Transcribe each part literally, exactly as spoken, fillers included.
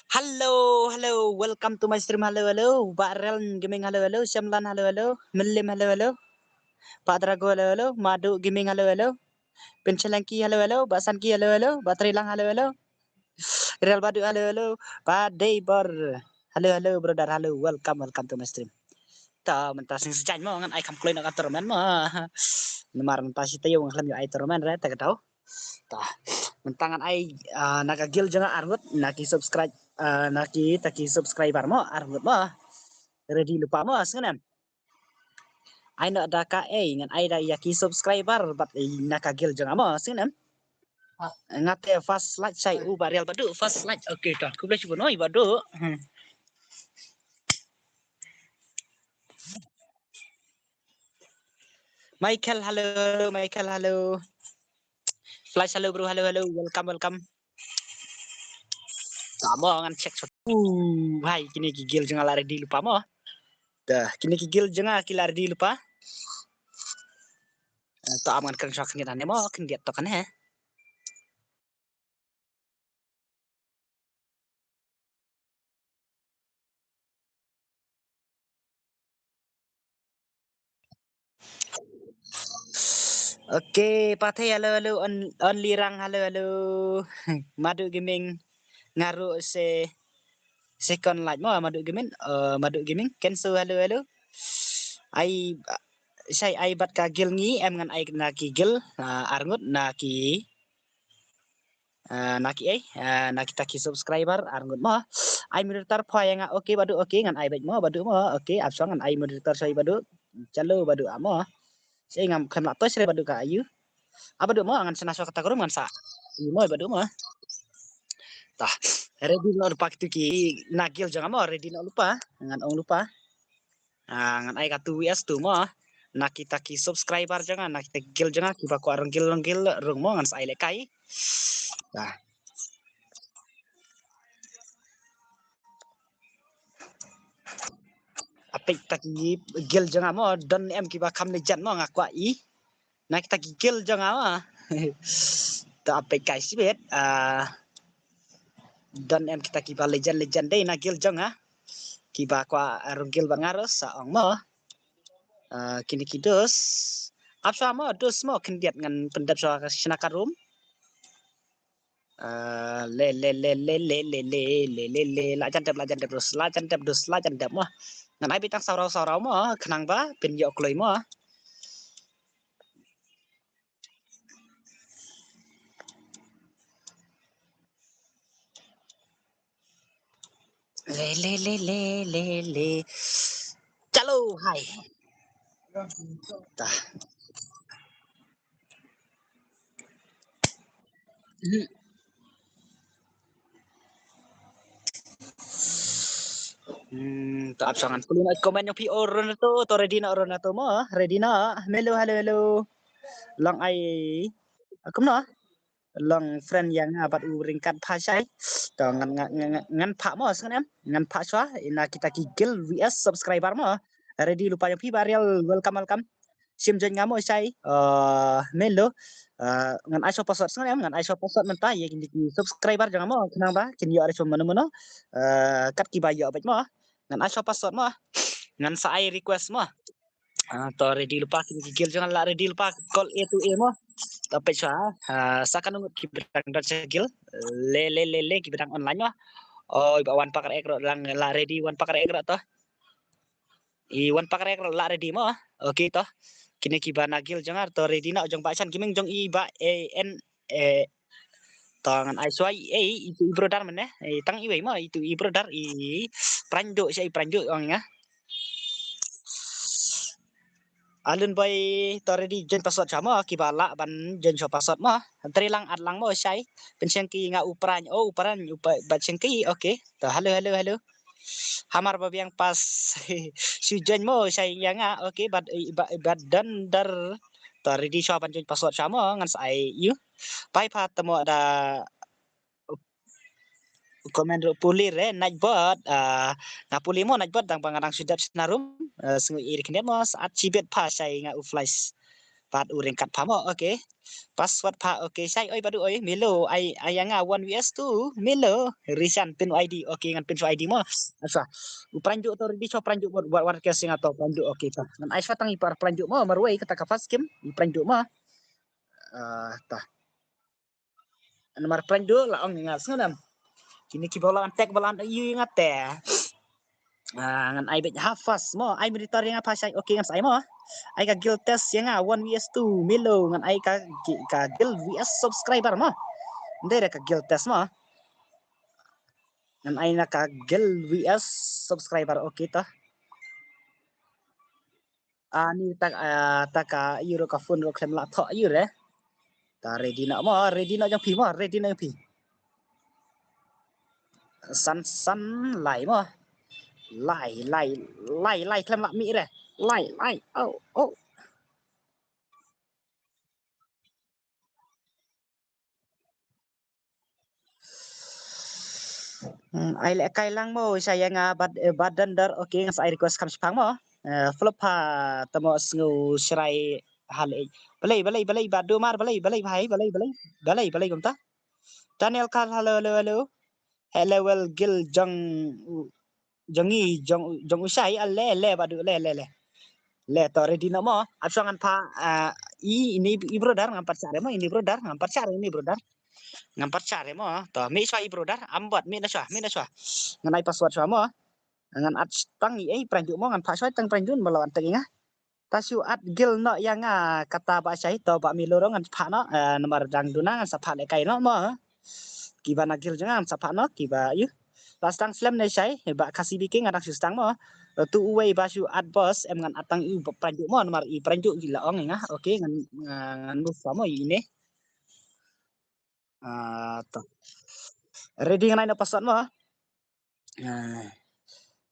Hello, hello, welcome to my stream. Hello, hello, Bah Rel Gaming. Hello, hello, Shamlan. Hello, hello, Milim. Hello, hello, Pak Drago. Hello, hello, Madu Gaming. Hello, hello, Pinchelanki. Hello, hello, Bah Sanki. Hello, hello, Bah Trilang. Hello, hello, Real Badu. Hello, hello, Bah Deibor. Hello, hello, brother. Hello, welcome, welcome to my stream. Ta mynta sing sejak mo ngan ai kam kloi na ka tournament mo. Namar mynta shi tayo ngan khlem ïoh ai tournament re ta ka tau. Ta mynta ngan ai, ah, na ka guild jong nga arngut na ki subscribe, ah, na kita ki subscriber mo arngut mo. Ready lypa mo sngewnem. Ai na da ka ei ngan ai da ïa ki subscriber bad na ka guild jong nga mo sngewnem. Nga te first like shai u Bah Real Badu first like. Okay ta. Khublei shibun oi Badu. Hmm. Michael, hello, Michael, hello. Flash, hello, bro, hello, hello, welcome, welcome. Ta mo ngan check shot. Uh, hai, kine ki guild jong nga la ready lypa mo. Dah, kine ki guild jong nga ki la ready lypa. Eh, ta am ngan kren shot khyndiat ne mo, khyndiat to kan he. Okay, Pathai, hello, hello, On-, Only Rang, hello, hello. Madu Gaming, nga ruh se second like mo, Madu Gaming, uh, Madu Gaming, Kensu, hello, hello. Ai, shai ai bad ka guild ngi, em ngan ai na ki guild, uh, arngut na ki Ah, na ki ei, ah, na kita ki subscriber arngut mo. Ai moderator pha ïa nga, okay Badu, okay ngan ai bad mo Badu mo. Okay, ap shong ngan ai moderator shoi Badu. Chalo Badu amo. Sei ngam khlem lah tosh re Badu ka ayu. A Badu mo ngan sna shwa kata ka room ngan sa. Imo Badu mo. Tah, ready noh lypa kitu ki na guild jong nga mo, ready noh lypa. Ngan ong lypa. Ah, ngan ai ka two V S two mo. Na kita ki subscriber jong nga, na kita ki guild jong nga, kiba kwah rung guild, rung guild, rung mo, ngan sa ai lehkai. Dah. Apik ta ki guild jong nga mo, don em kiba kham legend mo, nga kwah i. Na kita ki guild jong nga mo. Ta apik kai sibit, ah, don em kita kiba legend, legend dei na guild jong nga. Kiba kwah rung guild bad nga ruh sa ong mo. Ah, kine ki dos. Ap shwa mo, dos mo, khyndiat ngan pyndep shwa ka shna ka room. Ah, le, le, le, le, le, le, le, le, le, le, la jan dep, la jan dep, dos, la jan dep, dos, la jan dep mo. Ngan ai beit tang saw raw, saw raw mo, khnang ba phin ïoh kloi mo. Le, le, le, le, le, le. Chalo, hai. Tah. Hmm. Hmm, to ap shong ngan pule noh comment jong phi, o, ruh na to, to ready noh, ruh na to mo, ready noh. Hello, hello, hello. Long ai. Kumno? Long friend ïa nga bad u ryngkat pha shai. To ngan, ngan, ngan, ngan, ngan pha mo sngewnem. Ngan pha shwa na kita ki guild V S subscriber mo. Ready lypa jong phi Bah Real, welcome, welcome. Shim join nga mo shai. Uh, melo. Uh, ngan ai shwa password sngewnem, ngan ai shwa password mynta ïa kine ki subscriber jong nga mo. Khnang ba kin ïoh re shwa mano mano. Uh, kat kiba ïoh bad mo. Ngan ai shwa password mo. Ngan sa ai request mo. Ah, to ready lypa kine ki guild jong nga la ready lypa call A to A mo. To peit shwa, ah, sa katno ngut kiba dang don sha guild. Le, le, le, le, kiba dang online mo. Oh, i Bah Wan Pakar Ek ruh dang la ready, Wan Pakar Ek ruh to. I Wan Pakar Ek ruh la ready mo. Okay to. Kine kiba na guild jong nga to ready na jong Bah Shan Gaming jong i Bah A N A. To ngan ai shwa i, eh, itu i brother mane. Eh, tang iwei mo, itu i brother i Pranjo, sha i Pranjo ong nga. Alun boy to ready join password shwa mo, kiba lah ban join shwa password mo. Tri lang at lang mo shai. Pynsheng ki nga u Pran, oh, u Pran, u pa, ba sheng ki, okay. To hello, hello, hello. Hamar ba biang pas shu join mo shai ïa nga, okay, bad, bad, bad don dar. To ready shwa ban join password shwa mo, ngan sa ai ïa u. Pai pha tamo da comment ruh pule re, Nightbot, ah, nga pule mo Nightbot, dang ba nga dang shu dep shna room, ah, sngew ïa khyndiat mo, sa at shibit pha shai nga u Flash. Pat u ryngkat pha mo, okay. Password pha, okay, shai, oi, Badu, oi, Milo, ai, ai, ïa nga, one V S two, Milo, Rishan, pyn I D, okay, ngan pyn shuwa I D mo. Asa, u Pranjdu to, ready shuwa Pranjdu, wat, wat, wat, ïa nga to, Pranjdu, okay, ta. Ngan ai shuwa tang i par Pranjdu mo, marwei kata ka first game, i Pranjdu mo. Ah, ta. Namar Pranjdu la ong ïa nga sngewdam. Kine ki ba la antek ba la an ïa nga te. Ah, ngan ai beit ha first mo, ai monitor ïa nga pha shai, okay, ngan sa ai mo. Ai ka guild test ïa nga, one V S two, Milo, ngan ai ka, ka guild V S subscriber mo. Ndai re ka guild test mo. Ngan ai na ka guild V S subscriber, okay ta. Ani ta, ah, ta ka ïu ruh ka phone ruh khlem lah thoh ïu re. Ta ready noh mo, ready noh jong phi mo, ready noh jong phi. San, san, lai mo. Lai, lai, lai, lai khlem lah mih re. Lai, lai, oh, oh. Hmm, ai lehkai lang mo, shai ïa nga, ah, bad, eh, bad dondor, okay, ngan sa ai request kham shipang mo. Eh, flop ha, tamo sngew shrai hal eh. Balei, balei, balei, Badu mar, balei, balei, bhai, balei, balei, balei, balei, kumta. Daniel Carl, hello, hello, hello. Hello, well, guild jong u, jong i, jong, jong u shai, ah, le, le, Badu, le, le, le. Le, to, ready noh mo. Ap shuwa ngan pha, ah, i, ini, i brother, ngam pat shah re mo, ini brother, ngam pat shah re, ini brother. Ngam pat shah re mo, to, mih shuwa i brother, am bot, mih na shuwa, mih na shuwa. Ngan ai password shuwa mo. Ngan add tang i, eh, Pranjdu mo, ngan pha shuwa tang Pranjdu, mo la wan tang i nga. Ta shu add guild noh ïa nga, kata ba shai to ba Milo ruh ngan pha noh, eh, namar dang duna ngan sa pha lehkai noh mo. Kiba na guild jong nga ngan sa pha noh, kiba ïu. Last tang slem ne shai, ba Khasi B K nga dang shu stang mo. Tu uwei ba shu add boss, em ngan add tang i ba Pranjdu mo, namar i Pranjdu ki la ong ïa nga, okay, ngan, ngan move mo ine. Ah, to. Ready ngan ai na password mo. Ah,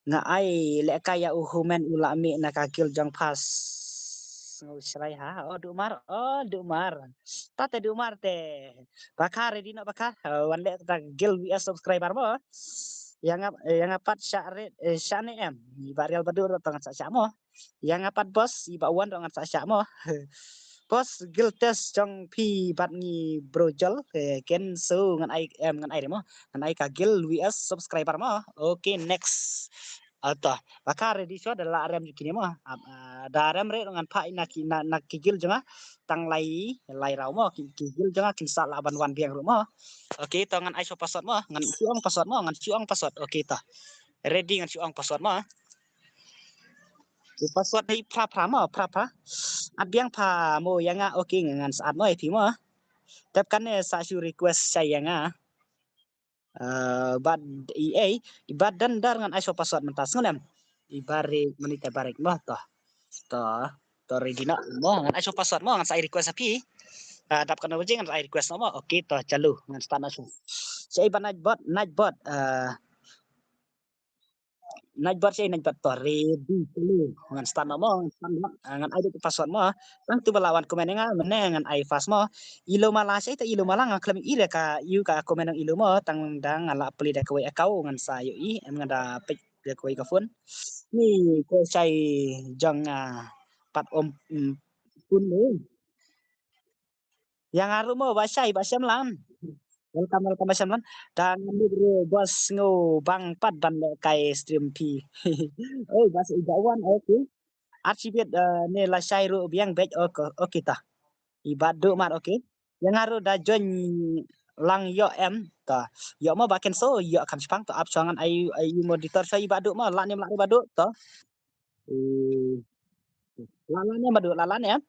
nga ai lehkai ïa u Human u la mih na ka guild jong pha. Sngew shrai ha. Oh, Dumar. Oh, Dumar. Ta te Dumar te. Bakha ready noh Bakha. Oh, wan leh ta guild V S subscriber mo. Ïa nga, ïa nga pat shah re, eh, shah ne em. Ba Real Badu ruh to ngan sa shah mo. Ïa nga pat boss, i ba wan ruh ngan sa shah mo. Boss, guild test jong phi bad ngi bro Jol, eh, ken so ngan ai, em, ngan ai re mo. Ngan ai ka guild V S subscriber mo. Okay, next. Ato, Bakha ready shuwa da la rem kine mo. Ap, ah, da rem re ngan pha na ki, na, na ki guild jong nga. Tang lai, lai raw mo. Ki, ki guild jong nga kin sa lah ban wan biang ruh mo. Okay, to ngan ai shuwa password mo. Ngan shu ong password mo. Ngan shu ong password. Okay, to. Ready ngan shu ong password mo. U password hi phra phra mo, phra phra. At biang pha mo ïa nga, okay, ngan sa at mo ïa phi mo. Tep kane sa shu request shai ïa nga. Eh, bad i ei, i bad dondor ngan ai shuwa password mynta sngewnem. I barik mynta barik mo to. To, to ready noh mo, ngan ai shuwa password mo, ngan sa ai request ha phi. Eh, dap kane baje ngan sa ai request noh mo. Okay, to chalu, ngan start noh shuwa. Shai ba Nightbot, Nightbot, eh, Nightbot shai, Nightbot to ready chalu. Ngan start noh mo, ngan start noh. Ah, ngan ai dei password mo. Tang tu ba la wan comment ïa nga, mynne ngan ai first mo. Ilo Mala shai ta Ilo Mala nga khlem i re ka, ïu ka comment ong Ilo mo, tang dang nga la plie da kawei account ngan sa ïoh i, em nga da peit da kawei ka phone. Ni ko shai jong, ah, pat om, mm, phone mo. Ïa nga ruh mo, ba shai, ba Shemlan. Welcome, welcome, ba Shemlan. Tang ngan ruh boss Sngewbang pat ban lehkai stream phi. Oi, ba shai, ba wan, okay. Archibald, eh, ne la shai ruh biang beit, okay, okay ta. I Badu mar, okay. Ïa nga ruh da join lang ïoh em ta. Ïoh mo ba ken so, ïoh kham shipang ta ap shuwa ngan ai, ai monitor shuwa i Badu mo, la ne em la ne Badu ta. Eh, la la ne em Badu, la la ne em.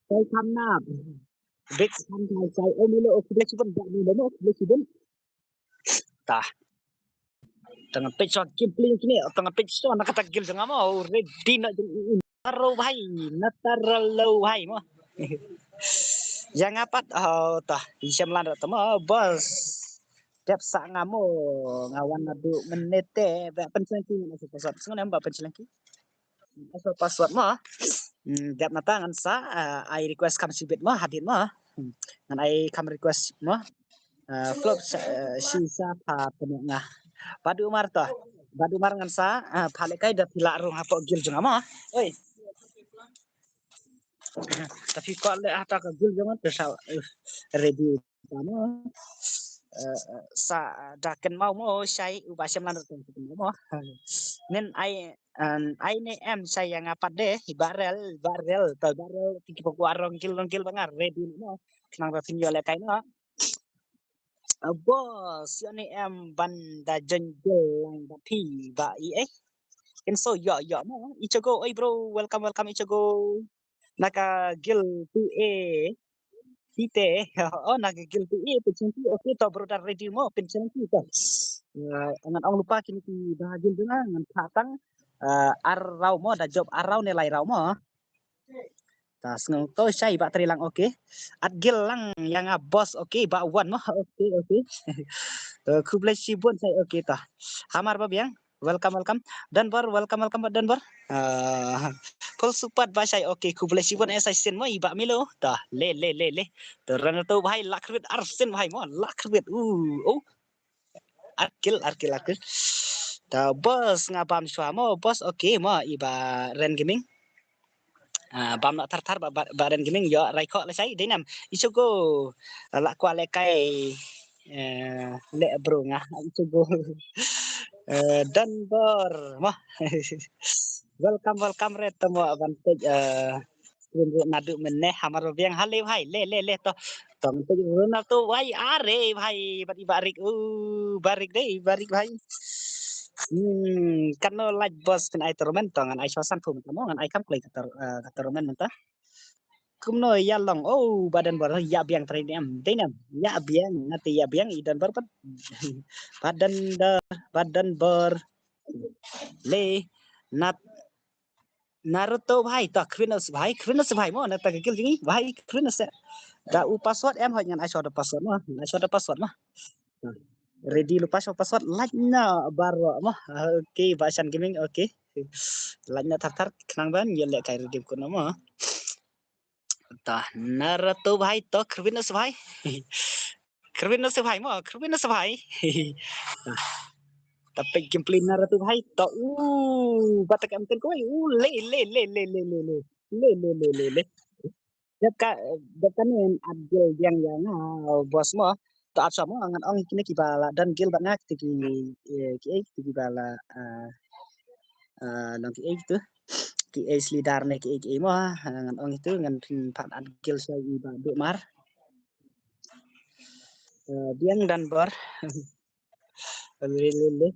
Sai kham nap. Big fan kai sai. Oh, Milo, oh, khublei shibun, dak Milo mo, khublei shibun. Tah. Tang peit shuwa gameplay kine, tang peit shuwa na kata guild jong nga mo, ready na jong i. Taro bhai, na taro bhai mo. Ïa nga pat, oh, tah, i Shemlan ruh ta mo, boss. Dep sa nga mo, nga wan naduh mynne te, ba pynshlang ki, nga sa password, sngewbha ba pynshlang ki. Password, password mo. Hmm, dep nata ngan sa, ah, ai request kham shibit mo, hadien mo. Hmm, ngan ai kham request mo. Ah, flop sa, ah, shi sa pha pynuk nga. Badu mar to. Badu mar ngan sa, ah, pha lehkai da phi lah rung hapoh guild jong nga mo. Oi. Tapi ko le ata ka gil jong te sa, eh, ready mo. Eh, sa da ken mau mo shai u ba sem lan te mo. Nen ai, eh, ai ne em shai yang apa de, barrel, barrel, to barrel, tiki pokok arong gil, gil bangar, ready mo. Nang ba pin yo le kai no. Boss, ïa ne em ban da jon gil lang ba phi ba i eh. Kin so yo yo mo. Ichigo, oi bro, welcome, welcome Ichigo. Na ka gil tu e. Kite. Oh, na ka gil tu e, pin chen tu. Okay, to bro, da ready mo, pin chen tu to. Ngan ong lypa kine ki ba gil tu na ngan pha tang. Ar rau mo, da jop ar rau ne lai rau mo. Ta sngew to shai ba tri lang, okay. At gil lang ïa nga boss, okay, ba wan mo, okay, okay. To khublei shibun shai, okay ta. Hamar ba biang, welcome, welcome. Donbor, welcome, welcome ba Donbor. Ah, full support ba shai, okay, khublei shibun eh shai sin mo i ba milo. Ta le le le le. To ran to bhai lak rit ar sin bhai mo, lak rit. Uh, oh. Arkil, arkil, arkil. Ta boss nga bam shwa mo, boss, okay mo, i ba Ren Gaming. Ah, bam na thar thar ba, ba, ba Ren Gaming yo rai ko le sai dei nam. Ichigo la kwa le kai, eh, le bro nga Ichigo. Eh, Donbor mo. Welcome, welcome re tamo advantage, eh, Screen ruh naduh mynne hamar ba biang hale bhai, le le le to. Tong tu Ronaldo bhai, are bhai, bad i Barik, uh, Barik dei, Barik bhai. Hmm, kano like boss kan ai tournament to ngan ai shosan pum tamo ngan ai kam klei ka tor-, eh, ka tournament mynta. Kumno ïa long, oh, ba Donbor ïa biang trei nem, dei nem, ïa biang, ngate ïa biang, i Donbor pat. Ba Don da, ba Donbor. Le, nat, Naruto bhai, to Crinus bhai, Crinus bhai mo, na ta ka gil jong ngi bhai, Crinus eh. Da u password em hoi ngan ai shuwa da password mo, ngan ai shuwa da password mo. Ready lypa shuwa password, like na baroh mo. Okay, ba Shan Gaming, okay. Like na thar thar, khnang ban, ïa leh kai ready kut na mo. Ta Naruto bhai, to Crinus bhai. Kyrwin na sibhai mo, kyrwin na sibhai. Ta peit gameplay Naruto bhai, to, u, ba ta kam ten ko, u, le, le, le. Le, le, le, le, le. Dep ka, dep ka ne at gil biang ïa nga, boss mo. To at sa mo, ngan ong kine ki ba la don gil bad nga, kite ki, eh, ki, eh, kite ki ba la, eh, eh, long ki, eh, kitu. Ki, eh, leader ne ki, eh, ki, eh, mo, eh, ngan ong itu, ngan phin pat at gil sa i ba Duk Mar. Eh, biang Donbor. Lele, lele.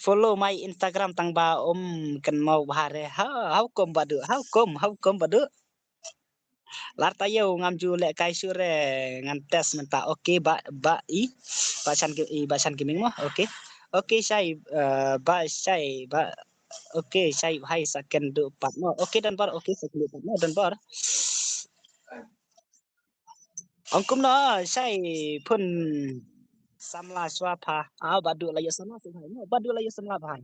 Follow my Instagram tang ba um kynmaw bha re. Ha, how come ba Duk? How come? How come ba Duk? Lar ta ïew ngam ju leh kai shuh re ngan test mynta. Okay, ba, ba i. Ba Shan Ga-, i, ba Shan Gaming mo. Okay. Okay, shai, eh, ba shai, ba. Okay, shai bhai sa kynduh pat mo. Okay, Donbor. Okay, sa kynduh pat mo, Donbor. Ong kumno, shai phone samla shuwa pha. Ah, ba Duk la ïoh samla shuwa pha. Ba Duk la ïoh samla pha.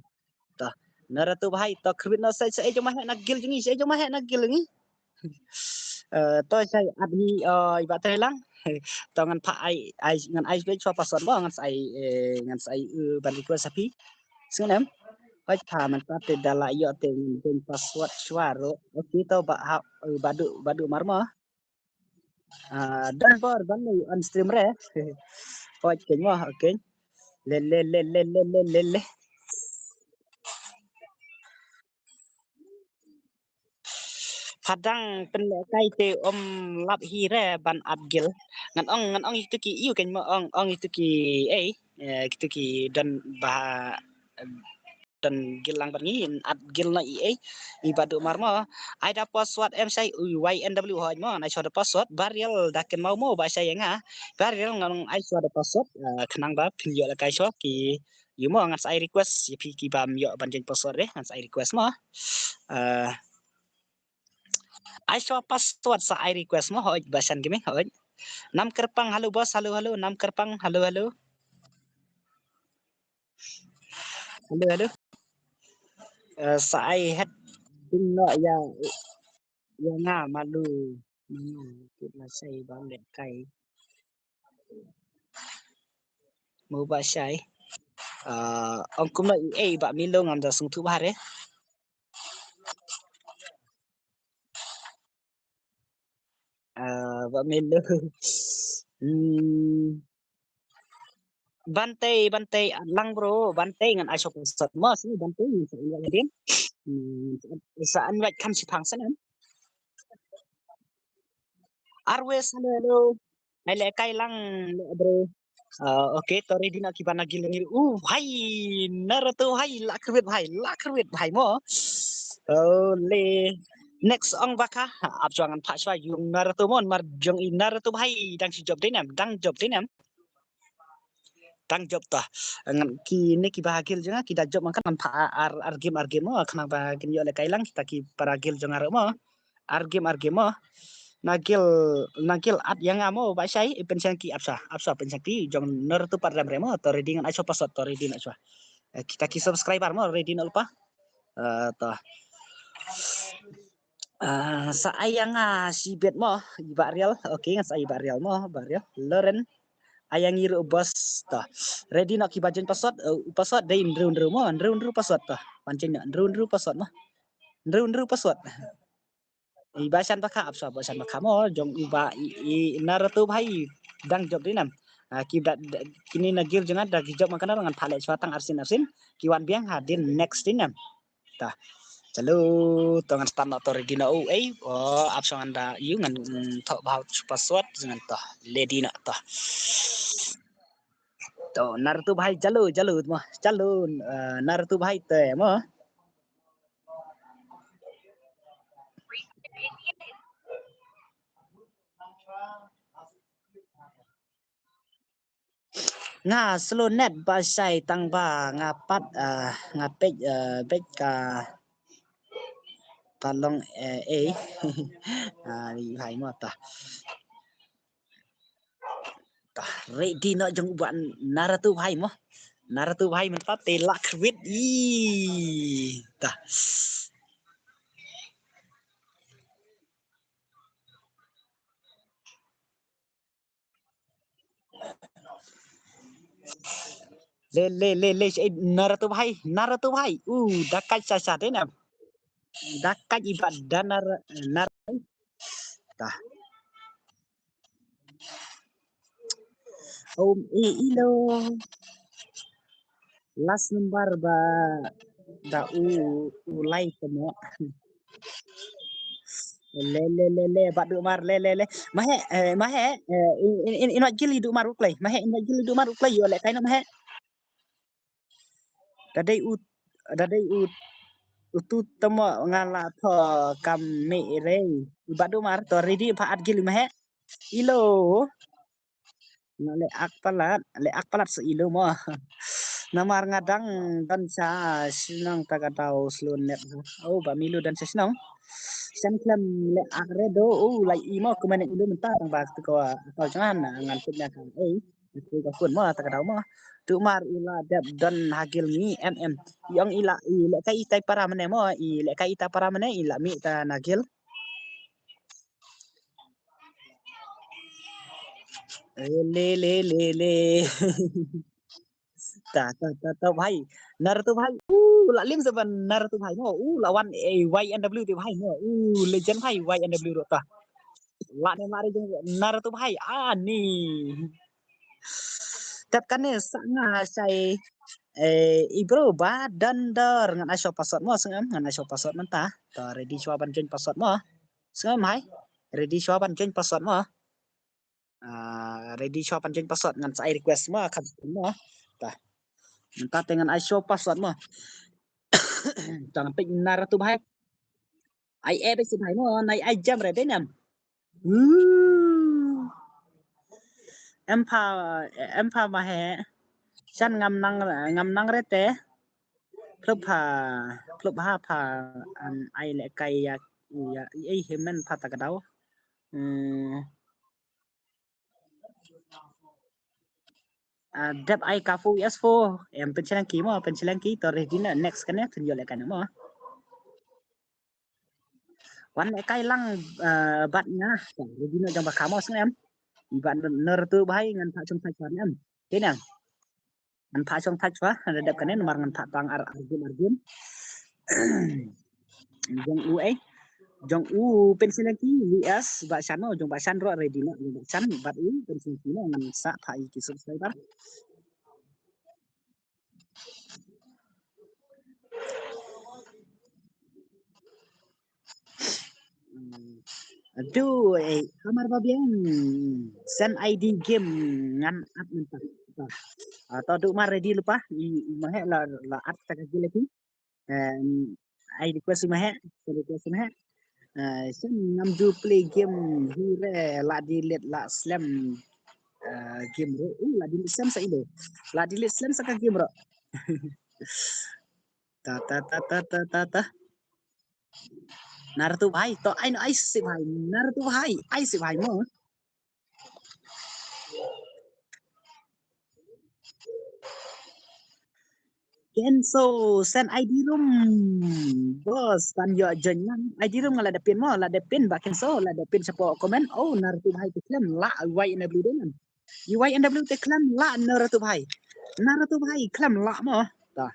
To, Naruto bhai, to kyrwit no sa, sa ejong ma heh na gil jong ngi, sa ejong ma heh na gil jong ngi. Eh, to shai at hi, eh, i ba trei lang. To ngan pha ai, ai, ngan ai shuwa password mo, ngan sa ai, eh, ngan sa ai, eh, ban request ha phi. Sngewnem. Hoi pha mynta te da la ïoh te ngan password shuwa ruh. Okay, to ba ha, eh, ba Duk, ba Duk Mar mo. Ah, Donbor ban leh on stream re. Hoi keng mo, okay. Le, le, le. Pha dang pynlehkai te um lap hi re ban at gil. Ngan ong, ngan ong itu ki ïu keng mo ong, ong itu ki, eh, eh, kitu ki don ba, don gil lang bad ngi, at gil na i, eh, i ba Duk Mar mo. Ai da password em shai, u Y N W hoi mo, ngan ai shuwa da password, ba Riel da kynmaw mo, ba shai ïa nga. Ba Riel ngan ai shuwa da password, eh, khnang ba phin ïoh lehkai shuwa ki, ïu mo, ngan sa ai request, ïa phi ki bam ïoh ban jeng password re, ngan sa ai request mo. Eh, ai shuwa password sa ai request mo, hoi, ba Shan Gaming, hoi. Nam Kyrpang, halo boss, halo, halo, Nam Kyrpang, halo, halo. Halo, halo. Eh, sa ai head ding no ïa, ïa nga malu. Malu, kit la shai ba lehkai. Mo ba shai. Eh, ong kumno i, eh, ba Milo ngam da sngewthuh bha re. Ah, ba melo. Hmm. Bantei, Bantei, lang bro, Bantei ngan ai sop sat mo, sini Bantei ngan sa invite din. Hmm, sa invite kam si phang sana. Arwes, hello, hello. Ai le kai lang le bro. Ah, okay, to ready na ki bana gil ngir. Uh, bhai, Naruto bhai, la karbit bhai, la karbit bhai mo. Oh, le. Next ong baka, ap jong an pha shwa yung Naruto mon, mar jong i Naruto bhai, dang si job dinem, dang job dinem. Dang job ta. Ngan ki ne ki ba gil jong nga, ki da job man kan pha ar, ar game, ar game mo, khana ba kin yo le kai lang, kita ki para gil jong nga mo. Ar game, ar game mo. Na gil, na gil at yang amo, ba shai, i pension ki apsa, apsa pension ki, jong Naruto pat rem rem mo, to ready ngan ai sop sat, to ready na swa. Eh, kita ki subscriber mo, ready na lupa. Eh, to. Ah, sa ai yang ah, si bet mo, i ba real, okay, ngan sa ai ba real mo, ba real. Loren, ai yang iru bos, to. Ready na ki ba jen password, eh, password dei ndru ndru mo, ndru ndru password to. Pancen ndru ndru password mo. Ndru ndru password. I ba shan baka apsa ba shan baka mo, jong u ba i, i Naruto bhai dang job dinem. Ah, ki da, da, kini na gil jong nga da ki job man kana ngan pha le swa tang arsin arsin. Ki wan biang ha din next dinem. Ta. Chalo, to ngan start na to ready na u ei. Oh, apsa ngan da yu ngan, mm, thok bha u password ngan to. Ready na to. To, Naruto bhai, chalo, chalo, mo, chalo, eh, Naruto bhai te, mo. Nga slow net ba shai tang ba nga pat, eh, nga peit, eh, peit ka palong, eh, eh. Ah, i bhai mo ta. Ta, ready na jong u ba Naruto bhai mo. Naruto bhai mynta te lak wit. Ih, ta. Le, le, le, le, eh, Naruto bhai, Naruto bhai. Uh, da kai sa sa de na. Da kai i ba da nar, nar. Ta. Um, i, ilo. Last number ba da u, u lai temo. Le, le, le, le, ba du mar, le, le, le. Mahe, eh, mahe, eh, in, in, in, in wat gili du mar u klai. Mahe, in wat gili du mar u klai, yo le kai no mahe. Da dei u, da dei u, u tu temo nga la tho kam me rei. Ba du mar to ready pha at gili mahe. Ilo. Nga le ak palat, le ak palat sa ilo mo. Namar nga dang don sa shnong ta ka dau slow net. Oh, ba milu don sa shnong. Shan klem le ak re do, oh, lai i mo kumane ilo mynta tang ba tu ko, ko jangan ngan put na ka. Eh, tu ka kun mo ta ka dau mo. Tu mar ila dep don hagil ngi em em. Yong ila i le kai tai para mane mo, i le kai ta para mane ila mi ta nagil. Eh, le, le, le, le. Ta, ta, ta, ta, bhai. Naruto bhai. Uh, la lim sa ban Naruto bhai. No, uh, la wan, eh, Y N W te bhai. No, uh, legend bhai, Y N W ro ta. La ne mari jong Naruto bhai. Ah, ni. Tap kane sa nga sai, eh, i bro ba dan dar ngan ai sop password mo sngem, ngan ai sop password mynta. Ta ready shwa ban join password mo. Sngem hai. Ready shwa ban join password mo. Ah, ready shwa ban join password ngan sa ai request mo, kan mo. Ta. Mynta te ngan ai sop password mo. Tang pik Naruto bhai. Ai eh bisi bhai mo, nai ai jam re benam. Hmm. Em pha, em pha mahe. Shan ngam nang, ngam nang re te. Plup ha, plup ha pha, an ai le kai ya, ya, ei hemen pha ta ka dau. Hmm. Ah, dep ai ka four S four. Em pensilang ki mo, pensilang ki to ready na next kane tun yo le kane mo. Wan le kai lang, ah, bat nga. Ready na jong ba ka mo sngem. Bat ner tu bhai ngan pha chung pha em. Kine. Ngan pha chung pha chwa, ngan dep kane namar ngan pha tang ar argum argum. Jong u eh. Jong u Pensilinki V S Bah Shan, jong Bah Shan ruh ready noh, jong Bah Shan bad u Pensilinki noh ngan sa pha ïa ki subscriber. Hmm. Aduh, eh, hamar ba biang. Send I D game ngan add mynta. Ah, to duh mar ready lypa. I, i ma heh la, la add ta ka gil lagi. Em, I request i ma heh, I request i ma heh. Eh, send ngam ju play game hi re, la delete la slem. Eh, game re, uh, la delete slem sa i de. La delete slem sa ka game re. Ta, ta, ta, ta, ta, ta, ta. Naruto bhai, to ai no ai si bhai, Naruto bhai, ai si bhai mo. Kenso, send I D room. Boss, tan yo join ngan. I D room nga la da pin mo, la da pin ba Kenso, la da pin shapoh comment. Oh, Naruto bhai te khlem la Y N W de ngan. Y N W te khlem la Naruto bhai. Naruto bhai khlem la mo. Ta.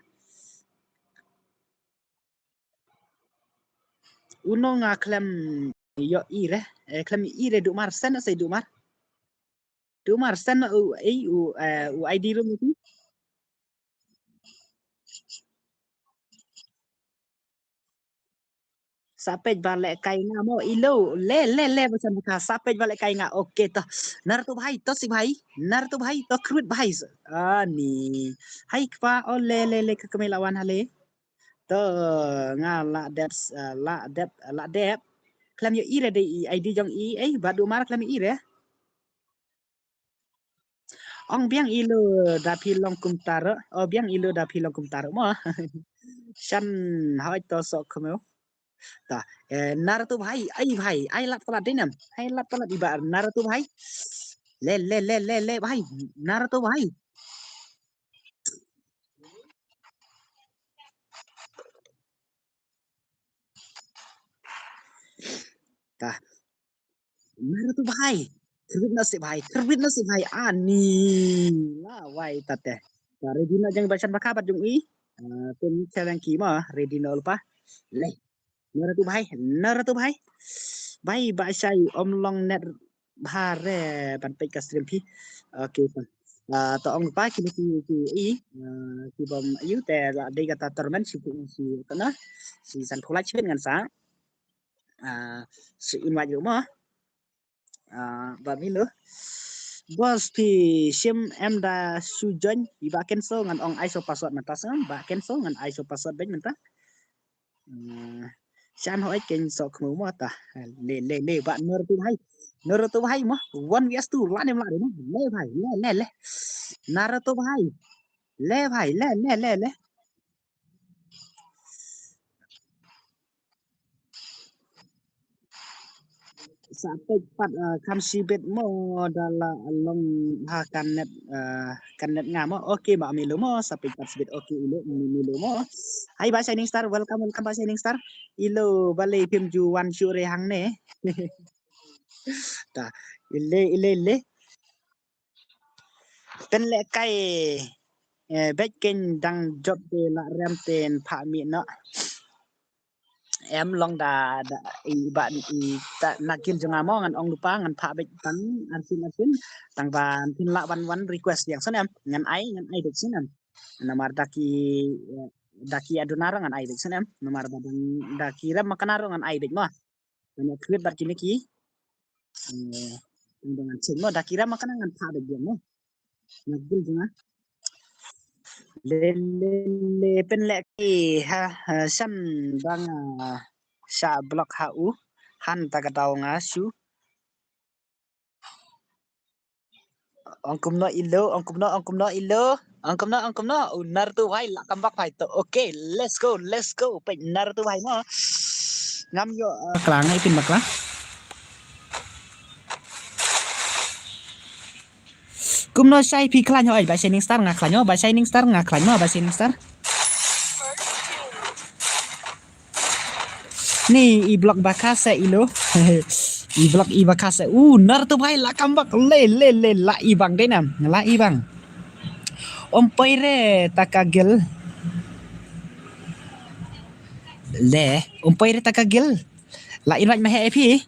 Uno nga khlem yo i re, eh, khlem i re duh mar, send sa i duh mar. Duh mar, send u, eh, u, eh, u I D room tu. Sa peit ba leh kai nga mo, ilo, le, le, le, macam ka, sa peit ba leh kai nga, okay to. Naruto bhai, to si bhai, Naruto bhai, to kruit bhai. Ah, ni. Hai kpa, oh, le, le, le, ka kmie la wan hale. To, nga la dep, eh, la dep, la dep. Khlem yo i re de i I D jong i, eh, ba duh mar khlem i re. Ong biang ilo da phi long kumta re. Oh, biang ilo da phi long kumta re mo. Shan hoi to sok kmeu. Ta, eh, Naruto bhai, ai bhai, ai lat palat de nam. Ai lat palat iba Naruto bhai. Le, le, le, le, le bhai. Naruto bhai. Ta. Naruto bhai. Karbit na si bhai. Karbit na si bhai. Ani. La wai tate. Ta ready na jang Bah Shan baka bat jong i. Ah, kum challenge ki ma. Ready na ulpa. Le. Naruto bhai. Naruto bhai. Bhai ba shai om long net bhare ban peit ka stream phi. Okay pa. Ah, to ong pa ki ki ki i. Ah, ki bom yu te la dei kata tournament si si kana. Si san pulai chibit ngan sa. Ah, si invite yu ma. Ah, ba milo. Boss phi shim em da shu join i ba Kenso ngan ong ai so password mynta sa ba Kenso ngan ai so password bej mynta. Hmm, shan ho ai ken so khmu mo ta. Le, le, le ba Naruto bhai. Naruto bhai mo. One versus two la nem la de mo. Le bhai, le, le, le. Naruto bhai. Le bhai, le, le, le, le. Sa peit pat, eh, kham shibit mo da la long ha kan net, eh, kan net nga mo. Okay, ba milo mo, sa peit pat shibit. Okay, ilo, mi-, milo mo. Hai ba Shining Star, welcome, welcome ba Shining Star. Ilo, balei phim ju wan shuh re hangne. Ta, ile, ile, ile. Pynlehkai, eh, bej ken dang jop de la rem ten pha mi no. Em long da, da, i ba, i ta na guild jong nga mo ngan ong lypa ngan pha bej tang arsien arsien. Tang ba phin lah ban wan request biang shen em. Ngan ai, ngan ai bej shen em. Namar da ki, eh, da ki aduna ruh ngan ai bej shen em. Namar ba dang da ki rem ma kane ruh ngan ai bej mo. Ngan ïa create bad kine ki. Eh, ngan check mo, da ki rem ma kane ngan pha bad ïa mo. Ngan build jong nga. Le, le, le, pynlehkai ha, ha, shan ba nga sha block ha u. Han ta ka daw nga shu. Ong kumno ilo, ong kumno, ong kumno ilo. Ong kumno, ong kumno. U Naruto bhai, la comeback bhai to. Okay, let's go, let's go. Peit Naruto bhai mo. Ngam ïoh, uh, bakla, nga ipin bakla. Kumno shai phi khlaiñ hoi, ba Shining Star nga khlaiñ, oh, ba Shining Star nga khlaiñ mo, ba Shining Star. Ni i block ba kha se ilo. I block i ba kha se. U Naruto bhai la comeback le le le la i bang de nam. La i bang. Om poi re ta ka gel. Le, um poi re ta ka guild. La invite ma he e phi.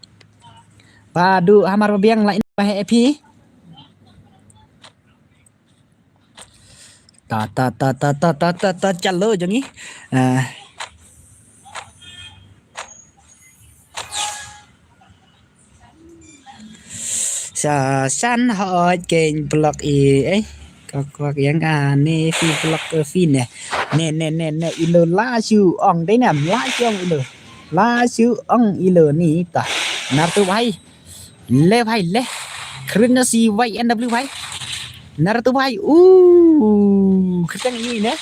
Ba du hamar ba biang la invite ma he e phi. Ta ta ta ta ta ta ta ta chalo jong i. Ah. Sa san hot ken block i eh. Ka kwak yang a ne phi block e phi ne. Ne ne ne ne ilo la shu ong dei nam la shu ong ilo. La shu ong ilo ni ta. Nar tu bhai. Le bhai le. Kren na si Y N W bhai. Nar tu bhai. U. Kren ni ne.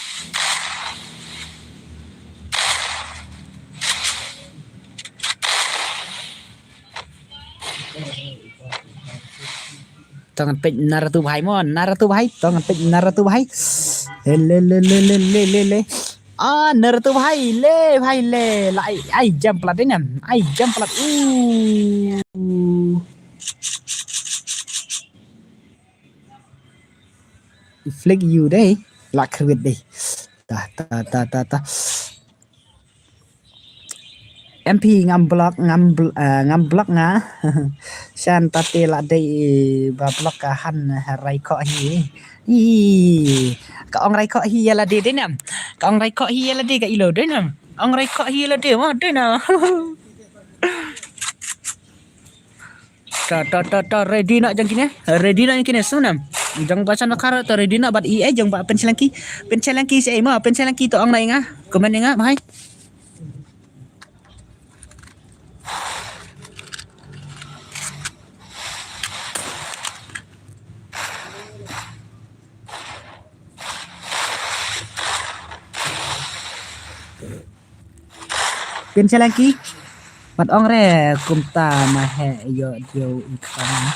Tong pek Naruto bhai mo, Naruto bhai, tong pek Naruto bhai. Le le le le le le le le. Ah, Naruto bhai, le bhai le. La ai ai jam plat dei nam. Ai jam plat. Uh. Flick you dei. La khrwit dei. Ta ta ta ta ta. M P ngam block ngam bl- uh, ngam block nga. Shan tate la dei ba block ka han rai kho hi. I ka ong rai kho hi ya la dei dei nam. Ka ong rai kho hi ya la dei ka ilo dei nam. Ong rai kho hi ya la dei ma dei nam. Ta ta ta ta ready na jang kine. Ready na jang kine sunam. Jang basan na kara ta ready na bat i ai jang ba pen selangki. Pen selangki se ma pen selangki to ong na inga. Komen inga mai. Pen selangki. Mat ong re kumta ma he yo dio i kama.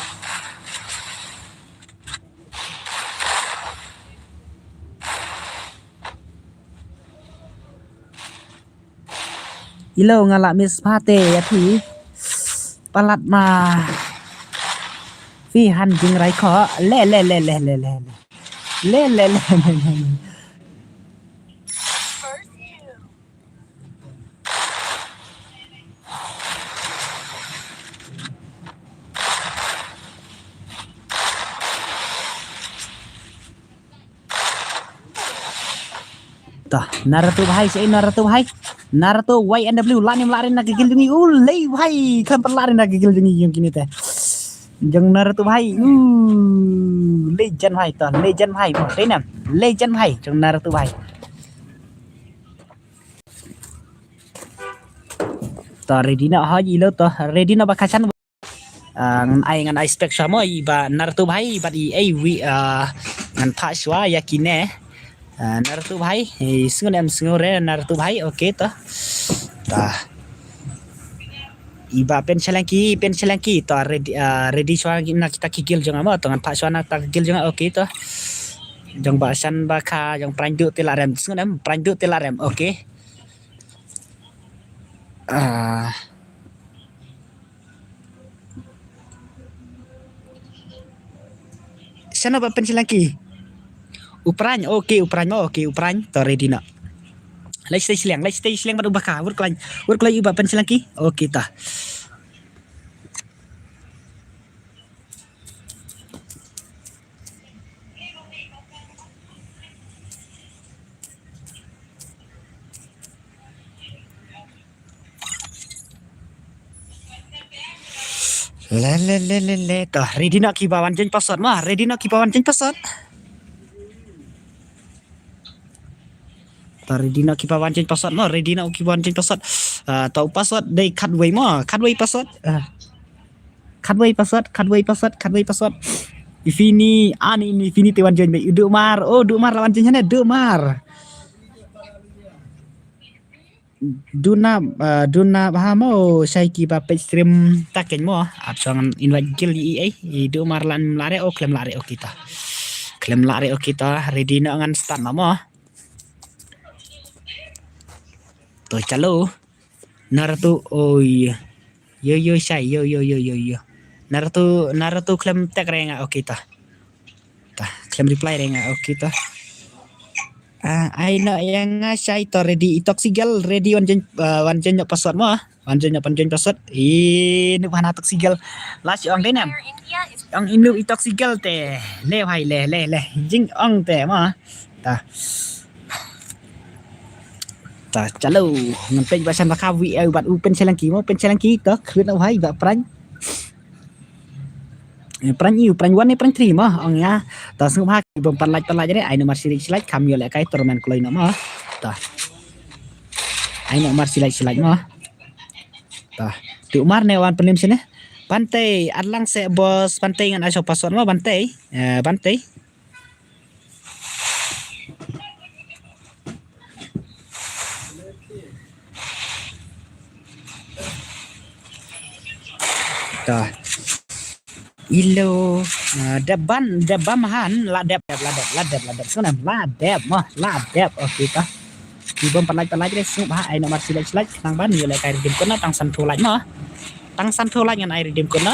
Ilo nga la miss party ya phi. Palat ma. Phi han jing rai kho. Le le le le le le. Le le le le le. Ta, Naruto bhai, si Naruto bhai. Naruto Y N W, la nim la rin na gigil jungi. U, lei bhai, kan per la rin na gigil jungi yung kini te. Jong Naruto bhai, u, legend bhai ta, legend bhai, mo, tenam, legend bhai, jong Naruto bhai. Ta, ready na, ha, ilo ta, ready na ba kachan. Ah, ngan ai ngan ai spek shwa mo i ba Naruto bhai i bat i ei wi ah, ngan phah shwa ya kine. Ah, Naruto bhai i sngun em sngur re Naruto bhai okay to. Ta. I ba pen chalangki pen chalangki to ready ah, ready shwa na kita ki guild jong amo to ngan phah shwa na kita ki guild jong okay to. Jong ba shan ba kha jong prandu te la rem sngun em prandu te la rem okay. Ah. Sano ba pen chalangki? Uprang, okay, uprang mo, okay, uprang. To ready na. Let's stay silang, let's stay silang bad ubaka. Work line, work line uba pen chalangki. Okay ta. Le le le le le to ready na ki ba wan jeng pasot ma ready na ki ba wan jeng pasot. To ready na ki ba wan jeng pasot ma ready na ki ba wan jeng pasot. Ah, to pasot dei khatwei ma khatwei pasot. Ah. Khatwei pasot khatwei pasot khatwei pasot. Ifini ani ini ifini te wan jeng be du mar oh du mar la wan jeng hane du mar. Duna ah, duna ba mo shai ki ba page stream ta ken mo ap song invite gil i ai i du mar lan lare o klem lare o kita. Klem lare o kita ready na ngan start na mo. To chalo. Naruto oi. Yo yo shai yo yo yo yo yo. Naruto Naruto klem tek renga o kita. Ta, klem reply re nga. Okay ta. Ah, ai noh ïa nga shai to ready. I Toxic Girl ready wan join, ah, wan join noh password mo. Wan join noh, wan join password. I nuk hana Toxic Girl. Last ong dei nam. Ong i nuk i Toxic Girl te. Le bhai le le le. Jing ong te mo. Ta. Ta chalo. Ngan peit ba shan ba kha wi ai bat u pen chelang ki mo, pen chelang ki to. Khwit na bhai ba prank. Eh, prank ïa u, prank one ne prank three mo, ong ïa. Ta sngewbha ki bym pat like, pat like re, ai namar shi like, shi like, kham ïoh lehkai tournament kloi noh mo. Ta. Ai namar shi like, shi like mo. Ta. Tu mar ne wan pynim shane. Bantei, arlang seh boss, Bantei ngan ai shuh password mo, Bantei. Eh, Bantei. Ta. Ilo, ah, dep ban, dep ban mahan, la dep, dep, la dep, la dep, la dep, sngewnem, la dep, mo, la dep, okay ta. Ki bym pat like, pat like re, sngewbha, ai namar shi like, shi like, khnang ban, ïoh lehkai redeem code noh, tang san phew like mo. Tang san phew like ngan ai redeem code noh.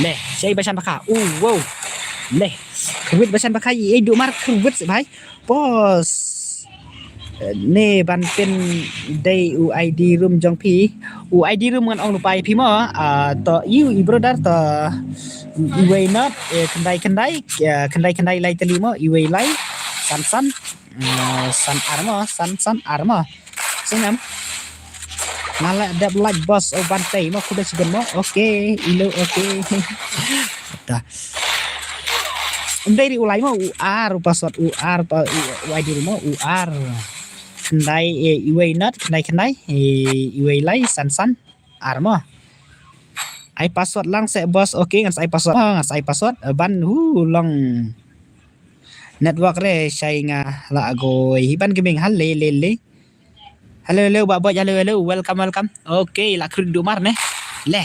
Le, shai ba shan ba kha, uh, wow. Le, khwit ba shan ba kha, i, i du mar khwit seh bhai. Boss. Eh, ne ban pyn dei u I D room jong phi. U I D room ngan ong lypa ïa phi mo. Ah, to ïa u i brother to iwei not, eh, khyndai khyndai, eh, khyndai khyndai lai tylli mo, iwei lai, san san, eh, san ar mo, san san ar mo. Sngewnem. Nga la dep like boss, oh Bantei mo, khublei shibun mo. Okay, ilo, okay. Ta. Ym dei ri u lai mo, u ar u password, u ar pa, u, u I D mo, u ar. Khyndai, eh, iwei not, khyndai khyndai, eh, iwei lai, san san, ar mo. Ai password lang seh boss, okay, ngan sa ai password, ah, ngan sa ai password, eh, ban, hu, long. Network re, shai nga la agoi, hi ban gaming, hal le, le, le. Hello, hello, Bah Boj, hello, hello, welcome, welcome. Okay, la khruid du mar ne. Le.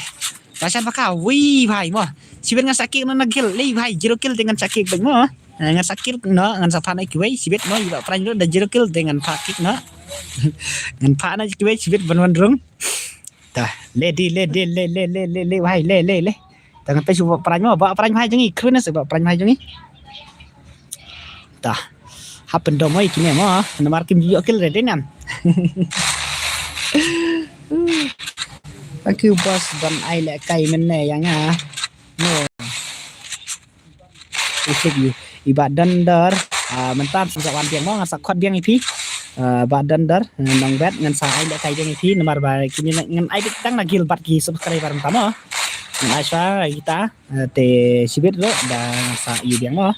Ba shan ba kha, wi bhai mo. Shibit ngan sa kick noh na kill, le bhai, zero kill te ngan sa kick bad mo. Eh, ngan sa kick noh, ngan sa phah noh kiwei, shibit mo, i Bah Prank ruh da zero kill te ngan phah kick noh. Ngan phah noh kiwei, shibit ban wan rung. Ta, le di, le di, le, le, le, le, le, bhai, le, le, le. Ta ngan peit sha Bah Prank mo, Bah Prank bhai jong ngi, khruid noh seh Bah Prank bhai jong ngi. Ta. Hap pyndom oi kine mo, namar kim ju ïoh kill re dei nam. Thank you boss, ban ai lehkai mynne ïa nga. No. I tip ïa u. I Bah Dondor, ah, mynta sa wan biang mo, ngan sa khot biang ïa phi. Ah, Bah Dondor, eh, Nongbet, ngan sa ai lehkai biang ïa phi, namar ba kine ngan ai beit tang na guild bad ki subscriber mynta mo. Ngan ai shuwa ïa kita. Eh, te shibit ruh da sa ïa biang mo.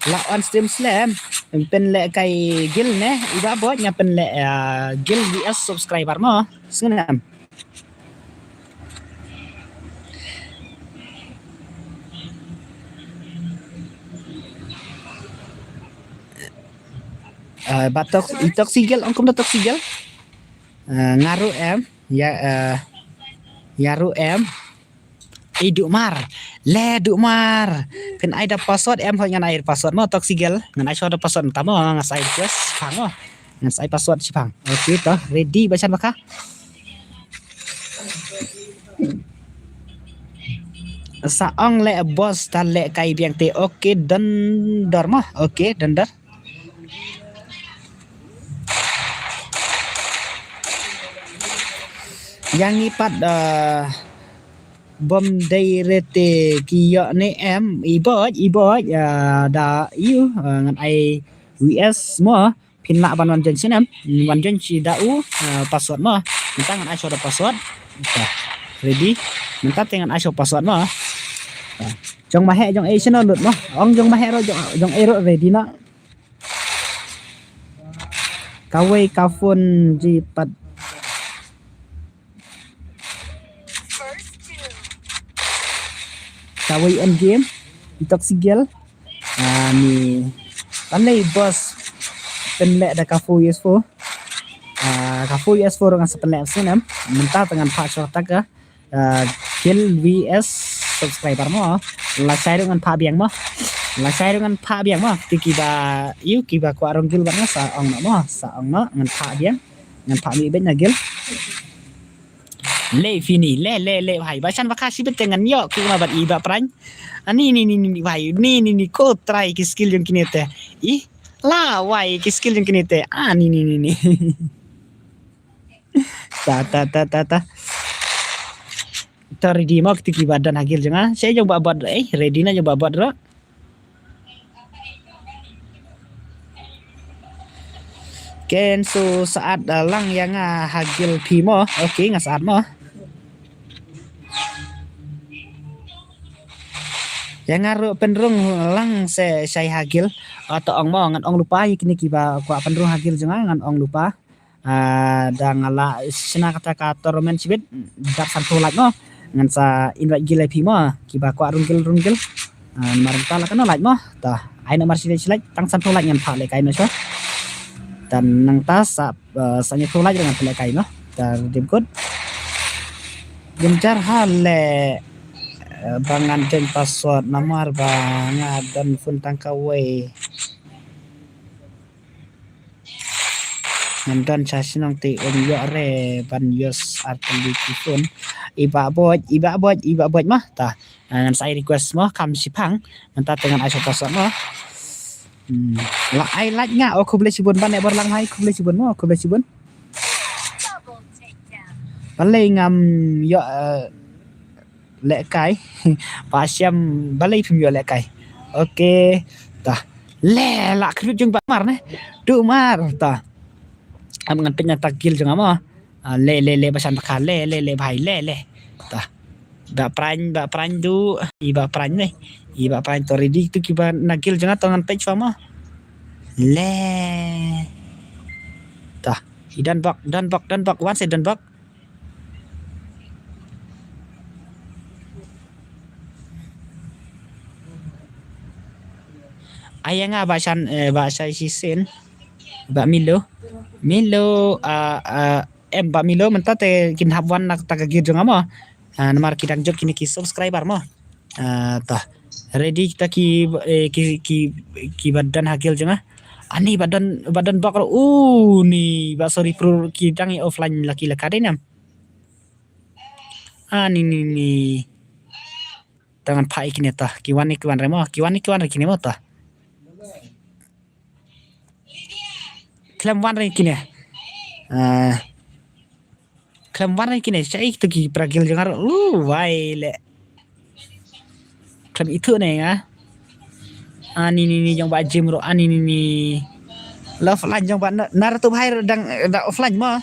La on stream slem. Pynlehkai guild ne. I Bah Boj nga pynleh, eh, guild V S subscriber mo. Sngewnem. Eh, ba tok, i Toxic Girl, ong kumno Toxic Girl? Eh, nga ruh em. Ïa, eh, ïa ruh em. I du mar. Le du mar. Phin ai da password em, hoi ngan ai password mo Toxic Girl. Ngan ai shuwa da password mynta mo, ngan sa ai request shipang mo. Ngan sa ai password shipang. Okay to, ready ba shan ba kha. Sa ong leh boss ta lehkai biang te. Okay, Dondor mo. Okay, Dondor. Ïa ngi pat, ah, bym dei re te ki ïoh ne em, i Boj, i Boj, ah, da ïa u, ah, ngan ai V S mo, phin lah ban wan join sha ne em, wan join shi da u, ah, password mo, mynta ngan ai shuwa da password, ta, ready, mynta te ngan ai shuwa password mo, ta, jong ma heh, jong ei sha no lut mo, ong jong ma heh ruh, jong, jong ei ruh ready noh. Kawei ka phone ji pat. Kawei end game. I Toxic Girl. Ah, ni. Pan lei boss. Pynleh da ka four U S four. Ah, ka four U S four ngan sa pynleh sngewnem. Mynta te ngan phah shuwa ta ka. Ah, guild V S subscriber mo. Lashai ruh ngan phah biang mo. Lashai ruh ngan phah biang mo. Te kiba, ïa u kiba kwah rung guild bad nga sa ong noh mo. Sa ong noh ngan phah biang. Ngan phah mih beit na guild. Le phi ni, le, le, le, bhai. Ba shan ba kha shibit te ngan ïoh ki ma bad i ba pran. Ani, ni, ni, ni, ni, bhai. Ni, ni, ni, ko trai ki skill jong kine te. I, la, wai, ki skill jong kine te. Ah, ni, ni, ni, ni. Ta, ta, ta, ta, ta. Ta ready mo kiti ki ba don hagil jong nga. Sha jong ba bot, eh, ready na jong ba bot ro. Ken su saat, uh, lang ïa nga hagil phi mo. Okay, nga saat mo. Ïa nga ruh pynrung lang se shai hagil. Ato ong mo ngan ong lypa ïa kine kiba kwah pynrung hagil jong nga ngan ong lypa. Ah, da nga la shna kata ka tournament shibit, dap sanphew lait mo. Ngan sa invite gil ïa phi mo, kiba kwah rung gil, rung gil. Ah, namar ta la kano lait mo. Ta, ai namar shi lait, shi lait, tang sanphew lait ngan phah lehkai mo shuwa. Ta nangta sa, ah, sa hynñiewphew lait ngan phah lehkai mo. Ta redeem code. Jynjar ha le, eh, ba ngan join password namar ba nga don phone tang kawei. Ngan don sha shnong te um ïoh re ban use ar tylli ki phone. Iba bot, iba bot, iba bot ma ta. Ah, ngan sa ai request mo kham shiphang. Mynta te ngan ai sha password mo. Hmm. La ai like nga, oh, khublei shibun ban e bor lang hai, khublei shibun mo, khublei shibun. Balei ngam ïoh, eh, lehkai. Ba shem balei phim ïoh lehkai. Okay. Ta. Le la khrut jong ba mar ne. Du mar ta. Am ngan pynnya ta gil jong nga mo. Ah, le, le, le, ba shan ba kha, le, le, le, bhai, le, le. Ta. Ba pran, ba pran du, i ba pran ne. I ba pran to ready tu kiba na gil jong nga to ngan peit shuwa mo. Le. Ta. I don bok, don bok, don bok, wan se don bok. Ai ïa nga ba shan, eh, ba shan shisien. Ba Milo. Milo, ah, ah, em ba Milo mynta te kin hap wan na ta ka gir jong nga mo. Ah, namar ki dang jot kine ki subscriber mo. Ah, ta. Ready kita ki, eh, ki, ki, ki ba don hagil jong nga. Ani ba don, ba don bok ro. Uh, ni ba sorry pro ki dang offline laki la ka dei nam. Ah, ni, ni, ni. Ta ngan phah ïa kine ta. Ki wan ni ki wan re mo. Ki wan ni ki wan re kine mo ta. Khlem wan re kine. Ah. Khlem wan re kine. Sha ïa kito ki para gil jong nga. Lu wai le. Khlem ithuh ne nga. Ani ni ni jong ba Jim ro ani ni ni. Love line jong ba na, na ratu bhai ro dang, dang offline mo.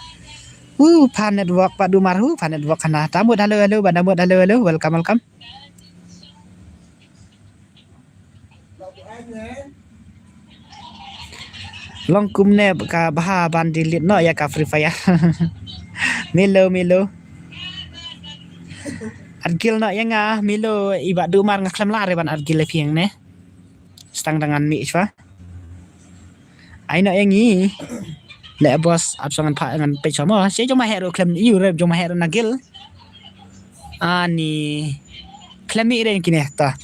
Hu pha network ba dumar hu pha network kana. Tamut hello hello ba tamut hello hello welcome welcome. Long kumne ka bha ban delete noh ïa ka Free Fire. Milo, Milo. Adgil noh ïa nga, Milo, iba dumar nga khlem lah re ban adgil ïa phi hangne. Stang da ngan mih shwa. Ai noh ïa ngi. Le boss, ap sa ngan pha ngan peit shwa mo. Shi jong ma heh ruh khlem iu re jong ma heh ruh na gil. Ani khlem mih re kine ta.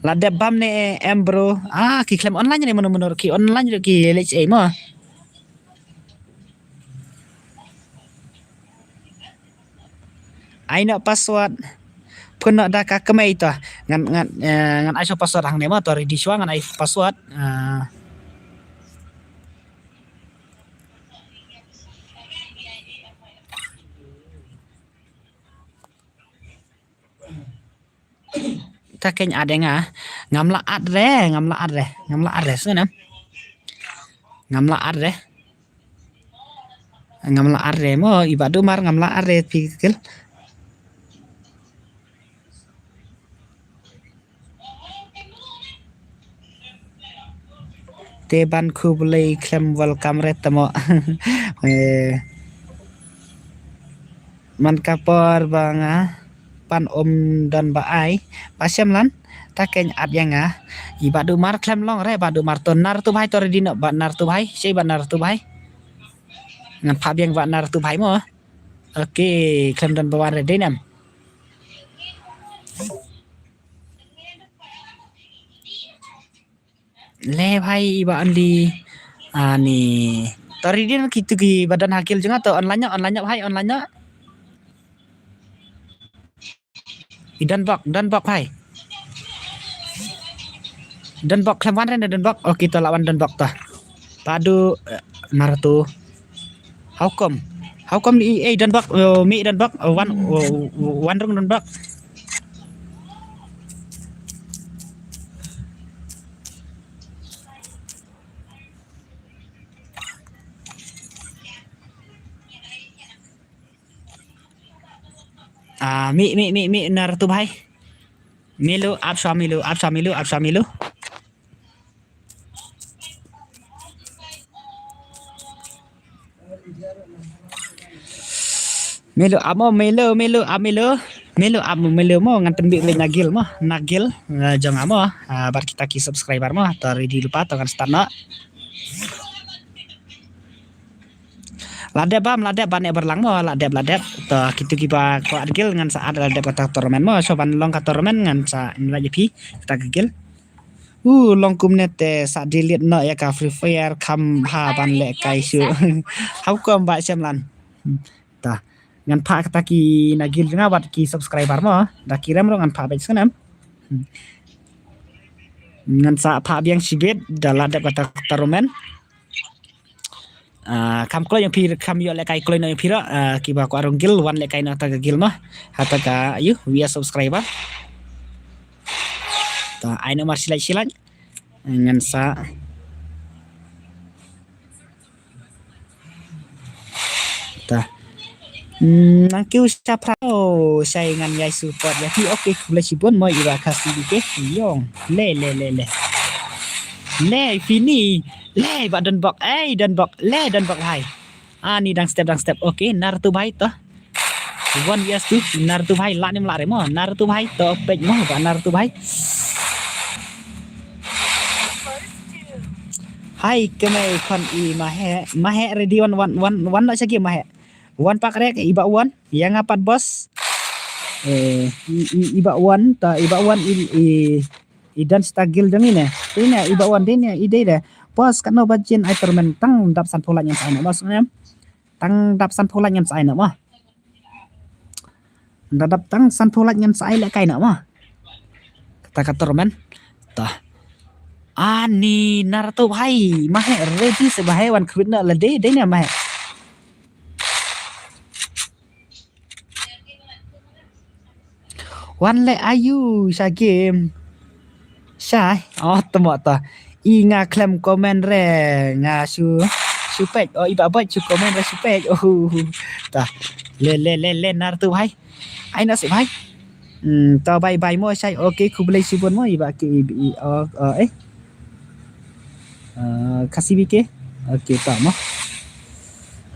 La dep bam ne em bro. Ah, ki khlem online re mano mano ki online re ki leh ei mo. Ai noh password. Pun noh da ka kemai to. Ngan ngan eh, ngan ai shuh password hangne mo to ready shwa ngan ai password. Ah. Ta kein ad ïa nga. Ngam lah ad re, ngam lah ad re, ngam lah ad re, sngewbha. Ngam lah ad re. Ngam lah ad re mo, iba dumar ngam lah ad re phi kil. Te ban khublei khlem welcome re tamo. Eh, man ka por ba nga pan um don ba ai. Ba shem lan. Ta kein ad ïa nga. Iba dumar khlem long re ba dumar to nar tu bhai to ready noh ba nar tu bhai. Shi ba nar tu bhai. Ngan pha biang ba nar tu bhai mo. Okay, khlem don ba wan re dei nam. Le bhai iba only ani To ready na kitu ki ba don ha guild jong nga to online noh, online noh bhai, online noh. I don bok, don bok bhai. Don bok khlem wan re na don bok. Okay to la wan don bok to. Padu, eh, Naruto. How come? How come i, eh, don bok, eh, mi don bok, eh, wan, eh, wan rung don bok. Ah, mi, mi, mi, mi, Naruto bhai. Milo, ap swa Milo, ap swa Milo, ap swa Milo. Milo, ap mo, Milo, Milo, ap Milo. Milo, ap mo, Milo mo, ngan pynbit bit na guild mo, na guild, eh, jong nga mo, ah, bad kita ki subscriber mo, to ready lypa, to ngan start noh. La dep bam, la dep ban e berlang mo, la dep, la dep. To kitu kiba kwah guild ngan sa add la dep kata tournament mo, so ban long ka tournament ngan sa invite ïa phi kata ka guild. Uh, long kumne te sa delete noh ïa ka Free Fire kham ha ban leh kai shu. How come ba shem lan. Hmm. Ta. Ngan phah kata ki na guild nga bad ki subscriber mo. Da ki rem ruh ngan phah beit sngewnem. Hmm. Ngan sa phah biang shibit da la dep kata tournament. Ah, kham kloi ïa phi, kham ïoh lehkai kloi noh ïa phi ruh, ah, kiba kwah rung guild, wan lehkai noh ta ka guild mo. Ha ta ka, ïu, via subscriber. Ta, ai noh mar shilait shilait. Ngan sa. Ta. Hmm, thank you, Shapra. Oh, shai ngan ïai support ïa phi. Okay, khublei shibun mo iba Khasi B K. Ïong. Le, le, le, le. Le, fini. Le, ba don bok. Ei, don bok. Le, don bok bhai. Ani dang step, dang step. Okay, Naruto bhai to. One V S two. Naruto bhai, lah nym lah re mo. Naruto bhai to peit mo, ba Naruto bhai. Hai, kemai khon i Mahe. Mahe ready wan, wan, wan, wan noh sha game Mahe. Wan pak rek, iba wan. Ïa nga pat boss. Eh, i, i, iba wan, ta iba wan i, i, i dance ta guild jong i ne. Dei ne, iba wan, dei ne, i dei de. Boss, katno ba jin ai tournament tang dap sanphew lait ngan sa ai noh, boss, ne. Tang dap sanphew lait ngan sa ai noh, mo. Da dap tang sanphew lait ngan sa ai lehkai noh, mo. Kata ka tournament. Tah. Ani Naruto bhai, Mahe ready se bhai wan khwit noh la dei, dei ne Mahe. Wan leh aïu sha game. Shai, oh, temo to. I nga khlem comment re, nga shu, shu peit. Oh, iba bait shu comment re shu peit. Oh, ta. Le, le, le, le, Naruto bhai. Ai noh sih bhai. Hmm, to bye bye mo shai. Okay, khublei shibun mo iba ki, i, i, oh, oh, eh. Eh, Khasi B K. Okay, to mo.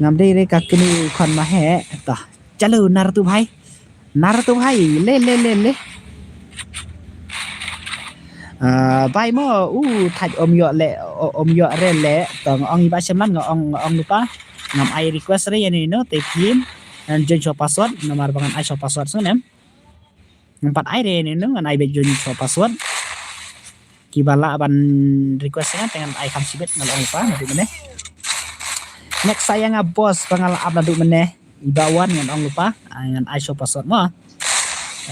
Ngam dei re ka kini khon Mahe. To. Chalo, Naruto bhai. Naruto bhai, le, le, le, le. Ah, bye mo, u, thait om ïoh le, o-, om ïoh re le. To nga ong iba shem lan nga ong, nga ong lypa. Ngam ai request re ïa ne no, te phin. Ngan join shuwa password, namar ba ngan ai shuwa password sngewnem. Ngam pat ai re ne no, ngan ai beit join shuwa password. Kiba lah ban request nga te ngan ai kham shibit nga la ong lypa naduh mynne. Next sa ïa nga boss ba nga la ap naduh mynne. Iba wan ngan ong lypa, ah, ngan ai shuwa password mo. Ah,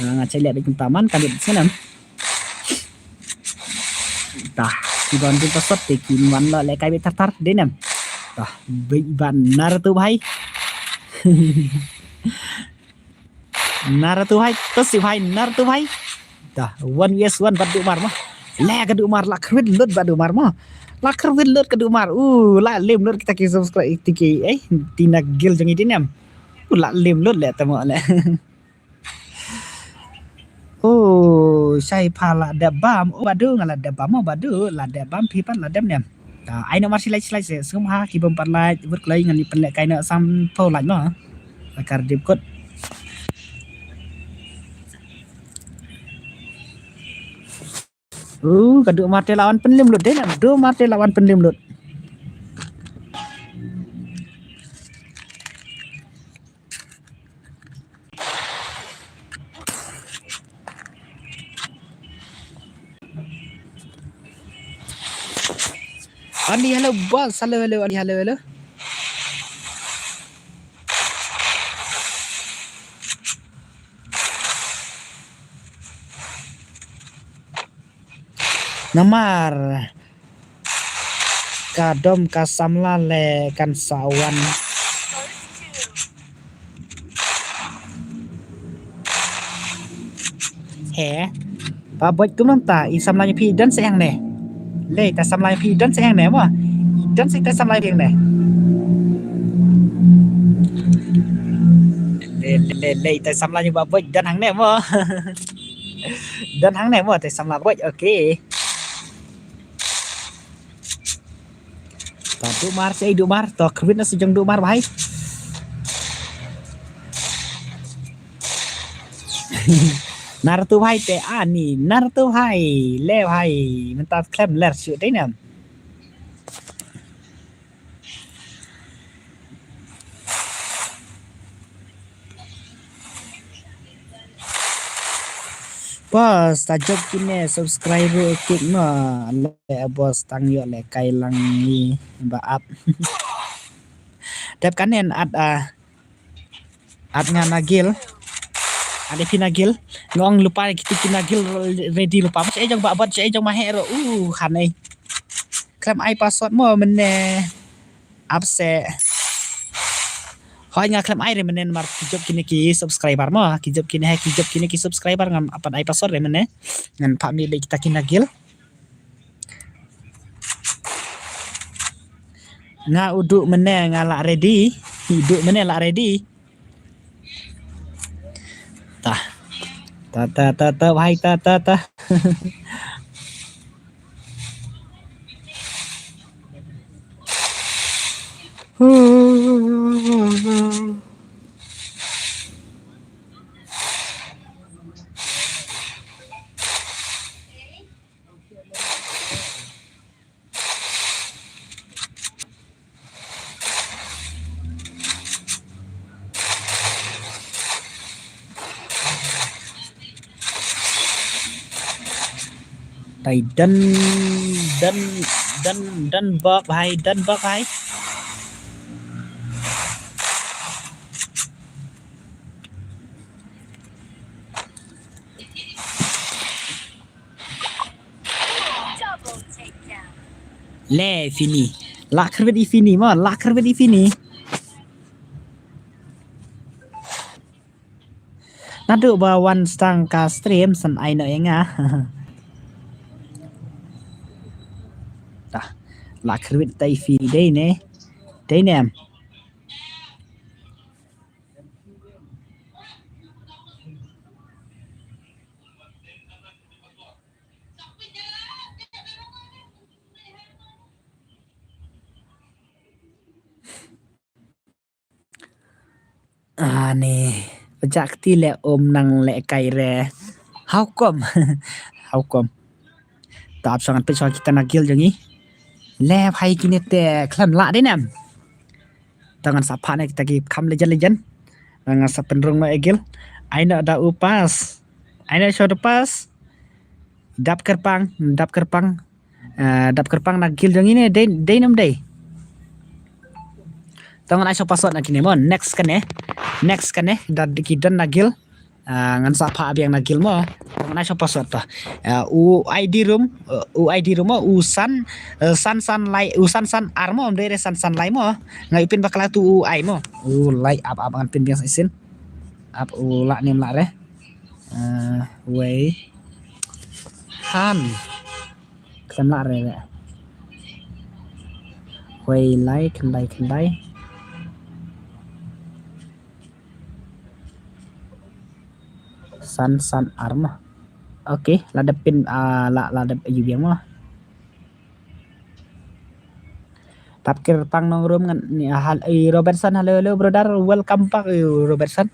nga check leh beit kumta man kan dei sngewnem. Tah, kiba wan password te kin wan lo lehkai beit tar tar dei nem. Tah, beit ban Naruto bhai. Naruto bhai, to si bhai, Naruto bhai. Tah, one V S one bad duh mar mo. Le ka duh mar, la khwit lut bad duh mar mo. La khwit lut ka duh mar. Uh, la lim lut kita ki subscribe, kita ki, eh, tina guild jong i dei nem. Uh, la lim lut le temo le. Oh, shai pha la dep bam. Oh, badu nga la dep bam, oh, badu la dep bam, phi pat la dep nem. Ta, ai no mar shilai shilai se, sngewbha ki bym pat like, bud kloi ngan ïa pynlehkai noh sanphew like mo. La kar dip kut. Uh, ka duh mar te la wan pynlim lut dei na, duh mar te la wan pynlim lut. Ani, hello, boss. Hello, hello, Ani, hello, hello. Namar ka dom ka samla le kan sa wan. He. Ba boj kum nang ta i samla ïa phi don sa ïa ne. Le ta samla ïa phi don sa ïa ne mo. Don sa ta samla ïa ne. Le le le ta samla ïa ba boj don hangne mo. Don hangne mo ta samla boj. Okay. Ta du mar, sa i du mar, to khwit na sa jong du mar bhai. Nar tu bhai te ani, nar tu bhai, le bhai, mynta khlem ler shu dei nam. Boss, ta jop kine subscriber kik no, le boss tang ïoh le kai lang ni ba ap. Dep kanen at, ah, at nga Nagil. At ïa phi Nagil. Nga ong lypa kiti ki Nagil ready lypa. Ba sha jong ba bot sha jong ma hero. Uh, khan ei. Khlem ai password mo mynne. Ap se. Hoi nga khlem ai re mynne namar ki jop kine ki subscriber mo. Ki jop kine he ki jop kine ki subscriber ngam pat ai password re mynne. Ngan phah mih bad kita ki Nagil. Nga u duh mynne nga lah ready. I duh mynne lah ready. Ta. Ta, ta, ta, ta, bhai, ta, ta, ta. Dei done, done, done, done bok bhai, done bok bhai. Le Fini. La khyrwit i Fini mo, la khyrwit i Fini. Naduh ba wan stang ka stream san ai noh ïa nga. Tah. La khyrwit ta i Fini dei ne. Dei ne em. Ani, pajak ti le um nang le kai re. How come? How come? Ta ap song an pit song kita Nagil jong i. Le bhai kine te khlem lah dei nam. Ta ngan sa phah ne kita ki kham legend legend. Ngan sa pynrung ma Egil. Ai na da u pass. Ai na show the pass. Dap kyrpang, dap kyrpang. Ah, dap kyrpang Nagil jong i ne dei, dei nam dei. Ta ngan ai show password na kine mo. Next kane. Next kane. Da ki don Nagil. Ah, ngan sa phah biang Nagil mo. Ngan ai show password to. Ah, u I D room, uh, u I D room mo, u san, uh, san san lai, u san san ar mo, um dei re san san lai mo. Nga i pyn bakla tu u ai mo. U lai ap ap ngan pyn biang sa isin. Ap u la nim la re. Uh, wei. Han. Khlem la re re. Wei lai khyndai khyndai. San san ar ma. Okay, la dep pyn, ah, la, la dep ïa biang ma. Tap kyrpang nong room ngan ni, ah, hal, eh, Robertson, hello, hello, brother, welcome back, eh, Robertson.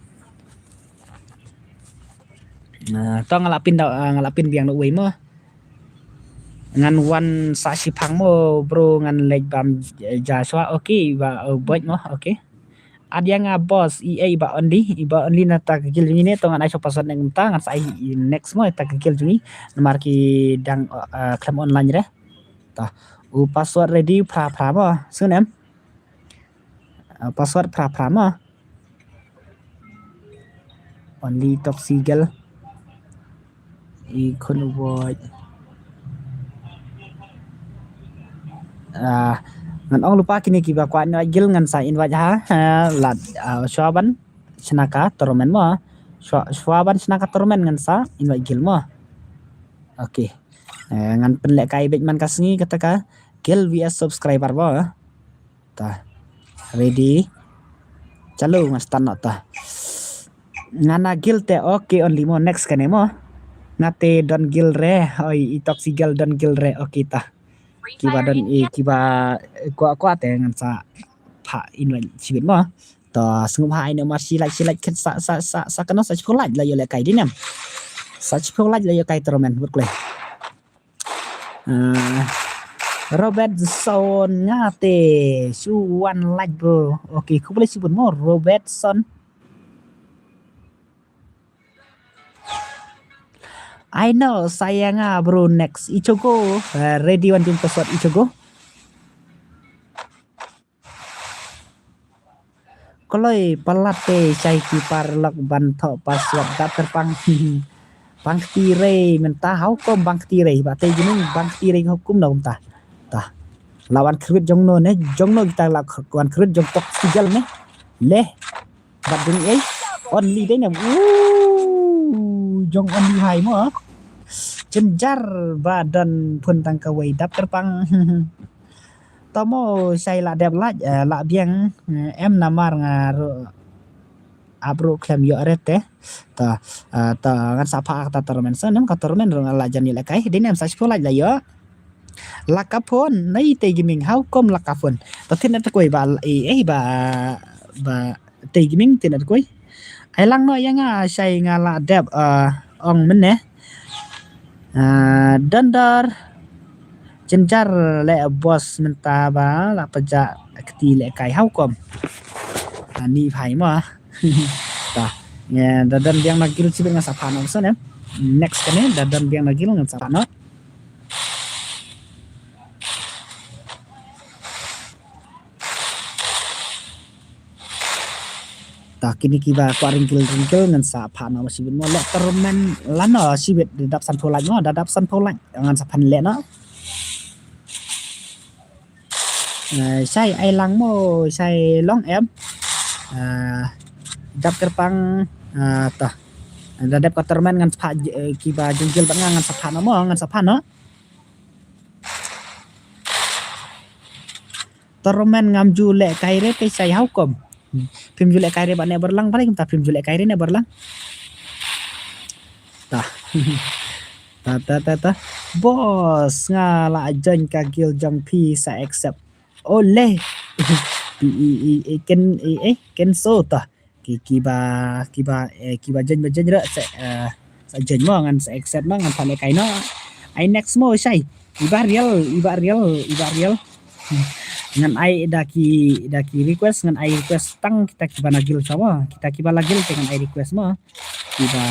Nah, to nga la pyn da, ah, nga la pyn biang da uwei ma. Ngan wan sa shiphang mo, bro, ngan leit bam, eh, Joshua, okay, ba, eh, boit mo, okay. Ad ïa nga boss, i ei ba only, i ba only na ta ka guild jong ngi ne, to ngan ai show password ne mynta, ngan sa ai next mo ta ka guild jong ngi. Namar ki dang, uh, khlem online re. Ta. U password ready phra phra mo. Sngewnem. Uh, password phra phra mo. Only toxic girl. I khun u boy. Ah, ngan ong lypa kine kiba kwah invite guild ngan sa invite ha, ah, lad, ah, shuwa ban shna ka tournament mo. Shuwa, shuwa ban shna ka tournament ngan sa invite guild mo. Okay. Eh, ngan pynlehkai beit man ka sngi kata ka guild V S subscriber mo. Ta. Ready. Chalu, ngan start noh ta. Nga na guild te, okay, only mo, next kane mo. Nga te don guild re, oi, i toxic guild don guild re, okay ta. Kiba don i, kiba, eh, kwah kwah te ngan sa pha invite shibit mo. Ta, sngewbha ai ne mar shi like, shi like, khet sa, sa, sa, sa kano sa shiphew like la ïoh lehkai dei ne em. Sa shiphew like la ïoh kai tournament, bud kloi. Ah, Robertson nga te shu wan like bro. Okay, khublei shibun mo Robertson. I know, saya nga bro, next. Ichogo, ah, ready wan jingpaswad Ichogo. Kloi palat te shai ki paralok ban thoh password dap kyrpang. Pang kti rei mynta, how come pang kti rei? Ba te jining pang kti rei hukum na kumta. Ta. La wan khrwit jong no ne, jong no kita la kh-, wan khrwit jong toxic guild ne. Leh. Bad jong ei. Only dei ne. Ooh, jong only hai mo. Jynjar ba don phone tang kawei dap kyrpang. Tamo shai la dep lait, eh, la biang, eh, em namar nga ruh ap ruh khlem ïoh ret te. Ta, eh, ta ngan sa pha kata tournament, sa nem ka tournament ruh nga la jan ïoh lehkai. Dei nem sa shiphew lait la ïoh. La ka phone, nai te gaming, how come la ka phone? Ta thin ta koi ba, eh, eh, ba, ba, Tei Gaming, tei na tkoi. Ai lang noh ïa nga, shai nga la dep, ah, ong mynne. Ah, dondor. Jynjar leh boss mynta ba la pajah kti lehkai, how come? Ani phai mo. Ta. Ïa, da don biang na guild shibit nga sa pha noh shuh ne. Next kane, da don biang na guild nga sa pha noh. Ta kine kiba kwah ringkil ringkil ngan sa pha noh shibit mo, leh tournament lano shibit, da dap sanphew lait mo, da dap sanphew lait ngan sa phan leh noh. Eh, shai ai lang mo, shai long em. Eh, dap kyrpang, eh, ta. Da dep ka tournament ngan sa pha, eh, kiba jingkil bad nga ngan sa pha noh mo, ngan sa pha noh. Tournament ngam ju lehkai re te shai, how come? Phim ju lehkai re ba ne barlang, balei kumta phim ju lehkai re ne barlang. Ta. Ta, ta, ta, ta. Boss, nga la join ka guild jong phi, sa accept. Oleh. I, i, i, i, ken, i, eh, ken so ta. Ki, kiba, kiba, eh, kiba join ba join re, sa, eh, sa join mo, ngan sa accept mo, ngan pha lehkai noh. Ai next mo shai. Iba real, iba real, iba real. Ngan ai da ki, da ki request, ngan ai request tang kita kiba na guild sha mo. Kita kiba la guild te ngan ai request mo. Kiba,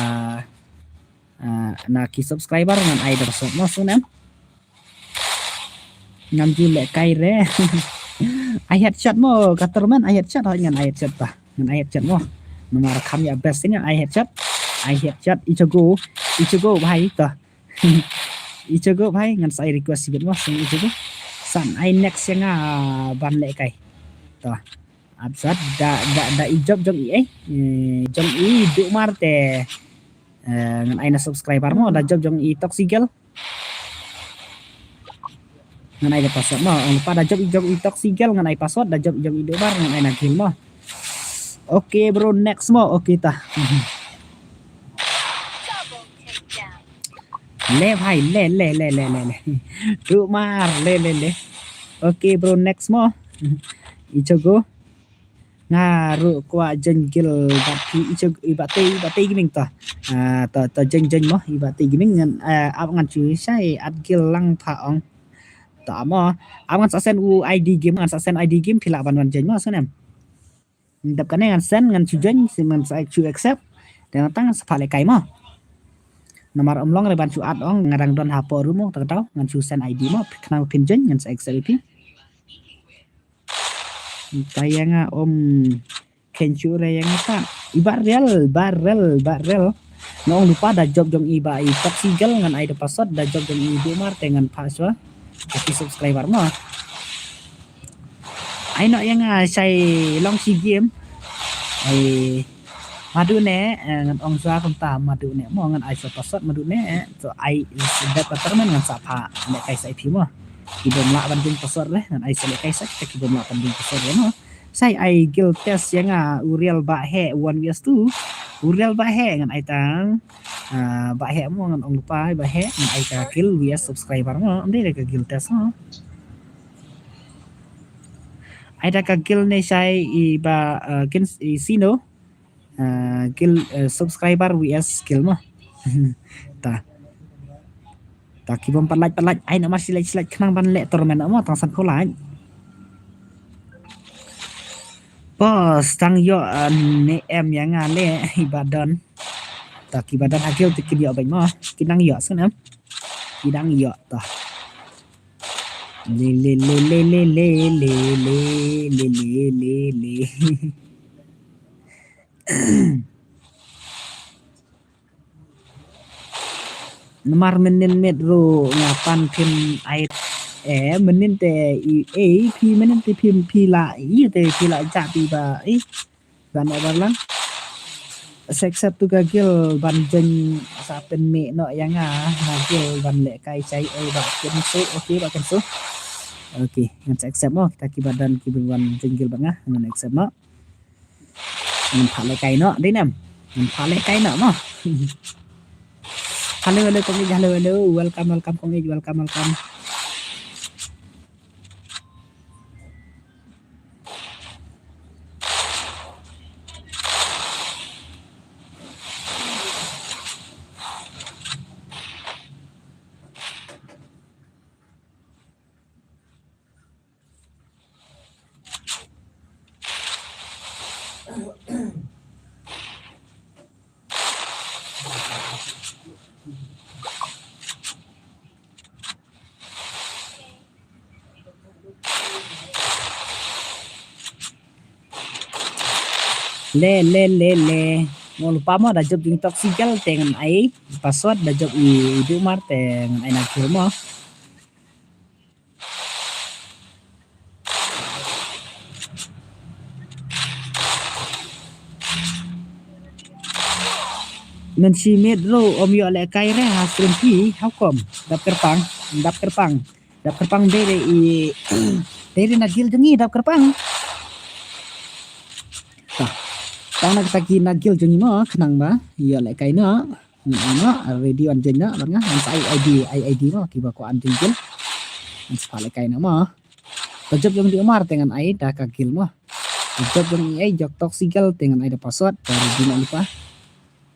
eh, na ki subscriber ngan ai da password mo, sngewbha. Ngam ju lehkai re. Ai headshot mo, ka tournament ai headshot, hoi ngan ai headshot ta. Ngan ai headshot mo. Namar kham ïa best ngan ai headshot. Ai headshot, Ichigo. Ichigo bhai ta. Ichigo bhai, ngan sa ai request shibit mo, sngewbha Ichigo. San ai next ïa nga ban lehkai. Ta. Atsat, da, da, da i job jong i, eh. Eh, jong i Dumar te. Eh, ngan ai na subscriber mo, da job jong i Toxic Girl. Ngan ai da password mo. Ong lypa da job i jong i Toxic Girl ngan ai password, da job i jong i Dumar ngan ai na guild mo. Okay bro, next mo. Okay ta. Le bhai, le, le, le. Dumar, le, le, le. Okay bro, next mo. Ichigo. Nga ruh kwah join guild bad phi, i Ichigo, i Bah Tei, i Bah Tei Gaming ta. Ah, ta, ta join, join mo, i Bah Tei Gaming ngan, eh, ap ngan shu shai add guild lang pha ong. Ta mo, ap ngan sa send u I D game, ngan sa send I D game phi lah ban wan join mo, sngewbha. Dep kane ngan send, ngan shu join, ngan sa shu accept. Te nangta ngan sa pha lehkai mo. Namar ym long re ban shu add ong, nga dang don hapoh room mo, ta kata ngan shu send I D mo, khnang phin join, ngan sa accept ïa phi. Ta ïa nga, um, khein shuh re ïa nga ta. I Bah Real, Bah Real, Bah Real. Nga ong lypa da job jong i Bah i Toxic Girl ngan ai da password, da job jong i Dumar te ngan pha shuwa. Ki subscriber mo. Ai noh ïa nga shai long shi game. Ai madu ne, eh, ngan ong shuwa kumta madu ne mo, ngan ai shuwa password madu ne, eh, to ai dep ka tournament ngan sa pha lehkai sa ïa phi mo. Ki bym lah ban jing password re, ngan ai sa lehkai sa kita ki bym lah ban jing password re mo. Shai ai guild test ïa nga Uriel Bah He one vs two. Uriel Bah He ngan ai tang. Ah, Bah He mo ngan ong lypa Bah He ngan ai ka guild vs subscriber mo. Ym dei ka guild test mo. Ai da ka guild ne shai i ba, uh, kin i sino. Uh, guild, uh, subscriber vs guild mo. Ta. Ta ki bym pat like pat like ai namar shi like shi like khnang ban leh tournament mo tang san phew like. Boss tang ïoh, uh, ne em ïa nga leh i ba don. Ta ki ba don ha guild te kin ïoh bad mo. Ki nang ïoh sngewbha. Ki nang ïoh ta. Le le le le le le le le le le le le. Namar mynnin miet ruh nga pan phin ai, eh, mynnin te i, eh, phi mynnin te phi, phi la i te phi la ja phi ba i. Ban ai ba lang. Sa accept tu ka guild ban join sa pynmih noh ïa nga na guild ban lehkai shai oi ba kin su, okay ba kin su. Okay, ngan sa accept mo kita ki ba don ki ban join guild ba nga, ngan accept mo. Ngan pha lehkai noh, dei nem. Ngan pha lehkai noh mo. Hello, hello, Kong Ij, hello, hello. Welcome, welcome, Kong Ij, welcome, welcome. Le, le, le, le. Mo lypa mo da jop jingtok sigal te ngan ai password da jop i, i dumar te ngan ai na kill mo. Mynsiem miet ruh ym ïoh lehkai re ha stream phi, how come? Dap kyrpang, dap kyrpang, dap kyrpang dei re i, dei re na guild jong ngi dap kyrpang. Tah, tang na kita ki na guild jong ngi mo khnang ba ïoh lehkai noh. Ngan ai noh, ready wan join noh, bad nga ngan sa ai ID, ai ID mo, kiba kwah wan join guild. Ngan sa pha lehkai noh mo. Ka jop jong i Umar te ngan ai da ka guild mo. Ka jop jong i ai jok Toxic Girl te ngan ai da password, ka ready noh lypa.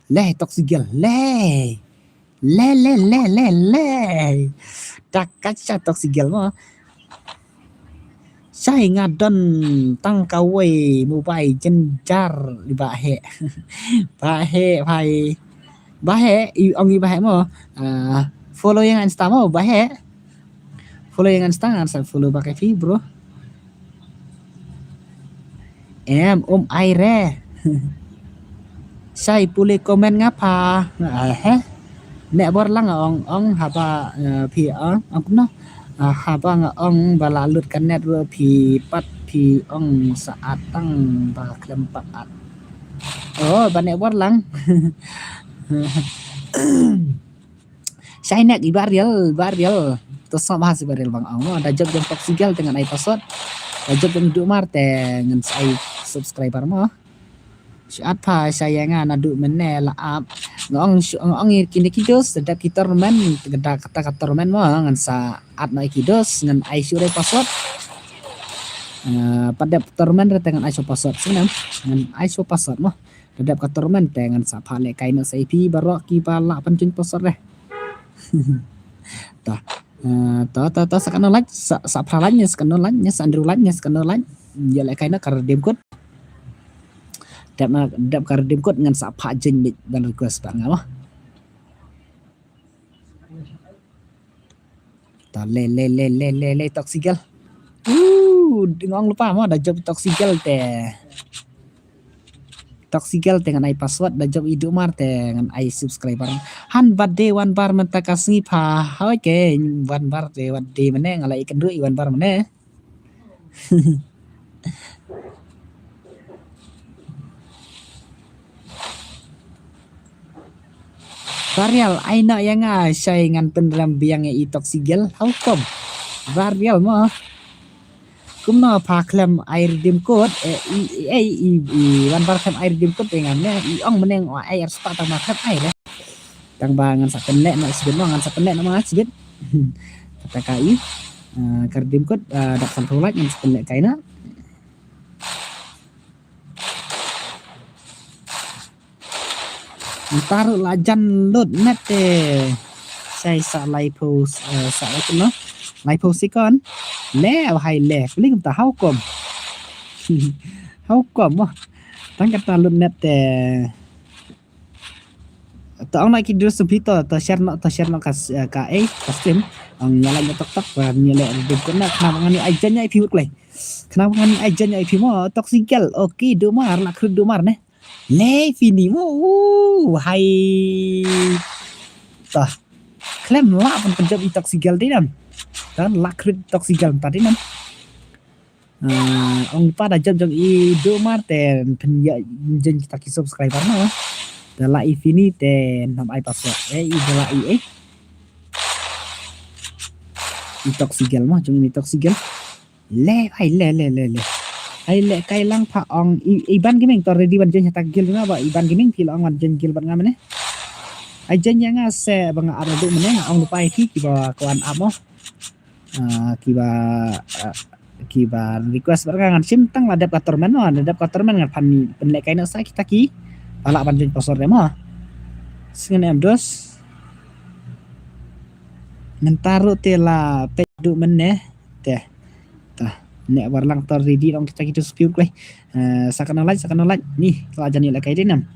Leh Toxic Girl, leh. Leh, leh, leh, leh, leh. Da ka cha Toxic Girl mo. Shai nga don tang kawei mobile jynjar i Bah Heh. Bah Heh, bhai. Bah Heh, i ong i Bah Heh mo. Ah, follow ïa nga Insta mo, Bah Heh. Follow ïa nga Insta, ngan sa follow back ïa phi, bro. Em, um ai re. Shai pule comment nga pha. Ah, heh. Neh bor lang ong ong haba, eh, phi ong, ong kumno? Ah, haba nga ong ba la lut ka net ruh phi pat phi ong sa at tang ba khlem pat at. Oh, ba neh bor lang. Shai nek i Bah Riel, Bah Riel. To sngap ha si Bah Riel bang ong. Da jop jong Toxic Girl te ngan ai password. Da jop jong Dumar te ngan sa ai subscriber mo. Shu at pha shai ïa nga naduh mynne la ap. Nga ong shu, nga ong ïa kine ki dos, da dep ki tournament, da kata ka tournament mo, ngan sa at noh ïa ki dos, ngan ai shu re password. Eh, pat dep tournament re te ngan ai shu password sngewbha. Ngan ai shu password mo. Da dep ka tournament te ngan sa pha lehkai noh sa ïa phi baroh kiba lah ban join password re. Tah. Eh, tah, tah, tah, sa katno like, sa, sa phra like ne, sa katno like ne, sa hynriew like ne, sa katno like. Ïa lehkai noh ka redeem code. Dep na, dep ka redeem code ngan sa pha join beit ban request bad nga mo. Ta le, le, le, le, le, le, Toxic Girl. Uh, nga ong lypa mo, da jop Toxic Girl te. Toxic Girl te ngan ai password, da jop i Dumar te ngan ai subscriber. Han birthday Wanbar mynta ka sngi pha. Hoi ke, Wanbar te birthday mynne, nga la ïakynduh i Wanbar mynne. Barial, ai noh ïa nga, shai ngan pynrem biang ïa i Toxic Girl, how come? Barial mo. Kumno pha khlem ai redeem code, eh, i, i, i, i, i, wan bar khlem ai redeem code te ngan ne, i ong mynne nga ai ar spah tang ba khlem ai re. Tang ba ngan sa pynleh noh shibit mo, ngan sa pynleh noh ma shibit. Kata ka i, eh, ka redeem code, eh, dap san phew lait ngan sa pynleh kai na. Ntar la jan lut net te. Shai sa lai phew, eh, sa lai phew no. Lai phew second. Le, oh hai le. Pling ta how come. How come, oh. Tang kata lut net te. To ong na ki dus phi to, to share no, to share no ka, eh, ka, eh, ka stream. Ong nyala nya tok tok, ba nyala dum ko na, kena ngani ai jan nya phi wut klai. Kena ngani ai jan nya phi mo, Toxic Girl. Okay, dumar, la khrut dumar ne. Le fini mo, uh, hai. Tah. Khlem lah pun pynjop i Toxic Girl te nam. Kan la khrut Toxic Girl ta te nam. Ah, ong pa da jop jong i dumar te pynïa jen kita ki subscriber no. Da la i fini te nam ai password. Eh, i da la i, eh. I Toxic Girl mo, jong i Toxic Girl. Le, ai, le, le, le, le. Ai, le, kai lang pha ong, i, i ban gaming, to ready ban join hata guild nga ba, i ban gaming, phi la ong ban join guild ban nga mane. Ai, join ïa nga se, ba nga ap la du mane, nga ong lupa i phi, kiba ko an ap mo. Ah, kiba, ah, kiba request ban nga ngan shim tang la dep ka tournament mo, la dep ka tournament ngan phan pynleh kai na sa kita ki. Pala ban join password mo. Sngen em dos. Ngan taru te la pet du mane. Te. Tah. Ne war lang tor ready long kita kitu spiu klai. Eh, sa kana like, sa kana like. Ni, la jan ïa la kai de nam.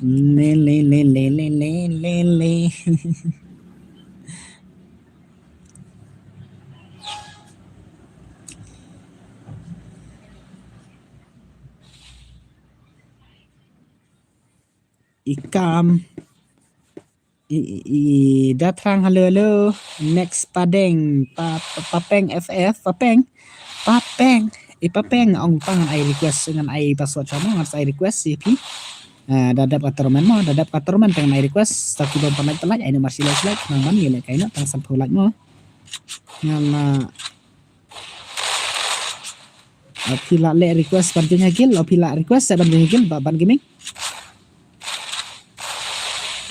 Le, le, le. Ikam. I, i, i, Datrang, halo, halo. Next Padeng, pa, pa, Papeng F F, Papeng. Papeng. I Papeng, ong pang ngan ai request, ngan ai password sama, ngan ai request, si phi. Ah, da dep ka tournament mo, da dep ka tournament te ngan ai request, ta ki bom panai pelai, ai nomor silai silai, nang man, ïa le kai no, tang san phew like mo. Ngan, ah, Ah, phi la leh request ban join ha guild, oh, phi la request sa ban join ha guild, ba ban gaming.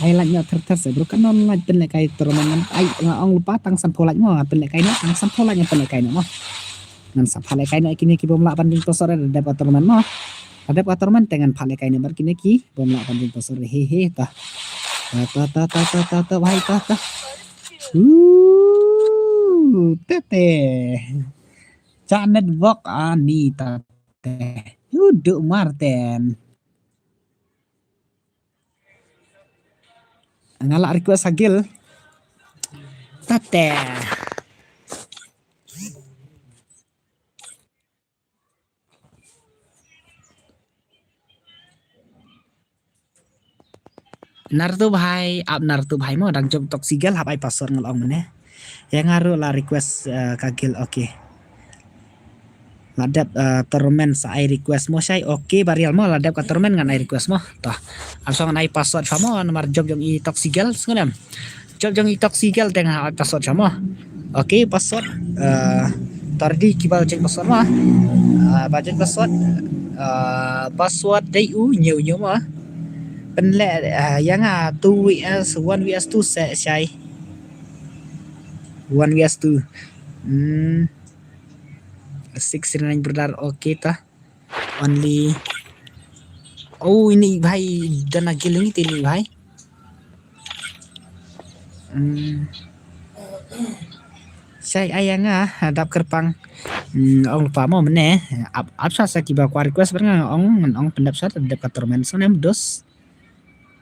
Ai like noh ther ther sa, bro, kan non like pynleh kai tournament ngan, ai, nga ong lupa tang san phew like mo, ngan pynleh kai noh, tang san phew like ngan pynleh kai noh mo. Ngan sa pha leh kai noh kine ki bom lah ban join password da dep ka tournament mo. Da dep ka tournament te ngan pha leh kai noh bad kine ki bom lah ban join password, he, he, ta. Ta, ta, ta, wahai, ta, ta. Uh, te, te. Janet Wok ani ta te. Udu Martin. Nga la request ha guild. Ta te. Nartu bhai, ap nartu bhai mo, dang jop Toxic Girl, hap ai password ngal ong mane. Ïa nga ruh la request, eh, ka guild, okay. La dep, eh, tournament sa ai request mo shai, okay, Barial mo, la dep ka tournament ngan ai request mo. Toh, ap song ngan ai password sa mo, namar jop jong i Toxic Girl, sngewdem. Jop jong i Toxic Girl te nga ai password sa mo. Okay, password. Eh, tor di kiba jeng password mo. Eh, ba jeng password. Eh, password dei u ñiew ñiew mo. Pynleh, eh, ïa nga two V S, one V S two se shai. One V S two. Hmm. Six three nine brother, okay ta. Only. Oh, ini bhai, dana guild ini tini bhai. Hmm. Shai ai ïa nga, dap kyrpang. Hmm, ong lupa mo mane. Ap, ap sa sa kiba kwah request bad nga ong, ngan ong pyndep sa, dep ka tournament sa nem dos.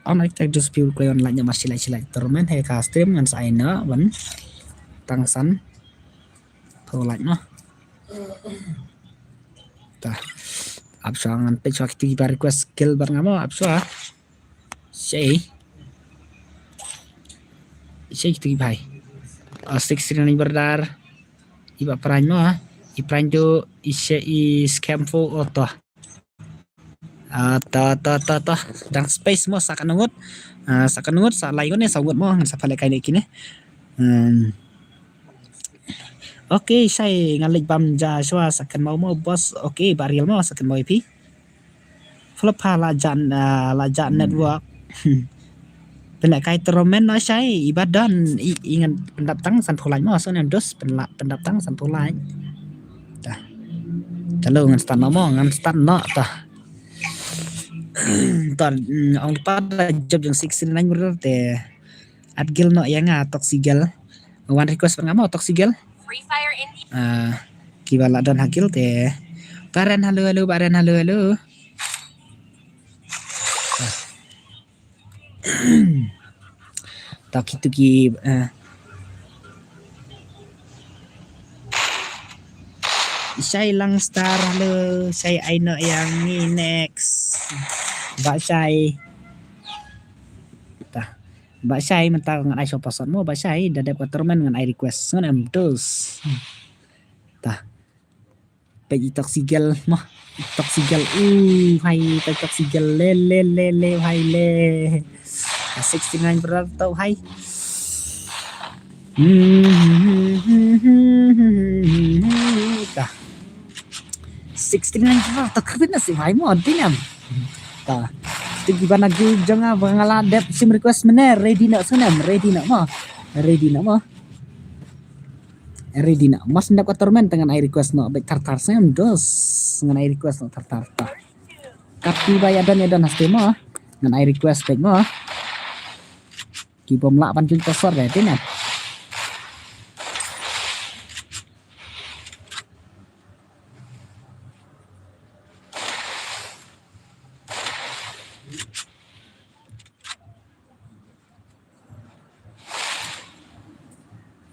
Ong ai tak dos piu kloi online nya mar silai silai tournament he ka stream ngan sa ai na ban tang san. Pau like mo. Tah. Ap sa ngan peit sa kiti ba request guild bad nga mo, ap sa. Sei. Sei kiti bhai. Ah, six three nine brother. Iba prime mo, ah. I pranjo i she i scam fo o to. Ah, to, to, to, to. Dang space mo sa ka ngut. Ah, sa ka ngut, sa lai ngut ne sa ngut mo, ngan sa pale kai ne kine. Hmm. Okay, shai ngan leit bam ja shwa sa kan mau mo boss. Okay, ba real mo sa kan mau pi. Flop ha la jan, ah, la jan network. Pynleh kai tournament no shai, i ba don, i, i ngan pyndap tang san pulai mo, so nem dos, pynleh pyndap tang san pulai. Tah. Chalo ngan start no mo, ngan start no, tah. Tah, mm, ong pa da jop jong sixty nine brother te. At gil no ïa nga Toxic Girl. Wan request nga mo Toxic Girl. Free Fire India. Ah, kiba la don ha gil te. Baren halo halo, Baren halo halo. Taki tuki, eh. Shai Langstar, halo, shai ai no ïa ngi next. Ba shai. Tah. Ba shai mynta ngan ai show password mo, ba shai da dep ka tournament ngan ai request. Ngan em dos. Tah. Peit i Toxic Girl mo. Toxic Girl. Uh, hai, peit Toxic Girl. Le, le, le, le, hai, le. Ka sixty nine brother tau, hai. Hmm, tah. Sixty nine brother tau, karbit na si, hai mo, dinam. Tah. Tu kiba na ju jong nga ba nga la dep sim request mene, ready na sunem, ready na mo. Ready na mo. Ready na. Mas ndap ka tournament ngan ai request no bek tar tar sem dos. Ngan ai request no tar tar ta. Kati ba ïa don ïa don haste mo. Ngan ai request bek mo. Ki bom lah ban jun tosor deh, deh na.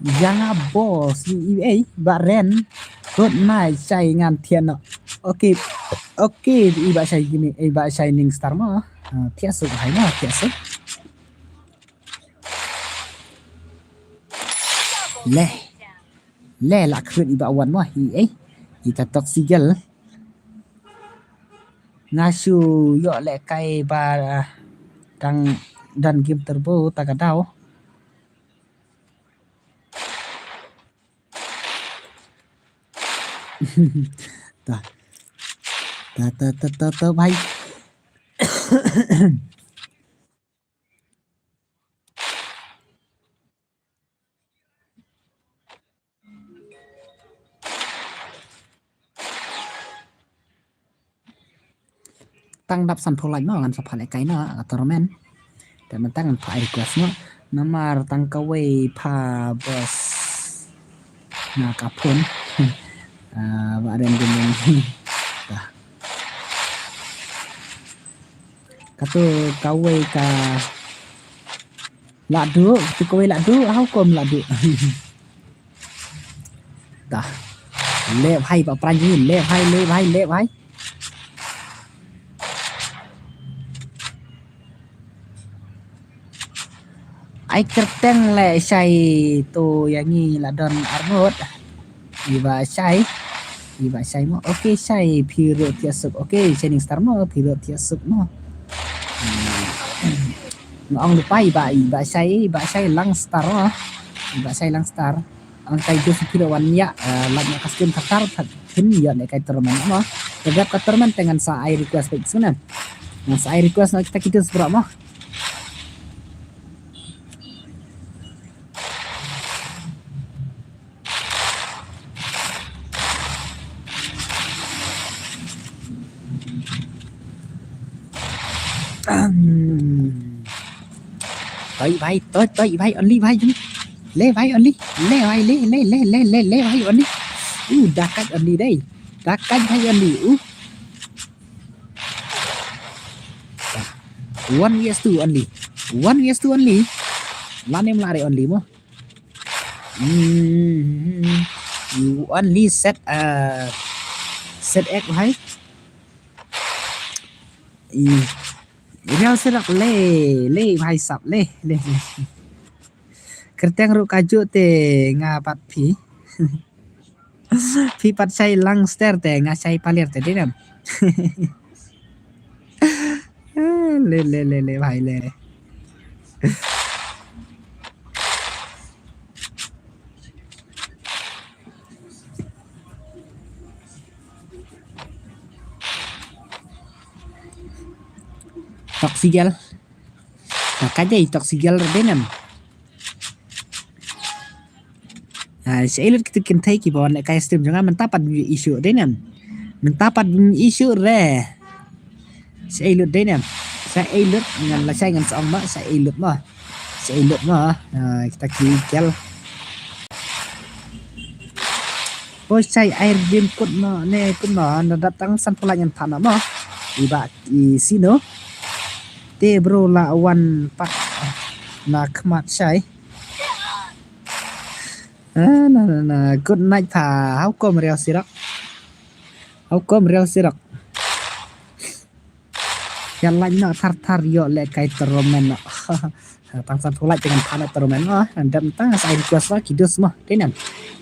Ïa nga boss, i, i, ei, ba Ren. Good night, shai ngan thiah noh. Okay, okay, i ba shai gini, i ba shai ning star mo. Ah, thiah suk hai mo, thiah suk. Leh. Leh la khut i ba wan mo, i, ei. I ta Toxic Girl. Nga shu ïoh leh kai ba, ah, tang don game turbo ta ka daw. Ta. Ta, ta, ta, ta, ta, bhai. Tang dap san phew like noh ngan sa phah leh kai noh ka tournament. Te mynta ngan phah request noh. Namar tang kawei pha boss. Na ka phone. Ah, ba ren gun ren. Dah. Katu kawei ka Ladu, tu kawei ladu, how come ladu? Dah. Leh bhai, ba pran jingin, leh bhai, leh bhai, leh bhai. Ai kyrteng leh shai tu ïa ngi la don arngut. Iba shai. Iba shai mo. Okay, shai phi ruh thiah suk. Okay, shining star mo, phi ruh thiah suk mo. Nga ong lupa iba, iba shai, iba shai lang star mo. Iba shai lang star. Ang kai just phi ruh wan ïa, eh, lap ïa ka stream kata, phin ïa ne kai tournament mo. Tegap ka tournament te ngan sa ai request pek sngewbha. Ngan sa ai request na kita kita seberak mo. Ahem. Toi bhai, toi, toi bhai, only bhai jom. Leh bhai only. Leh bhai, leh, leh, leh, leh, leh, leh bhai only. Uh, dakat only dei. Dakat bhai only. Uh. One V S two only. One V S two only. Lane mlare only mo. Hmm. You only set, uh, set egg bhai. I real serak le, le bhai sab le, le, le. Kyrteng ruh kajuh te nga bat phi. Phi pat shai lang ster te, nga shai palir te, dei nam. Le, le, le, le, bhai, le. Toxic girl. Ka dei toxic girl, dei nam. Ah, shaei lut kitu ki kynthei kiba wan lehkai stream jong nga, mynta pat ym issue, dei nam. Mynta pat ym issue re. Shaei lut, dei nam. Shaei lut, ngan lashai ngan sa ong mo, shaei lut mo. Shaei lut mo. Ah, kita ki girl. Poi shai ai redeem code mo, ne kumno, na dap tang sanphew lait ngan phah noh mo. I Bah, i Sino. Te bro la wan pat na khmat shai. Ah, na, na, na. Good night pha. How come riaw sirok? How come riaw sirok? Ïa lait noh thar thar ïoh lehkai tournament noh. Tang sanphew lait te ngan phah noh tournament noh. Ngan dep tang sa ai request noh ki dos mo. Te ngan.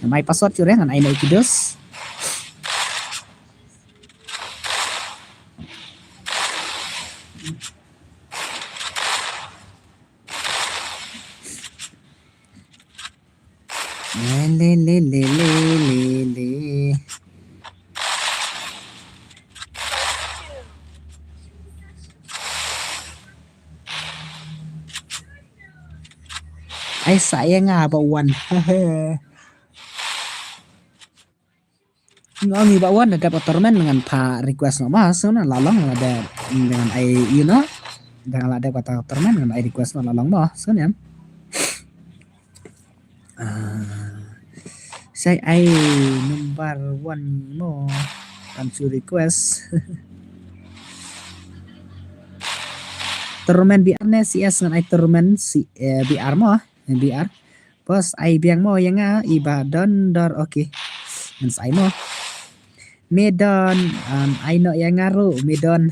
Ngan ai password shuh re ngan ai noh ki dos. Le, le, le, le, le, le, le. Ai sa ïa nga ba wan. Nga ngi ba wan da dep ka tournament ngan phah request noh ma, so na la long la dep, ngan ai, you know, da la dep ka tournament ngan ai request noh la long ma, so ne. Ah, shai ai number one mo, kan shu request. Tournament B R ne C S, ngan ai tournament C, eh, B R mo, B R. Boss, ai biang mo ïa nga, i Bah Don Dor, okay. Ngan sa ai mo. Me Don, um, ai noh ïa nga ruh, me Don.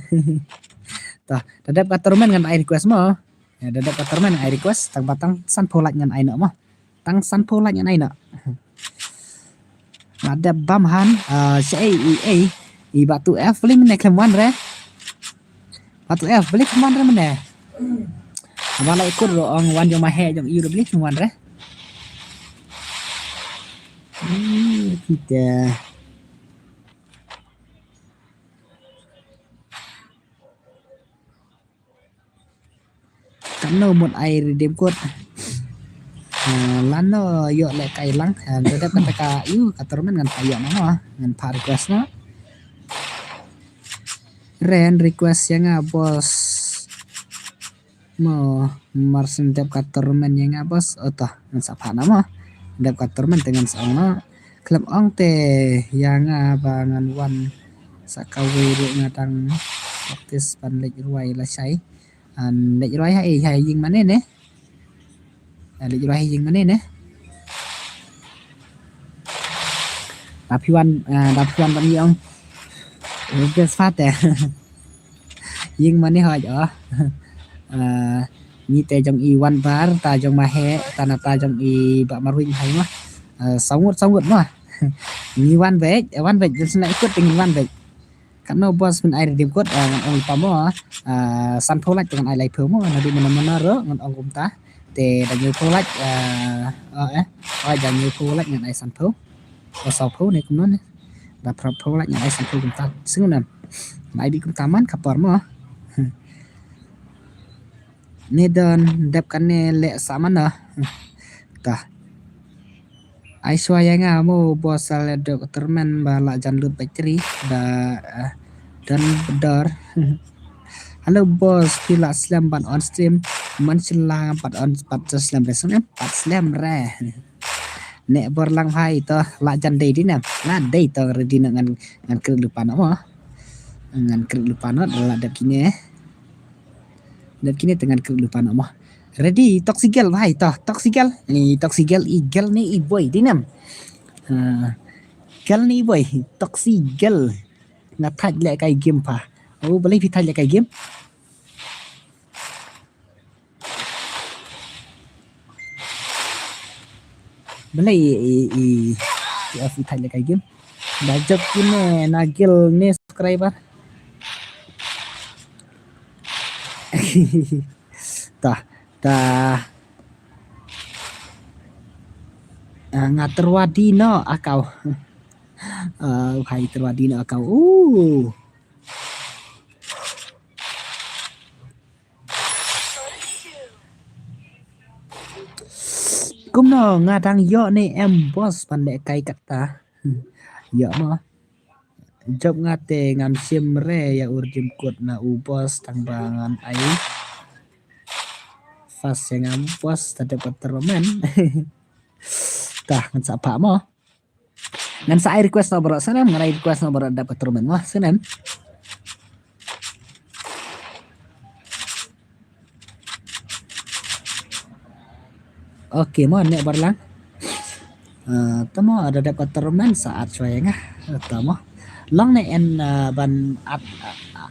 Tah, da dep ka tournament ngan ai request mo. Ïa, da dep ka tournament ngan ai request, tang ba tang sanphew lait ngan ai noh mo. Tang sanphew lait ngan ai noh. La dep bam han, ah, shaei, i, ei, i Bah Tu F, balei mynne khlem wan re. Bah Tu F, balei khlem wan re mynne. Ba la ikut ruh ong wan jong ma heh jong i ruh, balei khlem wan re. Hmm, kita. Katno mut ai redeem code. Ah, lano ïoh lehkai lang. Ah, da dep kata ka, ïoh ka tournament ngan phah ïoh noh, ngan phah request noh. Ren request ïa nga boss. Mo, mar shu dep ka tournament ïa nga boss. Oh, to, ngan sa phah noh mo. Dep ka tournament te ngan sa ong noh. Khlem ong te ïa nga ba ngan wan sa kawei ruh, nga dang practice ban leit rwai lashai. An leit rwai ha, eh, ha ïing mane ne? An leit rwai ha ïing mane ne? Da phi wan, ah, da phi wan ban ïong. Eh, best part eh. Ïing mane hoi oh. Ah, ngi te jong i Wan Bar, ta jong ma heh, ta na ta jong i Bah Marwin hai ma. Ah, saw ngut, saw ngut ma. Ngi wan beit, eh, wan beit, jong sna ikut te ngi wan beit. Katno boss, phin ai redeem code, ah, ngan ong lypa mo, ah, sanphew lait te ngan ai laiphew mo, naduh mynno mynno ruh ngan ong kumta. Te da hynñiewphew lait, ah, oh, eh, oh, da hynñiewphew lait ngan ai sanphew. Oh, sawphew ne kumno ne. Da phraphew lait ngan ai sanphew kumta. Sngew ne em. Ngan ai beit kumta man ka por mo. Ne don dep kane leh sa mano. Tah. Ai shuwa ïa nga mo boss, sa leh dok termen ba la jan lut battery da, eh, don dor. Hello boss, phi la slem ban on stream. Man shu la pat on pat slem re, sngem pat slem re. Ne bor lang bhai, to la jan dei dei ne. La dei to ready ne ngan, ngan krik lypa noh mo. Ngan krik lypa noh la dep kine. Dep kine te ngan krik lypa noh mo. Ready, toxic girl bhai, to toxic girl. Ni toxic girl, i girl ne i boy dei ne em. Ha. Girl ne i boy, toxic girl. Nga thait lehkai game pha. Oh, balei phi thait lehkai game? Balei i, i, i, Ki F i thait leh kai game. Da jop kine na guild ne subscriber. Tah, tah. Ah, nga tyrwa di no akau. Ah, hai tyrwa di no akau. Uh. Kumno nga dang ïoh ne em boss ban leh kai katta. Ïoh mo. Jop nga te ngam shim re ïa u redeem code na u boss tang ba ngan ai fast ïa nga boss ta dep ka tournament. Tah ngan sa pha mo. Ngan sa ai request na baroh snem, ngan ai request na baroh dep ka tournament mo snem. Okay mo ne bar lang. Ah, tamo ada dep ka tournament sa at shwa ïa nga. Tamo. Long ne en, ah, ban at, ah, ah,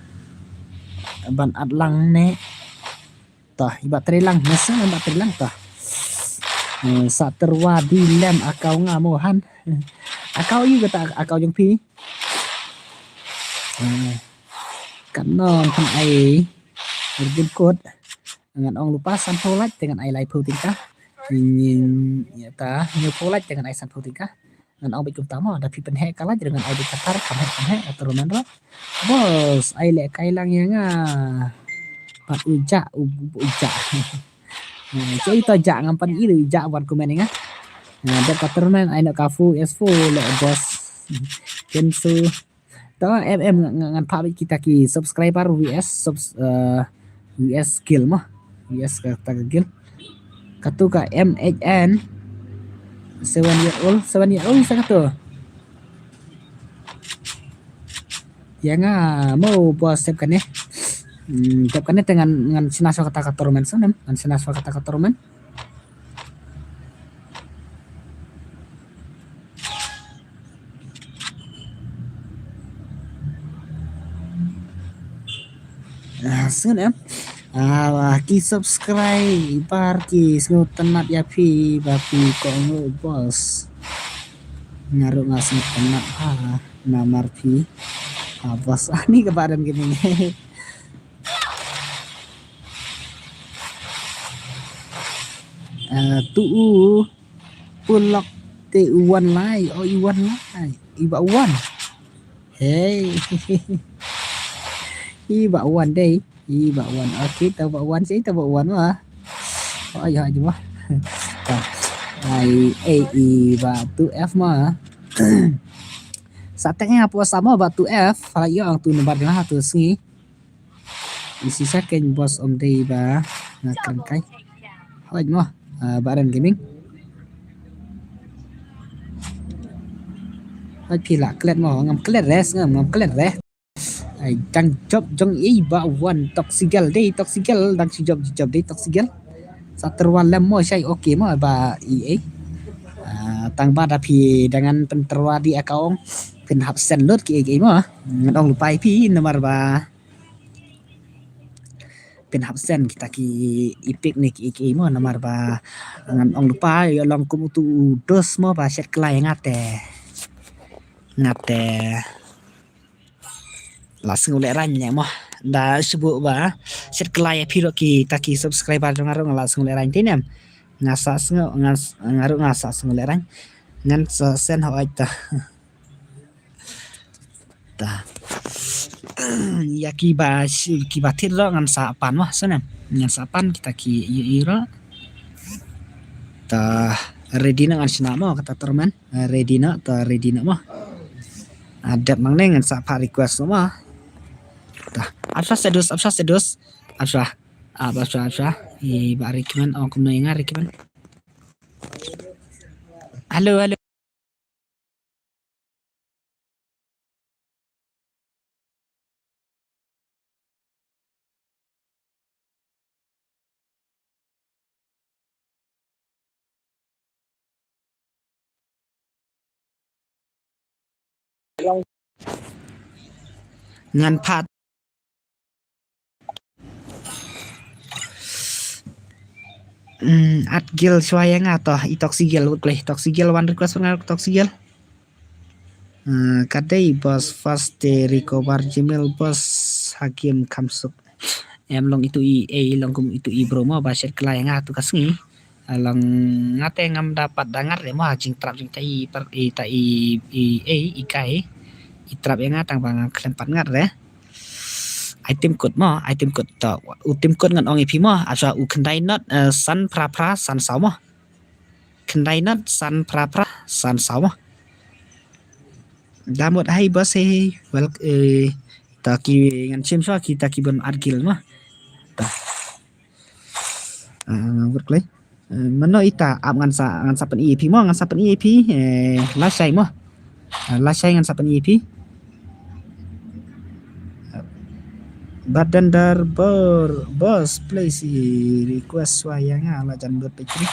ban at lang ne. Tah, iba trei lang, nasa iba trei lang tah. Eh, sa tyrwa di lem akau nga mo han. Akau ïu kata akau jong phi. Eh, kan non kan ai. Redeem code. Ngan ong lypa sanphew lait te ngan ai laiphew tyngka. Nyin ya ta, hynñiewphew lait te ngan ai sanphew tyngka. Ngan ong beit kumta mo, da phi pynheh ka lait ruh ngan ai beit ka tar, pynheh pynheh ka tournament ruh. Boss, ai leh kai lang ïa nga. Pat u jah, u, u jah. Cei to jah ngam pan i ruh u jah wan comment ïa nga. Dep ka tournament ai noh ka full S four leh boss. Kensu. To em em ngan phah beit kita ki subscriber V S subs, eh, V S guild mo. V S kata ka guild. Katu ka M H N seven year old, seven year old sa katu. Ïa nga mo boss sep kane. Hmm, sep kane te ngan, ngan shna shwa kata ka tournament snem, ngan shna shwa kata ka tournament. Ah, sngew em. Ah, ki subscriber ki sngewtynnat ïa phi ba phi kohnguh boss. Nga ruh nga sngewtynnat ha namar phi. Ah, boss ani ka badan kini. Ah, tu u pulok te u wan lai, oh i wan lai. I ba wan. Hey. I ba wan dei. I ba wan. Okay, ta ba wan si ta ba wan ma. Oh ya jua. Ai eh i ba tu F ma. Sa teng ya po sama ba tu F. Fala yo ang tu nomor dia tu sngi. Isi sa keng boss om dei ba nga kren kai. Hoi mo, ah, Baran Gaming. Hoi phi la klet mo, ngam klet res, ngam, ngam klet res. Ai, dang jop jong i ba wan Toxigal dei, Toxigal, dang si jop, jop dei Toxigal. Sa terwa lem mo, shai okay mo, ba i eh. Ah, tang ba da phi dangan pen terwa di akaung, pen hap sen lut ki eh mo. Ngan ong lupai phi, namar ba. Pynhap sen kita ki epic ne ki, ki mo namar ba ngan ong lupa ïa long kum utu u dos mo ba shet klai ngate. Ngate. La sngew leh rang ne mo. Da sbu ba shet klai ïa phi ruh kita ki subscriber jong nga ruh nga la sngew leh rang te nem. Nga sa sngew nga s-, nga ruh nga sa sngew leh rang. Ngan sa sen ho ai ta. Ta. Ïa kiba shi-, kiba thied ruh ngan sa pan wah snem. Ngan sa pan kita ki ïohi ruh. Ta ready na ngan shna mo kata termen. Ready na ta ready na mo. Adat mang ne ngan sa pa request mo. Ta. Apsa sedus, apsa sedus. Apsa. Apsa, apsa. I ba recommend, oh kumno nga recommend. Halo, halo. Ngan pat. Hmm, at gil shwa ïa nga to, i Toxigal wut klei, Toxigal wan request nga Toxigal. Uh, ka dei boss first te recover Gmail boss ha game kham suk. Em long itu i, eh, long kum itu i bro mo ba shet klai nga tu ka sngi. Ah, long nga te ngam da pat da ngat re mo ha jingtrap jingta i par i ta i, i, eh, i kai. I trap ïa nga tang ba nga khlem pat ngat re. Item code mo, item code to. U item code ngan ong ïa phi mo, asa u khyndai not, eh, san phra phra san saw mo. Khyndai not san phra phra san saw mo. Da mut hai boss, eh, well, eh, ta ki ngan shim shuwa kita ki ban at guild mo. Ta. Ah, ngan wut klei. Eh, mano ita ap ngan sa, ngan sa pyn-i ïa phi mo, ngan sa pyn-i ïa phi, eh, lashai mo. Ah, lashai ngan sa pyn-i ïa phi. Badandar bor, boss, please, i request shuwa ïa nga la jan dot pekri.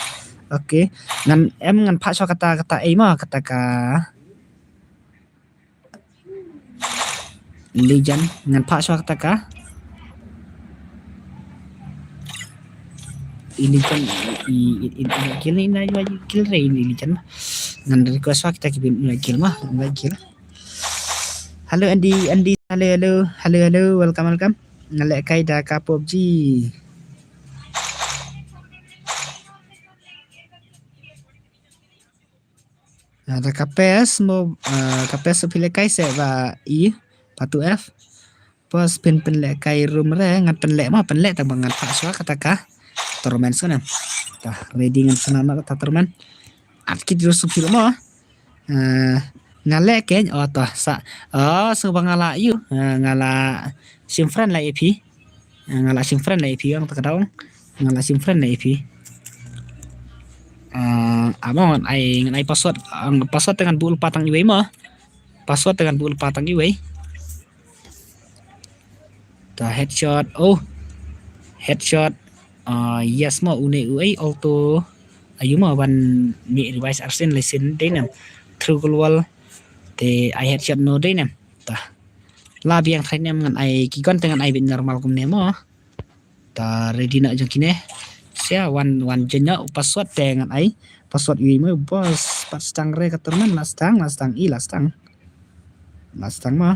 Okay. Ngan em ngan phah shuwa kata, kata ei mo, kata ka Legend, ngan phah shuwa kata ka. I Legend, i, i, i, i, kill ni na, i, i, kill re i Legend. Ngan request shuwa kita ki bin, i, kill ma, i, kill. Hello, Andy, Andy, hello, hello, hello, hello, welcome, welcome. Nga lehkai da ka PUBG. Ah, da ka pes mo, ah, ka pes phi lehkai se ba i, pa tu F. Pos phin pynlehkai room re, ngan pynleh ma, pynleh tang ba ngan phah shuwa kata ka. Torment shuwa ne. Ta, ready ngan shna ma kata torment. At ki dro su phi mo. Ah, nga leh ken, oh, to, sa. Oh, su ba nga la ïu, ah, nga la shim friend la ïa phi. Ah, nga la shim friend la ïa phi, ong ta ka daw. Nga la shim friend la ïa phi. Ah, amo ngan ai, ngan ai password, ah, password te ngan buh lypa tang iwei mo. Password te ngan buh lypa tang iwei. Ta headshot, oh. Headshot. Ah, yes mo, une uei auto. Ayu mo ban mi revise arsin lesin dei nem. Through global. Te ai headshot no dei nem. Ta. La biang thai nem ngan ai ki gun te ngan ai bit normal kumne mo. Ta ready na jong kine. Sia wan, wan jenya u password te ngan ai. Password ui mo boss. Pat stang re ka torment la stang, la stang i la stang. La stang ma.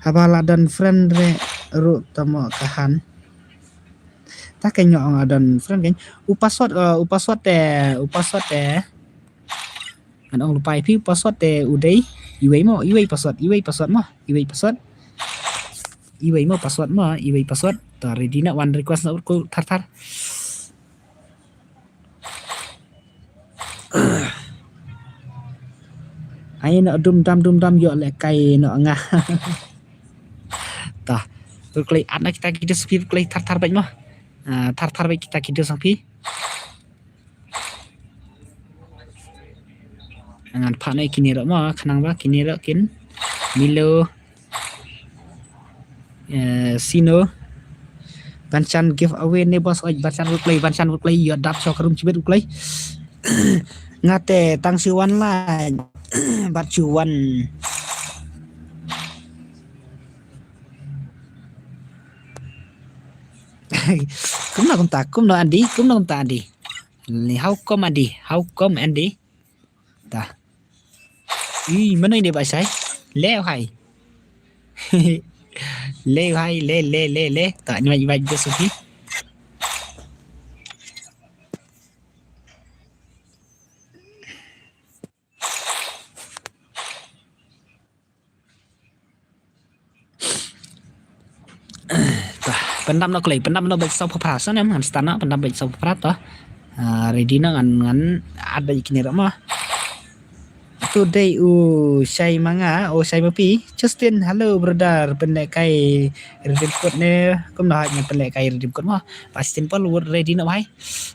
Haba la don friend re ru tamo ka han. Ta ka nyok nga don friend ken. U password, uh, u password te, u password te. Ngan ong lypa ïa phi u password te u dei. Iwei mo, iwei password, iwei password mo, iwei password. Iwei mo password mo, iwei password. Ta ready na wan request na urku thar thar. Ai no dum dam dum dam ïoh lehkai no nga. Ta. Klei at na kita kita speed klei thar thar baik mo. Ah, thar thar baik kita kita sampi. Ngan phah noi kine ro mo, khnang ba kine ro kin. Milo. Eh, Sino. Banchan giveaway ne boss, oi, banchan replay, banchan replay, yo dap so karum chibet replay. Ngate tang si wan la. Bat chu wan. Kumno kumta, kumno Andy, kumno kumta Andy. Ni how come Andy, how come Andy. Ta. Ih, mano ini ba sai? Le hai. Le hai, le, le, le, le. Ta, ni mai ba suki. Pyndam noh klei, pyndam noh bad saw phra phra, sa nem ngan start noh pyndam bad saw phra phra to. Ah, ready noh ngan, ngan add bad kine ruh mo. Tu dei u shai ma nga, u shai ma phi. Justin, hello brother, pynlehkai redeem code ne, kumno haj ngan pynlehkai redeem code mo. Ba simple, word ready noh bhai.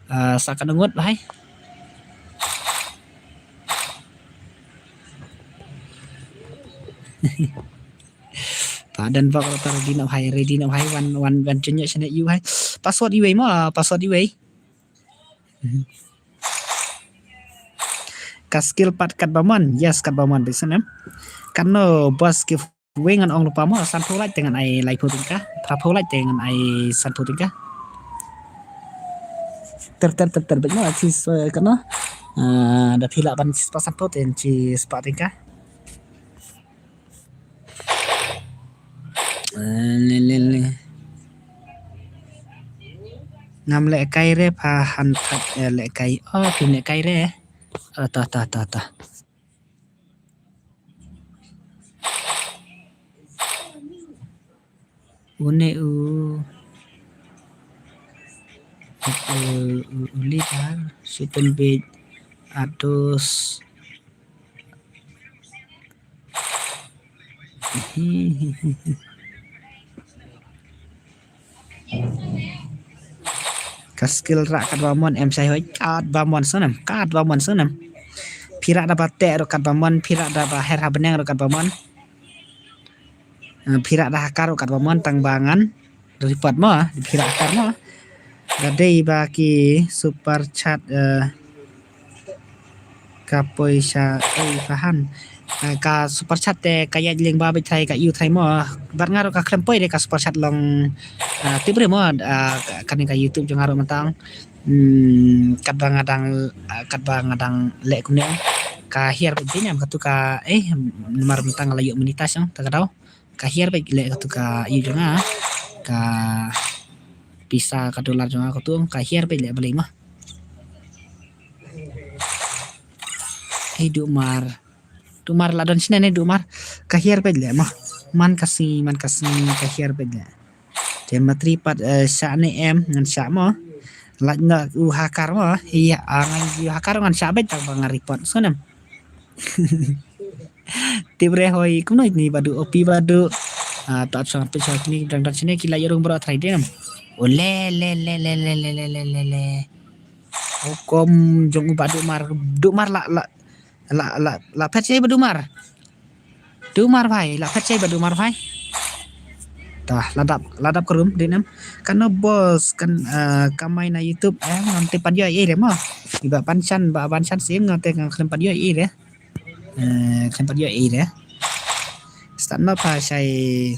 Ah, sa ka ngut bhai. Ta dan ba ta ready na bhai, ready na bhai, wan, wan, wan junior sene yu bhai. Password iwei mo, ah, password iwei. Ka skill pat kat ba mon, yes kat ba mon bisan em. Kano boss giveaway ngan ong lypa mo, san phew like te ngan ai lai phew tyngka, phra phew like te ngan ai san phew tyngka. Ter ter ter ter bek mo, chi, eh, kano. Ah, da phi lah ban chi spah san phew te chi spah tyngka. Eh, le, le, le. Ngam lehkai re pha han phat, eh, lehkai. Oh, phim lehkai re. Oh, ta, ta, ta, ta. Une u, u, u, u leader, Sutan Bej, Ados. Ka skill rah katba mon em shai hoi, katba mon sngewnem, katba mon sngewnem. Phi rah da ba teh ruh katba mon, phi rah da ba her ha bneng ruh katba mon. Eh, phi rah da ha kar ruh katba mon tang ba ngan report mo, phi rah ha kar mo. Ka dei ba ki super chat, eh, ka poi sha, eh, ka han. Eh, ka super chat te ka ïaid lyngba beit trai ka ïu trai mo. Bad nga ruh ka khlem poi de ka super chat long, eh, tip re mo, eh, ka, kane ka YouTube jong nga ruh mynta. Hmm, katba nga dang, eh, katba nga dang leh kumne. Ka hiar beit de ñiam katu ka, eh, namar mynta nga la ïoh monetize ong, ta ka daw. Ka hiar beit leh katu ka ïu jong nga. Ka pisa ka dollar jong nga katu ka hiar beit leh balei mo. Hei Dumar. Dumar la don shane ne Dumar. Ka hiar beit leh mo. Man ka sngi, man ka sngi ka hiar beit leh. Te matri pat, eh, shah ne em ngan shah mo. Lait na u hakar mo. Iya, ah, ngan u hakar ngan shah beit tang ba ngan report. Sngewnem. Tip re hoi kumno ni Badu, opi Badu. Ah, ta ap sang pe sa kini dang dang sini ki la ïarung bro trai dem. Oh, le, le, le. Hukum jong u Badu Mar, Dumar la, la, la, la, la phet shai Badu Mar. Dumar bhai, la phet shai Badu Mar bhai. Tah, la dap, la dap ka room, di nam. Kan no boss, kan, eh, kamai na YouTube, eh, ngam te pat ïoh ïa i re mo. Iba ban shan, ba ban shan sim, ngam te ngam khlem pat ïoh ïa i re. Eh, khlem pat ïoh ïa i re. Start no pha shai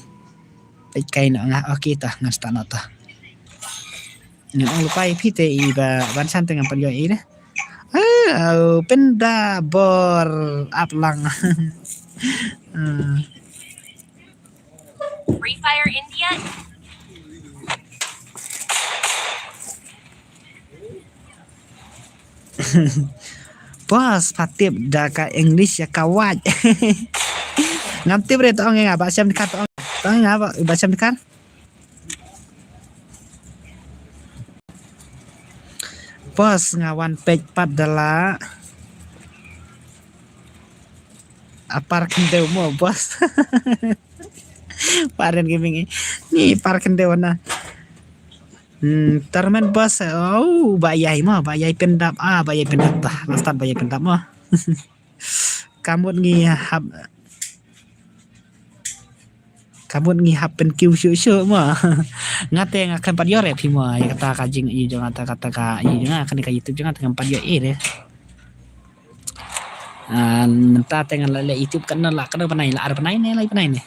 peit kai no nga, okay tah, ngan start no tah. Ngan ong lypa ïa phi te iba ban shan te ngam pat ïoh ïa i re. Ah, oh, pynda bor ap lang. Ah. Free Fire India. Boss, pha tip da ka English ïa ka wait. Ngam tip re, to ong ïa nga Bah Shem Dkhar, to ong, to ong ïa nga Bah, Bah Shem Dkhar. Boss, nga wan peit pat da la. Apar khyndew mo, boss. Paren gaming, eh. Ni par khyndew na. Hmm, tournament boss, oh, Bah Yai mo, Bah Yai pyndap, ah, Bah Yai pyndap tah. Last start Bah Yai pyndap mo. Ka mut ngi hap, ka mut ngi hap pynkiew shuh shuh mo. Nga te nga khlem pat ïoh re phi mo, ïa kata ka jingïohi jong nga, kata, kata ka ïohi jong nga, kane ka YouTube jong nga te ngam pat ïoh re. Ah, mynta te ngan la leh YouTube kan la, kan bnai, la ar bnai ne, lai bnai ne.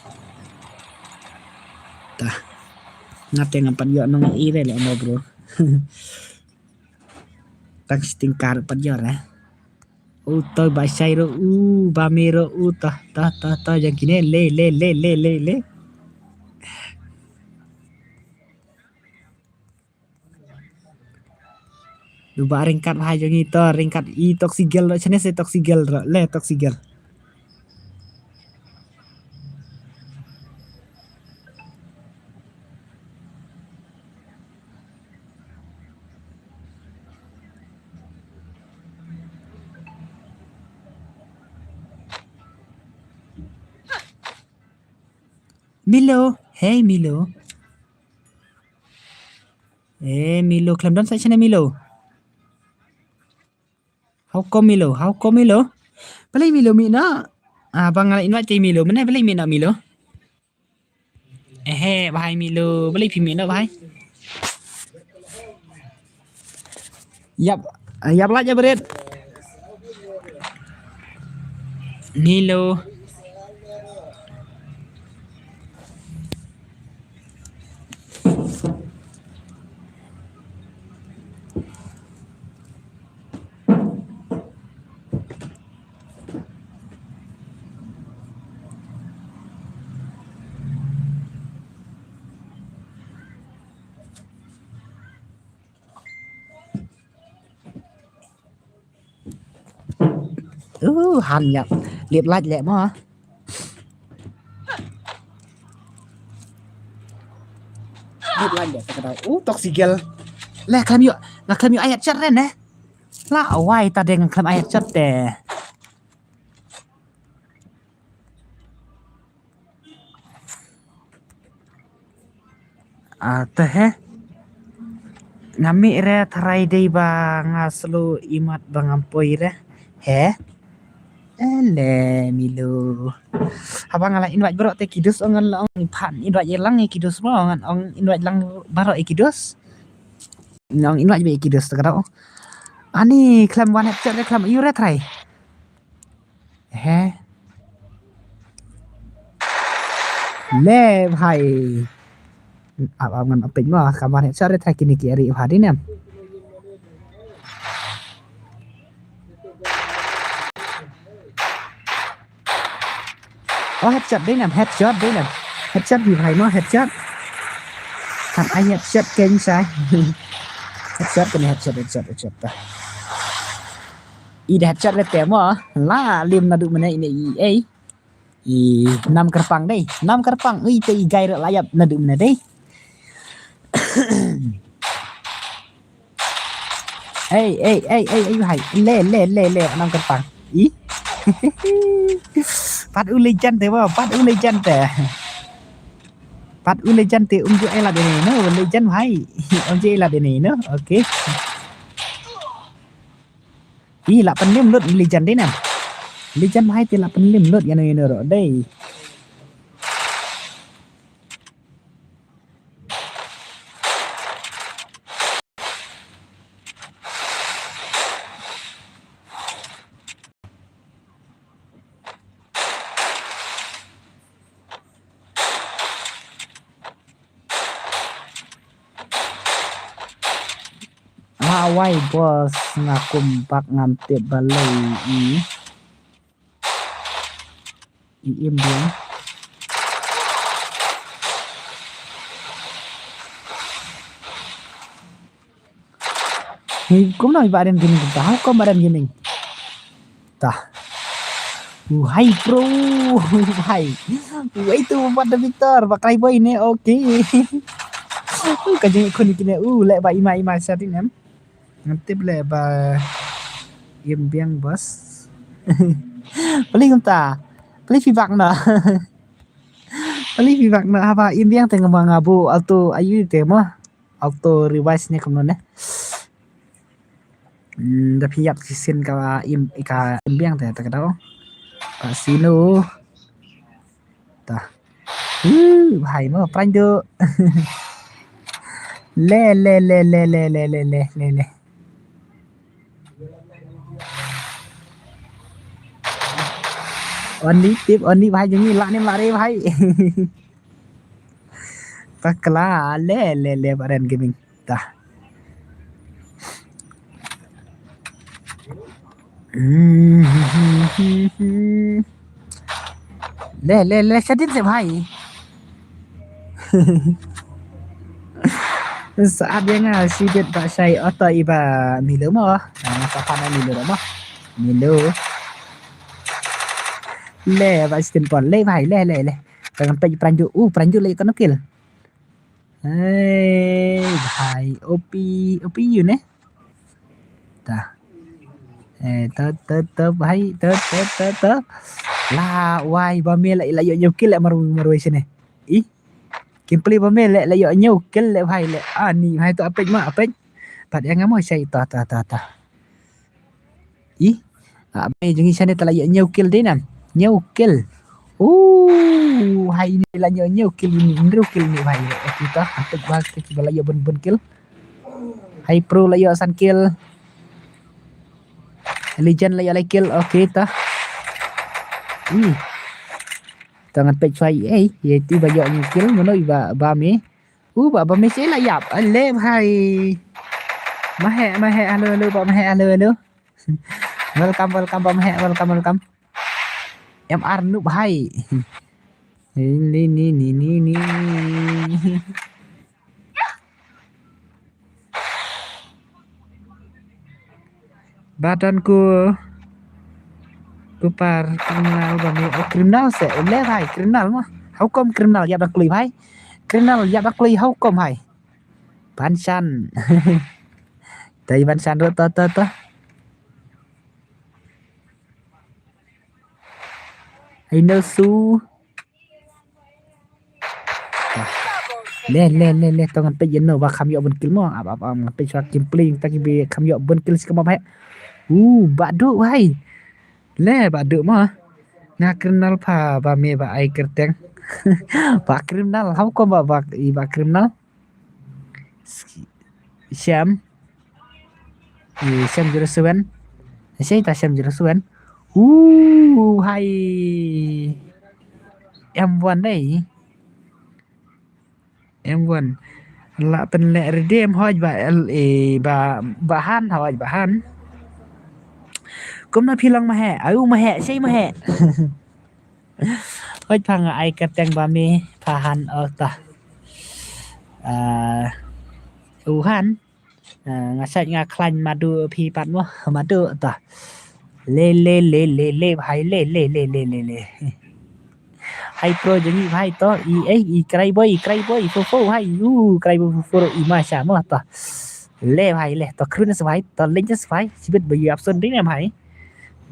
Tah. Nga te ngam pat ïoh nong i re leh mo bro. Tang sting kar pat ïoh re. U to ba shai ro u, ba me ro u, tah, tah, tah, tah, jong kine le, le, le. Duba ringkat bha jong i to, ringkat i toxic girl ro, chane se toxic girl ro, le toxic girl. Milo, hey Milo. Eh, Milo, khlem don sa chane Milo. How come Milo? How come Milo? Balei Milo mih noh? Ah, bang ngalai invite te Milo. Mane balei mih noh Milo? Eh, bahai Milo. Balei phi mih noh bahai? Yap, yap lait ya berit. Milo. Uh, han ïap. Lip light leh mo. Lip light leh ta ka dau. Uh, toxic girl. Leh khlem ïoh, nga khlem ïoh ai headshot ren eh. La wai ta dei nga khlem ai headshot te. Ah, te he. Nga mih re tharai dei ba nga slow imat ba ngam poi re. He. Ele Milo. Haba nga la invite baroh te ki dos ong ngan la ong phan invite ïa lang ïa ki dos mo ngan ong invite lang baroh ïa ki dos. Ngan ong invite ba ïa ki dos te ka dau. Ani khlem wan headshot re khlem ïu re tharai. He. Le bhai. Ap ap ngan ap peit mo ka ban headshot re tharai kine ki ari bha dei nem. Oh headshot dei nem headshot dei nem. Headshot bhi bhai mo headshot. Kan ai headshot keng sai. Headshot kene headshot headshot headshot ta. I da headshot le te mo la lim naduh mane ine i ei. I nam kyrpang dei nam kyrpang ui te i gai rek la ïap naduh mane dei. Ei ei ei ei ei hai le le le le nam kyrpang. I pat u legend te ba pat u legend te. Pat u legend te um ju ai la de ne no legend hai. Um ju ai la de ne no. Okay. I la pynlim lut legend dei nam. Legend hai te la pynlim lut ïano ïano ro dei. Nga wai boss nga kum bak ngam tip balei i. I im biang. Ni kumno i ba ren gining ta hau kom ba ren gining. Ta. Uh, hai bro. Hai. Uh, itu buat the Victor ba krai boy ne okay. Uh, ka jing khun kine uh lek ba ima ima sa din em. Ngan tip leh ba im biang boss. Peli kumta. Peli phi bak na. Peli phi bak na haba im biang te ngam nga bu auto ayu te mo. Auto revise ne kumno ne. Hmm, da phi ïap ki sin ka im ka im biang te ta ka dau. Ka sino. Ta. Hu, bhai mo prandu. Le le le le le le le le le le. Only tip only bhai jong ngi la nim la re bhai. Pakla le le le baren gaming. Ta. Le le le shadin se bhai. Saat dia nga shibit ba shai oto iba Milo mo. Nga sa pana Milo mo. Milo. Le ba shadin pon le bhai le le le. Kan pej pranju u pranju le kono kill. Hey bhai, opi opi yu ne. Ta. Eh, ta ta ta bhai, ta ta ta ta. La wai ba me la la yo yo kill mar mar wai sene. I. Kim pli ba me la la yo yo kill le bhai le. Ani bhai to apej ma apej. Pat yang amo sai ta ta ta ta. Ih, ah, bai jong ngi shane te la ïoh hynñiew kill dei nam. Hynñiew kill. Uh, hai ini la ïoh hynñiew kill ini, hynriew kill ini bai. Okay ta, hantik ba ki ba la ïoh bun bun kill. Hai pro la ïoh san kill. Legend la ïoh lai kill. Okay ta. Ih. Ta ngan peit chwa ei, ei ti ba ïoh hynñiew kill mano i ba ba me. U ba ba me se la ïap. Ale bhai. Mahe mahe hello hello ba mahe hello hello. Welcome welcome ba mahe welcome welcome. M R Noob hai. Ni ni ni ni ni. Ba don ku Kupar criminal ba me, oh, criminal se, le bhai, criminal ma. How come criminal ïap da kloi bhai? Criminal ïap da kloi, how come bhai? Ban shan. Tai ban shan ro to to to. Ai no su. Le le le le to ngan peit ïa no ba kham ïoh bun kill mo. Ap ap ap ngan peit shuwa kim pling ta ki ba kham ïoh bun kill shi kama bhai. U ba du bhai. Le ba du mo. Nga criminal pha ba me ba ai kyrteng. Ba criminal, how come ba ba i ba criminal. Shem. I Shem zero seven. Sei ta Shem zero seven. U hai. M one dei. M one. La pynleh redeem hoj ba L A ba ba han hoj ba han. Kumno phi long ma he? Ayu ma he, sei ma he. Hoj pha nga ai kyrteng ba me pha han oh ta. Ah, u han. Ah, nga sait nga khlaiñ madu phi pat mo madu ta. Le le le le le bhai le le le le le le. Hai pro jong i bhai to i ei i krai boy i krai boy fo fo hai u krai boy fo fo i ma sha mo ta. Le bhai le to krun se bhai to le se bhai sibit ba yu apson ding em bhai.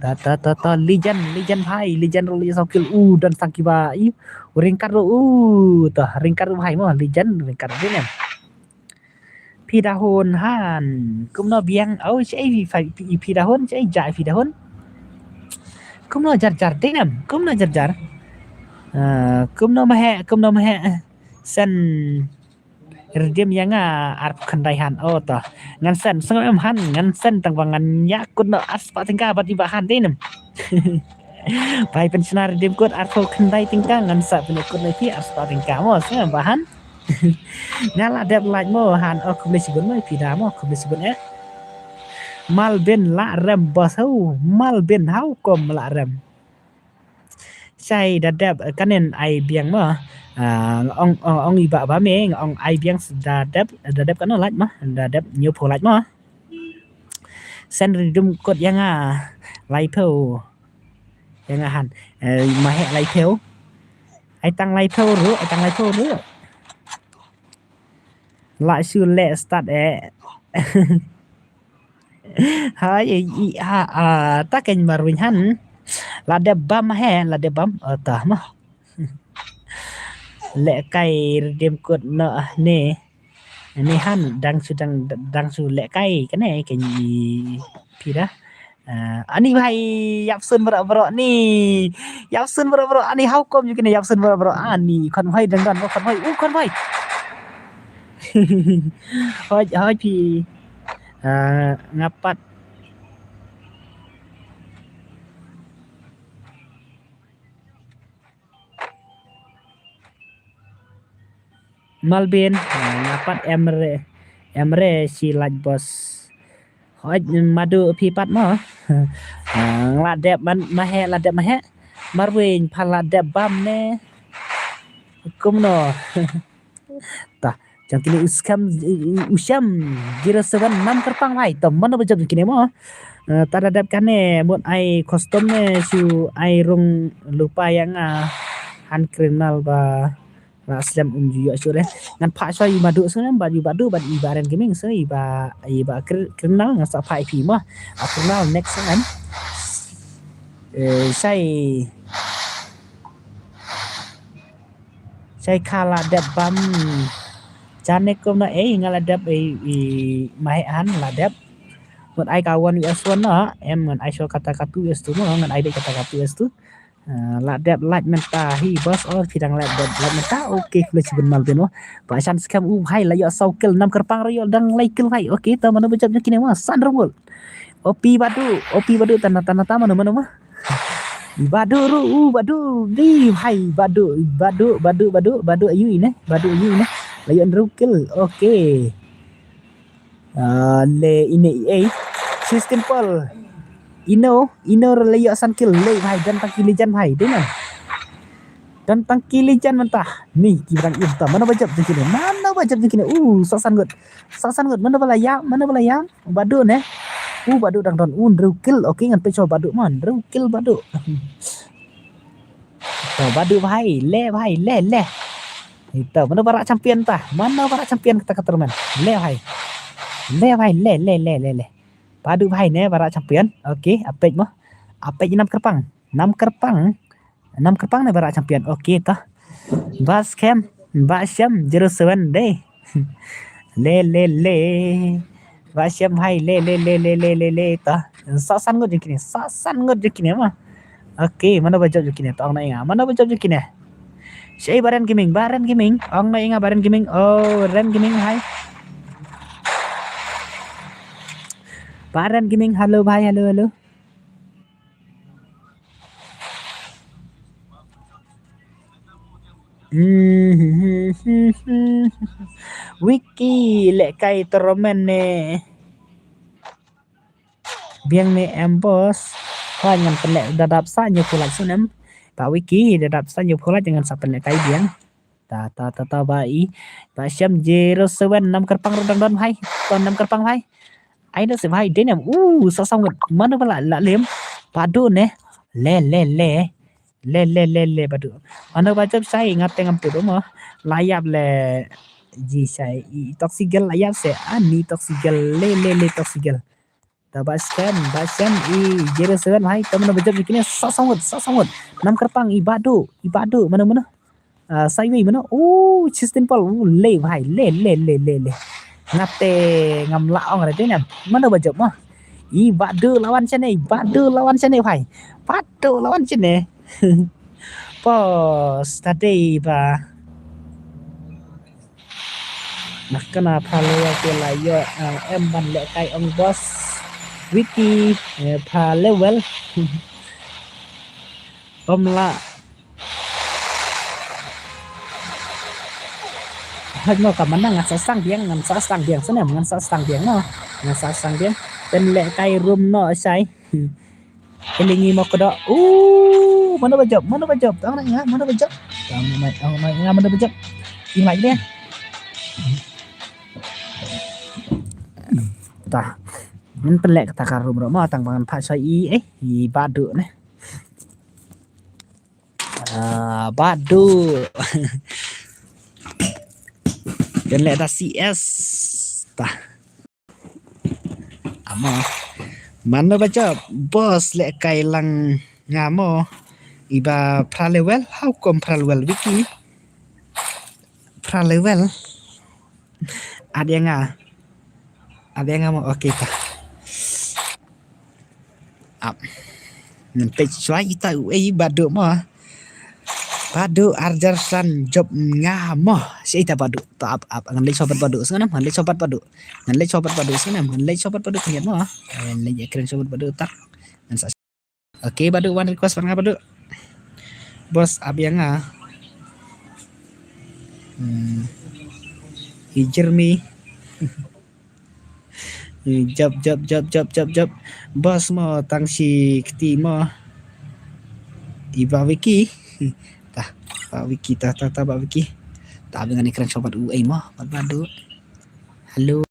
Ta ta ta ta legend legend bhai legend ro le so kill u dan sang ki ba i ringkat ro u ta ringkat ro bhai mo legend ringkat ro ding em. Phi da hun han. Kumno biang au che ai phi phi da hun che ai jai phi da hun. Kumno jar jar ding em kumno jar jar. Ah, kumno ma he kumno ma he. Sen redeem ïa nga arphew khyndai han oh to. Ngan sen sngewbha em han ngan sen tang ba ngan ïa kut noh arspah tyngka bad i ba han dei nem. Bai pynshna redeem kut arphew khyndai tyngka ngan sa pynïakut noh ïa phi arspah tyngka mo sngewbha em ba han. Nga la dep like mo han oh khublei shibun mo ïa phi da mo khublei shibun eh. Malbin la rem bos hau Malbin hau kom la rem. Shai da dep kanen ai biang mo. Ah, ong ong ong i ba ba me ong ai biang da dep da dep kano lach mo da dep nyu pho lach mo. Sen redeem kut ïa nga lai phew. Ïa nga han. Eh, ma he lai phew. Ai tang lai phew ru ai tang lai phew ru. La shu le start eh. Hai i ha a ta ken marwin han. La dep bam he la dep bam ta ma. Le kai redeem kut no ne. Ni han dang su dang dang su le kai kane ken i pira. Ah, ani bhai yap sun bro bro ni. Yap sun bro bro ani how come you kane yap sun bro bro ani khon bhai dang dan khon bhai u khon bhai. Hoi hoi phi. Ah, ngapat. Malbin, ah, ngapat emre emre si laj bos. Hoj madu phi pat mo. Ah, la dep man mahe la dep mahe. Marwin pha la dep bam ne. Kumno. Ta jang kini uskam usham zero seven nam kerpang bhai. Ta mano bajam kini mo. Eh, ta da dep kane mut ai custom ne shu ai rung lupa yang ah han criminal ba la slem um ju yo shu re ngan pha shu i madu shu ne ba ju badu ba i ba ren gaming shu i ba i ba criminal ngan sa pha i phi mo. Ah, criminal next kan. Eh, sai Sai kha la dep bam. Jane kum na ei nga la dep ei i mai han la dep. Ngan ai ka one vs one na em ngan ai sho kata ka two vs two mo ngan ai dei kata ka two vs two. Ah, la dep laj mynta hi bos or phi dang la dep laj mynta okay kule chibun mal bin mo. Ba chan skam u hai la yo saw kill nam kerpang ro yo dang lai kill hai okay ta mano bejap nyo kine mo san rongol. Opi badu opi badu tana tana ta mano mano ma. Badu ru u badu di hai badu badu badu badu badu ayu ine badu ayu ine. Layu andru kill okay. Ah, le ine i ei. System pol. Ino ino re layu asan kill le hai dan tangki lijan hai dina. Dan tangki lijan mentah. Ni ki bang im ta mana bajap jengkine mana bajap jengkine uh sasan gut. Sasan gut mana bala ya mana bala ya. Badu ne. U Badu dang don u hynriew kill. Okay, ngan peit shuwa Badu man. Hynriew kill Badu. To Badu bhai, le bhai, le, le. Ito, mano ba rah champion ta? Mano ba rah champion kata ka tournament? Le bhai. Le bhai, le, le, le, le, le. Badu bhai ne ba rah champion. Okay, apej mo. Apej nam kyrpang. Nam kyrpang. Nam kyrpang ne ba rah champion. Okay, to. Bas kem, ba shem, zero seven dei. Le, le, le. Ba shem bhai, le, le, le, le, le, le, le, to. Sa san ngut jong kine, sa san ngut jong kine ma. Okay, mano ba jop jong kine, to ong na ïa nga. Mano ba jop jong kine? Shei Baren Gaming, Baren Gaming. Ong na ïa nga Baren Gaming. Oh, Ren Gaming, hai. Baren Gaming, hello bhai, hello, hello. Wiki lehkai tournament ne. Biang ne em boss. Ka ngan pynleh da dap sa hynñiew phew lait snem. Ba Wiki da dap sa hynñiew phew lait ngan sa pynlehkai biang. Ta, ta, ta, ta, ba i. Ba shem zero seven nam kyrpang ruh dang don bhai. Ton nam kyrpang bhai. Ai da se bhai, dei ne em. Uh, sa saw ngut. Mano ba la, la lem. Badu ne. Le, le, le. Le, le, le, le, Badu. Mano ba jop shai, nga te ngam tip mo. La ïap le. Ji shai. I toxic girl la ïap se. Ani toxic girl. Le, le, le, toxic girl. Ta ba shem, ba shem i zero seven bhai, ta mano ba jop jong kine, sa saw ngut, sa saw ngut. Nam kyrpang i Badu, i Badu, mano, mano. Ah, sa iwei mano. Oh, Chistin Paul, oh, le bhai, le, le, le, le, le. Nga te ngam lah ong re te ne em. Mano ba jop mo. I Badu la wan shane, i Badu la wan shane bhai. Badu la wan shane. Boss, ta dei ba. Nah, kane phra level te la ïoh, eh, em ban lehkai ong boss. Wiki, eh, phra level. Ym lah. Haj mo ka mana ngan sa sdang biang, ngan sa sdang biang snem, ngan sa sdang biang no. Ngan sa sdang biang. Pynlehkai room no shai. Ilingi mo kdo. Uh, mano ba jop, mano ba jop. Tang na nga, mano ba jop. Tang na nga, mano ba jop. Imai dia. Tah. Ngan pynleh kata ka room ruh mo tang ba ngan phah shai i, eh, i Badu ne. Ah, Badu. Pynleh da C S. Tah. Amo. Mano ba jop? Boss lehkai lang nga mo. Iba phra level, how come phra level Wiki? Phra level. Ap ïa nga. Ap ïa nga mo, okay ta. Ap. Ngan peit shuwa ita uei Badu mo. Badu arjar san jop nga mo. Shi ita Badu. Ta ap ap. Ngan leit shuwa bad Badu sngewbha. Ngan leit shuwa bad Badu. Ngan leit shuwa bad Badu sngewbha. Ngan leit shuwa bad Badu khyndiat mo. Ngan leit ïa kren shuwa bad Badu ta. Ngan sa. Okay Badu wan request bad nga Badu. Boss ap ïa nga. Hmm. Hi Jeremy. Jop, jop, jop, jop, jop, jop. Boss mo tang shi kti mo. Iba Wiki. Tah, ba Wiki, tah, tah, tah, ba Wiki. Tah, ba ngan ïa kren shuwa bad uei mo, bad Badu. Hello.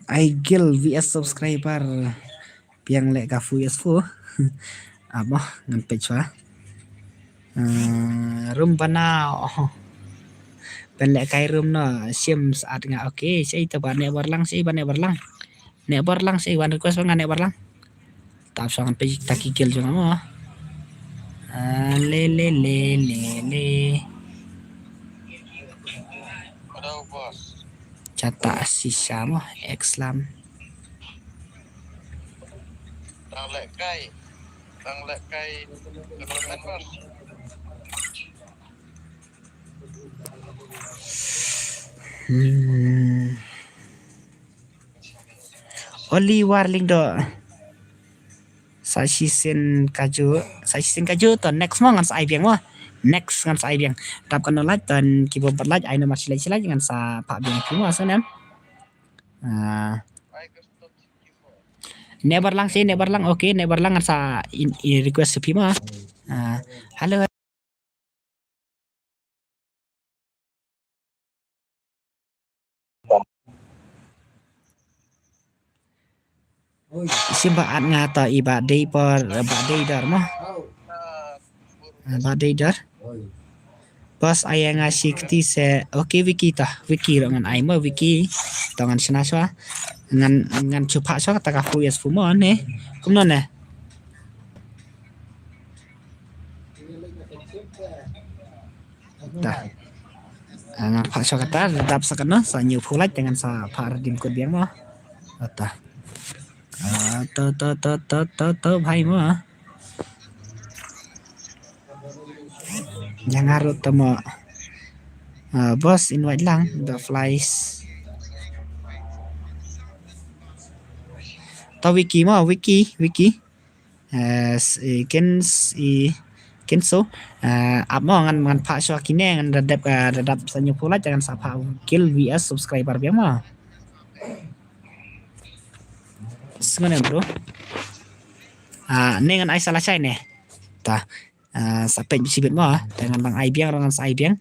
Ai guild V S subscriber. Biang leh ka fu yes fu. Amo ngan peit shuwa. Eh, room bana. Oh. Pynleh kai room no. Sim sat nga. Okay, sei ta ba ne barlang, sei ba ne barlang. Ne barlang, sei wan request ba nga ne barlang. Tap song pe taki gel jong mo. Ah, le le le le le. Hello, boss. Chata sisa mo, exlam. Tang leh kai. Tang leh kai. Development, boss. Hmm. Oli Warling do. Sa shisien kaju, sa shisien kaju to next mo ngan sa ai biang mo. Next ngan sa ai biang. Dap kano lait ton kibo bat lait ai no mar silai silai ngan sa pa biang ki mo sa nem. Ah. Ne barlang si, ne barlang. Okay, ne barlang ngan sa in, in request sa phi mo. Ah, hello. Sim ba at nga ta i ba dei por, ba dei dar mo. Ba dei dar. Bas aya nga sikti se. Okay, Wiki ta. Wiki ro ngan ai mo, Wiki. To ngan sna swa. Ngan, ngan chupa swa kata ka fu yes fu mo ne. Kumno ne. Ta. Ah, ngan pha shuwa kata, dap sa kano, sa ñiew pulai, te ngan sa pha redeem code biang mo. Ta. Ah, to, to, to, bhai mo. Yang harut to mo. Ah, boss, invite lang, the flies. To Wiki mo, Wiki, Wiki. Eh, s-, eh, ken s-, eh, ken so, eh, ap mo ngan, ngan pha shuwa kine, ngan da dep, eh, da dep sa ñiew pulai, ngan sa pha guild V S subscriber biang mo. Sngan em, bro. Ah, ne ngan ai sa lashai ne. Ta. Ah, sa peit bisi bit mo, te ngan dang ai biang, ngan sa ai biang.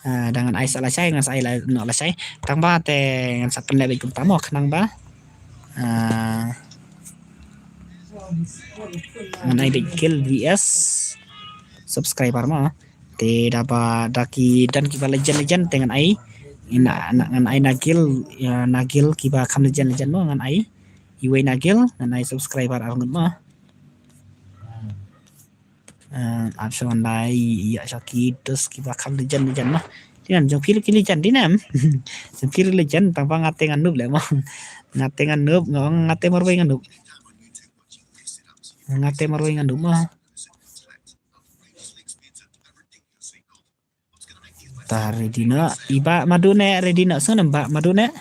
Ah, dang ngan ai sa lashai, ngan sa ai la, no lashai. Tang ba te ngan sa pynleh beit kumta mo, khnang ba. Ah, ngan ai beit guild V S subscriber mo. Te da ba da ki don kiba legend legend te ngan ai. Ina, na, ngan ai na guild, ya, na guild kiba kham legend legend mo ngan ai. Iwei na guild ngan ai subscriber ar ngut mo. Eh, ap shuwa ngan dai ïa shuwa ki dos kiba kham legend legend mo. Dei nam jong phi ki legend dei nam. Jong phi legend tang ba nga te ngan noob leh mo. Nga te ngan noob, nga ong nga te marwei ngan noob. Nga te marwei ngan noob mo. Ta ready noh. I Bah Madu ne ready noh. Sngewbha Bah Madu ne.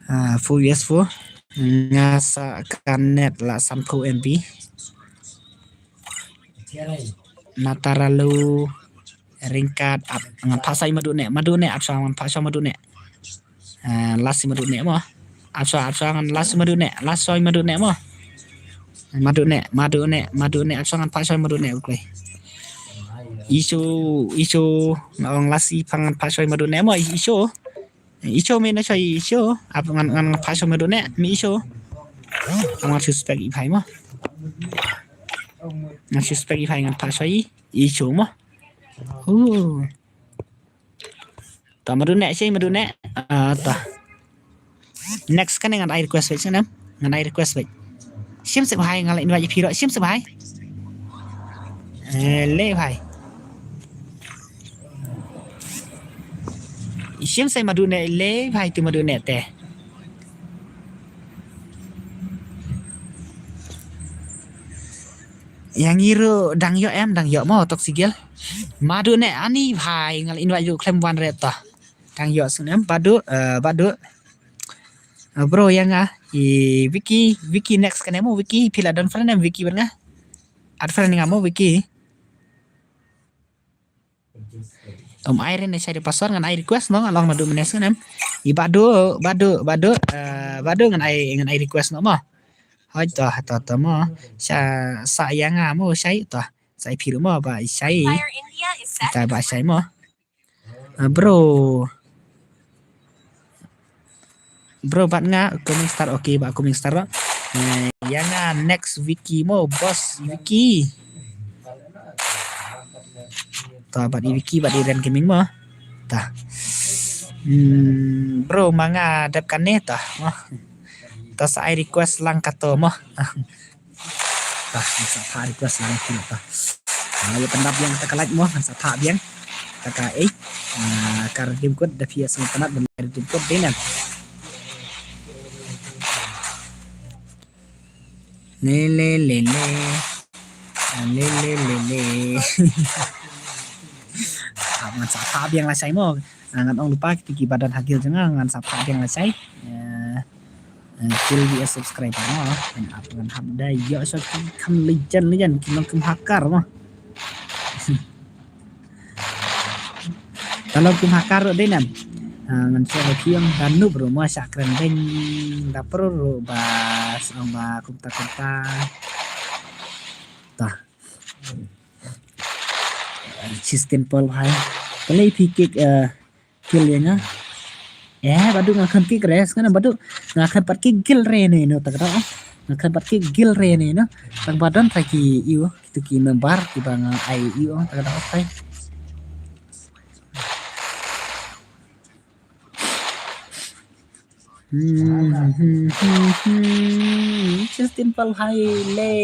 Ah, full yes full. Nga sa ka net la sanphew M B. Nataralu. Ringkat ap ngan pha shuwa Madu ne, Madu ne ap shuwa ngan pha shuwa Madu ne. Eh, last Madu ne mo. Ap shuwa, ap shuwa ngan last Madu ne, last shuwa Madu ne mo. Madu ne, Madu ne, Madu ne ap shuwa ngan pha shuwa Madu ne, okay. Isu, isu, nga ong last i pha ngan pha shuwa Madu ne mo, isu. Isu me na shuwa isu, ap ngan, ngan pha shuwa Madu ne, me isu. Ngan suspect i phai mo. Ngan suspect i phai ngan pha shuwa i. Isu mo. Uh. Ta Madu ne, sei Madu ne. Ah, ta. Next kane ngan ai request beit sngewbha. Ngan ai request beit. Sim sep hai ngan la invite phi ro. Sim sep hai. Eh, le hai. Sim sep Madu ne le hai tu Madu ne te. Yang iru dang ïoh em, dang ïoh mo tok sigel. Madu ne ani bhai ngal invite ïoh klem wan re ta. Dang ïoh sngem Badu, eh, Badu. Eh, bro yang ah i Wiki, Wiki next kane mo Wiki phi la don friend em Wiki ber nga. Add friend nga mo Wiki. Um, ai ren ne share password ngan ai request no, along Madu menes ngan em. I Badu, Badu, Badu, eh, Badu ngan ai, ngan ai request no mo. Hoi to, to, to mo. Sha, sa ïa nga mo, shai to. Sa i phi ruh mo, ba i shai. Fire India is set. Ta ba shai mo. Ah, bro. Bro, bad nga, coming star, okay, ba coming star. Eh, ïa nga next Vicky mo, boss Vicky. Ta, bad i Vicky, bad i Ren Gaming mo. Ta. Hmm, bro, ma nga dep kane ta. Mo. Ta sa ai request lang kato mo. Ta, ngan sa phah request lang kato ta. Ah, ïa pyndap biang ta ka like mo, ngan sa phah biang. Ta ka eh. Ah, ka redeem code da phi ïa sngewtynnat ban redeem code dei nan. Le, le, le, le. Le, le, le, le. Ah, ngan sa phah biang lashai mo. Ah, ngan ong lypa kita kiba don ha guild jong nga, ngan sa phah biang lashai. Eh, eh, guild V S subscriber mo. Ngan ap ngan hap da ïoh shot ki kham legend, legend, ki long kum hacker mo. Ka long kum hacker ruh dei nan. Ah, ngan shu ong ïa phi ong da noob ruh mo, shah kren beiñ da pro ruh ba shu ong ba kumta kumta. Ta. Ah, Chistin Paul hai. Balei phi kick, eh, kill ïa nga? Eh, Badu, nga khlem kick re, sngewbha Badu. Nga khlem pat kick kill re ne no, ta ka dei, eh. Nga khlem pat kick kill re ne no. Tang ba don trai ki ïu, kitu ki member kiba nga ai ïu, ta ka dei, okay. Hmm, hmm, hmm, hmm. Chistin Paul hai le.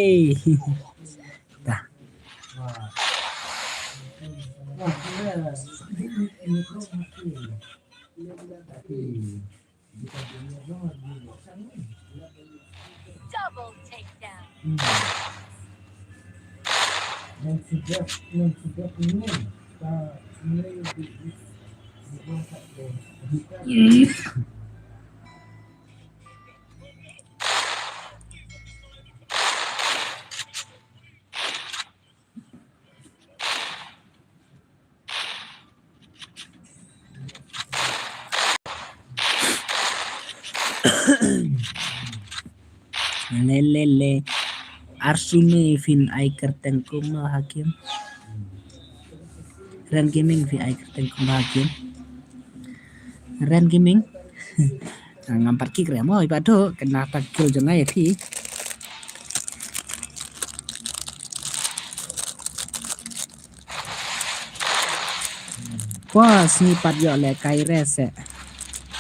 Ta. Double takedown. Le, le, le. Arsini phin ai kyrteng kumno Hakim? Ren Gaming phin ai kyrteng kumno Hakim? Ren Gaming. Ngam pat kick re mo, i pat duk, kena ta kill jong nga ïa phi. Poi sngi pat ïoh lehkai re se.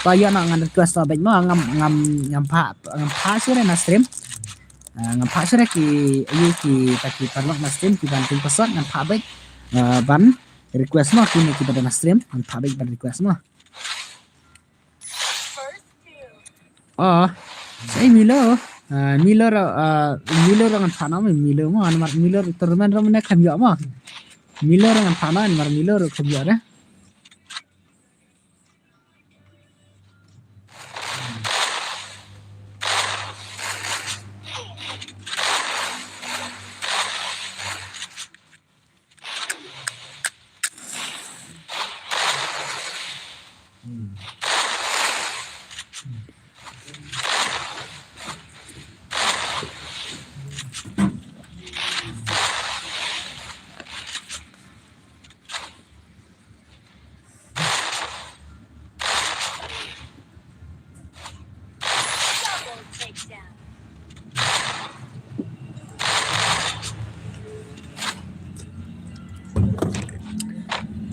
Poi ïoh noh ngan request to beit mo, ngam, ngam, ngam phah, ngam phah shuh re na stream. Ah, ngam phah shuh re ki, ïa kita ki paralok na stream, ki ban pynpasot, ngam phah beit. Ah, ban request mo, kine kiba don na stream, ngam phah beit ban request mo. Oh, sa i Milo. Ah, Milo ruh, ah, Milo ruh ngan phah noh mo, Milo mo, namar Milo ruh tournament ruh mynne khlem ïoh mo. Milo ruh ngan phah noh, namar Milo ruh khlem ïoh re.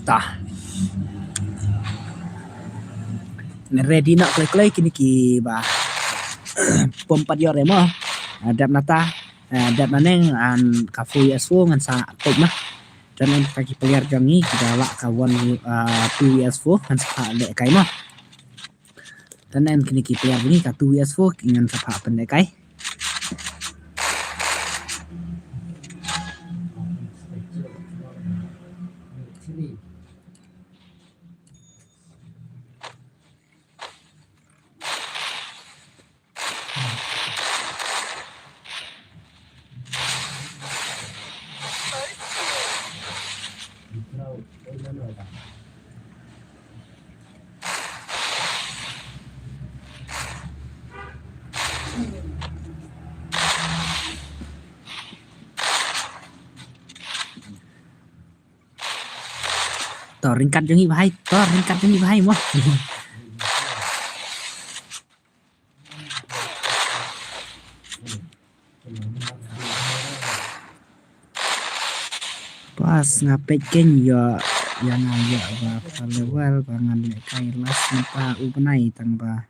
Tah. Ready noh kloi kloi kine kiba pom pat ïoh re mo. Ah, dep nangta, ah, dep nangne ngan ka four V S four ngan sa peit mo. Don em kita ki player jong ngi kiba lah ka one, ah, two V S four ngan sa lehkai mo. Don em kine ki player jong ngi ka two V S four ngan sa pynlehkai. To ryngkat jong ngi bha hi, to ryngkat jong ngi bha hi mo. Pas nga peit keiñ ïoh, ïa nga ïoh ba pha level ba ngan lehkai last mynta u bnai tang ba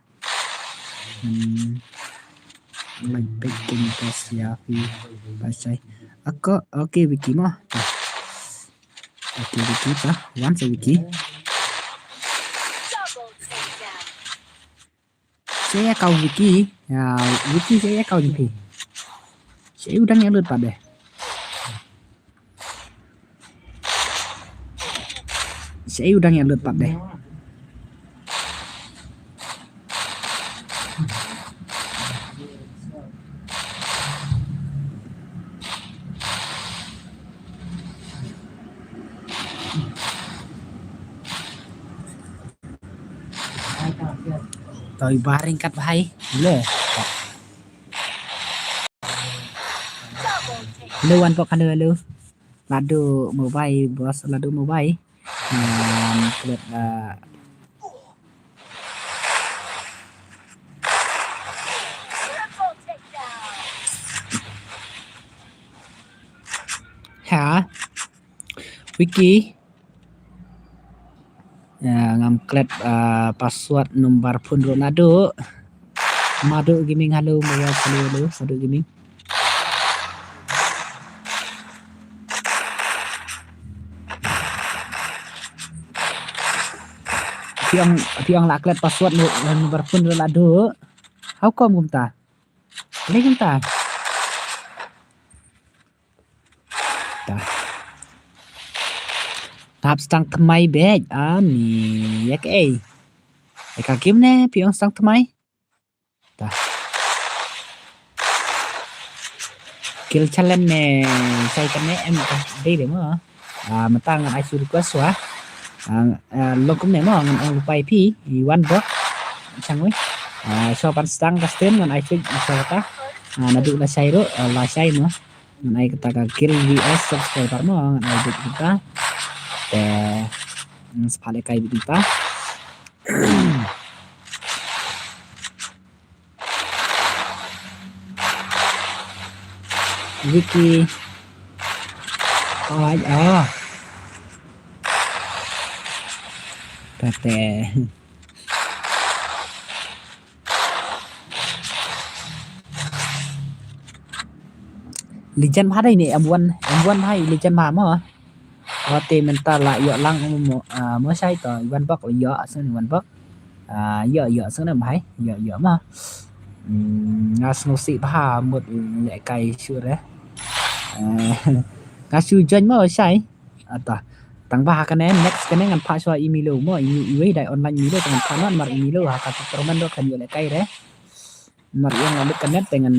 ngan lait peit keiñ pas ïa phi ba shai. Ako, okay Vicky mo. Okay Vicky ta, wan sa Vicky. Sha ïa ka Vicky, ïa Vicky sha ïa ka Vicky. Sha u dang ïa lut pat de. Sha u dang ïa lut pat de. Toi ba ryngkat bha hi le. Hello wan pok hello hello. Ladu mobile boss ladu mobile. Um, klet uh, ha Vicky. Ngam klet password number phone ruh naduh. Madu Gaming hello, Madu Gaming. Phi ong la klet password number phone ruh naduh. How come kumta? Lei kumta. Hap stang tmai bek. Ani ïa kaei? Ïa ka game ne phi ong stang tmai? Kill challenge ne sai kane em ka dei de mo. Mynta ngan ai shu request wa. Long kumne mo ngan ong lupai phi i wan bok. Chang wei. Shu pan stang ka stream ngan ai shu shu kata. Naduh la shai ruh la shai mo. Ngan ai kata ka kill vs subscriber mo ngan ai bit kita. Te ngan spah le kai bit kita. Vicky. Oh, oh. Kata. Legend bha dei ne M one, M one bha legend bha mo. Wate mynta la ïoh lang mo shai to wan bok ïoh sngewbha wan bok. Ïoh ïoh sngewbha ïoh ïoh mo. Nga sngewsih bha mut lehkai shuh re. Nga shu join mo shai. Ata. Tang ba ha kane next kane ngan phah shuwa i Milo mo i wei dai online Milo ngan phah namar i Milo ha ka tournament ruh kan ïoh lehkai re. Namar i ong la lut ka net te ngan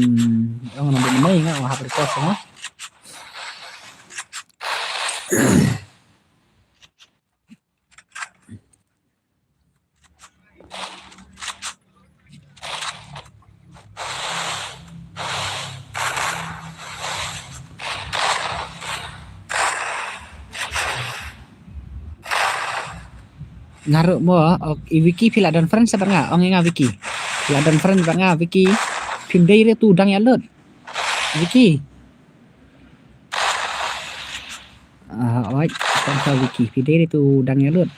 ong ngan lut mei nga ong hap request mo. Nga ruh mo, i Vicky phi la don friend sa bad nga, ong ïa nga Vicky. Phi la don friend bad nga Vicky. Phim dei re tu dang ïa lut. Vicky. Ah, oi, tang sa Vicky, phi dei re tu dang ïa lut.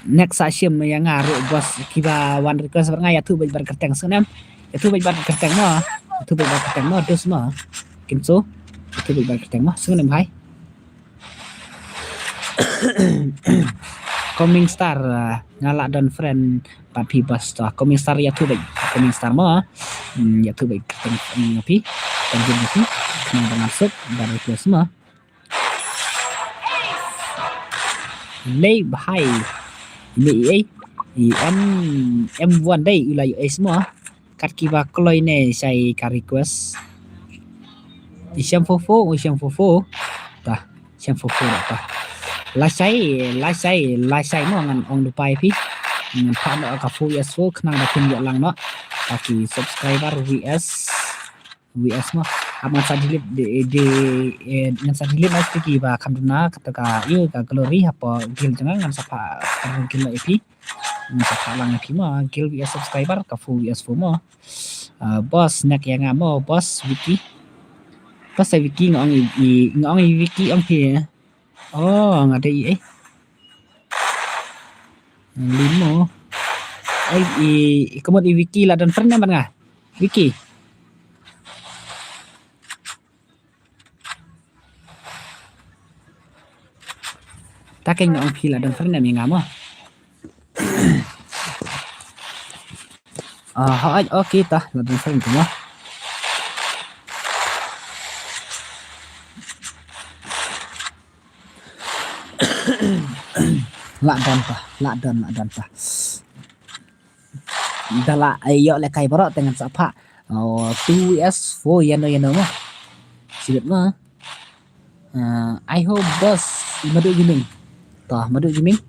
Next sa shim ïa nga ruh boss kiba wan request bad nga ïathuh bad bad kyrteng sngewnem. Ïathuh bad bad kyrteng mo. Ïathuh bad bad kyrteng mo dus mo. Kinso. Ïathuh bad bad kyrteng mo sngewnem hai. Coming star nga la don friend bad phi boss to. Coming star ïathuh bad coming star mo. Ïathuh bad kyrteng phi. Kyrteng phi. Nang bad ngan suk bad request mo. Lei bhai. Ni ei i em em wan dei u la ïoh ace mo. Kat kiba kloi ne shai ka request. I shem fofo u shem fofo. Ta shem fofo ta. La shai la shai la shai mo ngan ong dupai phi. Ngan phah noh ka fo yes fo khnang ba phin ïoh lang noh. Ka ki subscriber vs vs mo. Hap ngan sa delete de, de, eh, ngan sa delete na ki ba kham duna kata ka, ïa ka glory hapoh guild jong nga, ngan sa phah guild ïa phi. Ngan sa phah lang ïa phi mo, guild V S subscriber ka four V S four mo. Ah, boss, next ïa nga mo, boss Vicky. Boss, sa Vicky, nga ong i, i, nga ong i Vicky ong phi. Oh, nga dei i, eh. Limo. Ai, i, i, ka mut i Vicky la don friend ne bad nga? Vicky. Ta keiñ nga ong phi la don friend ne ïa nga mo. Ah, hooid, okay, ta la don friend mo. La don ta, la don, la don ta. Da la ïoh lehkai baroh te ngan sa phah. Oh, two V S four ïano ïano mo. Sibit mo. Ah, I hope boss Madu Gaming. Toh, Madu Gaming.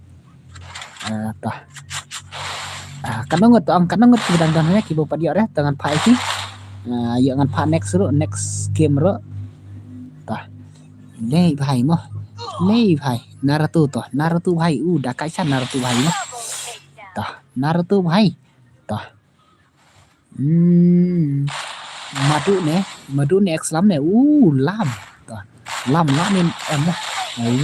Ah, toh. Ah, katno ngut, ong katno ngut kiba dang don hangne kiba pat ïoh re, to ngan phah ïa ki. Ah, ïoh ngan phah next ruh, next game ruh. Toh. Lei bhai mo. Lei bhai. Naruto toh. Naruto bhai. U da kai sa Naruto bhai mo. Toh. Naruto bhai. Toh. Hmm. Madu ne, Madu ne ek slam ne. U lam. Toh. Lam lam ne em lah.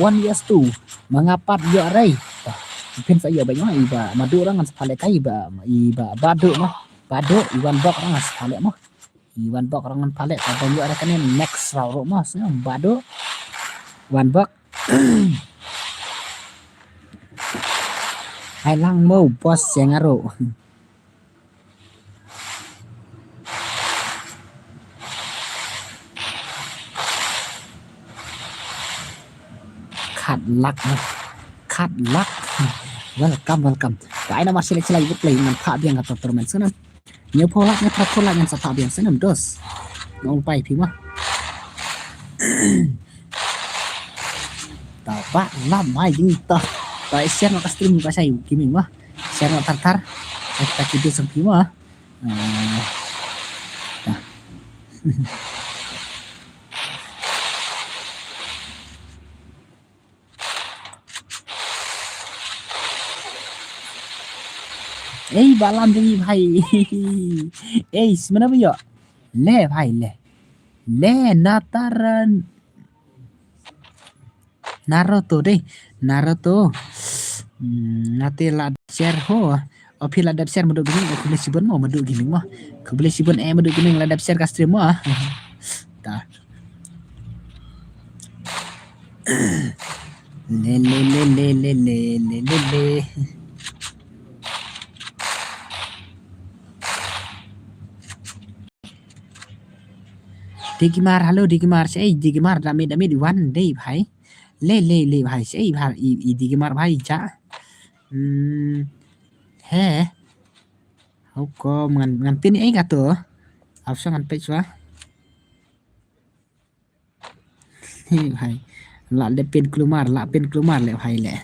One yes two. Ma nga pat ïoh rei. Toh. Phin sa ïoh bad nga iba Madu ruh ngan sa phah lehkai iba, iba Badu mo. Badu, i Wan Bok ruh ngan sa phah leh mo. I Wan Bok ruh ngan phah leh, ka bym ïoh re kane next round ruh mo, sngewbha Badu. Wan Bok. Hai lang mo boss ïa nga ruh. Khad lak mo. Khad lak. Welcome, welcome. Ka ai namar sila sila yuk play ngan phah biang ka tournament sana. Ñiew phew lak, ñiew phew lak ngan sa phah biang snem dos. Nga ong pai phi ma. Ta ba lam mai jing ta. Ta share noh ka stream ka shai gaming ma. Share noh tar tar. Ta ki dos phi ma. Ah. Ta. Ei, ba lam jong i bhai. Ei, semana ba ïoh. Le bhai le. Le nataran Naruto dei. Naruto. Hmm, nate la share ho. O phi la dep share Madu Gaming, o khublei shibun mo Madu Gaming mo. Khublei shibun eh Madu Gaming la dep share ka stream mo. Ta. Le le le le le le le le le. Digimar, hello Digimar, sei Digimar, da mit da mit wan dei bhai. Le le le bhai, sei bhai i, i Digimar bhai ja. Hmm. He. Hukum ngan, ngan pin ei kato. Ap sa ngan pech wa. He bhai. La le pin klumar, la pin klumar le bhai le.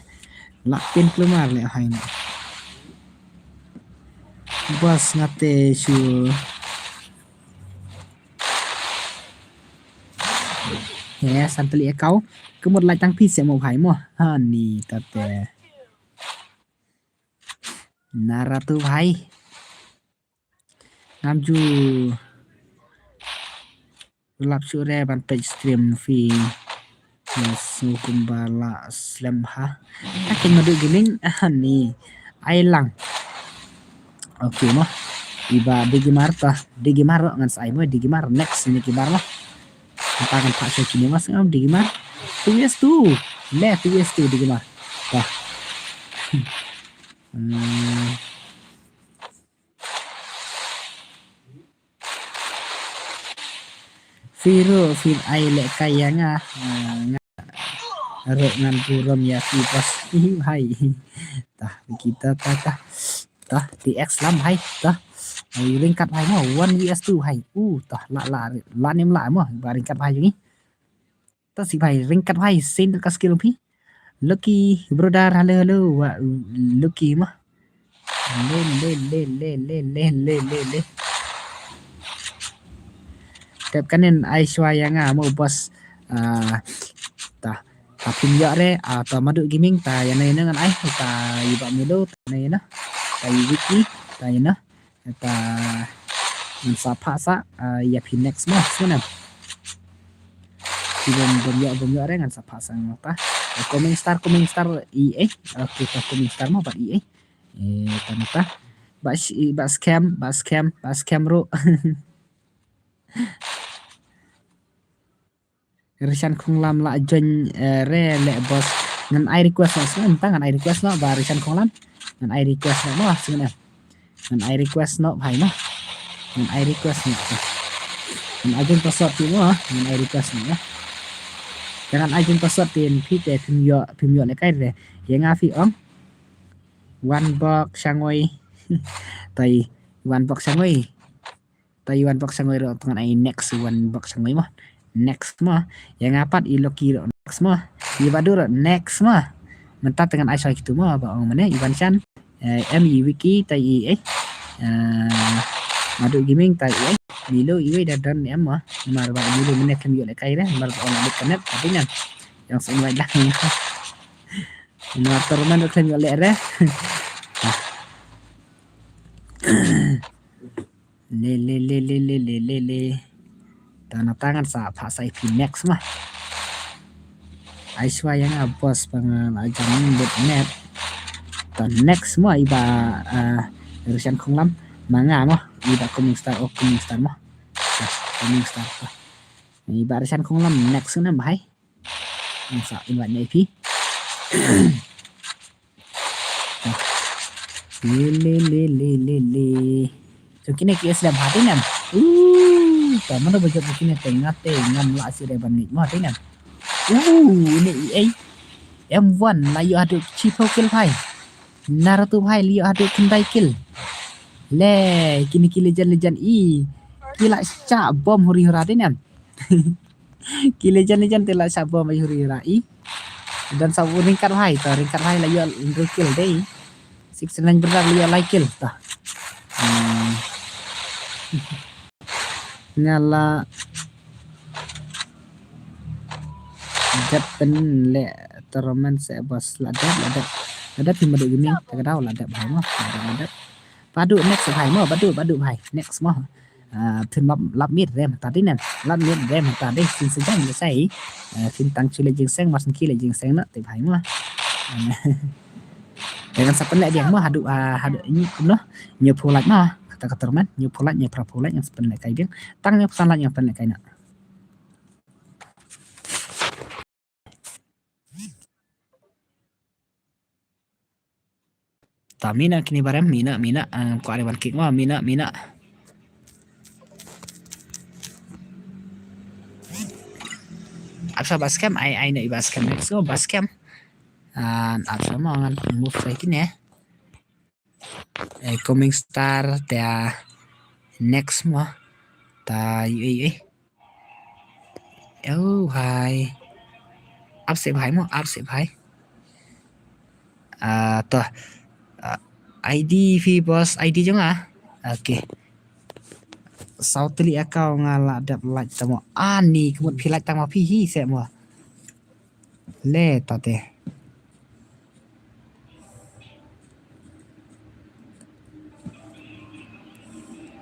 La pin klumar le bhai le. Bas ngate shu. He, santali akau. Kemut lai tang phi se mo bhai mo. Ha ni tate. Naratu bhai. Ngam ju lap shu re ban page stream phi. Yes, kumba la slem ha. Akin Madu Gaming, ah, ni. Ai lang. Okay mo. Iba Digimar ta. Digimar ro ngan sai mo. Digimar next ni Digimar mo. Kita kan pak shu kini mas ngam Digimar. Two S two. Le two S two Digimar. Wah. Hmm. Phi ruh phi ai lehkai ïa nga. Ah, nga ruh ngan burom ïa phi bas. Hi hai. Tah, kita tah tah. Tah, T X lam hai. Tah. Ai ringkat hai mo. One V S two hai. Uh, tah la la la nem la mo. Ba ringkat hai jong ngi. Tah si bhai, ringkat bhai, send ka skill phi. Lucky, brother, hello, hello. Wa, Lucky mah. Le, le, le. T Dep kanin ai shuwa ïa nga mo boss. Ah, ta, ta phin ïoh re, ah, ta Madu Gaming, ta ïa na ïa na ngan ai, ta i Bah Milo, ta na ïa na, ta i Wiki, ta ïa na, ta ngan sa phah sa, ah, ïa phi next mo, sngewna. Phi bym, bym ïoh, bym ïoh re ngan sa phah sa ngan ta. Coming star, coming star i eh. Okay, ta coming star mo bad i eh. Eh, ta na ta. Ba shi, ba scam, ba scam, ba scam ro. Rishan Khonglam la join, eh, re le boss. Ngan ai request noh sngewna, ngan ai request noh ba Rishan Khonglam. Ngan ai request noh mo sngewna. Ngan ai request noh bhai mo. Ngan ai request noh. Ngan ai jin password ti mo, ngan ai request noh mo. Ngan ai jin password ti phi te phim ïoh, phim ïoh lehkai re. Ïa nga phi ong. Wan bok shangoi. Tai wan bok shangoi. Ta i Wan Bok Shangoi ruh, tang ai next Wan Bok Shangoi mo. Next mo. Ïa nga pat i Loki ruh next mo. I Badu ruh next mo. Mynta tang ai shuwa kitu mo ba ong mane i Wan Shan. Eh, em i Wiki ta i eh. Eh, Madu Gaming ta i eh. Milo i wei da don em mo. Mar ba Milo mane khlem ïoh lehkai re. Mar ba ong lut connect. Tapi ngan. Ïa nga sa invite dah. Mar tournament ruh khlem ïoh leh re. Le, le, le, le. Ta na ta ngan sa phah sa ïa phi next mo. Ai shuwa ïa nga boss ba nga la jam bad net. Ta next mo i Bah, ah, Rishan Khonglam. Ma nga mo i Bah Coming Star, oh, Coming Star mo. Ta, Coming Star ta. I Bah Rishan Khonglam next na bhai. Ngan sa invite ïa phi. Le, le, le, le, le, le. Jong kine ki slem ha te nam. Uh, ta mano ba jop kine te nga te ngam lah shuh re ban ngeit mo te nam. Uh, ine i ei. M one la ïoh haduh shiphew kill bhai. Naruto bhai la ïoh haduh khyndai kill. Le, kine ki legend legend i. Ki la shah bom huri hura te nam. Ki legend legend te la shah bom ai huri hura i. Dan sa u Ringkat bhai, ta Ringkat bhai la ïoh hynriew kill dei. Six nine brother la ïoh lai kill ta. Hmm. Nga la dep pynleh tournament se boss, la dep, la dep. La dep phi Madu Gaming, ta ka daw la dep bhai mo, la dep, la dep. Badu next bhai mo, badu, badu bhai. Next mo. Ah, phin lap, lap miet re mynta dei nen. Lap miet re mynta dei, phin sa jam le sai. Ah, phin tang shu leh jingseng, mar shen ki leh jingseng na te bhai mo. Te ngan sa pynleh biang mo, haduh, ah, haduh ini kumno. Hynñiewphew lait mo. Kata ka tournament, hynñiewphew lait, hynñiewphew lait, ngan sa pynleh kai biang. Tang hynñiewphew san lait ngan pynleh kai na. Ta mina kini barem, mina, mina, ah, ko are ban kick mo, mina, mina. Ap sa ba scam, ai, ai na i ba scam, let's go, ba scam. Ah, ap sa mo ngan move sa kine. Eh, coming star, ta next mo. Ta, eh, eh. Oh, hai. Ap se bhai mo, ap se bhai. Ah, to. Ah, I D phi boss, I D jong nga. Okay. Saw tylli account nga la dep like tang mo. Ani, ka mut phi like tang mo phi hi se mo. Le, ta te.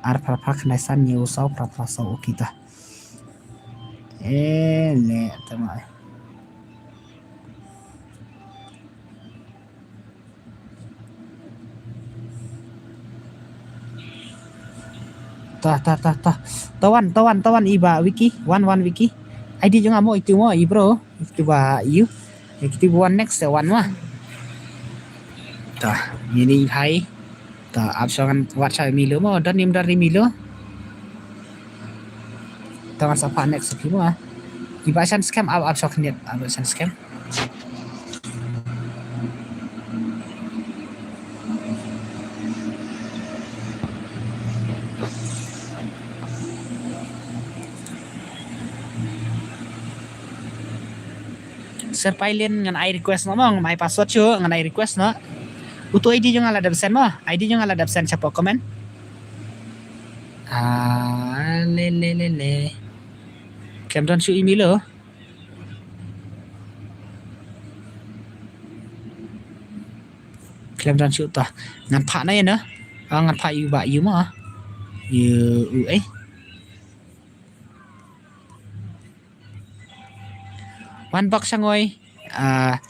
Ar phra phra khyndai san hynñiew saw phra phra saw, okay ta. Eh, le, ta ma. Ta, ta, ta, ta. Tawan, tawan, tawan, i ba Wiki. Wan, wan, Wiki. I D jong nga mo, itu mo, i bro. Itu ba, you. Itu ba wan next, tawan mo. Ta, ini hai. Ta, ap shong wat sa Milo mo, don nim dari Milo. Ta ngan sa phah next sa phi mo, ah. I ba san scam, ap, ap shong khyndiat, ap san scam. Sir Pailin ngan ai request noh mo, ngan ai password shuh, ngan ai request noh. Utu I D jong nga la dep send mo, I D jong nga la dep send shapoh comment. Ah, le, le, le, le. Khlem don shuh i Milo. Khlem don shuh to. Ngan phah na ïa na. Ah, ngan phah ïa u Bah Yu mo. Ïa u eh. Wan bok shangoi. Ah,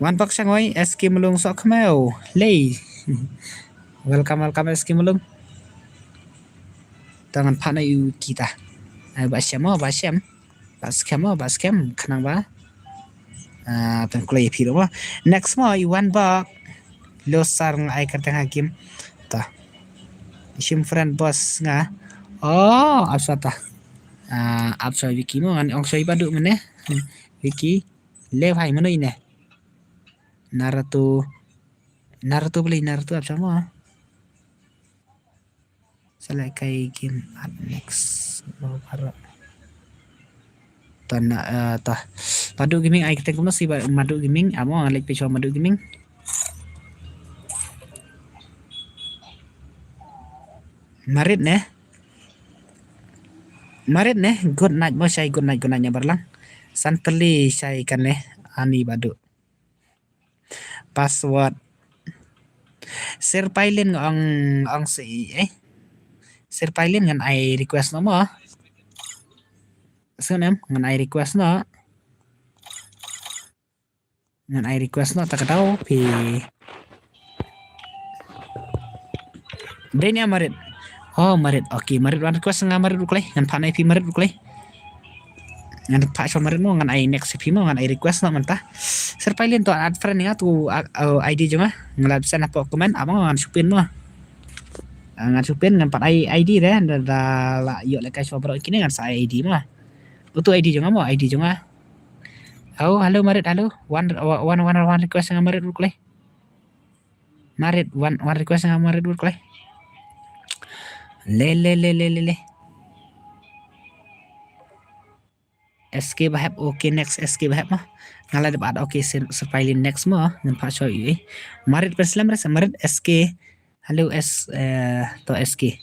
wan bok shangoi S K Mulung Sohkhmew. Lei. Welcome, welcome S K Mulung. To ngan phah na ïa u kita. Ai Bah Shem mo, Bah Shem. Bah Skem mo, Bah Skem khnang ba. Ah, pynkloi phi ruh mo. Next mo i wan bok. Lo sar nga ai kyrteng ha game. Ta. Shim friend boss nga. Oh, ap sha ta. Ah, ap sha Vicky mo ngan ong sha i Badu mane. Vicky. Le bhai mano ine. Naruto. Naruto beli Naruto ap sha mo. Sa leh kai game at next. Baru baru. Ta na, eh, ta. Madu Gaming ai kyrteng kumno si ba Madu Gaming. Amo ngan leit page Madu Gaming. Marit ne. Marit ne. Good night mo shai good night good night nya barlang. Santali shai kan ne. Ani Badu. Password. Sir Pailin nga ong ong si eh. Sir Pailin ngan ai request no mo. Sir nem ngan ai request no. Ngan ai request no ta ka dau phi. Dei ne Marit. Oh Marit. Okay, Marit wan request nga Marit ruklei. Ngan phah na phi Marit ruklei. Ngan phah sha Marit mo ngan ai next phi mo ngan ai request no mynta. Sir Pailin to add friend nga tu uh, I D jong nga. Ngan la send hapoh comment amo ngan supin mo. Ah, ngan supin ngan pat ai I D de da, da la ïoh lehkai sha baroh kine ngan sa ai I D mo. Utu I D jong nga mo I D jong nga. Oh, hello Marit, hello. Wan wan wan wan request nga Marit ruklei. Marit, wan, wan request nga Marit wut klei. Le, le, le, le, le, le. S K Bahep, okay, next S K Bahep mo. Nga la dep add, okay, Sir, Sir Pailin next mo. Ngan phah shuwa ïa u, eh. Marit pynslem re, Marit S K. Hello, S, eh, to S K.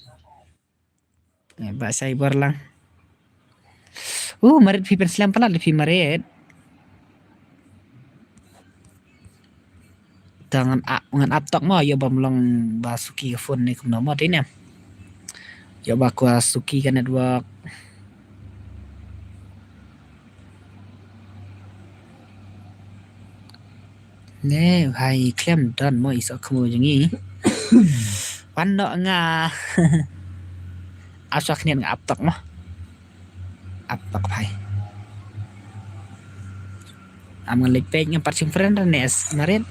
Eh, ba cyber lang. Uh, Marit phi pynslem palat le phi Marit. Ta ngan ap, ngan ap tok mo, ïoh bam long ba suki ka phone ne kumno mo te ne. Ïoh ba kwa suki ka network. Ne, hai, khlem don mo i soh khmu jong ngi. Wan noh nga. Ap shuwa khniat nga ap tok mo. Ap tok phai. Am ngan leit peit ngan pat shim friend ne S Marit.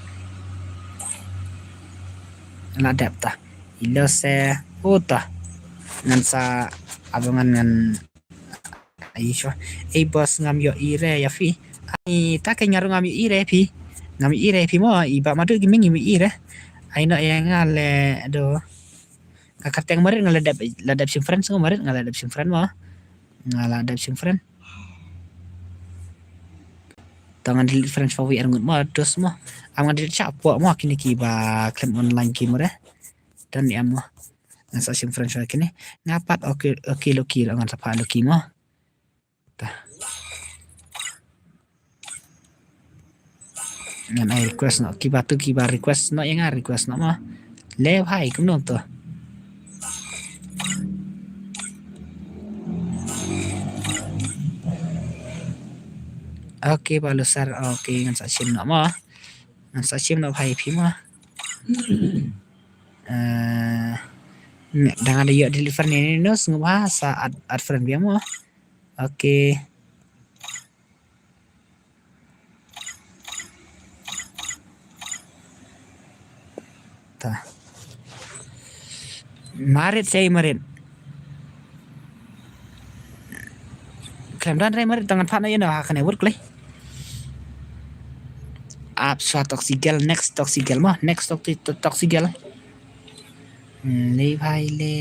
La dep ta. Ilo se uta. Ngan sa ap ngan ngan Ai shuwa. Ei boss ngam ïohi re ïa phi. Ai ta ka nga ruh ngam ïohi re phi. Ngam ïohi re phi mo i Bah Madu Gaming ngam ïohi re. Ai noh ïa nga le aduh. Ka kyrteng Marit nga la dep, la dep shim friend sngewbha Marit nga la dep shim friend mo. Nga la dep shim friend. Ta ngan delete friend shuwa wi ar ngut mo dos mo. Am ngan delete sha pok mo kine kiba khlem online ki mo re. Don ïa mo. Ngan sa shim friend shuwa kine. Nga pat okay, okay Lucky ruh ngan sa phah Lucky mo. Ta. Ngan ai request noh kiba tu kiba request noh ïa nga request noh mo. Le bhai kumno to. Okay Bah Lusar, okay ngan sa shim noh mo. Ngan sa shim noh bhai phi mo. Eh, da nga da ïoh delete friend ne no sngewbha sa add, add friend biang mo. Okay. Ta. Marit sei Marit. Khlem don re Marit ta ngan phah na ïa no ha kane wut klei. Ap shuwa Toxic Girl, next Toxic Girl mo, next Toxic, Toxic Girl. Hmm, le bhai le.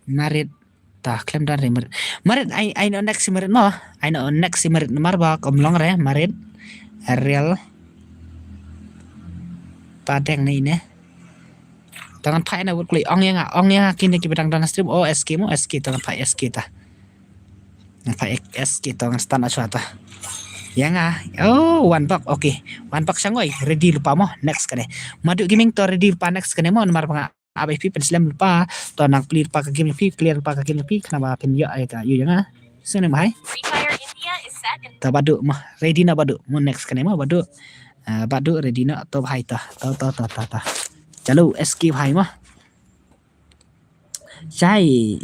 Marit. Ta khlem don re Marit. Marit ai, ai no next si Marit mo. Ai no next si Marit namar ba kam long re Marit. Real. Ta deng ne ine. Ta ngan phah na wut klei ong ïa nga, ong ïa nga kine kiba dang don stream. Oh S K mo, S K ta ngan phah S K ta. Ngan phah S K to ngan start na shuwa ta. Ïa nga. Oh, one buck. Okay. One buck shangoi. Ready lypa mo. Next kane. Madu Gaming to ready lypa next kane mo. Namar ba nga ap ïa phi pynslem lypa. To nang clear lypa ka game ïa phi. Clear lypa ka game ïa phi. Khnang ba phin ïoh ai ka ïoh ïa nga. Sngewbha mo hai. Free Fire India is second. Ta Badu mo. Ready na Badu. Mo next kane mo Badu. Ah, Badu ready na to hai ta. To to to to to. Chalo S K hai mo. Shai.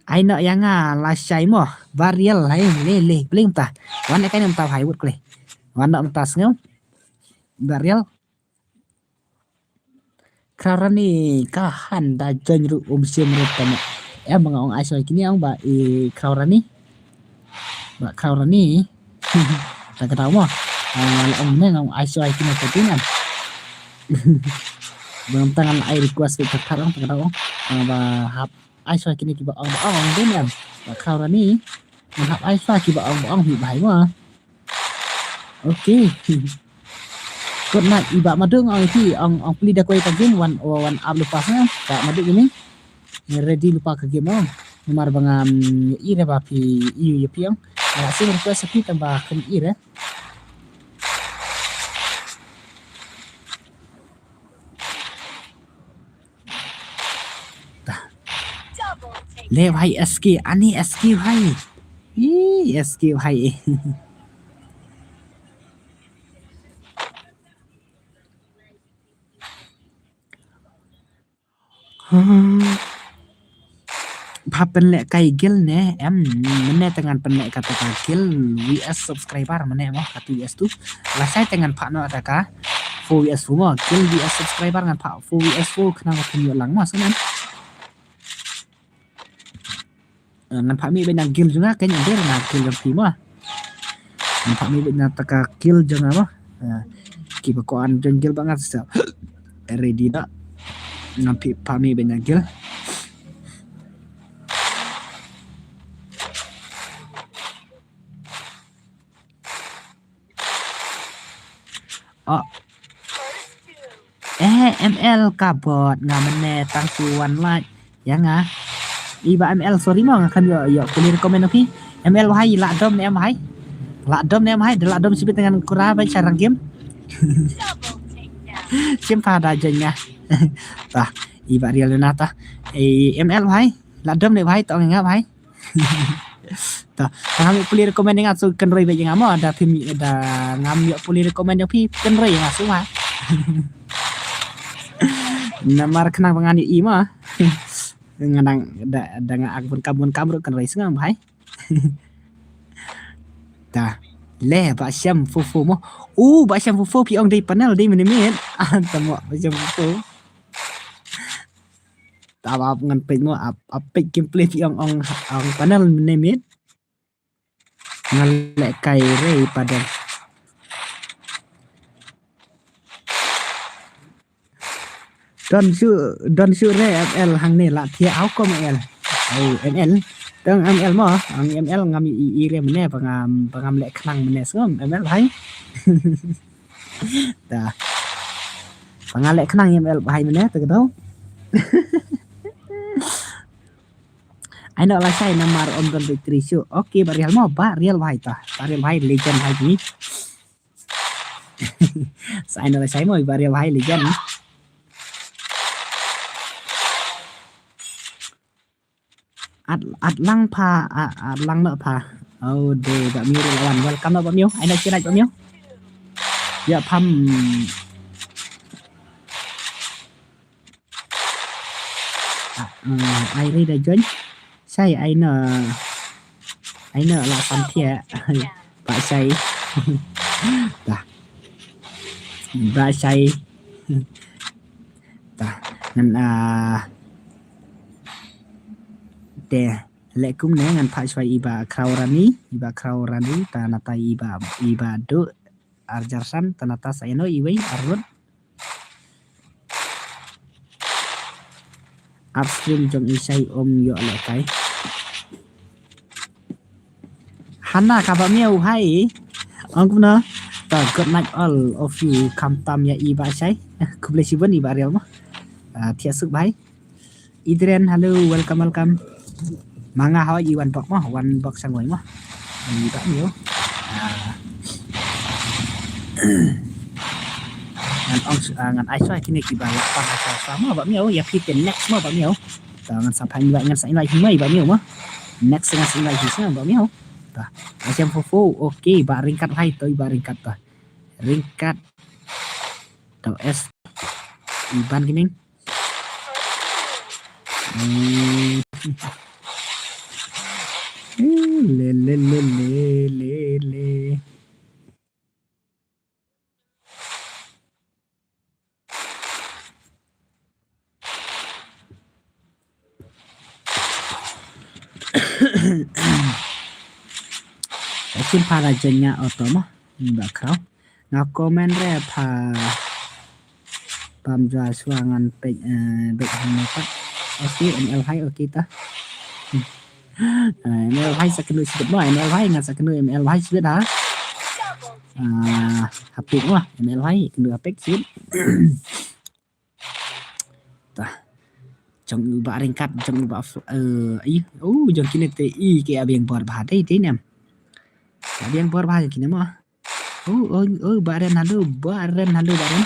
Ai noh ïa nga la shai mo. Barial hai le le bling ta. Wan ne kai ne mta hai wut kle. Wan noh mta sngew. Barial. Kraw Rani ka han da join ruh um shim ruh tama. Em ba nga ong ai shoi kine ong ba i Kraw Rani. Ba Kraw Rani. Ta ka daw mo. Ah, la ong ne nga ong ai shoi kine ka ding em. Ba ngam tang ai request ka thar ong ta ka daw ong. Ah, ba hap ai shoi kine ki ba ong ba ong ding em. Ba Kraw Rani. Nga hap ai shoi ki ba ong ba ong hi ba hai mo. Okay. Good night i ba Madung ong ki ong ong pli da koi ka game wan wan up lepas na ba Madung ini. Ready lypa ka game ong. Namar ba ngam i re ba phi i ïa phi ong. Ba sim request phi tang ba kan i re. Ta. Le bhai S K, ani S K bhai. Ih, S K bhai. Pha pynleh kai guild ne em, mynne te ngan pynleh kata ka guild V S subscriber mynne mo kata V S tu. Lashai te ngan phah noh kata ka four V S four mo, guild V S subscriber ngan phah four V S four khnang ba phin ïoh lang mo sngewbha. Eh, ngan phah mih beit na guild jong nga, kane ym dei na guild jong phi mo. Ngan phah mih beit na kata ka guild jong nga mo. Eh, kiba kwah ban join guild ba nga sa ready na. Ngan phah mih beit na guild. Oh. Eh, M L ka bot nga mynne tang shu wan like. Ïa nga. I ba M L sorry mo nga khlem ïoh ïoh pule recommend ïa phi. M L wahai la dom ne em wahai. La dom ne em wahai, da la dom shibit ngan kura ba sha rang game. Shim pha da join nga. Tah, i ba real na tah. I M L wahai. La dom ne wahai tong nga wahai. Ta, ngam ïoh pule recommend nga, so kynroi beit nga mo, da phim da ngam ïoh pule recommend ïa phi kynroi nga sngewbha. Namar khnang ba ngan ïohi mo. Nga dang da, da nga ak bun kam bun kam ruh kynroi sngewbha bhai. Ta, le ba shem fufu mo. U ba shem fufu phi ong dei panel dei minimit. Ah, ta mo ba shem fufu. Tap ap ngan peit mo ap ap peit gameplay phi ong ong ong panel ne mit. Ngan leh kai rei padel. Don shu don shu re M L hangne la thia au ko M L. Oh M L. Tang M L mo, ang M L ngam i i re mene ba ngam ba ngam leh khnang mene sngom M L hai. Ta. Ba nga leh khnang ïa M L bha ïa mene te ka dau. Ai no la shai namar ym don battery shuh. Okay, ba real mo, ba real bha ïa ta. Ba real bha ïa legend bha ïa ni. Sa ai no la shai mo, ba real bha ïa legend. At, at lang pha, at, at lang noh pha. Oh, de, ba miu re lawan. Welcome noh ba miu. Ai noh chirai ba miu. Ya, pham. Ah, eh, ai re da join. Sai ai noh. Ai noh la sam thia. Ba sai. Dah. Ba sai. Ta ngan, ah, te leh kumne ngan phah shuwa i ba Khraw Rani, i ba Khraw Rani, ta nata i ba, i ba Duh, ar jar san, ta nata sa ïano iwei, ar lut. Upstream jong i shai ym ïoh leh kai. Hana kaba miau hai. Ong kumno? Ta good night all of you, khamtam ïa i ba shai. Khublei shibun i ba real mo. Ah, thiah suk bhai. Idren, hello, welcome, welcome. Ma nga hoi i wan bok mo, wan bok sangoi mo. I Bah Miu. Ah. Ngan ong, ah, ngan ai shuwa kine kiba lah pang ha shuwa shuwa mo Bah Miu, ïa phi te next mo Bah Miu. To ngan sa phai invite, ngan sa invite hi mo i Bah Miu mo. Next ngan sa invite hi shuwa Bah Miu. To, ai shem fo fo, okay, Bah Ryngkat hai to, i Bah Ryngkat to. Ryngkat. To S. I Ban Gaming. Hmm. Le, le, le, le, le, le. Shin para jenya auto mo. Ba khraw. Nga comment re pha pam jua shuwa ngan pek, eh, bek hang ne pat. Okay, M L hai, okay ta. Eh, M L hai sa kenu sibit mo, M L hai ngan sa kenu M L hai sibit ha. Ah, hapik mo, M L hai kenu hapik sibit. Tah. Jong u Bah Ryngkat, jong u Bah F-, eh, i, oh, jong kine te i ke abiang bor bha dei, dei nem. Abiang bor bha jong kine mo. Oh, oh, oh, Bah Ren, halo, Bah Ren, halo, Bah Ren.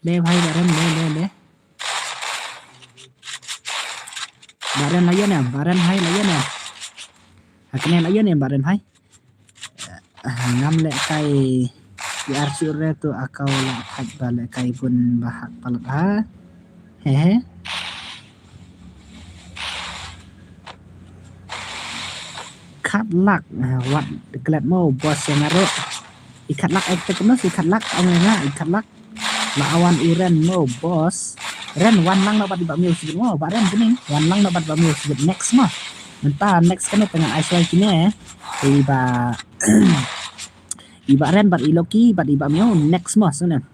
Le, bhai, Bah Ren, le, le, le. Bah Ren, la ïa ne, Bah Ren, hai, la ïa ne. Hakne, la ïa ne, Bah Ren, hai. Ah, ngam leh kai. Ki ar shu re tu akau la thak ba leh kai bun ba hak palat ha. He he. Khatlak, ah, wat klet mo boss ïa nga ruh. I Khatlak ek tek mo, i Khatlak ong ïa nga, i Khatlak. La wan u Ren mo boss. Ren wan lang noh bad i Bah Miu sibit mo, Bah Ren kuning. Wan lang noh bad Bah Miu sibit next mo. Mynta next kane tang ai shuwa kine. I Bah I Bah Ren bad i Loki bad i Bah Miu next mo sngewbha.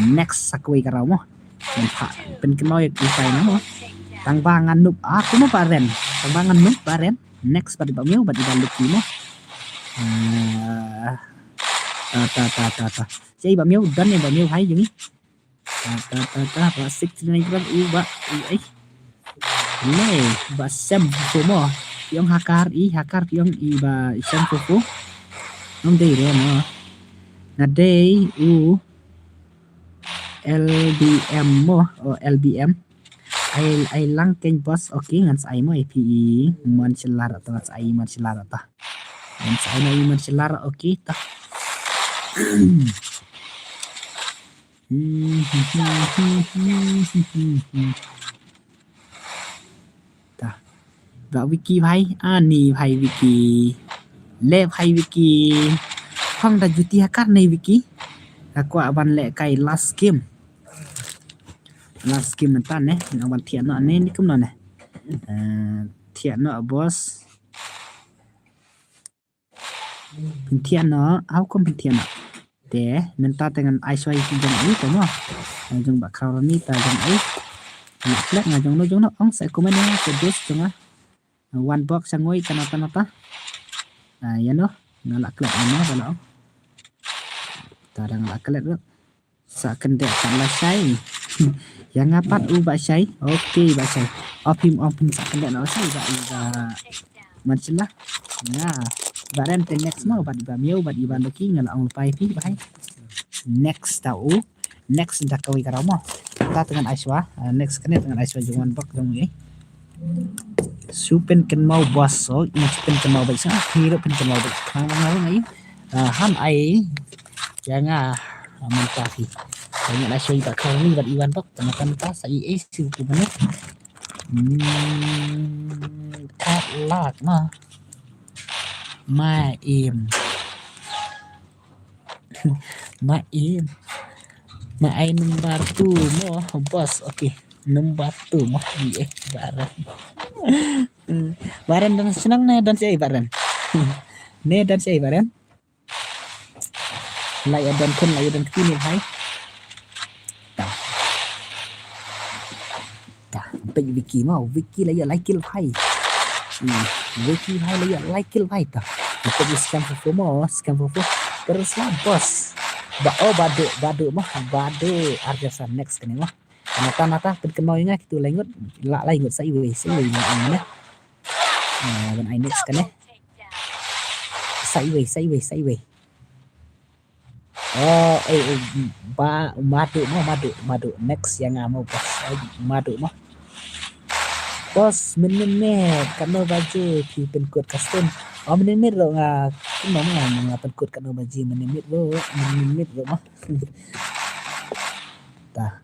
Next sa kawei ka round mo. Ngan pha pynkynmaw ïa ki paidbah mo. Tang ba ngan noob, ah, kumno Bah Ren. Tang ba ngan noob Bah Ren. Next bad i Bah Miu bad i Bah Loki mo. Ah, ta ta ta ta ta. Sa i Bah Miu, done ïa Bah Miu hai jong ngi. Ta ta ta ta, Bah six nine u Bah, i, ai. Ne, Bah Sem Fufu mo. Phi ong Hakar i, Hakar phi ong i Bah Sem Fufu. Ong dei re mo. Nga dei u L B M mo, o L B M. Ai, ai lang keiñ boss, okay, ngan sa ai mo, i phi i Mon Shala to, ngan sa ai Mon Shala to. Ngan sa ai mo i Mon Shala, okay, to. Ta. Ba Vicky bhai, ani bhai Vicky. Le bhai Vicky. Khong da juti ha kane Vicky. Ka kwah ban leh kai last game. Last game mynta ne, nga ban thiah noh ne, ni kumno ne. Eh, thiah noh boss. Pynthiah noh, how come pynthiah noh? Te, mynta te ngan ai shuwa ïa ki jong i te mo. Ai jong Bah Khraw Rani ta jong i. Nga klet nga jong no jong no ong sa comment nga sa dos jong nga. Wan bok sa ngoi kana kana ta. Ah, ïa no, nga la klet nga no ba la ong. Ta dang la klet. Sa kyndit pat lashai. Ïa nga pat u Bah Shai. Okay Bah Shai. O phim ong phin sa kyndit lashai Bah, Bah Marcella. Nga. Bah Ren te next mo bad Bah Miu bad Bah Loki nga la ong lypa ïa phi bhai. Next ta u. Next da kawei ka round mo. Ta tang ngan ai shuwa. Ah, next kane tang ngan ai shuwa jong wan bok jong ngi. Shu pynkynmaw boss, so, i shu pynkynmaw bad sa, phi ruh pynkynmaw bad. Khang nga ruh ngai. Ah, ham ai. Ïa nga, ah, mynta phi. Ïa nga la shu i Bah Khraw Rani bad i wan bok, tang kan ta sa i ai shu tu mane. Hmm, kat lak ma. Ma im. Ma im. Ma ai number two mo, boss. Okay. Number two mo. Ye, Bah Ren. Hmm. Bah Ren don shnong ne don sha ei Bah Ren. Ne don sha ei Bah Ren. La ïa don khun, la ïa don kti ne bhai. Ta. Ta, peit Vicky mo, Vicky la ïoh lai kill bhai. Hmm, Vicky bhai la ïoh lai kill bhai ta. Peit scam fofo mo, scam fofo. Terus lah boss. Ba, oh, Badu, Badu mo, Badu Arjasa next kane mo. Nata, nata, pynkynmaw ïa nga kito lai ngut, la lai ngut sa iwei, sa iwei nga ai ne. Ah, ban ai next kane. Sa iwei, sa iwei, sa iwei. Oh, eh, eh, ba, Madu mo, Madu, Madu. Next ïa nga mo, boss. Ai, Madu mo. Boss, mynnin miet, katno baje phi pynkut custom? Oh, mynnin miet ruh nga, kumno mo nga pynkut katno baje mynnin miet ruh, mynnin miet ruh mo. Ta.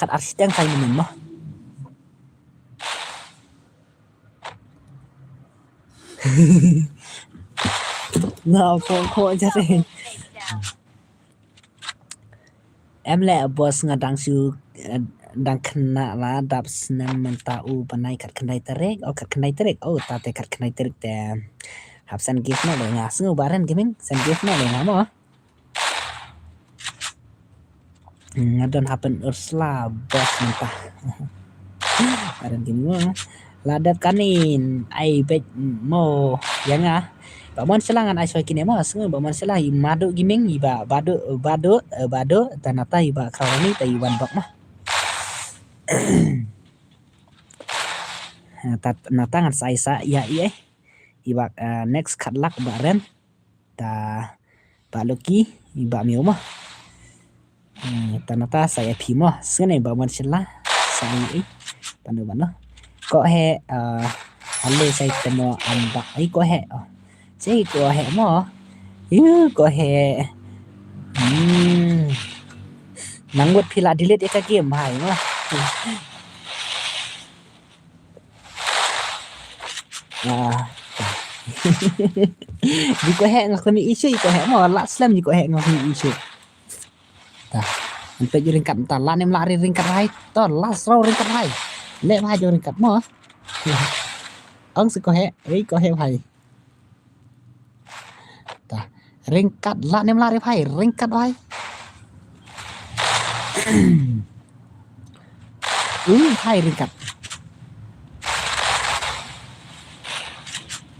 Kat ar shiteng kai mynnin mo. Nga ko ko jare. Em leh boss, nga dang shu, eh, dang khynnah la dap snem mynta u bnai khatkhyndai tarik. Oh, khatkhyndai tarik. Oh, ta te khatkhyndai tarik te hap send gift noh leh nga. Sngew ba ren gaming, send gift noh leh nga mo. Hmm, nga don hap ban Ursula boss mynta. Ba ren gaming mo. La dep kanin, ai beit mo ïa nga. Ba mon sha la ngan ai shuwa kine mo, sngew ba mon sha la, i Madu Gaming, i ba Badu, Badu, eh, Badu, ta nata i ba Khrawrani, ta i Wan Bok mo. Ta nata ngan sa ai sa ïa i, eh. I ba, eh, next khatlak ba ren. Ta ba Lucky, i ba Mio mo. Hmm, ta nata sa ïa phi mo. Sngewbha ba mon sha la. Sa ïa i. Pano, pano. Ko he, ah, ale sa ïa te mo am ba. Ai ko he. Oh. Sa ïa ko he mo. Yu ko he. Hmm. Nang wut phi la delete ïa ka game hai mo. Ah. Yu ko he nga khlem issue, yu ko he mo. La slem yu ko he nga khlem issue. Ta. Ngan peit ïa u ryngkat mynta, la ne em lah ri ryngkat hai. To, last round ryngkat hai. Leh bha jong ryngkat mo. Ong shu ko he, ei ko he bhai. Ta. Ryngkat lah ne em lah ri bhai, ryngkat bhai. Ui, bhai ryngkat.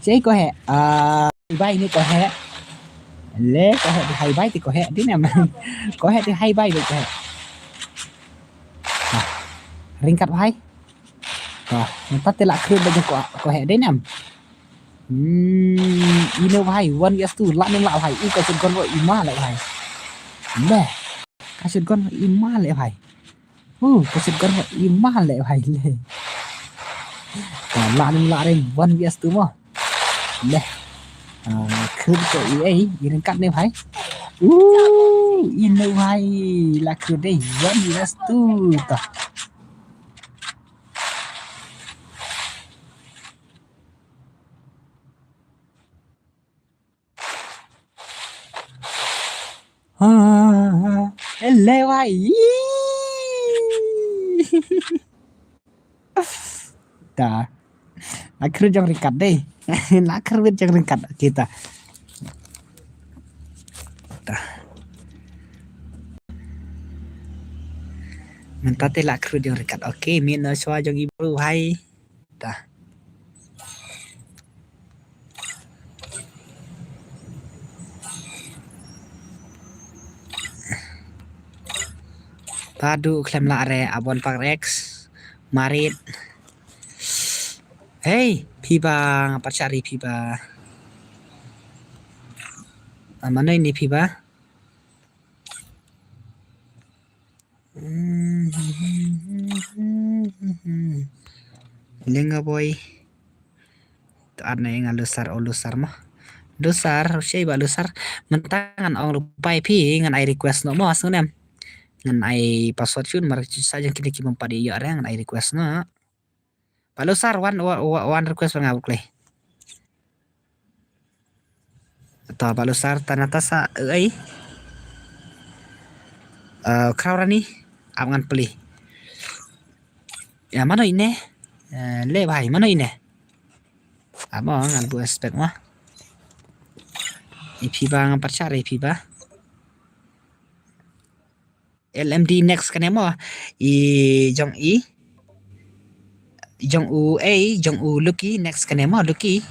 Sei ko he. Ah, bhai ni ko he. Le ko he, bhai bhai ti ko he. Di ne em. Ko he ti hai bhai di ko he. Ah, ryngkat bhai. Ah, mynta te lah khrud ba jong ko, ko he di ne em. Hmm, ine bhai, one versus two, lah ne em lah bhai. U ka shotgun ruh i ma leh bhai. Leh. Ka shotgun ruh i ma leh bhai. Uh, ka shotgun ruh i ma leh bhai leh. Ka lah ne em lah ring, one versus two mo. Leh. Ah, khrud ko i ei, i ryngkat ne bhai. Uh, ine bhai, lah khrud dei, one versus two ta. Ah, ele wai. Ta. Lah khrud jong ryngkat dei. Lah khrud jong ryngkat kita. Ta. Mynta te lah khrud jong ryngkat. Okay, mih noh shuwa jong i bru hai. Ta. Padu khlem lah re, Abon Park Rex, Marit. Hei, phi ba, nga pat shah ri phi ba. Ah, mano ine phi ba? Lenga boy. To at na nga Lusar, o Lusar mo. Lusar, shei ba Lusar. Mynta ngan ong ruh bai phi, ngan ai request noh mo, sngewnem. Ngan ai password shun, mar sa jong kine ki bym pat ïoh re, ngan ai request noh. Ba Lusar, wan, wan, wan request ba nga bukle. To ba Lusar, ta Natasha, eh, ai. Eh, Khrawrani, ap ngan pli. Ya, mano ine? Eh, le bhai, mano ine? Ap mo, ngan bu expect mo. I phi ba ngan pat shah re i phi ba. L M D next kane mo. I jong i. Jong u, eh, jong u Lucky next kane mo, Lucky.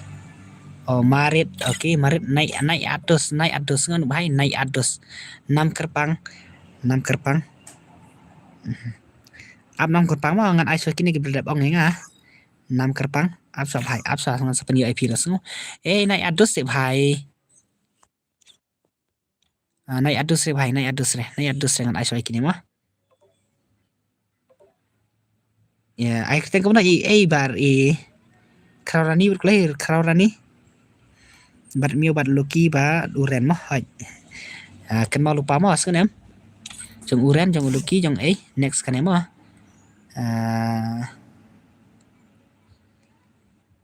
Oh, Marit, okay, Marit, Nai, Nai Adus, Nai Adus, ngan bhai, Nai Adus. Nam Kyrpang, Nam Kyrpang. Mhm. Ap Nam Kyrpang mo, ngan ai shuwa kine ki ba dep ong ïa nga. Nam Kyrpang, ap shuwa bhai, ap shuwa, ngan sa pynïoh ïa phi ruh sngew. Eh, Nai Adus te bhai. Ah, Nai Adus re bhai, Nai Adus re, Nai Adus re ngan ai shuwa ïa kine mo. Ïa, ai kyrteng kumno i, ei bar i. Khraw Rani bad klei, Khraw Rani. Bad Miu bad Lucky bad u Ren mo, hoi. Ah, kynmaw lypa mo, sngewnem. Jong u Ren, jong u Lucky, jong ei, next kane mo. Ah,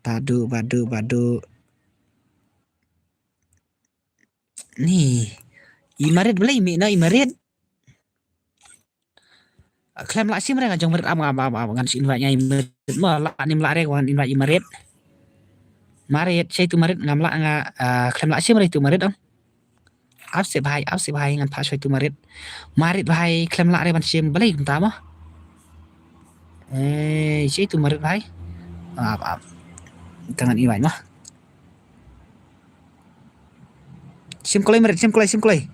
Badu, Badu, Badu. Ni. I Marit balei mih noh i Marit. Khlem lah shim re nga jong Marit am, am, am, am, ngan shu invite nga i Marit mo, lah nim lah re ngan invite i Marit. Marit, shei tu Marit ngam lah nga, ah, khlem lah shim re tu Marit am. Ap seh bhai, ap seh bhai ngan phah shuwa tu Marit. Marit bhai khlem lah re ban shim balei kumta mo. Eh, shei tu Marit bhai. Ap, ap. Te ngan invite mo. Shim kloi Marit, shim kloi, shim kloi.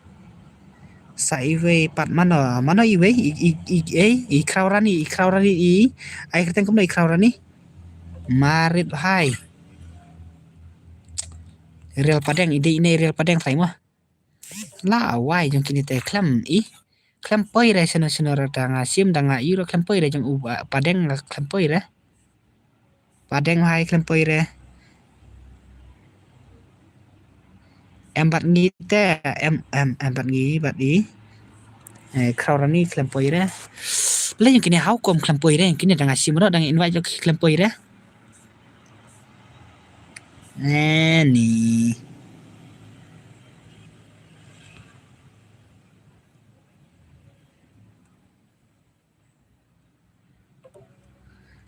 Sa iwei pat mano, mano iwei, i, i, i, ei, i Khraw Rani, i Khraw Rani, i, ai kyrteng kumno i Khraw Rani. Marit bhai. Rial Padeng, i dei ine Rial Padeng trai mo. La wai jong kine te khlem i. Khlem poi re seno seno re da nga shim da nga ïoh re khlem poi re jong u ba-, Padeng nga khlem poi re. Padeng hai khlem poi re. Em bad ngi te, em, em, em bad ngi, bad i. Eh, Khraw Rani khlem poi re. Le jong kine how come khlem poi re, kine da nga shim ro da nga invite jong khlem poi re. Eh, ni.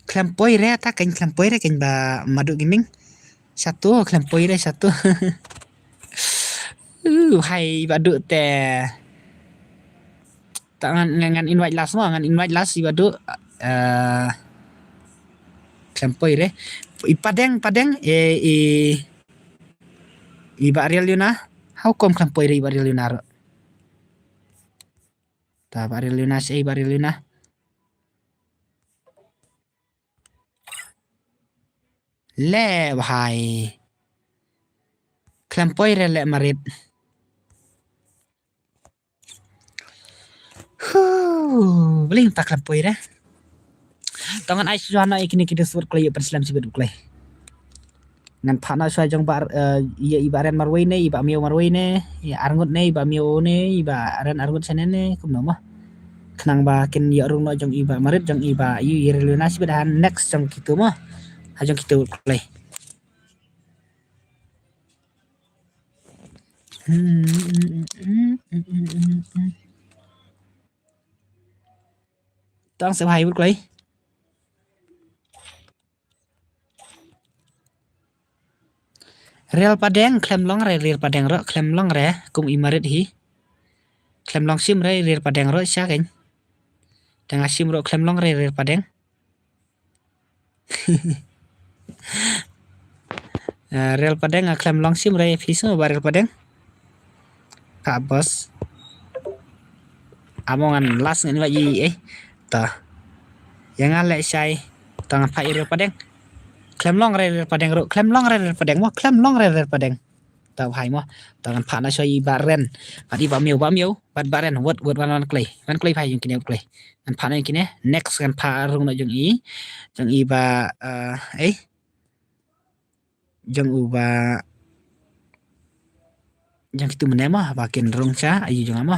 Khlem poi re ta keiñ khlem poi re keiñ ba Madu Gaming. Shatu khlem poi re shatu. Uh, hai Madu te. Ta ngan, ngan, ngan invite last mo, ngan invite last i Madu. Eh, khlem poi re. I Padeng, Padeng, eh, i, i Bah Riel Yuna. How come khlem poi re i Bah Riel Yuna ro? Ta Bah Riel Yuna, shei Bah Riel Yuna. Le bhai. Khlem poi re le Marit. Huh, bling ta khlem poi re. To ngan ai shuwa noh ïa kine ki duswot kloi ïa pynslem shibit u kloi. Ngan phah noh shuwa jong ba, eh, ïa i Bah Ren marwei ne, i Bah Miaw marwei ne, ïa arngut ne, i Bah Miaw ne, i Bah Ren arngut shane ne, kumno mo. Khnang ba kin ïoh rung noh jong i Bah Marit jong i Bah ïa i Reluna shibit ha next jong kitu mo. Ha jong kitu kloi. Tang sep hai bud kloi. Rel padeng khlem long re, rel padeng ro khlem long re, kum i Marit hi. Khlem long shim re, rel padeng ro sha kein. Tang a shim ro khlem long re, rel padeng. Eh, rel padeng a khlem long shim re, phi sngew ba rel padeng. Ka bos. Amo ngan last ngan ba i eh. Ta. Ïa nga leh shai. Ta ngan phah i rel padeng. Khlem long re rel padeng ro. Khlem long re rel padeng mo. Khlem long re rel padeng. Ta bhai mo. Ta ngan phah na shoi i Bah Ren. Bad i Bah Miaw, Bah Miaw. Bad Bah Ren. Wat, wat wan wan klei. Wan klei bhai jong kine wat klei. Ngan phah na jong kine. Next ngan phah rung na jong i. Jong i Bah, eh, eh. Jong u Bah, jong kitu mynne mo, ba kin rung sha, ayu jong mo.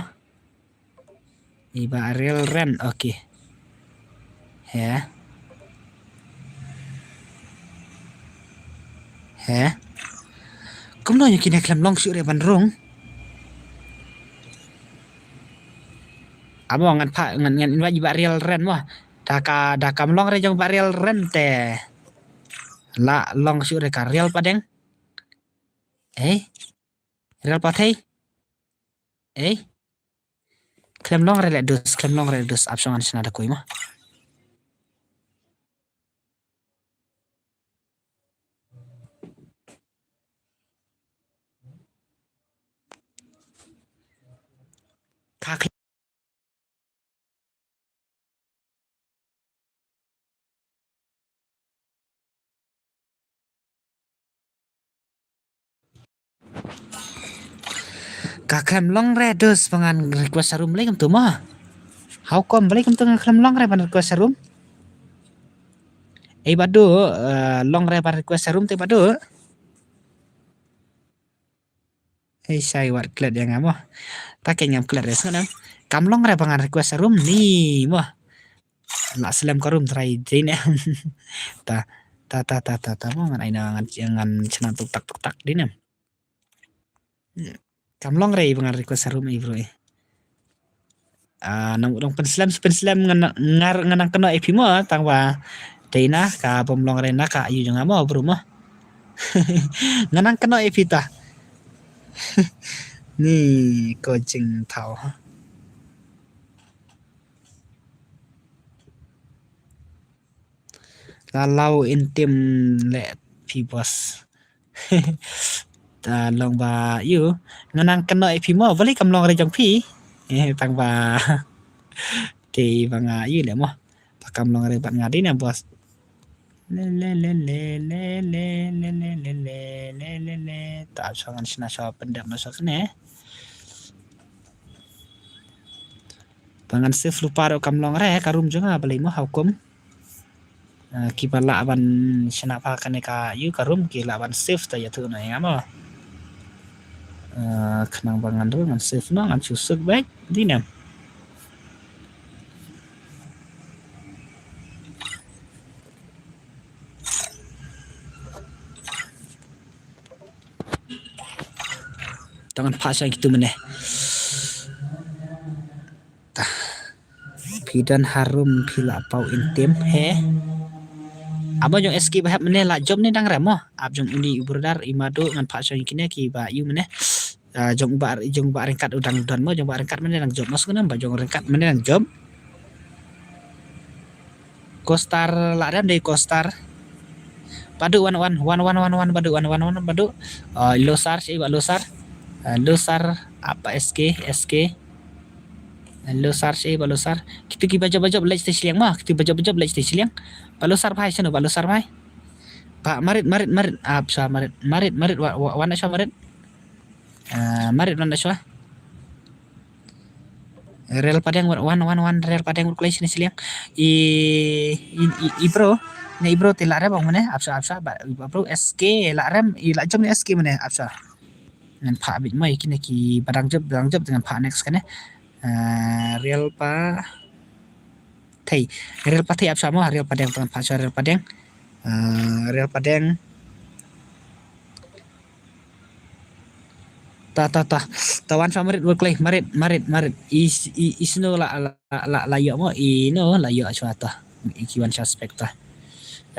I Bah Rel Ren, okay. He. He. Kumno ïa kine khlem long shuh re ban rung. Amo ngan phah, ngan, ngan invite i Bah Rel Ren mo. Da ka, da ka mlong re jong Bah Rel Ren te. La long shuh re ka rel padeng. Eh? Rel pathei. Eh? Khlem long re le dus, khlem long re dus, ap shong an shna da kui mo. Phak. Ka khlem long re dus ba ngan request sharum, balei kumtu mo? How come, balei kumtu nga khlem long re ban request sharum? Ei Badu, eh, long re ban request sharum te Badu. Ei, shai wat klet ïa nga mo. Ta ke ngam klet re sngewbha. Kam long re ba ngan request sharum ni mo. La slem ka room trai dei ne. Ta, ta, ta, ta, ta, ta mo, ngan ai na, ngan, ngan shna tuk tak, tuk tak dei ne. Kam long re ba ngan request sharum i bro i. Ah, nang dong pynslem, pynslem ngan, ngar, ngan nang kynnoh ïa phi mo, tang ba dei na ka bym long re na ka ïu jong nga mo bro mo. Ngan nang kynnoh ïa phi ta. Ni ko jingthaw ha. La law in tim le phi boss. Ta long ba ïu, nga nang kynnoh ïa phi mo, balei kam long re jong phi. Eh, tang ba te ba nga ïu le mo. Ba kam long re bad nga dei na boss. Le le le le le le le le le le le le le. Ta sha ngan shna sha pyndep na sha kane. Ba ngan save lypa ruh kam long re ka room jong nga, balei mo, how come? Eh, kiba lah ban shna pha kane ka ïu ka room ki lah ban save ta ïathuh noh ïa nga mo. Eh, khnang ba ngan ruh ngan save noh, ngan shu suk beit dei ne. Tang ngan phah sha kitu mynne. Ta. Phi don ha room phi la paw in tim he. Aba jong S K ba hap mynne la jop ne dang rem mo. Ap jong uni u brother i Madu ngan phah sha kine kiba ïu mynne. Ah, jong ba, jong ba ryngkat u dang don mo, jong ba ryngkat mynne dang jop mo, sngewbha ba jong ryngkat mynne dang jop. Kostar la rem dei Kostar. Badu wan wan wan wan wan wan badu wan wan wan badu. Ah, Losar shi ba Losar. Ah, Losar apa S K S K. Ah, Losar shi ba Losar. Kitu kiba jop ba jop leit te shiliang ma. Kitu ba jop ba jop leit te shiliang. Ba Losar bhai shano ba Losar bhai. Ba Marit Marit Marit ap sha Marit Marit Marit wa wa wan sha Marit. Ah, Marit wan sha. Rel Padeng wan wan wan Rel Padeng wan klei shini shiliang. I, i, i, i bro. Ne i bro te la rem bang mane apsa apsa ba bro S K la rem i la jom ne S K mane apsa. Ngan pha bit mai kine ki badang jop badang jop dengan pha next kane. Ah, Rel Pa Thei. Rel Pa Thei apsa mo Rel Padeng tangan pha sha Rel Padeng. Ah, Rel Padeng. Ta ta ta. Ta wan sha Marit wal klei Marit Marit Marit. Is i isno la la la la yo mo ino la yo sha ta. Iki wan sha spek ta.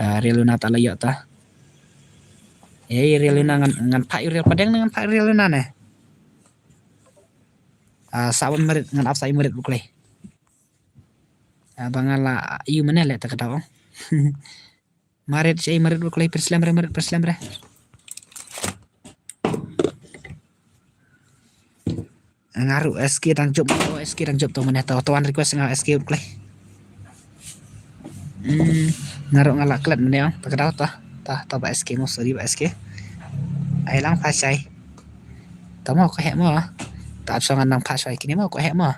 Ah, Rel Luna ta la yo ta. Eh, Rel Luna ngan ngan pha Rel Padeng ngan pha Rel Luna ne. Ah, sa wan Marit ngan ap sa i Marit wal klei. Ah, ba nga la ïu mane le ta ka daw. Marit shi Marit wal klei pynslem re Marit pynslem re. Nga ruh S K dang jop, oh, S K dang jop to mane to, to wan request nga S K wal klei. Hmm, nga ruh nga la klet mane ta ka daw ta, ta, ta ba S K mo, sorry ba S K. Ai lang pha shai. Ta mo ko he mo. Ta ap song nang pha shai kini mo ko he mo.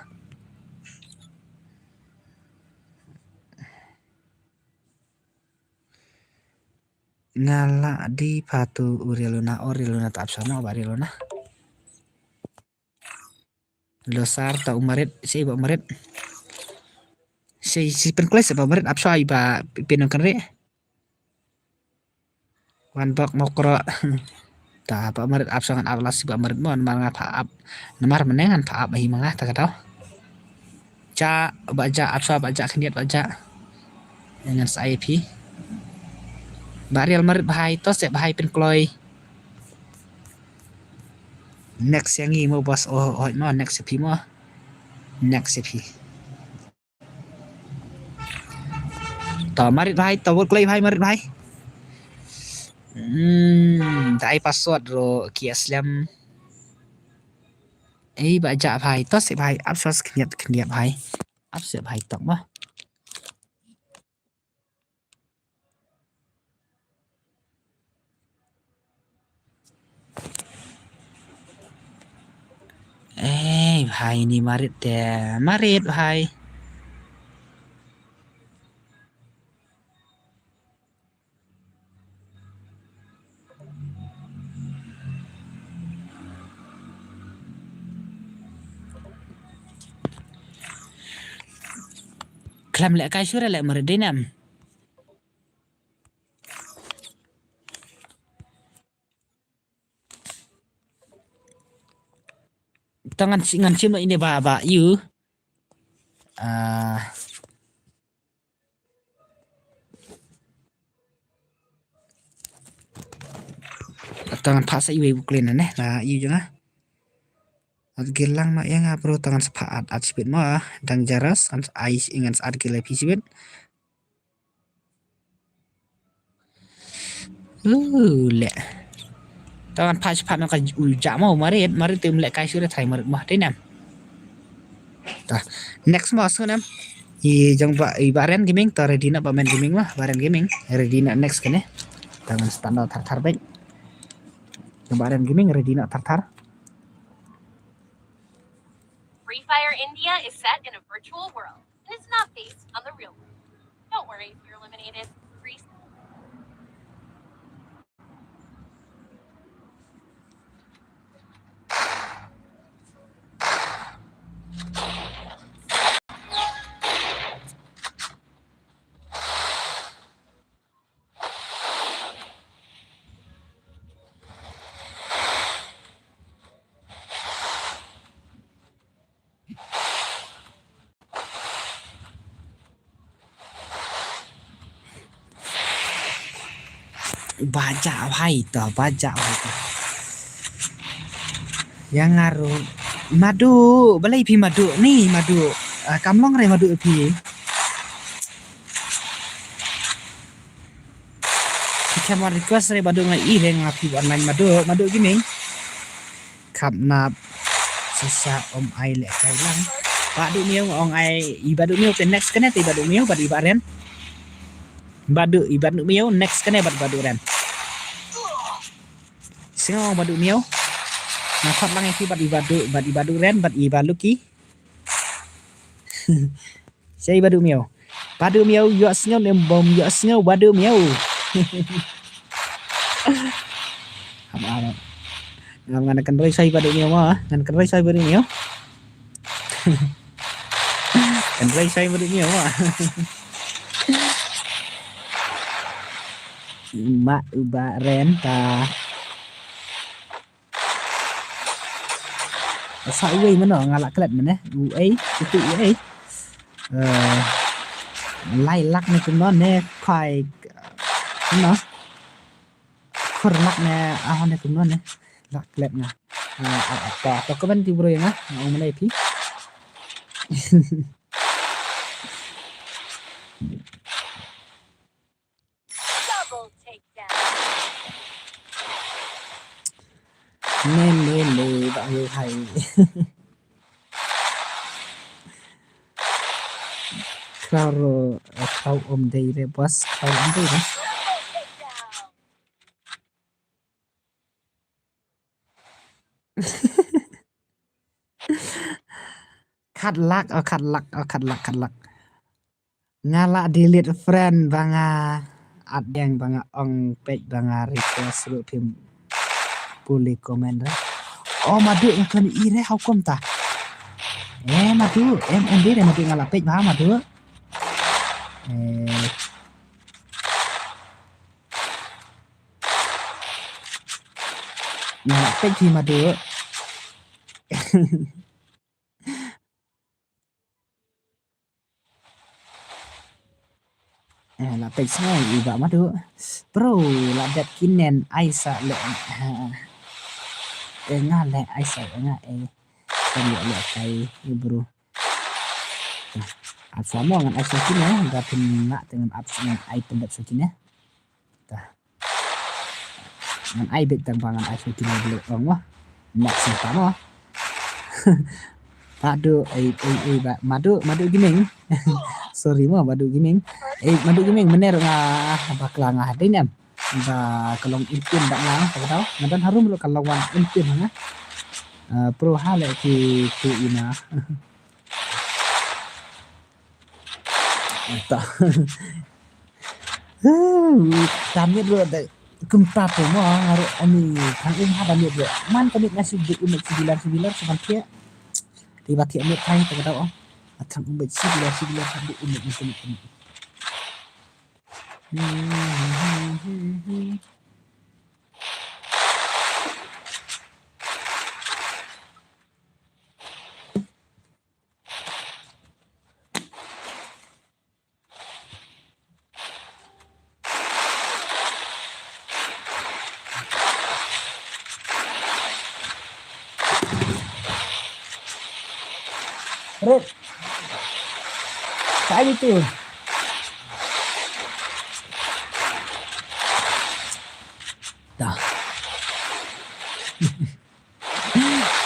Nga la di pha tu u Rel Luna, o Rel Luna ta ap sha mo ba Rel Luna. Losar ta u Marit, shi ba Marit. Shi shi pynklei shi ba Marit ap sha i ba pinong kan re. Wan bok mokro. Ta ba Marit ap sha ngan ap la shi ba Marit mo namar nga pha ap. Namar mane ngan pha ap hi ma nga ta ka daw. Ja ba ja ap sha ba ja khyndiat ba ja. Ngan sa ai phi. Ba Rel Marit ba hai to se ba hai pynkloi. Next yang i mo bos oh oh mo next phi mo. Next phi. Ta Marit bhai, ta wal klei bhai Marit bhai. Hmm, dai password ro ki aslem. Ei, ba jah bhai, to seh bhai, ap shuwa khyndiat khyndiat bhai. Ap seh bhai tok ba. Ei, bhai ni marit te, marit bhai. Khlem leh kai shuh re leh merdinam. Tang ngan si-, ngan sim ine ba, ba yu. Ah. Tang ngan phah sa iwei u klen ne, la yu jong nga. At gelang ma ïa nga bro, tang ngan sa phah at, at sibit ma, dang jaras, ngan sa ai, ngan sa at gel phi sibit. Uh, leh. Tang ngan phah sa phah na ka u jah ma, marit, marit te um leh kai shuh re thai marit ma, te nam. Ta. Next ma, so nam. I jong ba, i Bah Ren Gaming, ta ready na ba main gaming ma, Bah Ren Gaming, ready na next kane. Tang ngan stand out thar thar bek. Jong Bah Ren Gaming, ready na thar thar. Free Fire India is set in a virtual world, and it's not based on the real world. Don't worry if you're eliminated. Free Ba jah bhai to, ba jah bhai to. Ïa nga ruh. Madu, balei phi madu ni, madu. Ah, kam long re madu phi. Phi khlem request re Badu, nga i re nga phi online Madu, Madu Gaming. Khap nap shisha, ym ai leh kai lang. Badu Miaw ong ai i Badu Miaw te next kane te i Badu Miaw bad i Bah Ren. Badu i Badu Miaw next kane bad Badu Ren. Sngew ong Badu Miaw. Nga khot lang ïa phi bad i Badu, bad i Badu Ren bad i Bah Lucky. Sa i Badu Miaw. Badu Miaw ïohsngew ne ym ïohsngew Badu Miaw. Hap, hap. Ngam, ngan kynroi sa i Badu Miaw ma, ngan kynroi sa i Badu Miaw. Kynroi sa i Badu Miaw ma. Ma u Bah Ren ta. Sa uei mano nga la klet mane. Uei, itu uei. Eh, lai lak ne kumno ne kai. Kumno. Khur lak ne, ah, ne kumno ne. La klet nga. Ah, ah, ah, to, to comment ti bro ïa nga. Nga ong mane phi. Double takedown. Ne, ne, ne, ba ngi hai. Khraw ruh, eh, khraw um dei re, boss, khraw um dei re. Khadlak, oh, khadlak, oh, khadlak, khadlak. Nga la delete friend ba nga at deng ba nga ong peit ba nga request ruh phim pule comment re. Oh, Madu, nga khlem i re, how come ta? Eh, Madu, em, em, dei re, Madu, nga la peit ba, Madu. Eh. Nga la peit phi, Madu. Eh, la peit sngew i Bah Madu. Bro, la dep kinen ai sa leh. Ha. Eh, nga leh ai sa nga, eh. Kan leh leh kai, eh, bro. Ap sa mo ngan ai sa kine, nga pynlong te ngan ap sa ngan ai pyndep sa kine. Ta. Ngan ai beit tang ba ngan ai sa kine bro ong mo. Next sa ta mo. Badu, ei, ei, ei, ba, Madu, Madu Gaming. Sorry mo, Madu Gaming. Ei, Madu Gaming, mynne ruh nga bakla nga hadien em. Ba ka long impian ba nga, ka dau. Nga don harum ruh ka long wan impian ha nga. Ah, pro ha le ki tu ina. Ta. Hmm, damit ruh da kumta tu mo, nga ruh ani thang um ha damit ruh. Man ka mit nga shu bit um shu bilar shu bilar shu ban thiah. Ti ba thiah mit thang ta ka dau. Thang um bit shu bilar shu bilar shu bit um bit um bit. Red. Kali tu. Dah.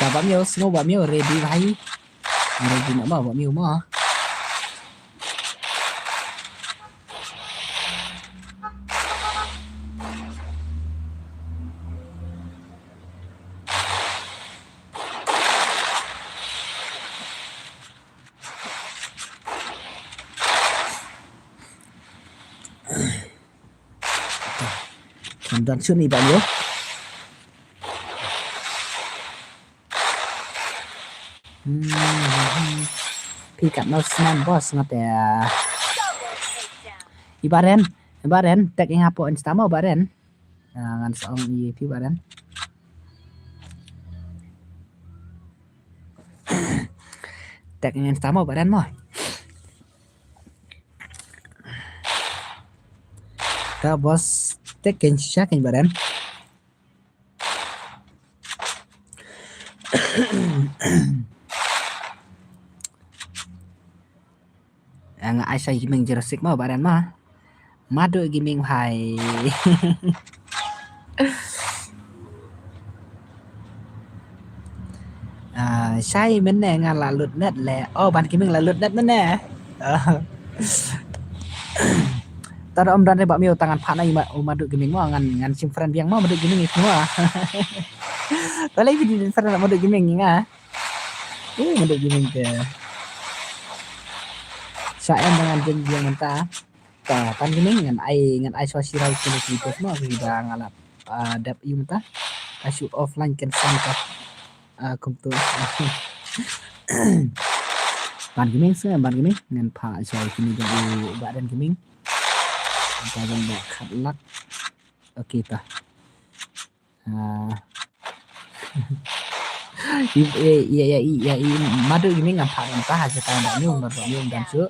Dah, Bah Miu, sngew Bah Miu, ready bha ïa. Ready noh mo, Bah Miu mo. Kan don shuh ni Bah Miu. Hmm. Phi kat no snem boss ngate. I Bah Ren, i Bah Ren, tag ïa nga hapoh Insta mo Bah Ren. Ah, ngan sa ong ïa phi Bah Ren. Tag ïa nga Insta mo Bah Ren mo. Ka boss, tag ïa nga shisha ka Bah Ren. Nga ai sa Gaming Jurassic mo Bah Ren mo. Madu Gaming hai. Ah, shai mynne nga la lut net le. Oh, Ban Gaming la lut net mynne. Ah. Tara om don re Bah Miu tang ngan phah na i Ma-, u Madu Gaming mo ngan, ngan shim friend biang mo Madu Gaming i mo. Balei phi di friend Madu Gaming nga. Uh, Madu Gaming te. Shai em ngan jin biang mynta. Ta, Pan Gaming ngan ai, ngan ai shuwa shi rau kine ki bos mo ki ba nga la, ah, dep ïa mynta. Ka shu offline kan san ka. Ah, kumtu. Pan Gaming se, Pan Gaming ngan phah shuwa kine jong u Bah Ren Gaming. Ka jong ba khat lak. Okay ta. Ah. Ïa, ïa, ïa, ïa, ïa, Madu Gaming ngam phah mynta ha jaka ba ni umar ba ni um dan shu.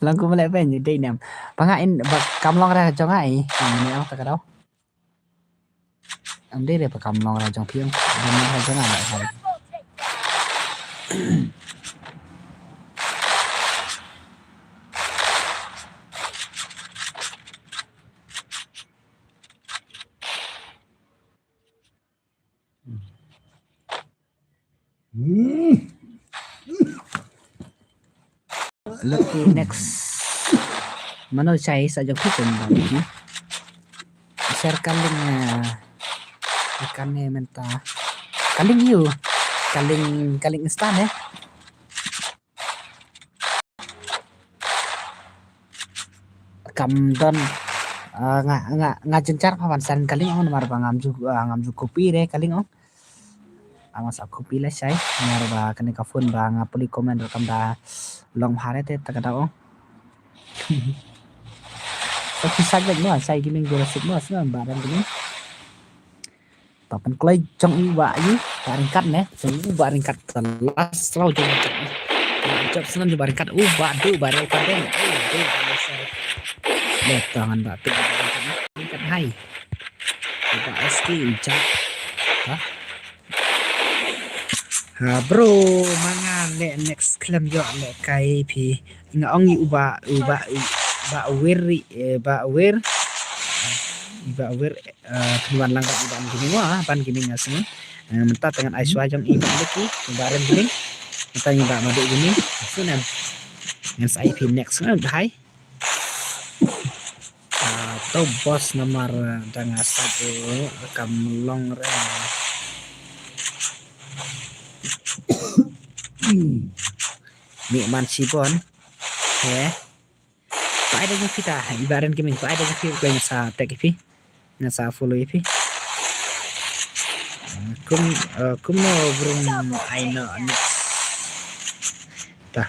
Long kum leh pen dei nem. Panga in ba kam long ra jong ai. Ni ong ta ka dau. Am dei re ba kam long ra jong phi ong. Ba long ra jong ai. Lok next. Mano shai sa jong phi kum ba ni. Share ka link, eh, ka ne mynta. Ka link ïu. Ka link, ka link Insta ne. Kam don, ah, nga, nga, nga jynjar pha ban send ka link ong namar ba ngam ju, ah, ngam ju copy re ka link ong. Nga sa copy lashai namar ba kane ka phone ba nga pule comment ruh kam da long bha re te ta ka dau ong. Sa phi sa link mo, shai Gaming Jurassic mo, sa ba dang Gaming. Ta pynkloi jong u Bah ïu, Bah Ryngkat ne, jong u Bah Ryngkat ta last round jong u Bah. Jop snem jong Bah Ryngkat, u Bah du Bah Ryngkat den. U Bah du Bah Ryngkat. Le ta ngan Bah tu Bah Ryngkat ne. Ryngkat hai. U Bah S K u Jack. Ha? Ha, bro, ma nga le next khlem ïoh le kai phi. Nga ong ïa u Bah, u Bah, u Bah Wir, eh, Bah Wir. Iba wer, eh, pynwan lang bad i Ban Gaming wa, Ban Gaming nga sngew. Eh, mynta te ngan ai shuwa jong i Ban Leki, i Ba Ren Gaming. Mynta i Ba Madu Gaming. Sngewbha. Ngan sa ai phi next ngan bhai. Ah, to boss namar, eh, da nga sat, eh, kam long re. Mi man shibon. Eh. Ba ai da jong phi ta, i Ba Ren Gaming, ba ai da jong phi, ko ngan sa tag ïa phi. Ngan sa follow ïa phi. Kum, eh, kumno brung ai no ni. Ta.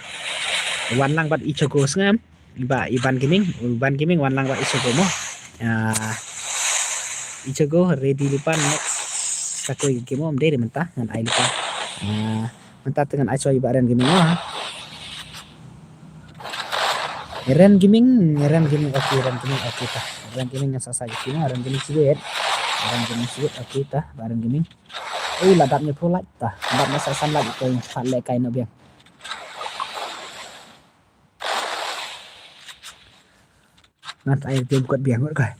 Wan lang bad i Chogo sngewbha. I Ba, i Ban Gaming, i Ban Gaming wan lang bad i Chogo mo. Ah, i Chogo ready lypa next. Sa ko i game mo, ym dei re mynta, ngan ai lypa. Ah, mynta te ngan ai shuwa i Ba Ren Gaming mo. Ren Gaming, Ren Gaming, okay, Ren Gaming, okay ta. Ren Gaming ngan sa sa ïa phi mo, Ren Gaming sibit. Ren Gaming sibit, okay ta, Ba Ren Gaming. Ui, la dap ne pulak ta. Dap ne sa san lak ko, pat leh kai no biang. Ngan ai game kot biang kot kai.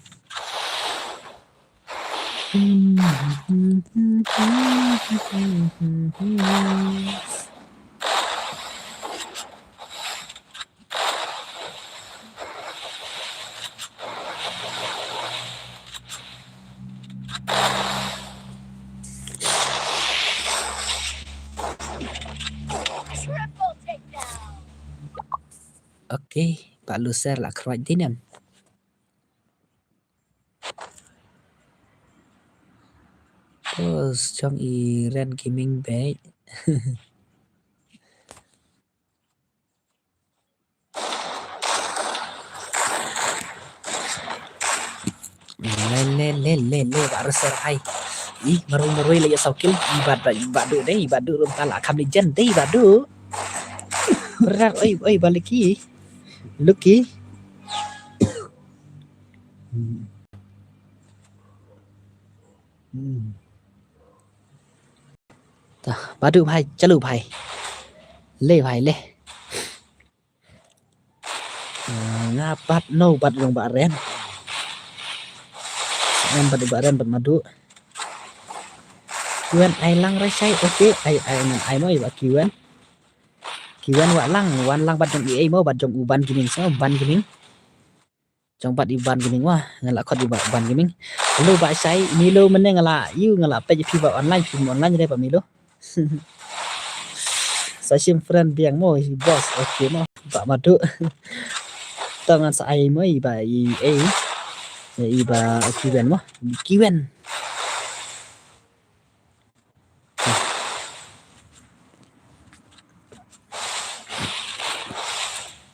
Okay, Pak Luser la khrwat dei ne em. Pos jong i Ren Gaming beit. Le le le le le, Bah Ruser hai. Ih, marwei marwei la ïa saw kill. Ih, Bah, Bah, Bah Duh dei, Bah Duh ruh ta la kham legend dei, Bah Duh. Berat, oi, oi, Bah Lucky. Lucky. Hmm. Hmm. Tah, Bah Duh bhai, chalu bhai. Le bhai, le. Ah, nga pat no bat long Bah Ren. Em bat Bah Ren bat Madu. Kiwen ai lang rai sai, okay, ai, ai ngan ai mo i Bah Kiwen. Kiwen wah lang, wan lang bat jong i ei mo bat jong u Ban Gaming, so Ban Gaming. Jong bat i Ban Gaming wah, nga la khot i Ban Gaming. Hello Bah Shai, Milo mynne nga la, ïu nga la peit phi ba online, phi online re Bah Milo. Sa shim friend biang mo i boss, okay mo, Bah Madu. To ngan sa ai mo i ba i, eh, i ba Kiwen mo, Kiwen.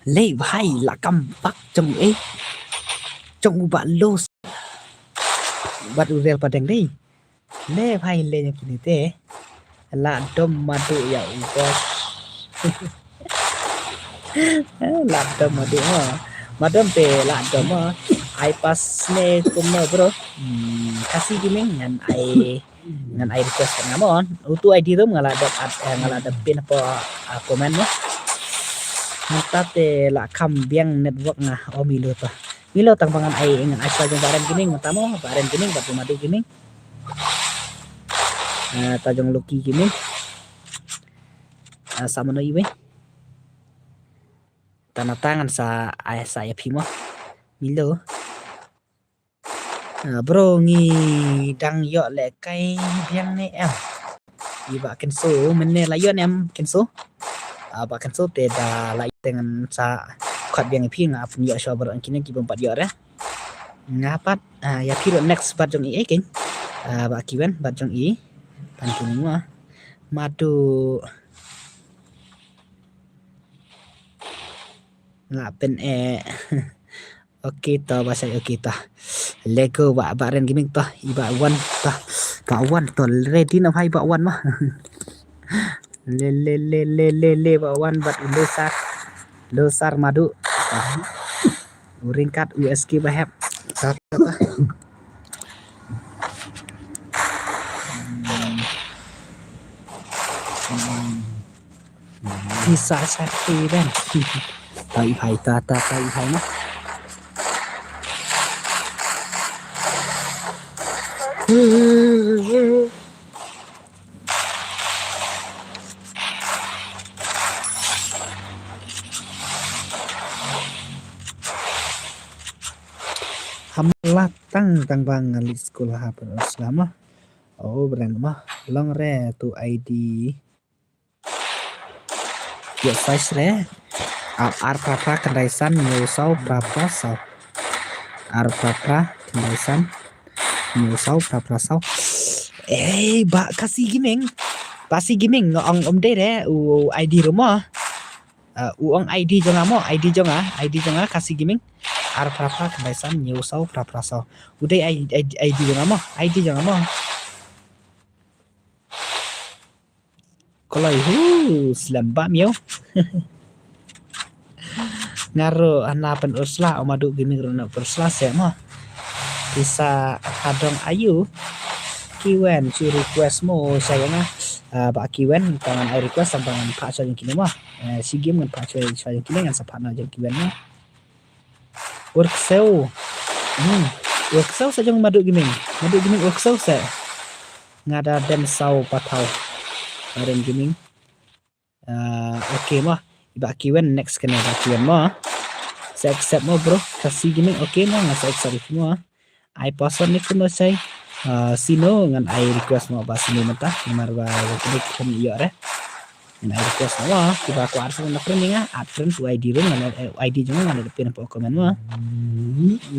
Le bhai la kam bak jong eh. Jong u Bah Los. Bat u rel padeng dei. Le bhai le jong kine te. La dom Madu ïa u boss. La dom Madu mo. Madam pe la dom mo. Ai pas ne kumno bro. Hmm, Khasi Gaming ngan ai Ngan ai request kat nga mo. Utu I D room nga la dep ad, eh, nga la dep pin hapoh, ah, comment mo. Mynta te la kham biang network nga, o Milo ta. Milo tang ba ngan ai, ngan ai sa jong Bah Ren Gaming mynta mo, Bah Ren Gaming, Bah Madu Gaming. Eh, ta jong Lucky Gaming. Eh, sa mano iwei. Tang na tang ngan sa ai sa ïa phi mo. Milo. Ah, bro ngi dang ïoh lehkai biang ne em? I Bah Kenso mynne la ïoh ne em Kenso? Ah, Bah Kenso te da la ïoh te ngan sa khot biang ïa phi nga pyn ïoh shuwa baroh kine ki bym pat ïoh re. Nga pat, ah, ïa phi ruh next bat jong i ei keiñ. Ah, Bah Kiwen bat jong i. Pan kine ngwa. Madu. Nga pyn eh. Okay to, ba sai okay to. Lego ba, Bah Ren Gaming to, i Bah Wan to. Bah Wan to, ready na bhai Bah Wan ma. Le, le, le, le, le, le, Bah Wan bat Losar. Losar Madu. U ringkat U S K ba hep. To, to, to. Pisa sati ben. Tai hai ta ta tai hai na. Hamla tang tang bang ngan leit skul ha pynslama. Oh, bren ma. Long re tu I D. Ïa size re. Ar, ar phra phra khyndai san hynñiew saw phra phra saw. Ar phra phra khyndai san hynñiew saw phra phra saw. Eh, ba Khasi Gaming. Ba Khasi Gaming nga ong um dei re u I D ruh mo. Uh, u ong I D jong nga mo, I D jong nga, I D jong nga Khasi Gaming. Ar phra phra khyndai san hynñiew saw phra phra saw. U dei I D, I D, I D jong nga mo, I D jong nga mo. Koloi hu slem ba miaw. Nga ruh hana pynusla, o Madu Gaming ruh na pynusla se mo. Pisa hadong ayu. Kiwen, chu request mo sa ïa nga. Ah, ba Kiwen, tang ngan ai request, tang ngan phah sa jong kine mo. Eh, si game ngan phah sa jong kine, ngan sa phah na jong Kiwen mo. Worksew. Hmm. Worksew sa jong Madu Gaming. Madu Gaming worksew sa. Nga da dem saw pathaw. Madu Gaming. Ah, okay mo. Ba Kiwen next kane ba Kiwen mo. Sa accept mo bro. Khasi Gaming okay mo. Nga sa accept mo. Ai person ni kuno sai. Ah, sino ngan ai request mo ba sino mynta. Namar ba klik kan ïoh re. Ngan ai request mo. Kiba kwah add friend na friend nga. Add friend tu I D ruh ngan, eh, I D jong nga ngan pin hapoh comment mo.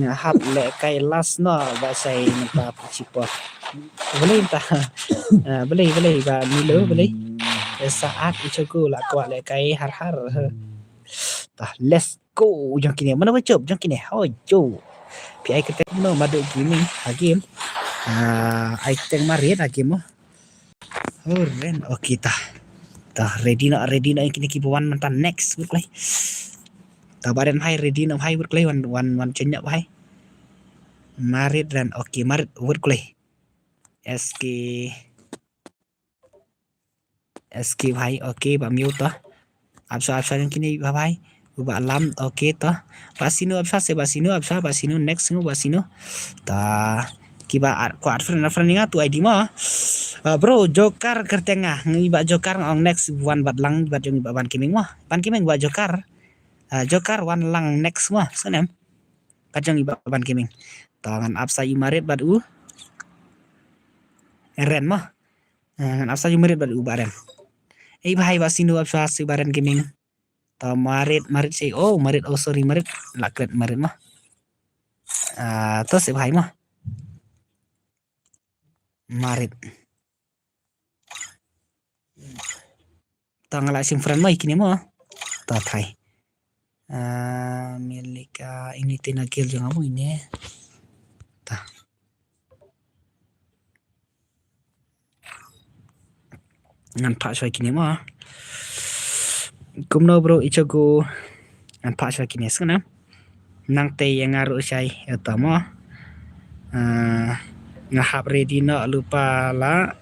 Nga hap leh kai last no ba sai ngan pa chipo. Boleh ta. Ah, boleh, boleh ba Milo, boleh. Saat icho ko la kwah leh kai har har. Tah, let's go. Jong kine, mana ba chup jong kine. Ho jo. Pi ai kete no Madu Gaming ha game. Ah, ai kete Marit ha game mo. Oh, ren. Okay, tah. Tah, ready na, ready na kine kiba wan mynta next wut klai. Tah, ba ren bhai ready na bhai wut klai wan, wan, wan chenyap bhai. Marit ren. Okay, Marit wut klai. S K. S K bhai, okay, ba miaw to. Apsa, apsa jong kine ba bhai. Ba lam, okay to. Ba sino apsa se, ba sino apsa, ba sino next ngo, ba sino. Ta, kiba add, ko add friend, friend nga tu I D mo. Ah, bro, Joker kyrteng nga. Ngi ba Joker ngong next wan bad lang, bad jong ba Ban Kiming mo. Ban Kiming ba Joker. Ah, Joker wan lang next mo. Sngewnem. Bad jong ba Ban Kiming. Ta ngan apsa i Marit bad u Ren mo. Eh, ngan apsa ju Marit bad u ba Ren. Ei bhai ba sino apsa si ba Ren Gaming. To Marit, Marit si. Oh, Marit, oh sorry Marit. La kret Marit mo. Ah, to si bhai mo. Marit. To nga la sim friend mo i kine mo. To thai. Ah, Melika ini tina gel jong amo ine. Ta. Ngan phah shwa kine mo. Kumno bro icho go. Ngan phah shwa kine sngewnem. Nang te ïa nga ruh shai ïa ta mo. Ah, nga hap ready noh lypa la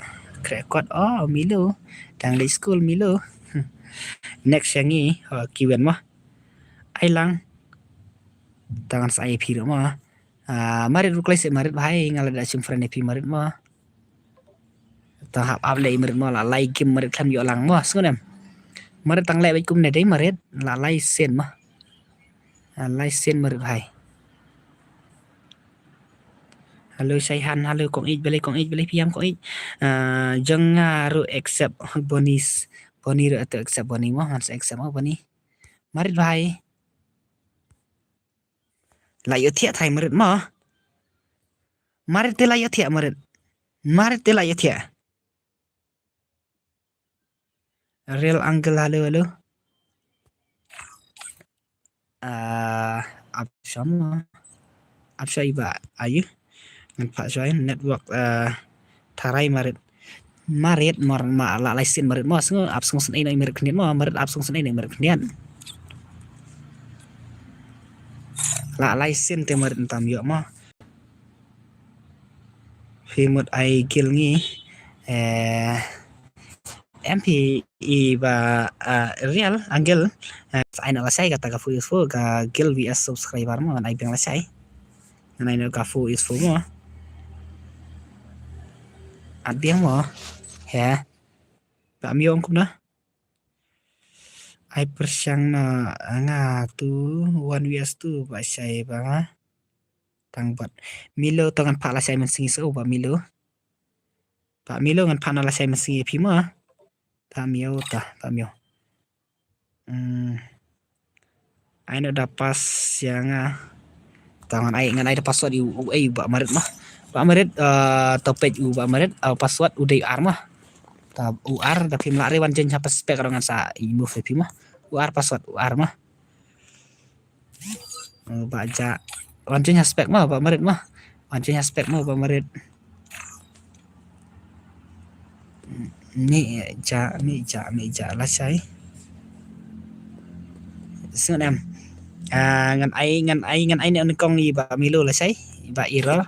krekot oh Milo. Dang leit skul Milo. Next ïa ngi oh Kiwen mo. Ai lang. Tang ngan sa ai phi ruh mo. Ah, Marit ruh kloi seh Marit bhai nga la da shim friend ïa phi Marit mo. Tang hap ap leh Marit mo la lai game Marit khlem ïoh lang mo sngewnem. Marit tang leh bad kumne dei Marit la lai sien mo. Ah, lai sien Marit bhai. Hello Shaihan, hello kong ich balei kong ich balei phi ïam kong ich. Ah, jong nga ruh accept Bonnie, Bonnie ruh atu accept Bonnie mo, ngan sa accept mo Bonnie. Marit bhai. La ïoh thiah thai Marit mo. Marit te la ïoh thiah Marit. Marit te la ïoh thiah. Real Uncle, hello, hello. Ah, ap shwa mo. Ap shwa i ba ayu. Ngan phah shwa network, ah, tharai Marit. Marit mor ma la lai sien Marit mo sngo ap sngo sien ai noi Marit khyndiat mo Marit ap sngo sien ai noi Marit khyndiat. La lai sien te Marit tam ïoh mo. Phi mut ai gil ngi. Eh, em phi i ba, ah, Real Uncle. Eh, ai na la shai kata ka fu is fu ka gil V S subscriber mo ngan ai beng la shai. Ngan ai na ka fu is fu mo. At biang mo. He. Ba miong kumno. Ai pyrshang na nga tu one vs two ba shai ba nga. Tang bot. Milo to ngan pha la shai mynsngi so ba milo. Ba milo ngan pha na la shai mynsngi phi mo. Ba mio ta, ba mio. Hmm. Ai no da pas ya nga. Ta ngan ai, ngan ai da password u, u, ai ba marit ma. Ba marit, uh, topej u ba marit, uh, password u dei ar ma. Ta u ar da phim la re wan jen ha pas spek ro ngan sa i move phi ma. U ar password u ar ma. Uh, ba ja. Wan jen ha spek ma ba marit ma. Wan jen ha spek ma ba marit. Ni ja, ni ja, ni ja la shai. Sun em. Ah, ngan ai, ngan ai, ngan ai ne on kong i ba milo la shai, i ba error.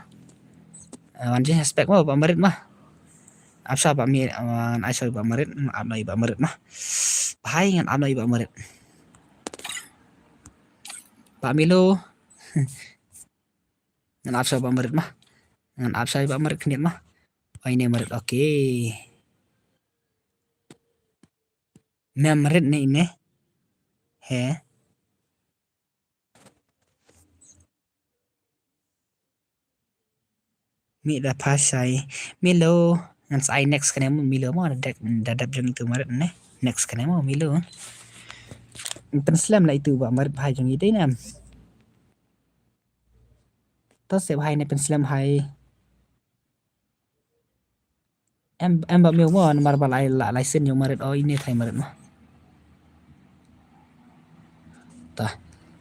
Ah, wan jen ha spek ma ba marit ma. Ap sa ba mi, ah, ngan ai shai ba marit, ngan ap no i ba marit ma. Hai ngan ap no i ba marit. Ba milo. Ngan ap sa ba marit ma. Ngan ap sa ba marit khnit ma. Oi ne marit, okay. Mem marit ne ine. He. Mi da phasai. Milo. Ngan sai next kane mo milo mo da dep, da dep jong itu marit ne. Next kane mo milo. Pynslem la itu ba marit phai jong i dei nam. To sep hai ne pynslem hai. Em, em ba miu mo namar ba lai la lai sin yung marit o ine thai marit mo. Ta.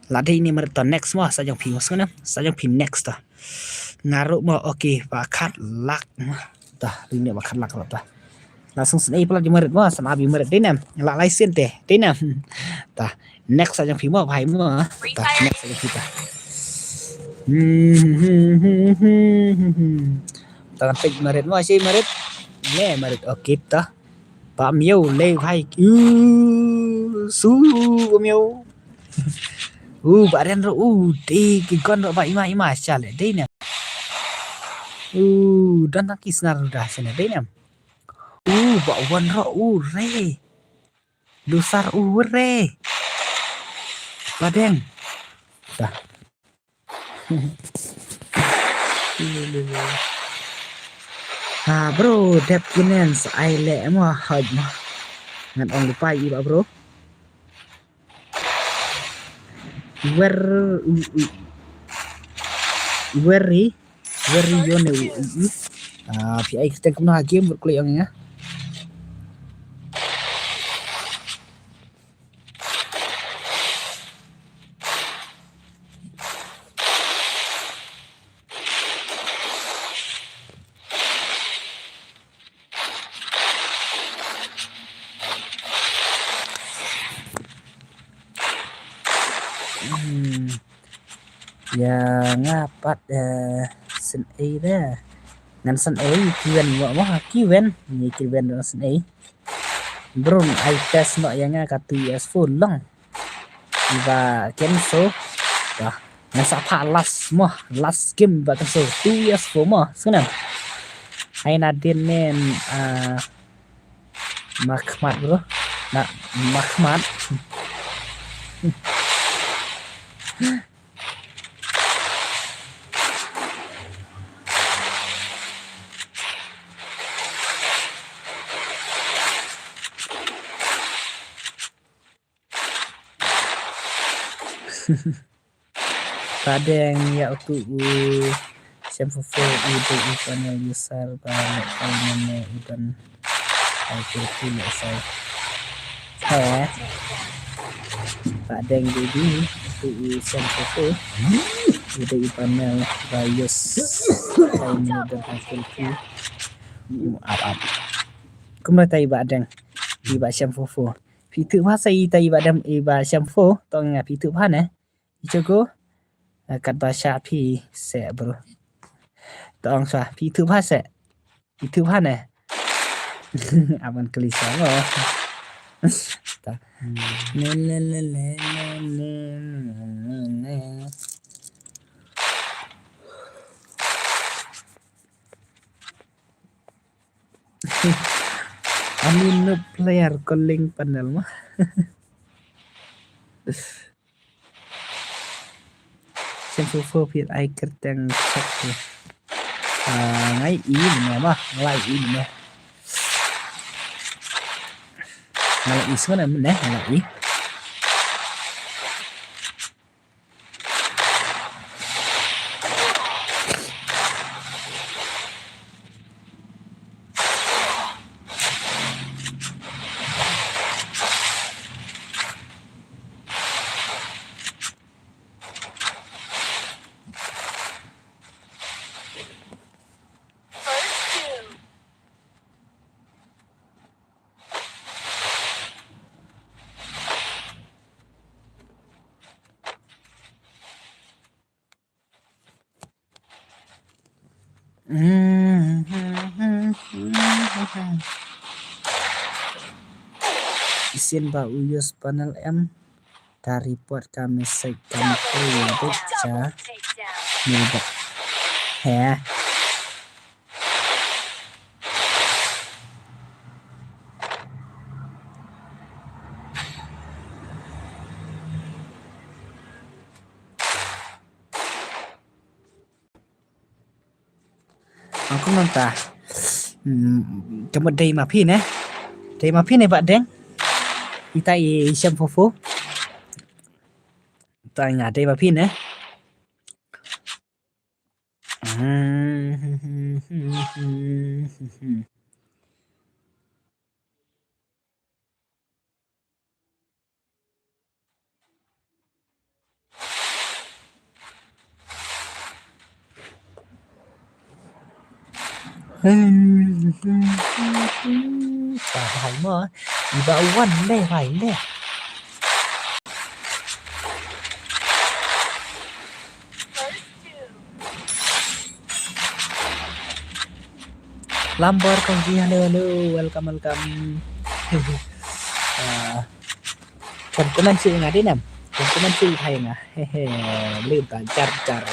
La dei ine marit ta next mo sa jong phi mo sngene. Sa jong phi next ta. Ngaru mo okay ba khat lak mo. Ta ri ne ba khat lak ta. Langsung sngei pala di marit mo san abi marit dei nem. La lai sin te dei nem. Ta next sa jong phi mo bai mo. Ta next sa jong phi ta. Hmm. Ta kan pek marit mo si marit. Ne marit okay ta. Ba miu le bai. Su ba miu. U ba ren ro u dei ki gon ro ba ima ima sha le dei ne. U don tang ki snar ruda sene dei ne. U ba wan ro u re. Lusar u re. Ba deng. Dah. Ha bro dep kinen sa ai le mo hoj mo. Ngan ong lupa i ba bro. Wer u u. Weri weri yone u u. Ah, phi ai kiten kumno ha game wer kule ong ya. Hmm. Ya nga pat eh, sen ei da. Ngan sen ei kiwen wa wa kiwen ni kiwen da sen ei. Bro ai test no ya nga ka tu S four long. Iba kenso. Wah, ngan sa pha last mo, last game ba kenso. Tu S four mo, senang. Hai na din nen ah Makhmat bro. Na Makhmat. Padeng ya utu u sem fofo u de u panel user ba le kal mene u dan ai kirti le sai. He. Padeng de di utu u sem fofo u de u panel ba yus ai mene dan ai kirti. Ap ap. Kumno ta i ba deng i ba sem fofo. Phi tu ba sa i ta i ba dem i ba sem fo tong nga phi tu ba ne. Ichoko. Kat ba sha phi se bro. Tong sha phi tu ba se. Phi tu ba ne. Aban kali sa mo. Ta. Ne ne ne ne ne ne ne. Only noob player calling panel ma. Shem Fofo phi ai kyrteng check tu. Ah, nga ïohi mynne ma, nga la ïohi mynne. Nga la ïohi shuwa mynne, nga la ïohi. Shisien ba u use panel em. Ka report ka message kam poi beit sha mailbox. He. Ang kumno ta. Hmm, ka mut dei ma phi ne. Dei ma phi ne Bah Deng. Ita i Shem Fofo. Ta nga dei ma phi ne. Ba hai mo, iba wan le, hai le. Lambor kong ji, hello, hello, welcome, welcome. Ah, kan comment shu nga dei nam, kan comment shu hai nga, hehe, lip ta jar jar.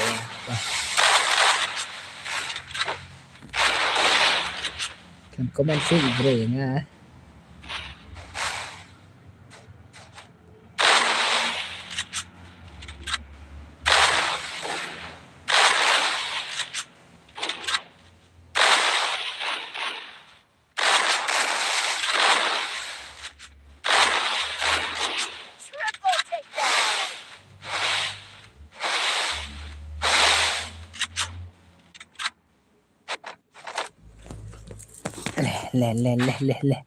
Kan comment shu bre nga. Le, le, le, le, le, le.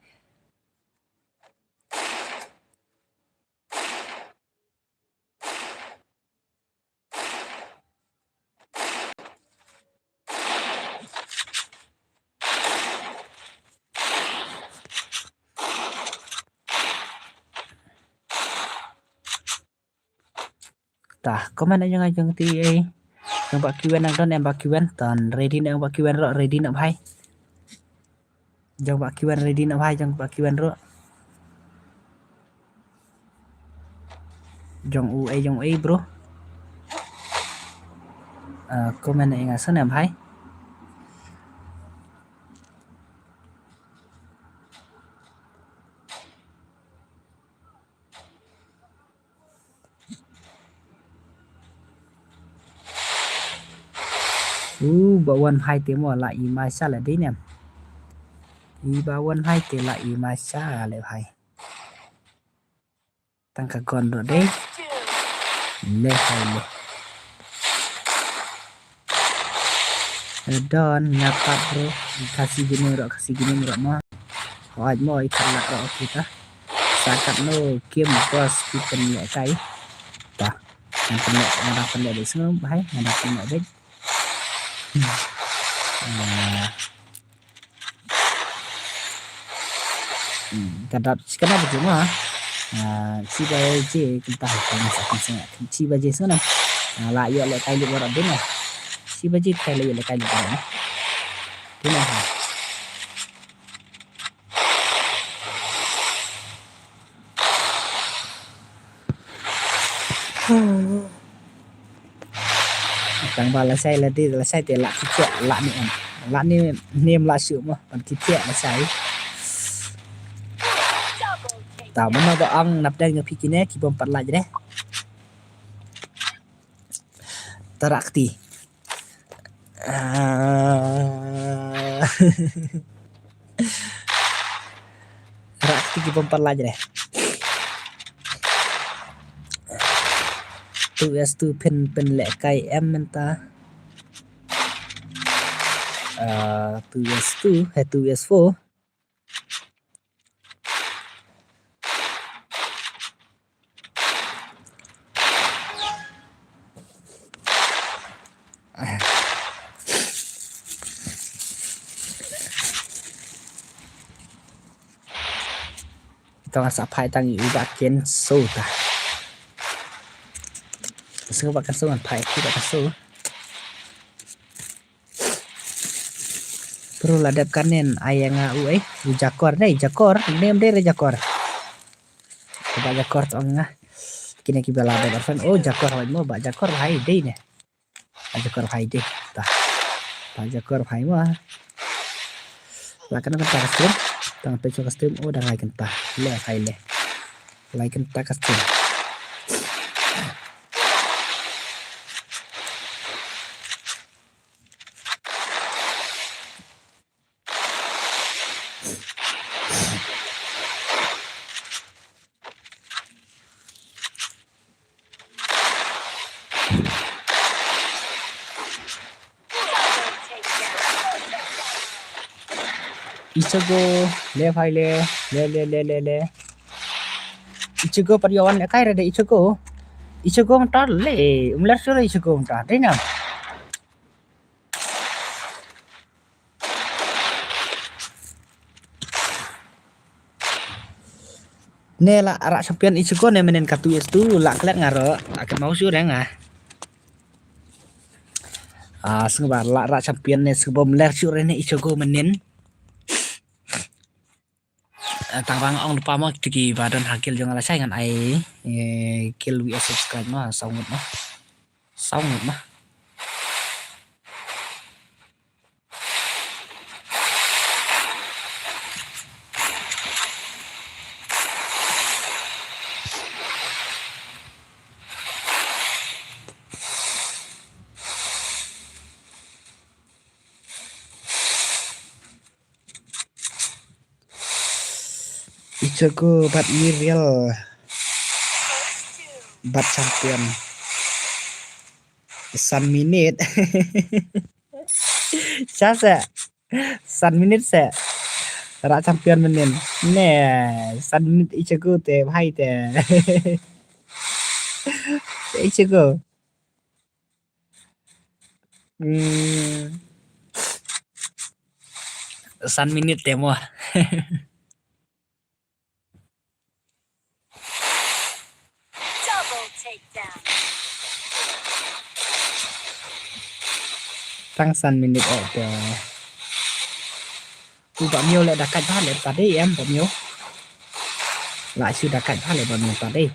Ta, comment ïa nga jong ti ei. Jong Bah Kiwen nang don em Bah Kiwen. Ton ready na Bah Kiwen ro, ready na bhai. Jong Bah Kiwen ready na bhai, jong Bah Kiwen ro. Jong u ei, jong u ei bro. Ah, comment ïa nga shuwa em bhai. U ba wan hai te mo la i ma sha la dei nem. I ba wan hai te la i ma sha le hai. Tang ka gon ro dei. Le hai le. Don nga pat bro. Khasi gini ro, khasi gini ro mo. Hoi mo i thala ro kita. Sakat no kim bos ki pen le kai. Ta. Ngan pen le, ngan pen le dei sngom hai, ngan pen le dei. Hmm. Ah. Hmm, ka dap shi kana ba juma. Ah, shi baje kumta ha ka masa kan sengak. Shi baje sngana. Ah, la ïoh le kai lip baroh din na. Shi baje kai le ïoh le kai lip baroh na. Din na ha. Tang ba lashai lade, lashai te lah khublei lah ni em. La ne, ne em la shu mo, ban ki pia na sai. Ta mano ba ang nap dang phi kine, ki bom pat la jre. Tarakti. Ah. Rak ti ki bom pat la jre. Two S two phin, phin leh kai em mynta. Ah, two S two, he two S four. Ito nga sa phai tang i u Bah Kenso ta. Sngewbha Bah Kenso ngan phai ki Bah Kenso. Pero la dep kanen ai nga u eh. U Jakor dei, Jakor. Ym dei re Jakor. Bah Jakor tong nga. Kine ki ba la dep arfan. Oh, Jakor hoi mo, Bah Jakor hai dei ne. Bah Jakor hai dei. Ta. Bah Jakor hai mo. La kan kan ta ka stream. Tang pe ka stream. Oh, dang lai kan ta. Le hai le. Lai kan ta ka stream. Ichigo, le phai le, le, le, le, le, le. Ichigo pat ïa wan le kai re de Ichigo. Ichigo mynta le, um ler sure Ichigo mynta, dei na. Ne la rak champion Ichigo ne mynnin ka two S two la klet nga ro, la kynmaw shuh re nga. Ah, sngewbha la rak champion ne sngewbha ym ler shuh re ne Ichigo mynnin. Ah, tang ba nga ong lypa mo, kito ki ba don ha guild jong nga lashai ngan ai, eh, guild V S subscribe mo, saw ngut mo. Saw ngut mo. Ichigo bad Muriel bad champion. San minit. Sha se. San minit se. Rak champion mynnin. Ne, san minit Ichigo te bhai te. Ichigo. Hmm. San minit te mo. Double takedown. Tang san minit eh te. U Bah Miu le da kat bha le ta dei em Bah Miu. La shu da kat bha le Bah Miu ta dei.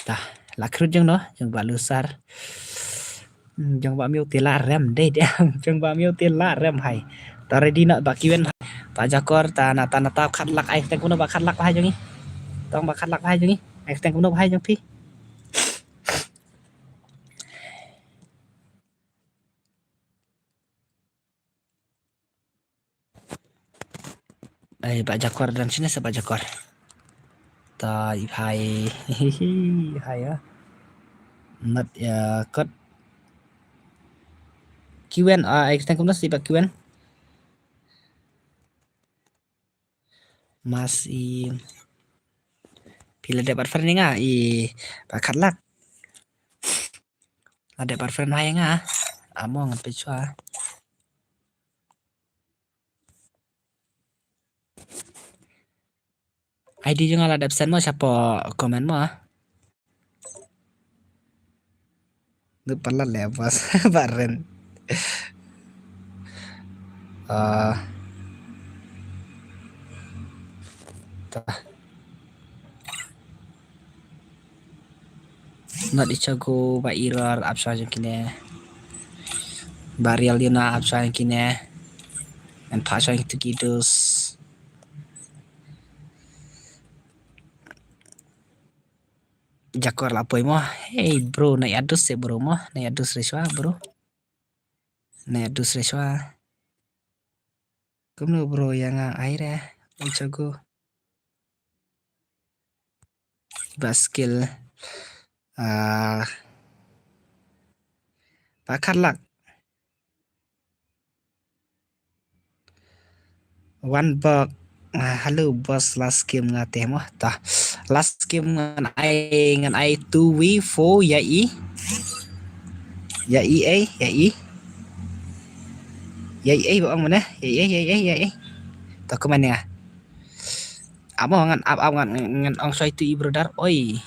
Ta, la khrut jong no, jong Bah Lusar. Hmm, jong Bah Miu te la rem dei dei. Jong Bah Miu te la rem hai. Ta ready na Bah Kiwen. Bah Jakor ta na ta na ta khat lak ai teng kumno Bah khat lak hai jong i. Tong Bah khat lak hai jong i. Ai teng kumno hai jong phi. Ai, Bah Jakor dang sini sa Bah Jakor. Ta i phai. Hai ya. Mat ya kot. Kiwen, ah, ai teng kumno si Bah Kiwen. Mas i phi la dep bad friend nga i ba khat lak. La dep bad friend hai nga. Amo ngan pechwa. I D jong nga la dep send mo shapo comment mo. Nut palat le bas ba ren. Ah. Ta. Not ichago ba irar ap sha jong kine. Ba real ina ap sha jong kine. Ngan pha sha jong kine dos. Jakor la poi mo. Hey bro, na ya dus se bro mo. Na ya dus re shwa bro. Na ya dus re shwa. Kumno bro ya nga ai re. Ichago. Ba skill. Ah. Ba khatlak. One buck. Ah, hello boss, last game nga te mo. Ta. Last game ngan ai, ngan ai two V four ya i. Ya i ai, ya i. Ya i ai ba ong mana? Ya i ai, ya i ai, ya i. Ta kumane nga. Amo ngan ap ap ngan ngan ong soi tu i brother. Oi.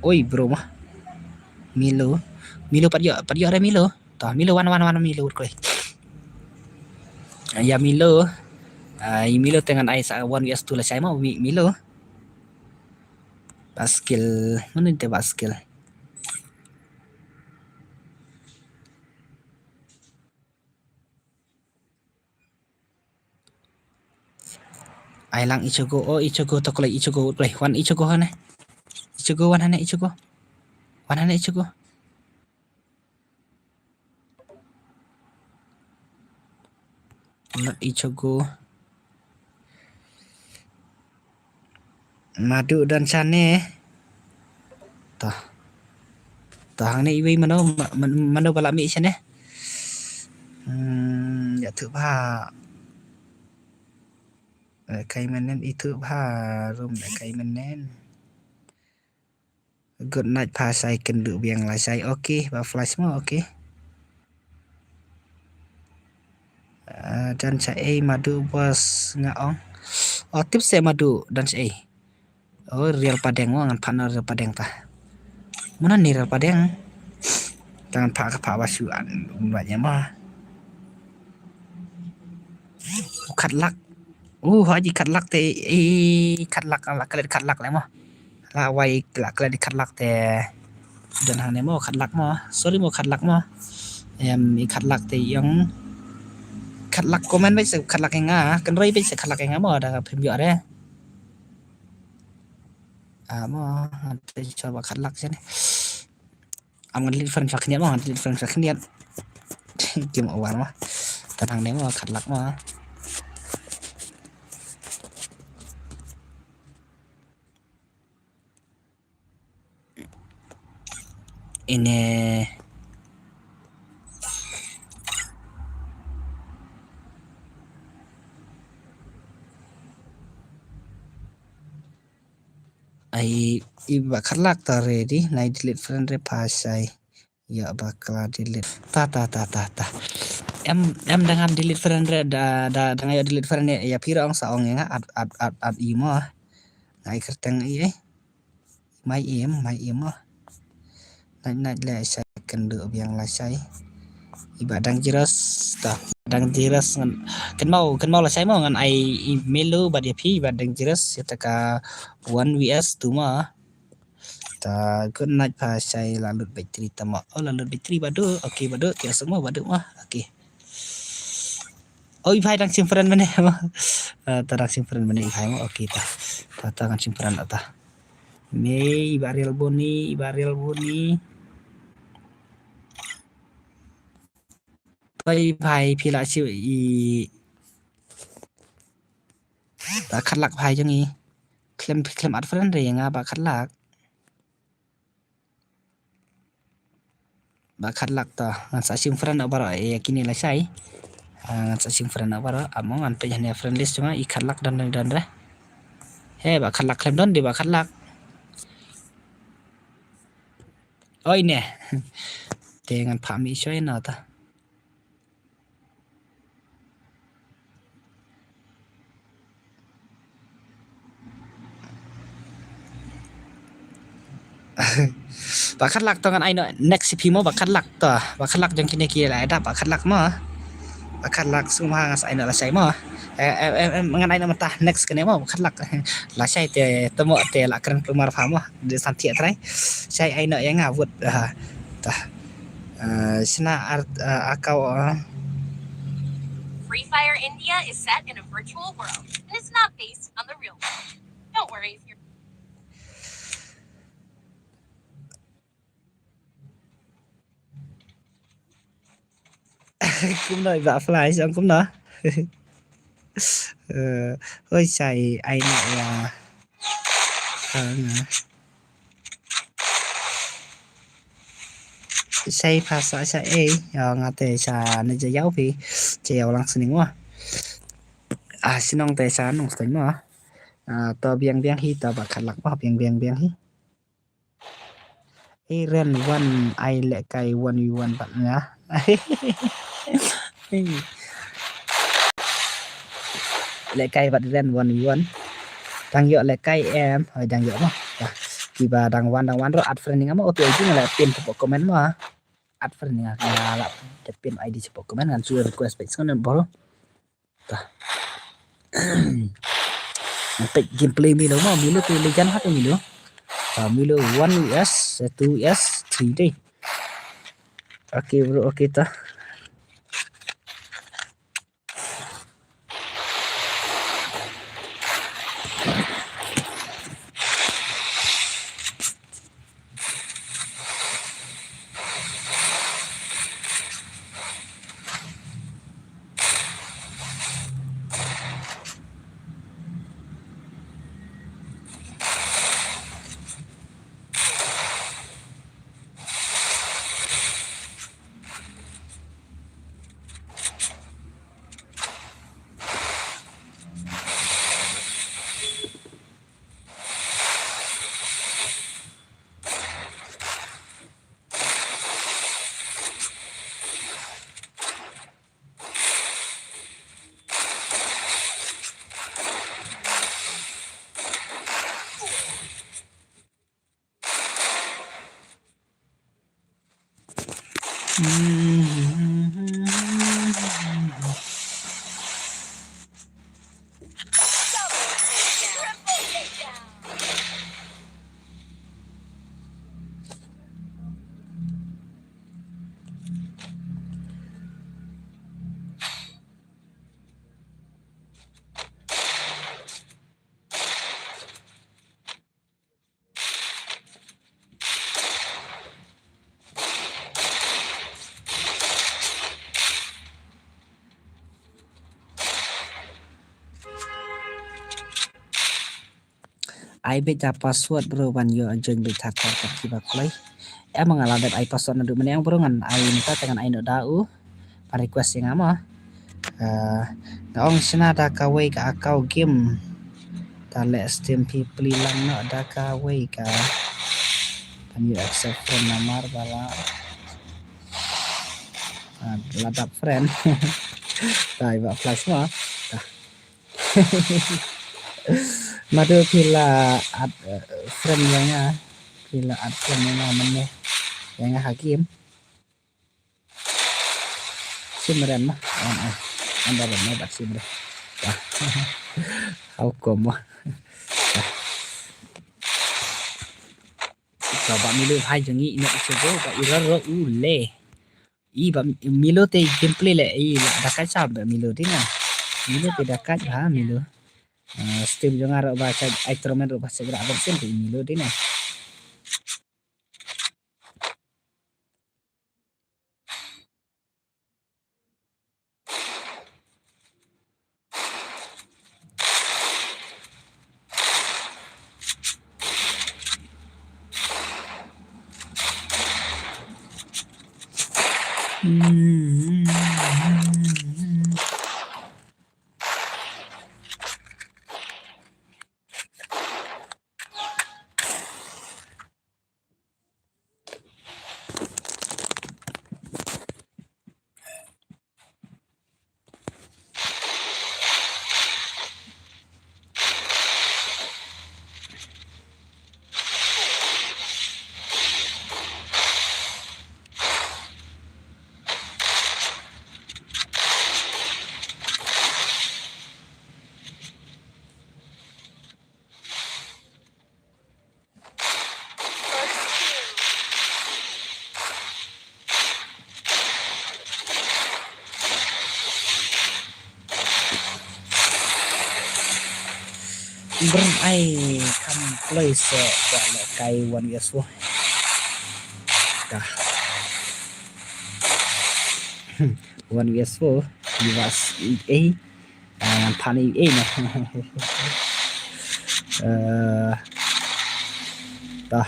Oi bro mah. Milo. Milo pat yo, pat yo re Milo. Ta Milo wan wan wan Milo koi. Ya Milo. Ah, i Milo te ngan ai sa one V S two la shai mo Milo. Ba skill. Mana te ba skill. Ai lang ichago, oh ichago to kloi ichago kloi. Wan ichago hane. Ichago wan hane ichago. Wan hane ichago. Not ichago. Madu dan shane. Toh. Toh hangne iwei mano mano bala mi shane. Hmm, ya tu ba. Kai menen itu ba rum kai menen. Good night pha shai kynduh biang la shai. Okay ba flash mo okay. Dan sha ei madu bos nga ong. Oh tip se madu dan sha ei. Oh real padeng mo ngan pha na real padeng ta. Mano ni real padeng. Tangan pha ka pha ba shu an ba nya ma. Khatlak. Uh haji khatlak te eh khatlak la klet khatlak le mo. La wai la klet khatlak te. Don hangne mo khatlak mo. Sorry mo khatlak mo. Em i khatlak te yong. Khatlak comment beit se khatlak nga. Kynroi beit se khatlak nga mo da phim yo re. Ah mo te choba khatlak sene. Am ngan delete friend sa khniat mo, ngan delete friend sa khniat. Kim awar mo. Tanang ne mo khatlak mo. Ine Ai i ba khatlak ta ready nai delete friend re pha shai. Ya ba kla delete. Ta ta ta ta ta. Em em dang am delete friend re da da dang ya delete friend ya phi ra ong sa ong ya nga at at at at i mo. Ngai kerteng i eh. Mai im mai im mo. Nai nai le shai kendu biang la shai. Iba dangerous ta dangerous ngan kenmau kenmau la shai mo ngan ai i melu ba dia phi iba dangerous ya ta ka one vs two mo. Ta good night pha shai la lut battery ta mo. Oh la lut battery badu. Okay badu ti asmo badu mo. Okay. Oh i phai dang sim friend mane mo. Ta dang sim friend mane i phai mo. Okay ta. Ta ta ngan sim friend ta. Me i ba real boni i ba real boni. Pai pai phi la siu i. Ba khatlak pai jong i. Klem klem at friend re nga ba khatlak. Ba khatlak to ngan sa sim friend na baro e kini la sai. Ngan sa sim friend na baro amo ngan pe jane friend list jong i khatlak dan dan re. He ba khatlak klem don di ba khatlak. Oi ne. Te ngan pha mi shoi na ta. Ba khatlak to ngan ai noh next ïa phi mo, ba khatlak to. Ba khatlak jong kine ki la dap, ba khatlak mo. Ba khatlak sum ha ngan sa ai noh lashai mo. Eh, eh, eh, eh, ngan ai noh mynta next kane mo, ba khatlak. Lashai te, te mo te la kren kulmar pha mo. Dei san thiah trai. Shai ai noh ïa nga vote, ah, ta. Eh, shna art, eh, account, eh. Free Fire India is set in a virtual world and is not based on the real world. Don't worry if you're Kumno i Bah Flash, ong kumno? Eh, hoi shai ai noh ïa. Ha nga. Shai pha sa sha ei, ïa nga te sha ne ja ïaw phi, ja ïaw lang sning mo. Ah, shnong te sha Nongstoiñ mo. Ah, to biang biang hi, to ba khatlak mo, biang biang biang hi. Ei Ren wan ai lehkai one v one bad nga. Lehkai bad Ren one v one. Dang ïoh lehkai em, hoi dang ïoh mo. Dah. Kiba dang wan dang wan ruh add friend ïa nga mo, O T I D nga la pin shapoh comment mo. Add friend ïa nga, nga la pin I D shapoh comment, ngan shu request page ngan bol. Ta. Ngan peit gameplay Milo mo, Milo te legend ha te Milo. Ta Milo one V S, two V S, three dei. Okay bro, okay ta. Ai beit da password bro ban ïoh join beit thar thar kat kiba kloi. Em nga la dep ai password naduh mynne bro, ngan ai mynta te ngan ai noh da u. Ban request ïa nga mo. Ah, nga ong shna da kawei ka account game. Ta leh stream phi plie lang noh da kawei ka. Ban ïoh accept friend namar ba la, ah, la dap friend. Ta i Bah Flash mo. Ta. Madu phi la add, eh, friend ïa nga. Phi la add friend ïa nga mynne. Ïa nga ha game. Simren ma. An, an. An da ban ma bad Simren. Wah. How come wah. Wah. Ka Bah Milo hai jong ngi ina i sego ba i raro u le. I Bah Milo te gameplay le i la da kai sa Bah Milo dina. Milo te da kai ha Milo. Ah, stream jong nga ro ba sa ai tournament ro ba sa gra ba sen te Milo dina. Brun ai kam kloi se kwah lehkai one vs four. Dah. One vs four. Ïa ba s-, eh. Ah, ngan pan ïa, eh, na. Eh, dah.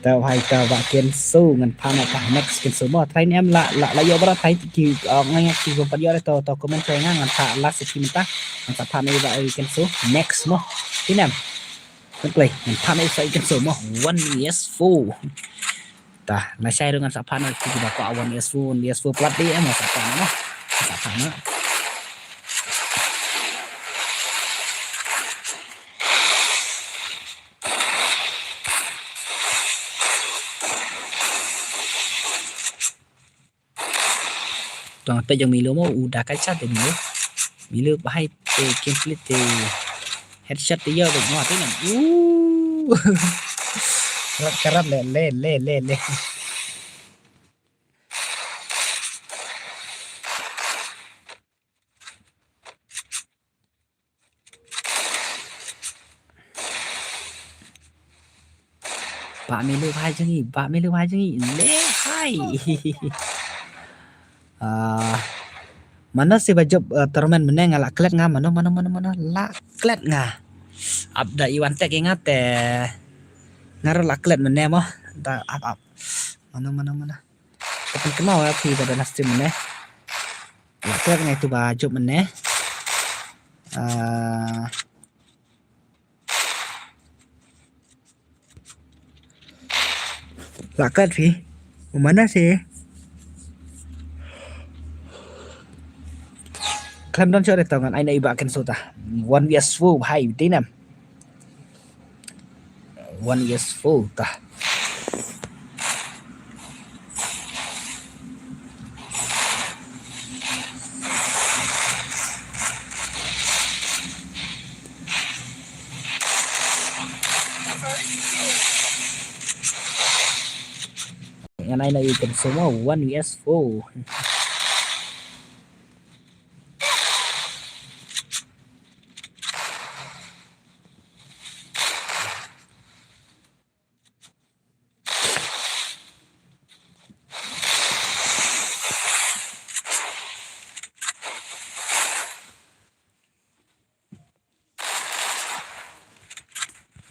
Te bhai te ba Kenso ngan pan ïa ka next Kenso mo. Trai ne em la, la, la ïoh ba la trai ki, ah, ngan ïa ki bym pat ïoh re to, to comment ïa nga ngan sa last ïa ki mynta. Ngan sa pan ïa ba Kenso next mo. Ti ne em. Ngan play, ngan pan ïa sa Kenso mo. One vs four. Tah, la shai ruh ngan sa pan ïa ki ba kwah one vs four, one vs four plat dei em ngan sa pan mo. Ngan sa pan mo. Tang te jong Milo mo u da kai chat te Milo. Milo bahai te complete te headshot te ïa bek mo te nang. Uh. Karat karat le le le le le. Ba Milo bhai jong ngi, ba Milo bhai jong ngi, le bhai. Ah, mano se ba jop, ah, tournament mynne nga la klet nga, mano, mano, mano, mano, la klet nga. Ap da i wan tek nga te nga ruh la klet mynne mo, da ap, ap. Mano, mano, mano. Ka pynkynmaw ïa phi ba dynasty mynne. La klet nga itu ba jop mynne. Ah, la klet phi. U mana se. Khlem don shot ito ngan ai na i ba Kenso ta. One vs four bhai, ti ne em. One vs four ta. Ngan ai na i Kenso mo, one vs four.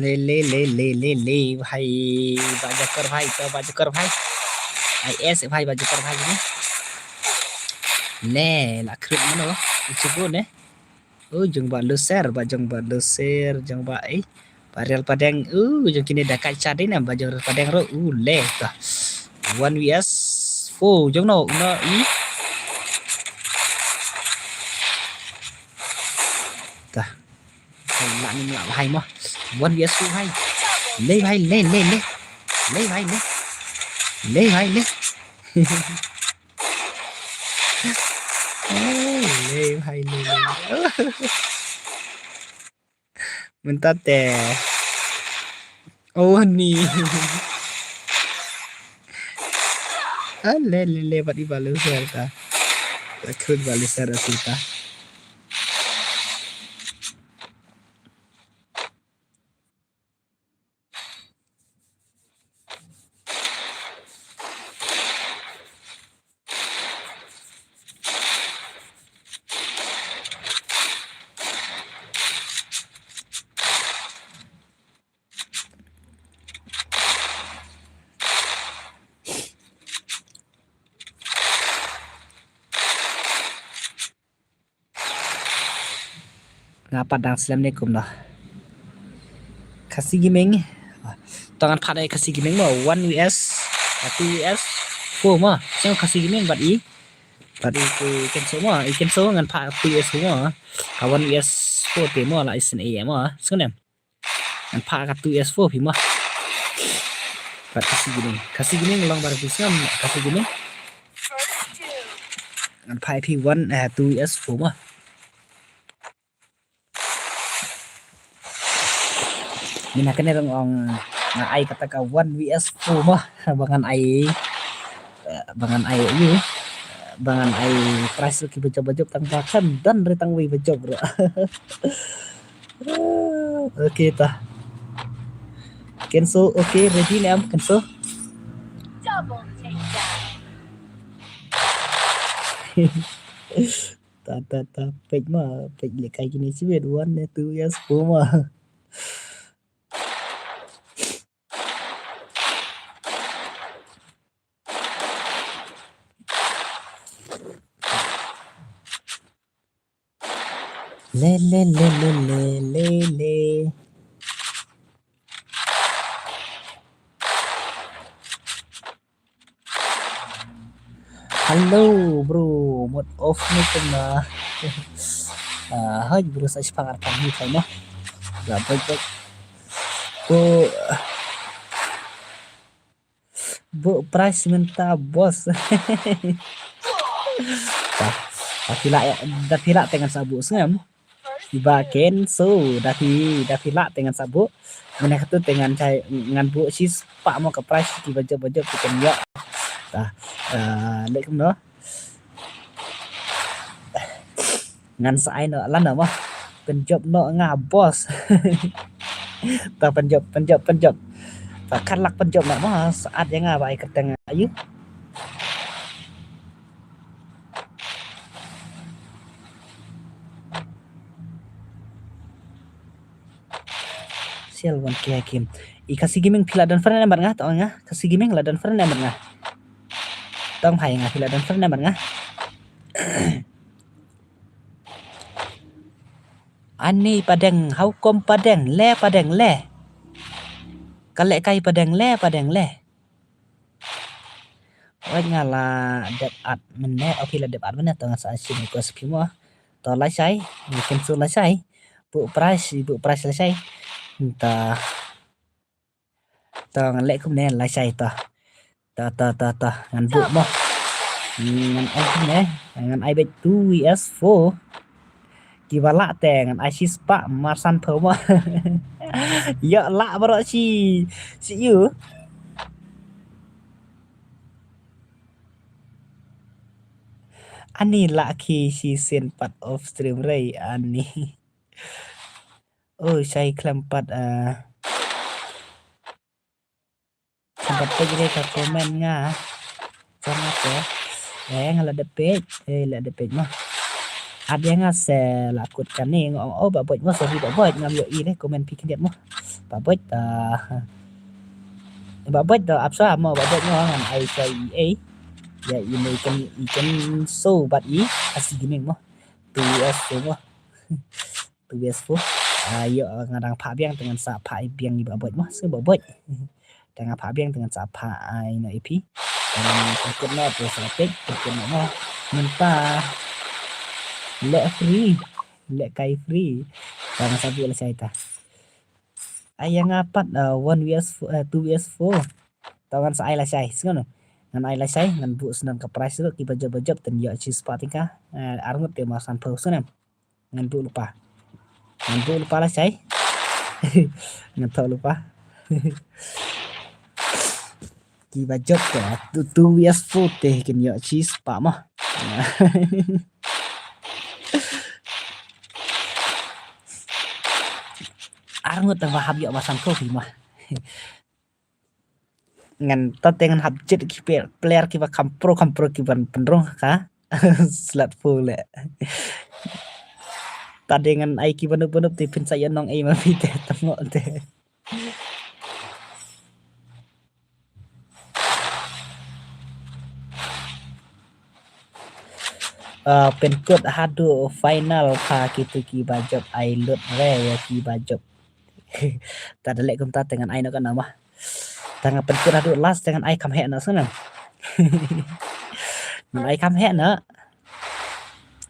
Le, le, le, le, le, le, bhai, ba Jakar bhai, to ba Jakar bhai. Ai es bhai, ba Jakar bhai ni. Le, la khrip mano, ichigo ne. Oh, jong ba Luser, ba jong ba Luser, jong ba, eh, ba Real Padeng. Oh, jong kine da kai chat dei ne, ba jong Real Padeng ro. Uh, le, ta. One vs four, jong no, no, i. Ta. Hai, la ni la hai mo. One vs four hai. Le hai, le, le, le. Le hai, le. Le hai, le. Oh, le hai, le, le, le. Mynta te. Oh, ni. Ah, le, le, le, bat i ba Luser ta. Takut ba Luser ta. Nga pat dang slem ne kumno. Khasi Gaming. To ngan pat ai Khasi Gaming mo, one vs, uh, two vs four mo. Seng Khasi Gaming bat i. Bat i Kenso mo, i Kenso ngan pat two vs four mo. Ka one vs four te mo la isen e mo. Seng ne. Ngan pat ka two vs four phi mo. Pat Khasi Gaming. Khasi Gaming long bar Khasi Gaming. Ngan pat phi one, eh, two vs four mo. Mina kane rong ong nga ai kata ka one vs four mo. Ba ngan ai, eh, ba ngan ai yu. Ba ngan ai prize ki bajop bajop tang ba kan dan re tang wei bajop ro. Okay, ta. Kenso, okay, ready ne em, Kenso? Ta, ta, ta, peit ma, peit lehkai kine shibit, one ne two, yes, four ma. Le, le, le, le, le, le, le. Hello, bro. Mode off ni kumna. Ah, hai, bro, sa shipang ar pang ni kai mo. Ya, baik, baik. Ko, bu price mynta, boss. Dah, dah phi lah, dah phi lah teng ngan sa bu sngem. Kiba Kenso, dah phi, dah phi lah teng ngan sa bu. Mynne katu teng ngan chai, ngan bu shispah mo ka price kiba jop, ba jop ki kan ïoh. Dah, ah, leh kumno. Ngan sa ai noh lano mo. Pynjop noh nga, boss. Ta pynjop, pynjop, pynjop. Ta khatlak pynjop noh mo. Sa at ïa nga ba ai kyrteng aïu. Sial wan ki hakim. I Khasi Gaming phi la don friend em bad nga, tong nga. Khasi Gaming la don friend em bad nga. Tong hai nga phi la don friend em bad nga. Ani padeng, how come padeng, le padeng, le. Ka lehkai padeng, le padeng, le. Oi nga la dep at mynne, okay la dep at mynne, to nga sa shim request phi mo. To lashai, ni Kenso lashai. Bu price, bu price lashai. Ta, to ngan leh kumne lashai to. Ta, ta, ta, ta, ngan bu mo. Ngan ai kumne, ngan ai beit two V S four. Kiba lah te ngan ai shispah marsan phew mo. Ïoh lah baroh shi, shi ïu. Ani lah ki shisien pat off stream rei ani. Oh, shai khlem pat, ah. Khlem pat peit re ka comment nga. Jong nga te. Eh, nga la dep peit. Eh, la dep peit mo. At ïa nga se la kut kane nga ong, oh, Bah Boit mo, sorry Bah Boit, ngam ïohi re comment phi khyndiat mo. Bah Boit, ah, Bah Boit, ah, ap sa mo Bah Boit mo, ngan ai sa i ei. Ïa i mei kan, i Kenso bad i Khasi Gaming mo. Two V S four mo. Two V S four. Ah, ïoh, ah, nga dang phah biang te ngan sa phah biang i Bah Boit mo, se Bah Boit. Te nga phah biang te ngan sa phah, ah, ïa i phi. Te ngan pynkut noh te sa peit, pynkut noh mo. Mynta leh free, lehkai free. Te ngan sa buh lashai ta. Ai ïa nga pat, ah, one V S four, ah, two V S four. Te ngan sa ai lashai, sngew no. Ngan ai lashai, ngan buh sngewbha ka price ruh, kiba jop ba jop, ten ïoh shispah tyngka. Ah, arngut te marsan phew, sngew no. Ngan buh lypa. Ngan buh lypa lashai. Ngan thoh lypa. Kiba jop te, two, two V S four te kin ïoh shispah mo. Arngut tang ba hap ïoh marsan phew phi mo. Ngan, ta te ngan hap jied ki pe-, player kiba kham pro, kham pro kiban pynrung ha ka slot four leh. Ta te ngan ai kiba noob ba noob te phin sa ïa nong ei ma phi te, tang mo te. Ah, pynkut haduh final pha kito kiba jop, ai lut re ïa kiba jop. Ta da leh kumta te ngan ai noh katno mo. Ta nga pynkut haduh last te ngan ai kham heh noh, sngew no. Ngan ai kham heh noh.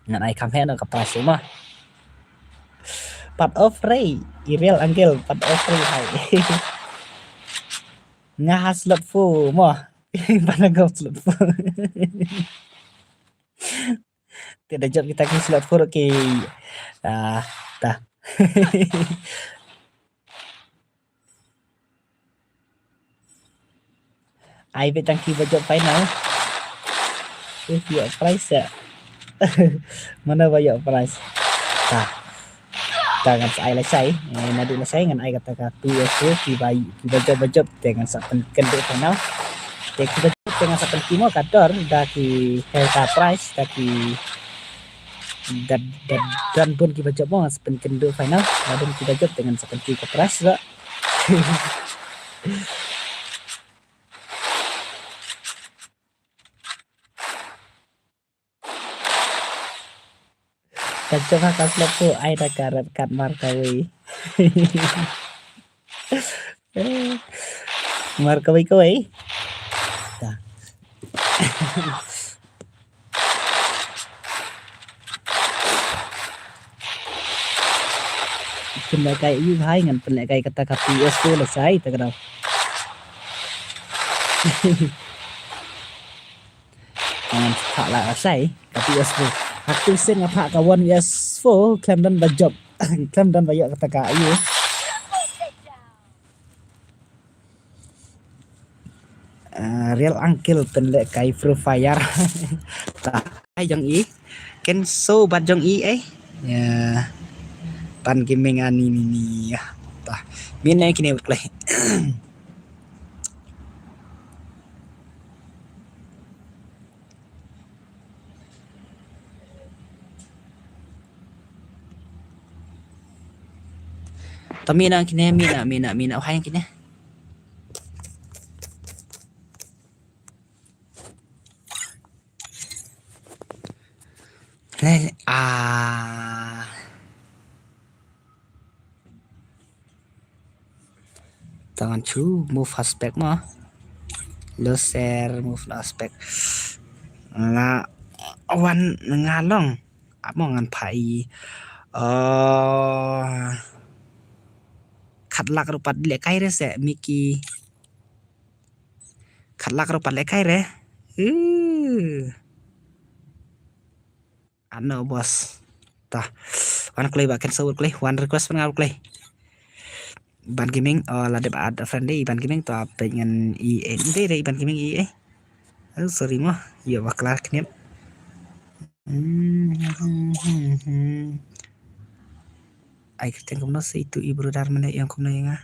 Ngan ai kham heh noh ka prize mo. Pat off rei, i real uncle, pat off rei hai. Nga ha slot four mo. Pat nga slot four. Te da jop kita ki slot four, okay. Ah, ta. Ai beit tang kiba jop final. Ïoh prize ïa. Mano ba ïoh prize? Ta. Ta ngan sa ai lashai, eh, naduh lashai ngan ai kata ka two S four ki ba, ki ba jop ba jop te ngan sa pynkynduh final. Te ki ba jop te ngan sa pynki mo ka dor da ki ka prize da ki da, da, don bun ki ba jop mo ngan sa pynkynduh final. Da don ki ba jop te ngan sa pynki ka prize lo. Ka jong ha ka slap tu ai da ka red card mar kawei. Mar kawei kawei. Ta. Pynlehkai ïu bhai ngan pynlehkai kata ka P S four lashai ta ka dau. Ngan phah la lashai ka P S four. Haktu sien nga phah ka one V S four khlem don ba jop. Khlem don ba ïoh kata ka ïu. Ah, real uncle pynlehkai Free Fire. Ta ai jong i. Ken so bat jong i eh. Ya. Pan gaming ani ni ni ya. Ta. Min ne kine kleh. Ta mina kine, mina, mina, mina, oh, hai kine. Lel, ah. Tangan chu, move aspect mo. Lo share, move aspect. Nga, wan, nga long. Amo ngan phah i. Oh. Khatlak ruh pat lehkai re se, Mickey. Khatlak ruh pat lehkai re. Uh. Ano boss. Ta. Wan klei ba ken sawut klei. Wan request pynngau klei. Ban Gaming, oh, la dep add friend dei Ban Gaming to apa ngan i eh. Dei dei Ban Gaming i eh. Oh, sorry mo. Ïa bakla kniat. Hmm, hmm, hmm, hmm. Ai kyrteng kumno se itu i brother mane ïa kumno ïa nga.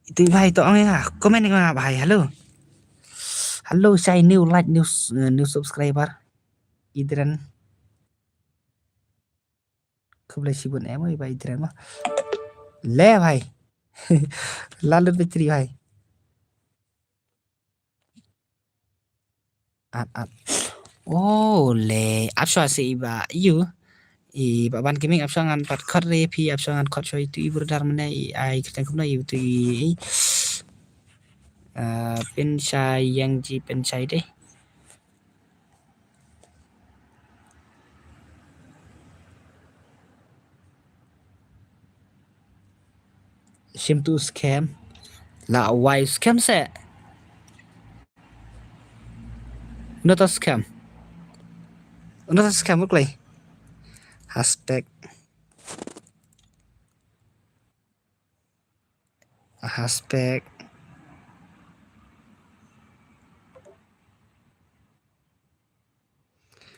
Itu i bhai to ong ïa nga. Comment ïa nga bhai. Hello. Hello, shai new like, new s-, eh, new subscriber. Idren. Khublei shibun em oi bhai Idren mo. Le bhai. La lut battery bhai. At, at. Oh, le. Ap shuwa se i ba ïu. I ba Ban Gaming ap shuwa ngan pat khot re phi ap shuwa ngan khot shuwa itu i brother mane i ai kyrteng kumno itu i. Ah, Pynshai Yang Ji Pynshai dei. Shim tu scam. La wai scam se. Not a scam. Not a scam, look like. Aspect. Aspect.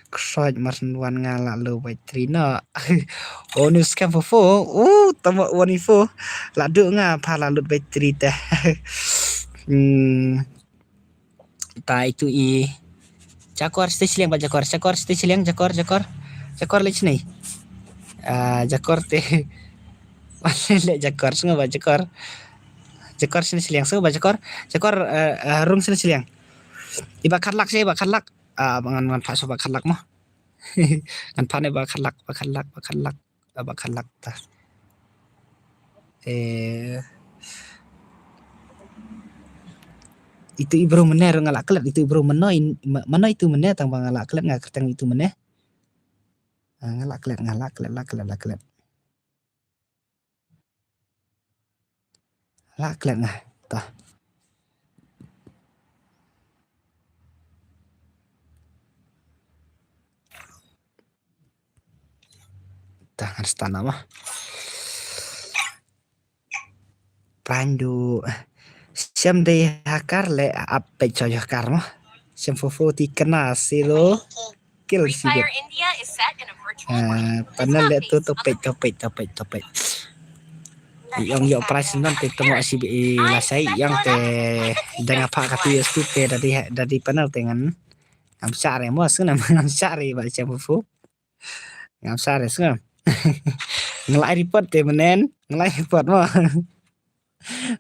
Ksoj mar wan nga la low battery no. Oh, new scam for four. Oh, tama one four. La du nga pha la lut battery te. Hmm. Ta itu i. Jakor stage liang ba jakor. Jakor stage liang jakor jakor. Jakor leh sini. Ah, jakor te. Wale leh jakor sunga ba jakor. Jakor sini siliang sunga ba jakor. Jakor, eh, eh, rung sini siliang. Iba khatlak sih, iba khatlak. Ah, ngan, ngan phah shuwa ba khatlak mo. Ngan phah ne ba khatlak, ba khatlak, ba khatlak, ah, ba khatlak ta. Eh, itu i bro mane ruh nga la klet, itu i bro mano in, ma-, mano itu mane tang ba nga la klet nga kyrteng itu mane. Ah, nga la klet, nga la klet, la klet, la klet. La klet nga. Ta. Ta ngan stana ma. Prandu. Shem dei hakar le ap peit choi hakar ma. Shem fofo ti kena silo. Kill si. Ah, panel le tu topik, topik, topik, topik. Ïong ïoh prize non te temo asi bi la sai ïong te dang apa katu ïoh stu te dadi dadi panel te ngan. Ngam sare mo sngam ngam sare ba siam fu. Ngam sare sngam. Ngelai report te menen, ngelai report mo.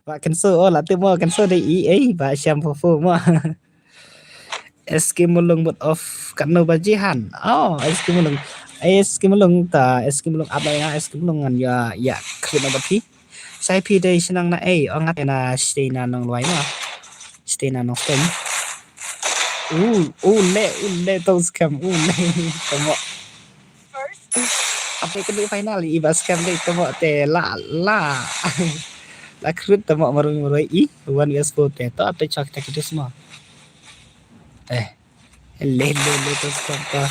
Ba kan so oh la te mo kan so dei i ei ba siam fu fu mo. Eski mulung mut of kano ba jihan. Oh, eski mulung. Eski mulung ta eski mulung apa ya eski mulung ngan ya ya kri na bati. Sai pi dei senang na ei oh ngat na stay na nong luai na. Stay na nong stay. Uh, uh le, uh le tong scam, uh le. Tamo. Apa kan dei final i ba scam dei tamo te la la. La krut tamo marui marui i one vs four te to apa chak tak itu semua. Eh. Le le le to stop to.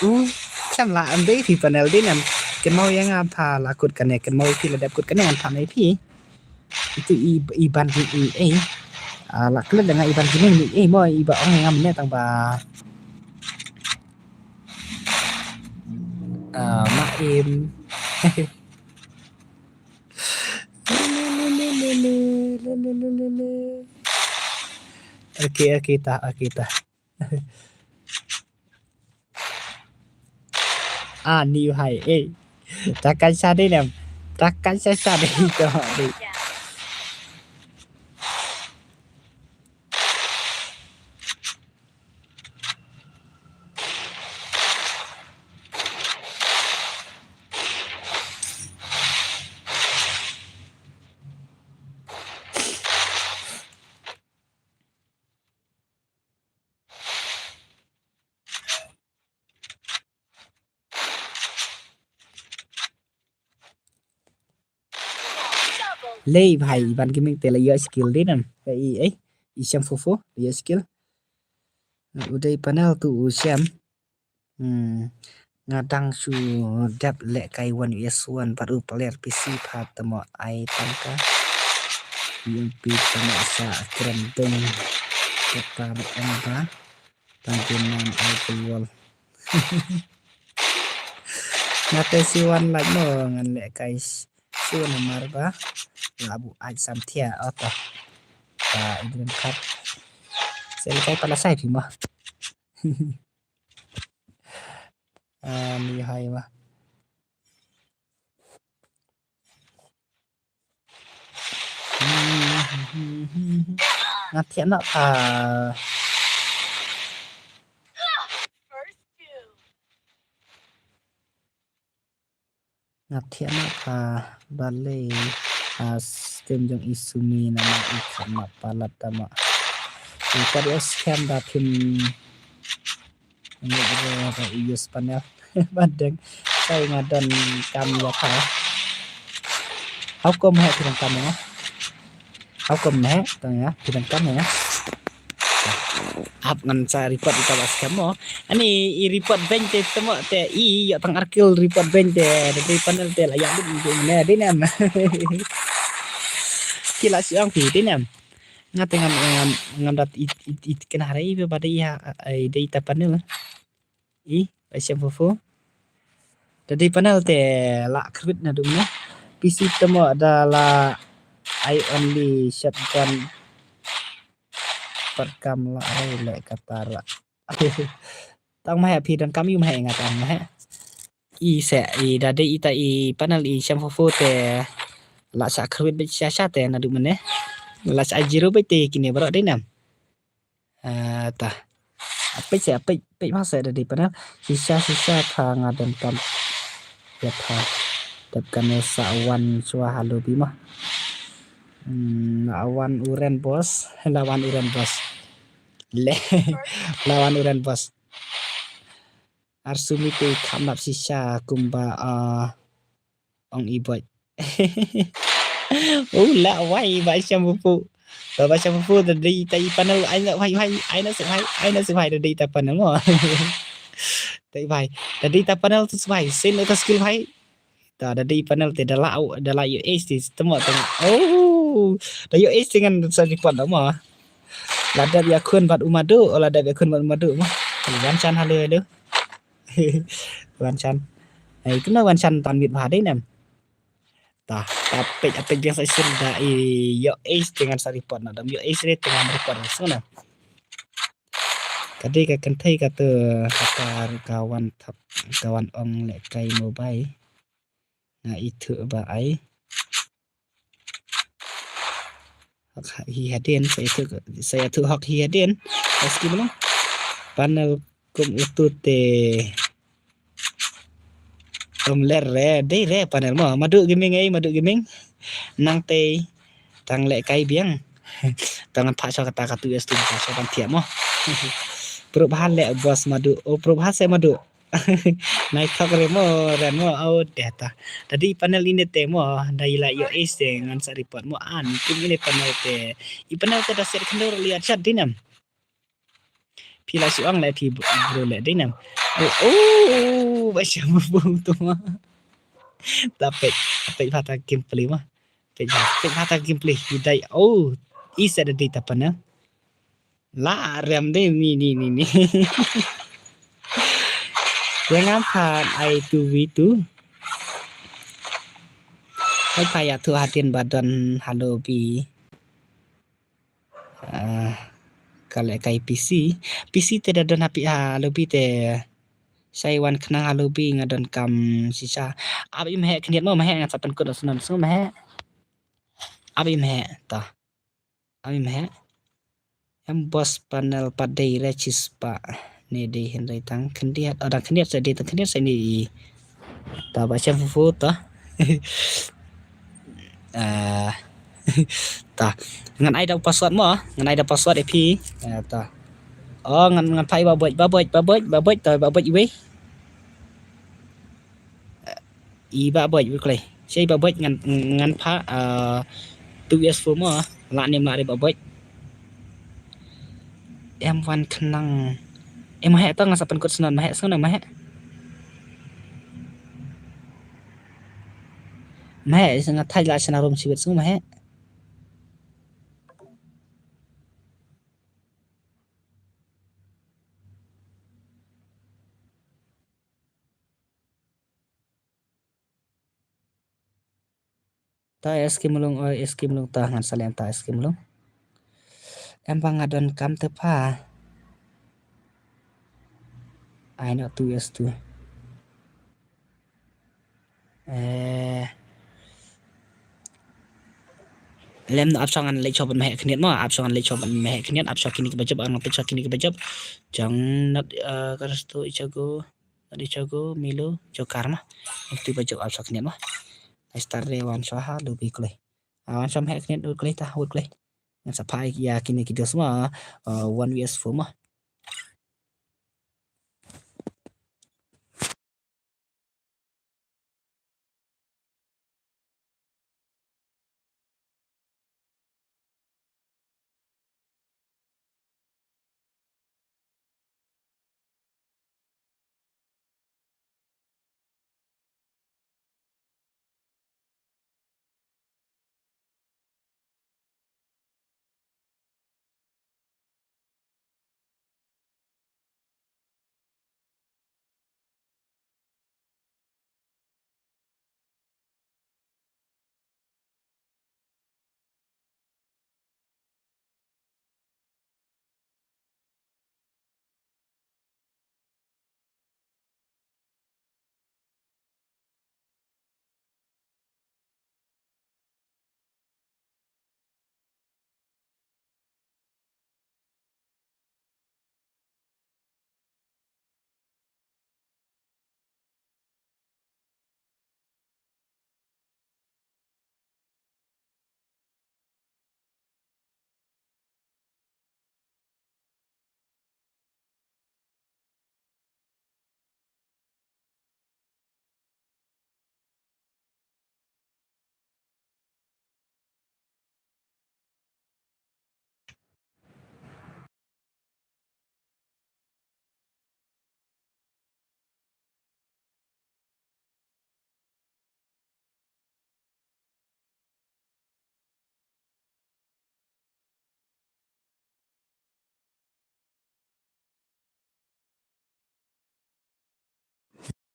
U sam la ambe phi panel din am. Ken mau yang apa la kut kane ken mau phi la dep kut kane am pha mai phi. Itu i i ban ki i eh. Ah, la klet dengan i ban ki ni eh mo i ba ong yang ne tang ba. Ah, ma im. Okay, okay ta, okay ta. Ah, ni hai eh. Takan sa dei nem. Takan sa sa dei to dei. Lei bhai ban ki ming te la ïoh skill din am. Ei ei i siam fu fu la ïoh skill. U dei panel tu u siam. Hmm. Nga dang shu dep leh kai one vs one pat u player P C pha tamo ai tangka. Yung pi tamo sa krem dong. Kata ong ba. Tang ki non ai ke wall. Nga te si wan laj mo ngan leh kai si wan mar ba. Labu ai sam thia oto. Ba idrin khat. Sel kai pala sai phi mo. Ah, ni hai ma. Nga thiah na pa. Nga thiah na pa balei a stem jong i sumi na ma i khat na palat tama. I khat i scam da phim. Ngi ro ba i use panel. Ba deng sai nga don kam ïa pha. How come he phi don kam ïa nga? How come he? Tang ïa phi don kam ïa nga? Ap ngan sa report ita ba scam mo. Ani i report bank te temo te i ïa tang arkil report bank te dei panel te la ïa lut ne dei nem. Ki la siang phi dei nem. Nga te ngam ngam ngam dat it it it kena hari ba dei ïa dei ita panel. I ba siam fu fu. Da dei panel te la khrwit na dum na. P C temo da la I only shotgun. Pat kam la ai le kata ra. Tang ma he phi don kam yu ma he nga tang ma he. I se i da dei ita i panel i siam fu fu te la sa khrwit bit sha sha te na dum ne. La sa zero bit te kine bro dei nam. Ah, ta. Apik se apik pik ma se da dei panel. Shisha shisha pha nga don kam. Ya pha. Dep kane sa wan swa halu bi ma. Hmm, la wan uren bos, la wan uren bos. Le, la wan uren bos. Arsumi te kham nap shisha kumba ah ong i boj. U la wai ba sham pu. Ba ba sham pu da dei ta i panel ai na wai wai ai na se wai ai na se wai da dei ta panel mo. Dei wai da dei ta panel tu wai sen ta skill wai. Ta da dei panel te da la da la U S te temo temo. Oh, da U S te ngan sa report da mo. La dep ïakhun bad u Madu, o la dep ïakhun bad u Madu mo. Wan shan, hello, hello. Wan shan. Ai, kumno wan shan, tan mit bha dei ne em. Ta, ta peit, peit biang sa shisien da i ïoh ace te ngan sa report noh, da ym ïoh ace te ngan report noh, sngewbha. Ka dei ka kynthei kata, kata ka wan thap, ka wan ong lehkai mobile. Nga ithuh ba ai. Hok hi hadien, sa ithuh, sa ithuh hok hi hadien. Eski mo. Panel kum utu te. Ym leh re, dei re panel mo. Madu Gaming ei, Madu Gaming. Nangtei tang lehkai biang. Tang ngan phah sha kata ka tu es tu, phah sha ban thiah mo. Prup ha leh boss Madu. O prup ha se Madu. Nai thok re mo, ren mo, au deh ta. Tadi panel ine te mo, da ila ïoh ace te ngan sa report mo an, kum ine panel te. I panel te da set khyndew li at shat dei ne em. Phi la shu ong le phi bro le dei ne em. Oh, oh, ba sha mo bum tu mo. Ta peit, peit bha ta gameplay mo. Peit bha, peit bha ta gameplay. I dai, oh, i set da dei ta panel. La rem de ni ni ni ni. Ïa ngam phan ai tu wi tu. Hai pa ïa tu hadien ba don ha lobby. Ah, ka lehkai P C. P C te da don ha pi ha lobby te. Shai wan khnang ha lobby nga don kam shisha. Ap im heh khyndiat mo, ma heh ngan sa pynkut snon sngewbha ma heh. Ap im heh ta. Ami meh. Em boss panel pat dei re chispah. Ne dei hynrei tang khyndiat. Oh, dang khyndiat sa dei tang khyndiat sa ni. Ta ba chem fu fu ta. Ah. Ta. Ngan ai da password mo. Ngan ai da password ïa phi. Ah, ta. Oh, ngan, ngan phai ba boit, ba boit, ba boit, ba boit, ta ba boit iwei. I ba boit, wei klei. Sei ba boit ngan, ngan pha, ah, tu S four mo, la nim la ri ba boit. Em wan khnang. Em heh to ngan sa pynkut snon, ma heh snon, ma heh. Ma heh, sa nga thai la sna rum siwit snon, ma heh. Ta S K Mulung, oh, S K Mulung ta ngan sa leh ta S K Mulung. Em ba nga don kam te pha. Ai no tu S tu. Eh. Lem no ap shong ngan leit shop meh khniat mo, ap shong ngan leit shop meh khniat, ap shong kini ki bajop, ang leit shop kini ki bajop. Jang nat, eh, ka resto ichago. Tadi chago, Milo, Jokar mah. Itu bajop ap shong khniat mah. Ai star re wan shong ha, lobby klei. Ah, wan shong heh khniat, ut klei ta, ut klei. Ngan sa phai ïa kine ki dos mah, ah, one V S four mah.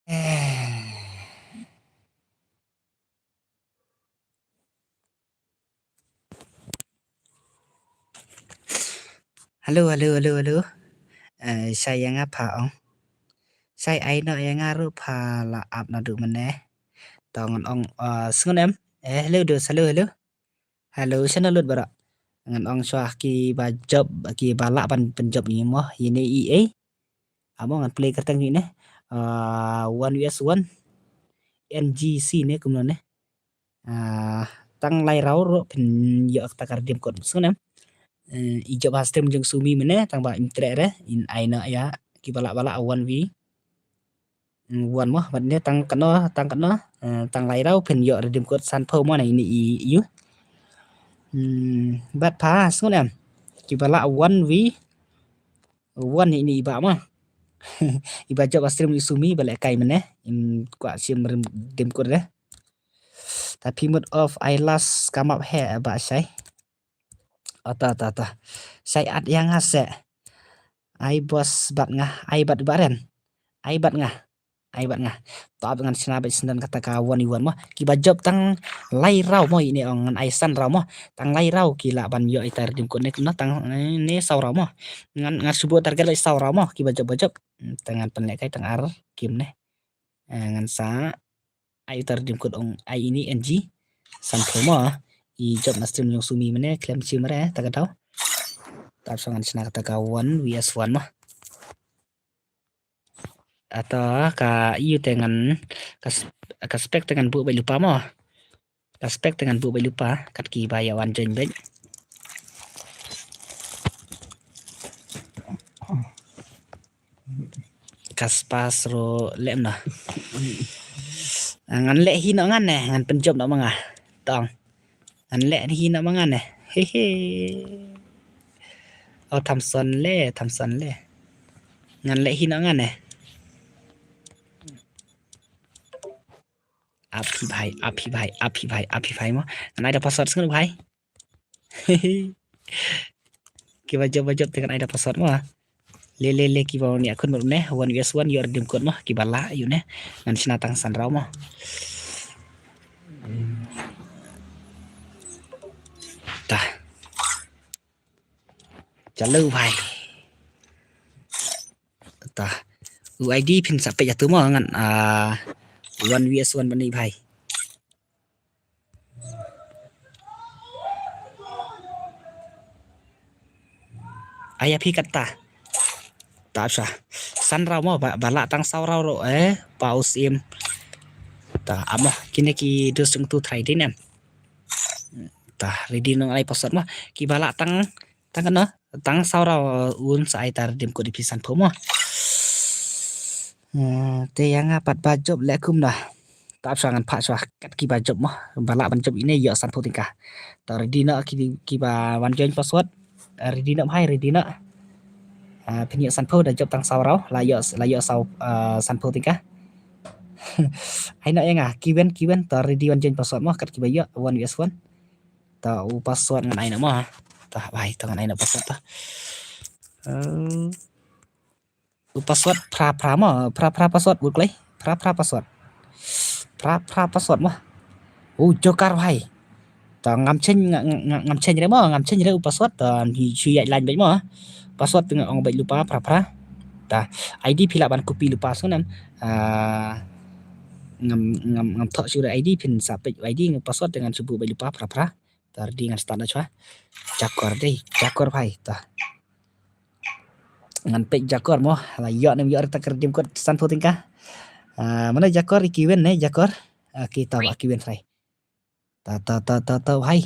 Eh. Hello, hello, hello, hello. Eh, shai ïa nga pha ong. Shai ai noh ïa nga ruh pha la ap naduh mynne. To ngan ong, eh, sngew em. Eh, hello, dos, hello, hello. Hello, shano lut baroh. Ngan ong shuwa kiba jop, kiba lah ban pynjop ïa ngi mo, ïa ine i ei. Amo ngan play kyrteng ïa ine. Ah, one V S one. N G C ne kumno ne. Ah, tang lai raw ruh phin ïoh kata ka redeem code. Sngew em. Eh, i jop ha stream jong Sumi mynne tang ba im treh re, in ai noh ïa kiba lah ba lah one V one mo, bad ne tang kano, tang kano, eh, tang lai raw phin ïoh redeem code sanphew mo na ine i ïu. Hmm, bad pha sngew em. Kiba lah one V one ine i bah mo. Iba jop ha stream jong Sumi ba lehkai mynne. Im kwah shim redeem code re. Ta phi mut off ai last come up he ba shai. Ata, ata, ata. Shai at ïa nga se. Ai boss bad nga, ai bad Bah Ren. Ai bad nga. Ai bad nga. To ap ngan shna bad sendon kata ka one v one mo. Kiba jop tang lai raw mo ine ong ngan ai san raw mo. Tang lai raw ki lah ban ïoh ita redeem code ne kumno tang ne saw raw mo. Ngan, ngan shu buh target lai saw raw mo. Kiba jop ba jop. Hmm, tang ngan pynlehkai tang ar kim ne. Eh, ngan sa ai uta redeem code ong ai ine N G. Sanphew mo. I jop na stream jong Sumi mynne khlem shim re ta ka daw. Tap sa ngan shna kata ka one V S one mo. Ata ka ïu te ngan ka s-, ka spec te ngan buh bad lypa mo. Ka spec te ngan buh bad lypa kat kiba ïa wan join bad. Ka spas ruh leh em na. Ah, ngan leh hi noh ngan ne, ngan pynjop noh ma nga. Tong. Ngan leh hi noh ma nga ne. Hehe. Oh, Thamson le, Thamson le. Ngan leh hi noh ngan ne. Ap hi bhai, ap hi bhai, ap hi bhai, ap hi bhai mo. Ngan ai da password sngew bhai. Kiba jop ba jop te ngan ai da password mo. Le, le, le, kiba wan ïa khun mo ne, one V S one ïoh redeem code mo, kiba lah ïu ne. Ngan shna tang san raw mo. Ta. Chalo bhai. Ta. U I D phin sa peit ïa tu mo ngan, ah, one V S one bad ne bhai. Ai ïa phi kata. Ta sa. San raw mo ba, ba lah tang saw raw ruh, eh, pa u sim. Ta amo kine ki dos jong tu try din em. Ta ready nong ai password mo. Kiba lah tang, tang kano, tang saw raw un sa ai ta redeem code ïa phi sanphew mo. Eh, te ïa nga pat ba jop leh kumno. Tap sa ngan phah shuwa kat kiba jop mo. Ba lah ban jop ine ïoh sanphew tyngka. To ready noh ki, kiba wan join password. Ah, ready noh bhai, ready noh. Ah, phin ïoh sanphew da jop tang saw raw, la ïoh, la ïoh saw, ah, sanphew tyngka. Ai noh ïa nga, kiwen, kiwen, to ready wan join password mo, kat kiba ïoh, one V S one. To u password ngan ai noh mo. To bhai, to ngan ai noh password to. Eh, u password phra phra mo, phra phra password, bud klei. Phra phra password. Phra phra password mo. U joker bhai. Ta ngam change, nga-, nga-, nga-, ngam change re mo, ngam change re u password, ta ngi shu ïaid line beit mo. Password te nga ong beit lypa phra phra. Ta I D phi lah ban copy lypa sngew em. Ah, ngam, ngam, ngam thoh shuh re I D, phin sa peit I D, nga password te ngan shu buh beit lypa phra phra. Ta ready ngan start na shuwa. Jakor dei, jakor bhai, ta. Ngan peit jakor mo, la ïoh ne ym ïoh re ta ka redeem code sanphew tyngka. Ah, mano jakor, i kiwen ne jakor. Ah, kita ba kiwen try. Ta, ta, ta, ta, ta, bhai.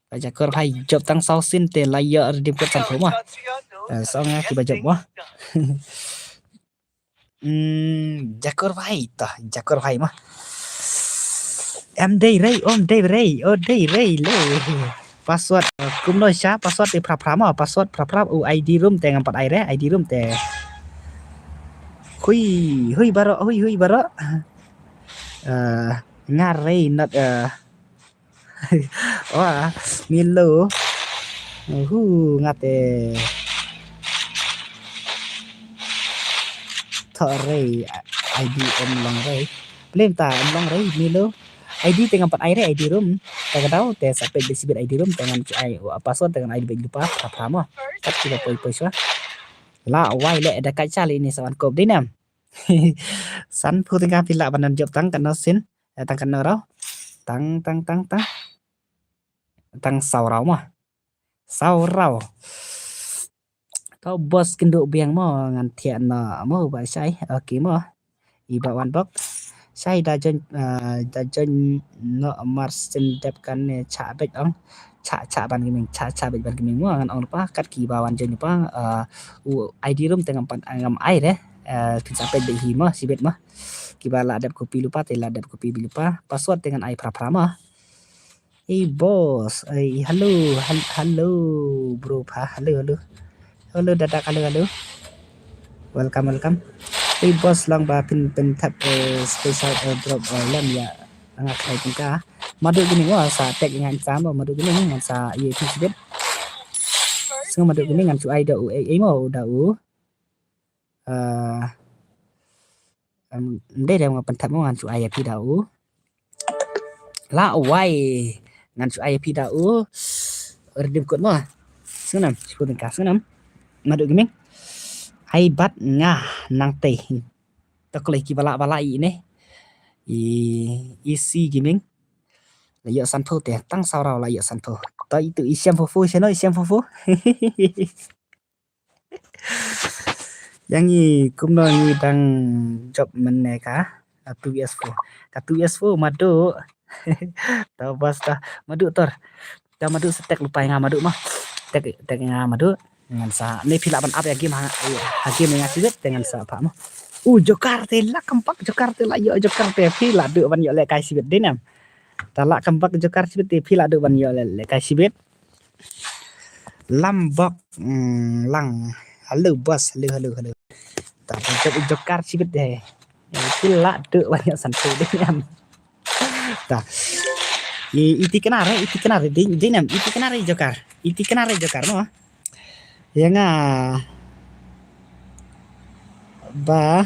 Ba jakor bhai, jop tang saw sien te la ïoh redeem code sanphew mo. Eh, song nga kiba jop mo. Hmm, jakor bhai, ta, jakor bhai mo. Em dei rei, om dei rei, o dei rei le. Password, eh, kumno sha, password te phra phra mo, password phra phra, u I D room te ngam pat ai re, I D room te. Hui, hui baroh, hui, hui baroh. Eh, nga rei not, eh, Wah, Milo. Hu, nga te. Thoh rei. ID em long rei. Blem ta em long rei, milo. ID te ngam pat ai re, ID room. Te ka daw, te sa peit bisi bit ID room, te ngan chu ai, uh, password, te ngan ai beit lypa, phra phra mo. Kat ki ba poi poi shwa. La wai le da ka cha le ni sa wan kop dei nam. San phu tengah phi lah ban jop tang kan no sin. Eh, tang kan no rau. Tang, tang, tang, tang. Tang saw rau mo. Saw rau. Tau boss kynduh biang mo ngan thiah no mo ba shai. Okay mo. I ba wan bok. Shai da join, ah, da join no mar sin dep kan ne cha bek ong. Cha, cha ban gaming, cha, cha bek ban gaming mo ngan ong pa kat ki ba wan join pa, ah, u ID room te ngam pan, ngam ai re. Ah, phin sa peit bek hi mo, sibet mo. Ki ba la dep copy lypa, te la dep copy bek lypa. Password te ngan ai phra phra mo. Hey boss, hey, hello, hel-, hello, bro, pha, hello, hello. Hello, dadah, hello, hello. Welcome, welcome. Hey boss, long ba phin, phin thap, eh, special airdrop, eh, lem ya. Nga khai phin ka. Madu gini wa sa tek ngan sa mo, madu gini ngan sa ye phi sibit. Sung madu gini ngan su ai da u, eh, eh, mo da u. Ah, em, ndei dem nga pynthap mo ngan su ai phi da u. La wai ngan su ai phi da u. Redeem code mo. Sunam, shu tingka sunam. Madu gaming. Ai bat nga nang tei. Takole ki bala bala i ne. I isi gaming. La yok sanpho te tang saw rau la yok sanpho. Ta itu i siam fofo seno i siam fofo. Yang i kumno ngi dang jop mene ka, ah, two S four. Ka two S four madu. Ta bas ta madu tor. Ta madu setek lupai nga madu mah. Tek, tek nga madu. Ngan sa ne phi lah ban ap ya game ha, ha game nga sibit te ngan sa pa mah. U jokar te la kempak jokar te la yok jokar te phi lah du ban yok le kai sibit dinem. Ta lah kempak jokar sibit te phi lah du ban yok le, le kai sibit. Lambok, mm, lang. Hello boss, hello, hello, hello. Ta jok jokar sibit deh. Pila tu banyak santai deh em. Ta. I, iti kenare, iti kenare deh, deh nem, iti kenare jokar. Iti kenare jokar no. Yang ah. Ba.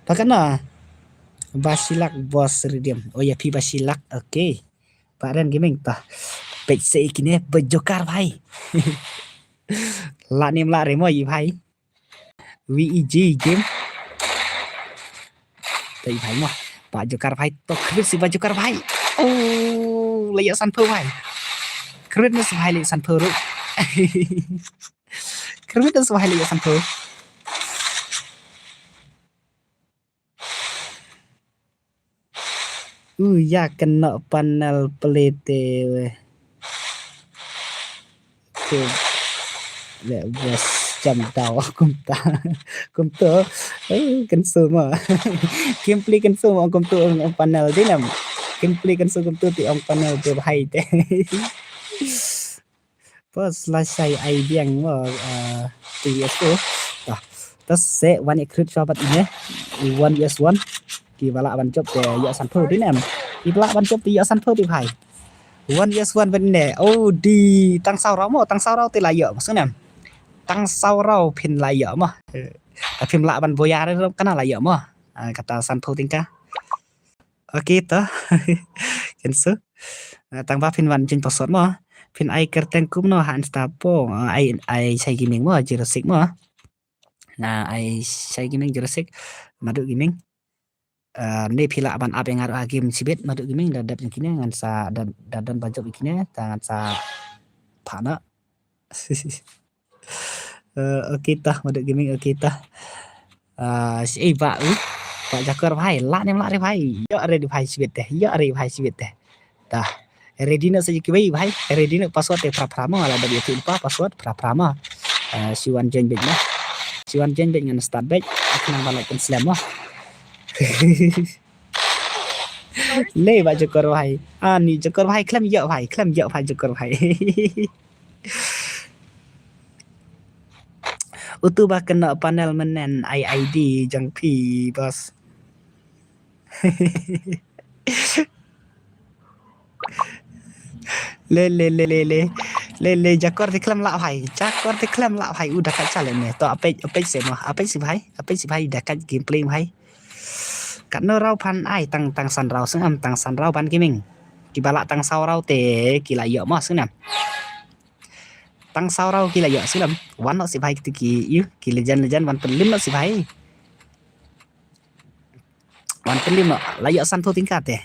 Pakai no. Basilak boss redeem. Oh ya pi basilak. Okay. Pak Ren Gaming ta. Pek se ikine bejokar bhai. La nim la remo i bhai. V E G game. Tai bhai mo. Pak jokar bhai to khrip si bejokar bhai. Oh, la ya sanpho bhai. Khrip ne si bhai la ya sanpho ru. Khrip ne si bhai la ya sanpho. U ya kena panel pelete. Te le bos jam daw kumta. Kumto. Eh, kensu ma. Kimpli kensu ma kumto ong panel dinam. Kimpli kensu kumto ti ong panel te bhai te. Pas la shai ai biang mo, eh, T V S O. Tah. Tas se wan i krit shabat ine. One vs one. Ki bala ban jop te ya sanpho dinem. Ki bala ban jop te ya sanpho di bhai. One vs one ban ne. Oh di tang saw rau mo, tang saw rau te la yo. Maksud nem. Tang saw rau phin la yo mo. Eh, tapi mla ban boyar kana la yo mo. Ah, kata sanpho tingka. Okay to. Kensu. Ah, tang ba phin wan jin password mo. Phin ai kerteng kum no han sta po. Ah, ai, ai shai gaming mo, Jurassic mo. Na ai shai gaming Jurassic. Madu gaming. Ah, ne phi lah ban ap ïa nga ruh ha game shibit Madu gaming da dep jong kine ngan sa da, da don ba jop ïa kine ta ngan sa phana. Eh, okay tah Madu gaming okay tah. Ah, si eh ba u. Ba jakor bhai, lah ne lah re bhai. Ïa re di bhai shibit teh. Ïa re bhai shibit teh. Tah. Ready na sa jiki bai bhai. Ready na password te phra phra ma la da ïa tu pa password phra phra ma. Eh, si wan join bej ma. Si wan join bej ngan start bej. Aku nang ban like and slam ma. Le ba jakor bhai. Ani jakor bhai klem ïa bhai, klem ïa bhai jakor bhai. Utu ba kena panel menen ai I D jong phi bos. Le le le le le. Le le jakor te klem lah bhai. Jakor te klem lah bhai. Udah kat chale ne. To apej apej se ma. Apej si bhai. Apej si bhai dah kat gameplay bhai. Katno raw phan ai, tang, tang san raw sngewbha, tang san raw ban ki ming. Kiba lah tang saw raw te ki la ïoh mo sngewbha. Tang saw raw ki la ïoh sngewbha. Wan noh sibhai kito ki, ïu, ki legend legend wan pynlip noh sibhai. Wan pynlip noh, la ïoh sanphew tyngka te.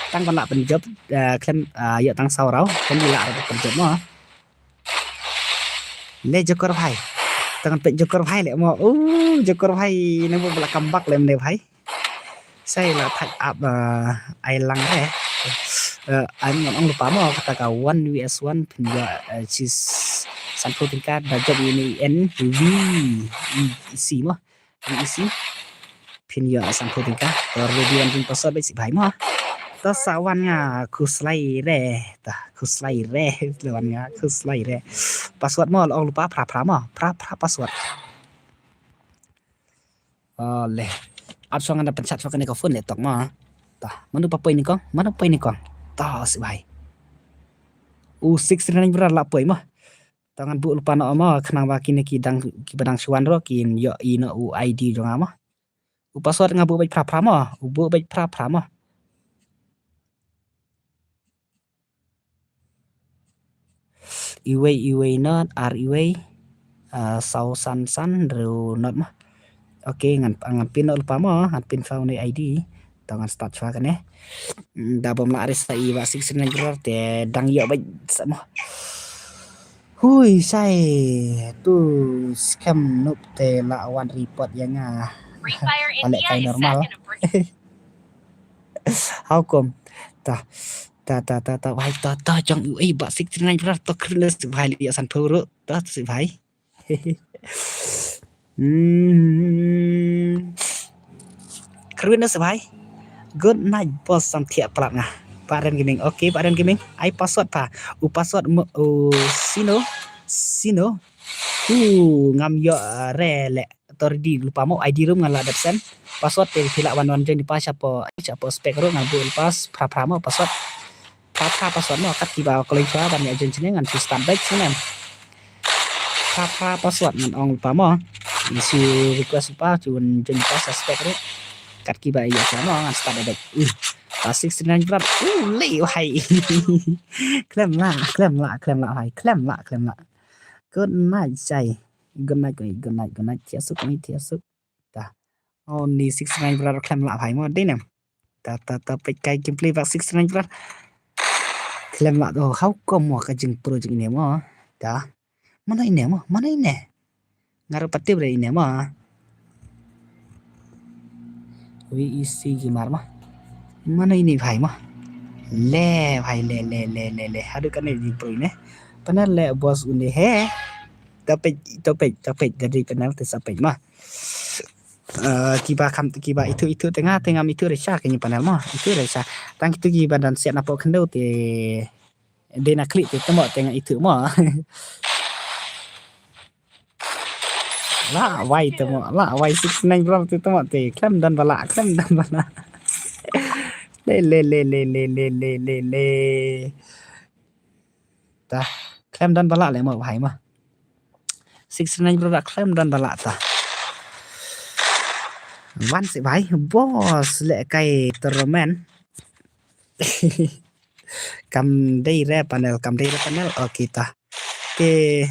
Tang ban lah pynjop, eh, khlem, eh, ïoh tang saw raw, khlem ïoh lah pynjop mo. Le Jokor bhai. Tang ban peit Jokor bhai le mo. Uh, Jokor bhai nang ba la comeback le mo ne bhai. Sai la thait ap, eh, ai lang re. Eh, ai ngan ong lypa mo kata ka one versus one phin ïoh, eh, shi sanphew tyngka da jop ïa ine i en V E C mo. V E C. Phin ïoh sanphew tyngka. To ready wan jing password bad sibhai mo. To sa wan nga khuslai re. To khuslai re. Wan nga khuslai re. Password mo la ong lypa phra phra mo. Phra phra password. Oh, le. Ap song anda penchat song kane ka phone le tok mo. To, mano ba poi nyngkong, mano poi nyngkong. To sibhai. U six nine brother la poi mo. To ngan buh lypa noh mo, khnang ba kine ki dang, kiba dang shu wan ruh kin ïoh i noh u I D jong nga mo. U password nga buh beit phra phra mo, u buh beit phra phra mo. Iwei iwei not, ar iwei, ah, saw san san, hynriew not mo. Okay, ngan, ngan pin noh lypa mo, ngan pin shuwa une I D. To ngan start shuwa kane. Mm, da bym lah re sa i ba six nine brother te dang ïoh beit sa mo. Hui, sai. Tu scam noob te la wan report ïa nga. Free Fire India is back in a. How come? Ta, ta, ta, ta, ta, wahai ta, ta, jong u, eh, ba six nine brother, to kren le sibhai, ïa sanphew ruh, ta, sibhai. Hmm. Kren na sibhai. Good night, boss, sam thiah palat nga. Pak Ren Gaming. Okay, Pak Ren Gaming. Ai password pa. U password mo, u sino. Sino. U ngam ïoh, uh, re le. To ready lypa mo I D room ngan la dep send. Password te phi lah wan wan join lypa shapo, shapo spec ruh ngan buh lypa phra phra mo password. Phra phra password mo kat kiba khlem shuwa ban ïa join sini ngan shu start back sini. Phra phra password ngan ong lypa mo. Ngan shu request lypa shu wan join lypa sha spec ruh. Kat kiba ïa shuwa mo ngan start back. Uh. Ba six nine brother. Uh, le wahai. Khlem lah, khlem lah, khlem lah hai. Khlem lah, khlem lah. Good night, sai. Good night, good night, good night, good night. Thiah suk, mei thiah suk. Ta. Only six nine brother khlem lah bhai mo dei ne. Ta, ta, ta, peit kai gameplay ba six nine brother. Khlem lah to, how come mo ka jingpro jong ine mo. Ta. Mano ine mo, mano ine. Nga ruh pat tip re ine mo. V E C gamer mo. Mano ine bhai mo. Le bhai le, le, le, le, le. Haduh kane jingpro ine. Panel le boss une he. To peit, to peit, to peit, da dei panel te sa peit mo. Eh, kiba kham, kiba ithuh, ithuh te nga, te ngam ithuh re sha kine panel mo. Ithuh re sha. Tang kitu kiba dang siat napoh khyndew te dei na khlieh te te mo te nga ithuh mo. La wai te mo, la wai six nine brother te te mo te. Khlem don ba la, khlem don ba la. Le, le, le, le. Ta, khlem don ba la le mo bhai mo. Six nine brother khlem don ba la ta. Wan sih bhai, boss le kai tournament. Kam dei re panel, kam dei re panel. Okay ta. Te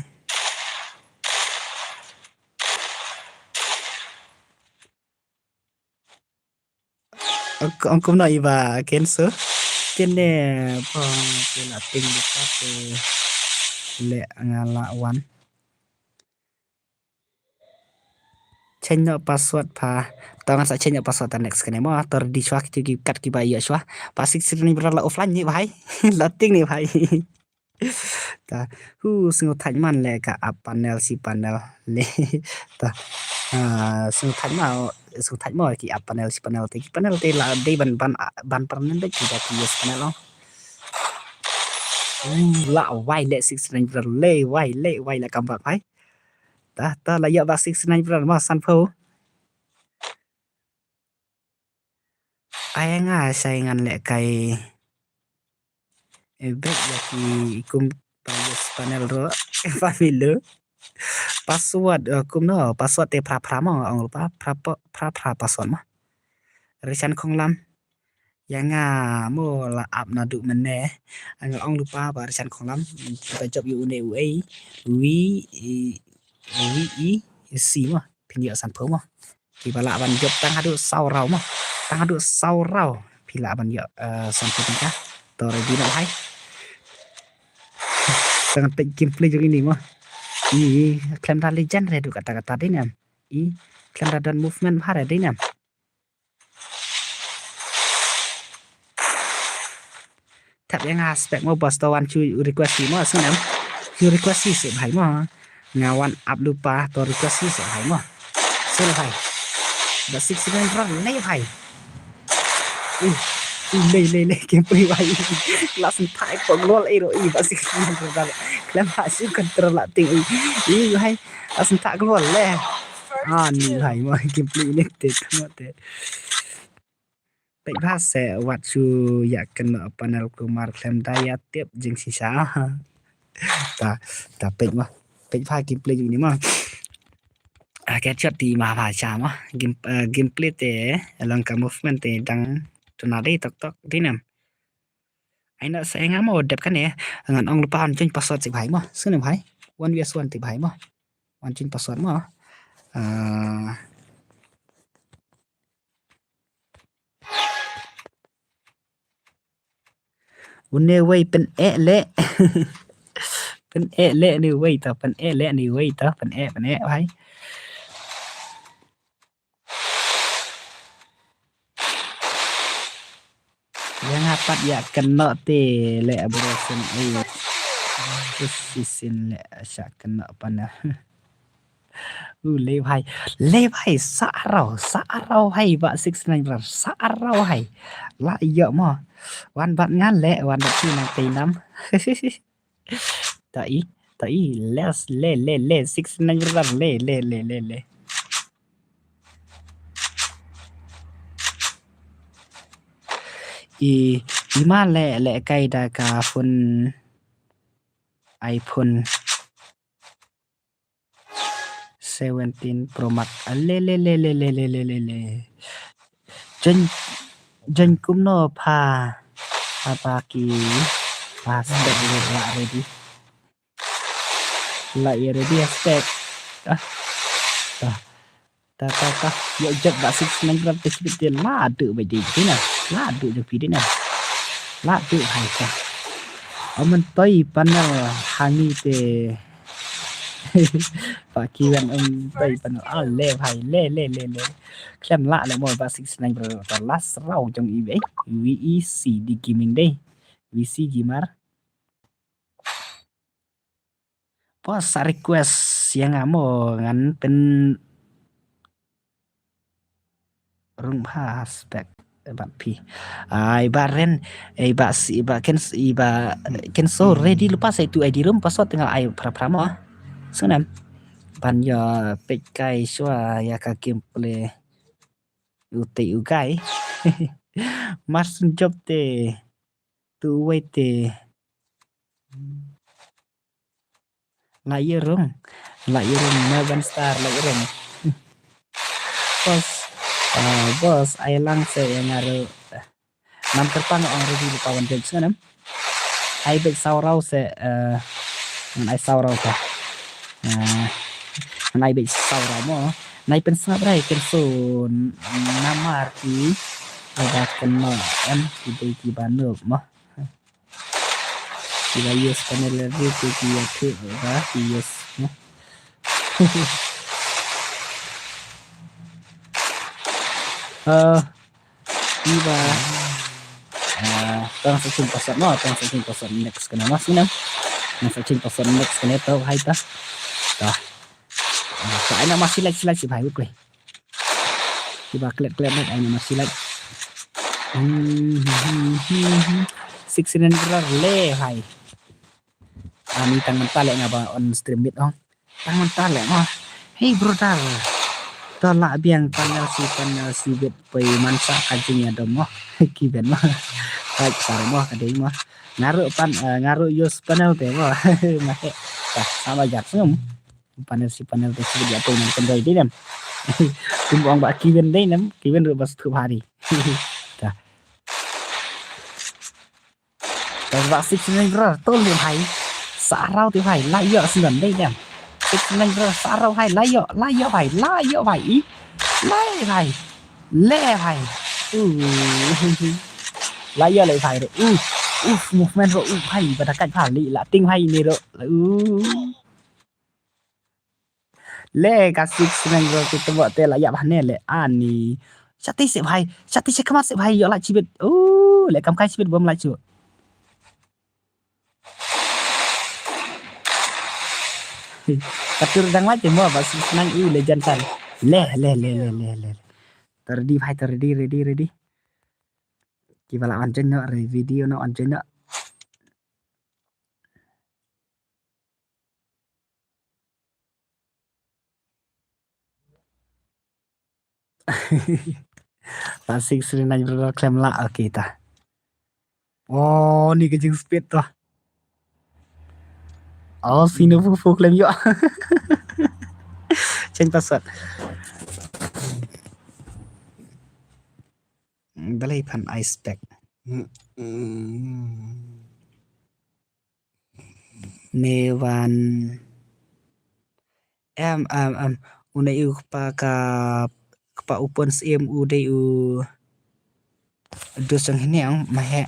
Ong, ong kumno i ba Kenso. Kine pa te la ping di pa te le nga la wan. Change no password pa. To ngan sa change no password ta next kane mo. To ready shuwa kitu ki kat kiba ïoh shuwa. Pa six nine brother la offline ni bhai. La ting ni bhai. Ta, hu, sngewthait man le ka ap panel shi panel le. Ta, ah, sngewthait ma, sngewthait ma ki ap panel shi panel te, ki panel te la dei ban, ban, ban permanent bad ki da ki yes panel ong. Uh, la wai le six nine brother le wai, le wai le comeback bhai. Ta, ta la ïoh ba six nine brother ma sanphew. Ai nga shai ngan leh kai. Eh, bek ïa ki kum pa yes panel ro. Family. Password, eh, kumno, password te phra phra mo, ong rupa, phra pa, phra phra password mo. Rishan Khonglam. Ïa nga mo la ap naduh mynne. Nga ong lypa ba Rishan Khonglam. Ka jop ïa une u ei. Wi, i, wi, i, si mo. Phin ïoh san phew mo. Kiba lah ban jop tang haduh saw raw mo. Tang haduh saw raw. Phi lah ban ïoh, eh, san phew tyngka. To ready noh bhai. Tang peit gameplay jong ini mo. I, khlem da legend re duh kata kata dei ne em. I, khlem da don movement bha re dei ne em. Tap ïa nga spek mo boss to wan shu request hi mo sngem. Shu request hi sep bhai mo. Nga wan ap lypa to request hi sep bhai mo. Sep bhai. Ba six seven run ne bhai. Ui, ui, le, le, le, gameplay bhai. Last time pok lol ero i ba six seven run. Khlem ha shu control la ting ui. Ui, bhai. Last time global le. Ah, ni bhai mo gameplay ne te mo te. Peit bha se wat shu ïa kynnoh panel kumar khlem da ïa tip jingshisha. Ta, ta peit mo. Peit bha gameplay jong ini mo. Ah, ka shot te ma bha sha mo. Game, eh, gameplay te long ka movement te dang tuna dei tok tok dei ne em. Ai na sa nga mo dep kane ngan ong lypa wan change password sep bhai mo. Sngem bhai. One vs one te bhai mo. Wan change password mo. Ah. Une wei pyneh le. Pyneh le une wei to, pyneh le une wei to, pyneh, pyneh bhai. Ïa nga pat ïa kynnoh te le abro sen ei. Shisien le sha kynnoh pana. U le bhai, le bhai sa raw, sa raw bhai ba six nine bro, sa raw bhai. La ïoh mo. Wan bad nga le, wan bad ki nang tei nam. Ta i, ta i, les, le, le, le, six nine brother, le, le, le, le, le. I, i ma le, le kai da ka phone iPhone seventeen Pro Max. A le, le, le, le. Jen, jen kumno pha, pha, pha ki, pha spek le la ready. La ïa ready spek. Ah. Ta, ta, ta, ta. Ïa jep ba six nine gram te sibit te la du ba dei dei na. La du jong phi dei na. La du hai ta. Amen toi panel hangi te. Ba ki wan, em, toi panel. Ah, le bhai, le, le, le, le. Khlem la le mo ba six nine gram ta last round jong i be. V E C D gaming dei. V C gamer. Boss sa request ïa nga mo ngan pynrung bha spek bad phi. Ai ba ren, ai ba si, ba ken, i ba ken so ready lypa sa itu I D room password tynga ai phra phra mo. Sngem. Ban ïa peit kai shuwa ïa ka gameplay. U tei u kai. Mar syn jop te. Tu wei te. La ïa rung. La ïa rung. Melbourne Star la ïa rung. Boss. Ah, boss, ai lang se ïa nga ruh. Nam kyrpang ong ready lypa wan judge ngan em. Ai beit saw raw se, eh, ngan ai saw raw ta. Eh, ngan ai beit saw raw mo. Nai pynsngap rai ken so namar ki. Ada kena em ki dei ki banuk mo. Kiba use panel lagi tu ki ïathuh ba ki use, eh. Eh, kiba, eh, tang sa change password mo, tang sa change password next kane mas kane. Tang sa change password next kane to hai ta. Ta. Eh, to ai na mas select select si bhai, okay. Kiba klet klet nak ai na mas select. Hmm, hmm, hmm, hmm, hmm. Six nine brother le hai. Ani tang mynta le nga ba on stream mid ong. Tang mynta le mo. Hey brother. To lah biang panel si panel si bit poi mansa ka jingïadom mo. Ki ben mo. Right sar mo ka dei mo. Nga ruh pan, eh, nga ruh use panel te mo. Ma he. Tah, sama jak sngem. Panel si panel te si bit ïa poi man kan dei dei dem. Kum ong ba ki win dei nam, ki win ruh ba sdang bha ri. Ta. Ta ba six nine brother, tol dei bhai. Sa rau dei bhai, la ïoh sdang dei nam. Six nine brother, sa rau bhai, la ïoh, la ïoh bhai, la ïoh bhai. I, la bhai. Le bhai. Uh. La ïoh le bhai ruh. Uh. Uf, movement ruh, uh bhai, ba da kat bha li la ting bhai ni ruh. Uh. Le ka six nine ruh ki tebok te la ïap hangne le ani. Shati seh bhai, shati seh khmat seh bhai, ïoh la chibit. Uh, le kam kai chibit bom la chu. Ka tur dang la te mo ba six nine u le jan tan. Le, le, le, le, le, le. Ta ready bhai, ta ready, ready, ready. Kiba la on jen no, re video no on jen no. Ta six three nine brother khlem lah, okay ta. Oh, ni ka jing speed to. Oh, sino fu fu khlem ïoh. Change password. Balei phan ai spec. Ne wan. Em, em, em. Une u kpa ka, kpa u pun siem u dei u. Dus jong hine ong, ma he.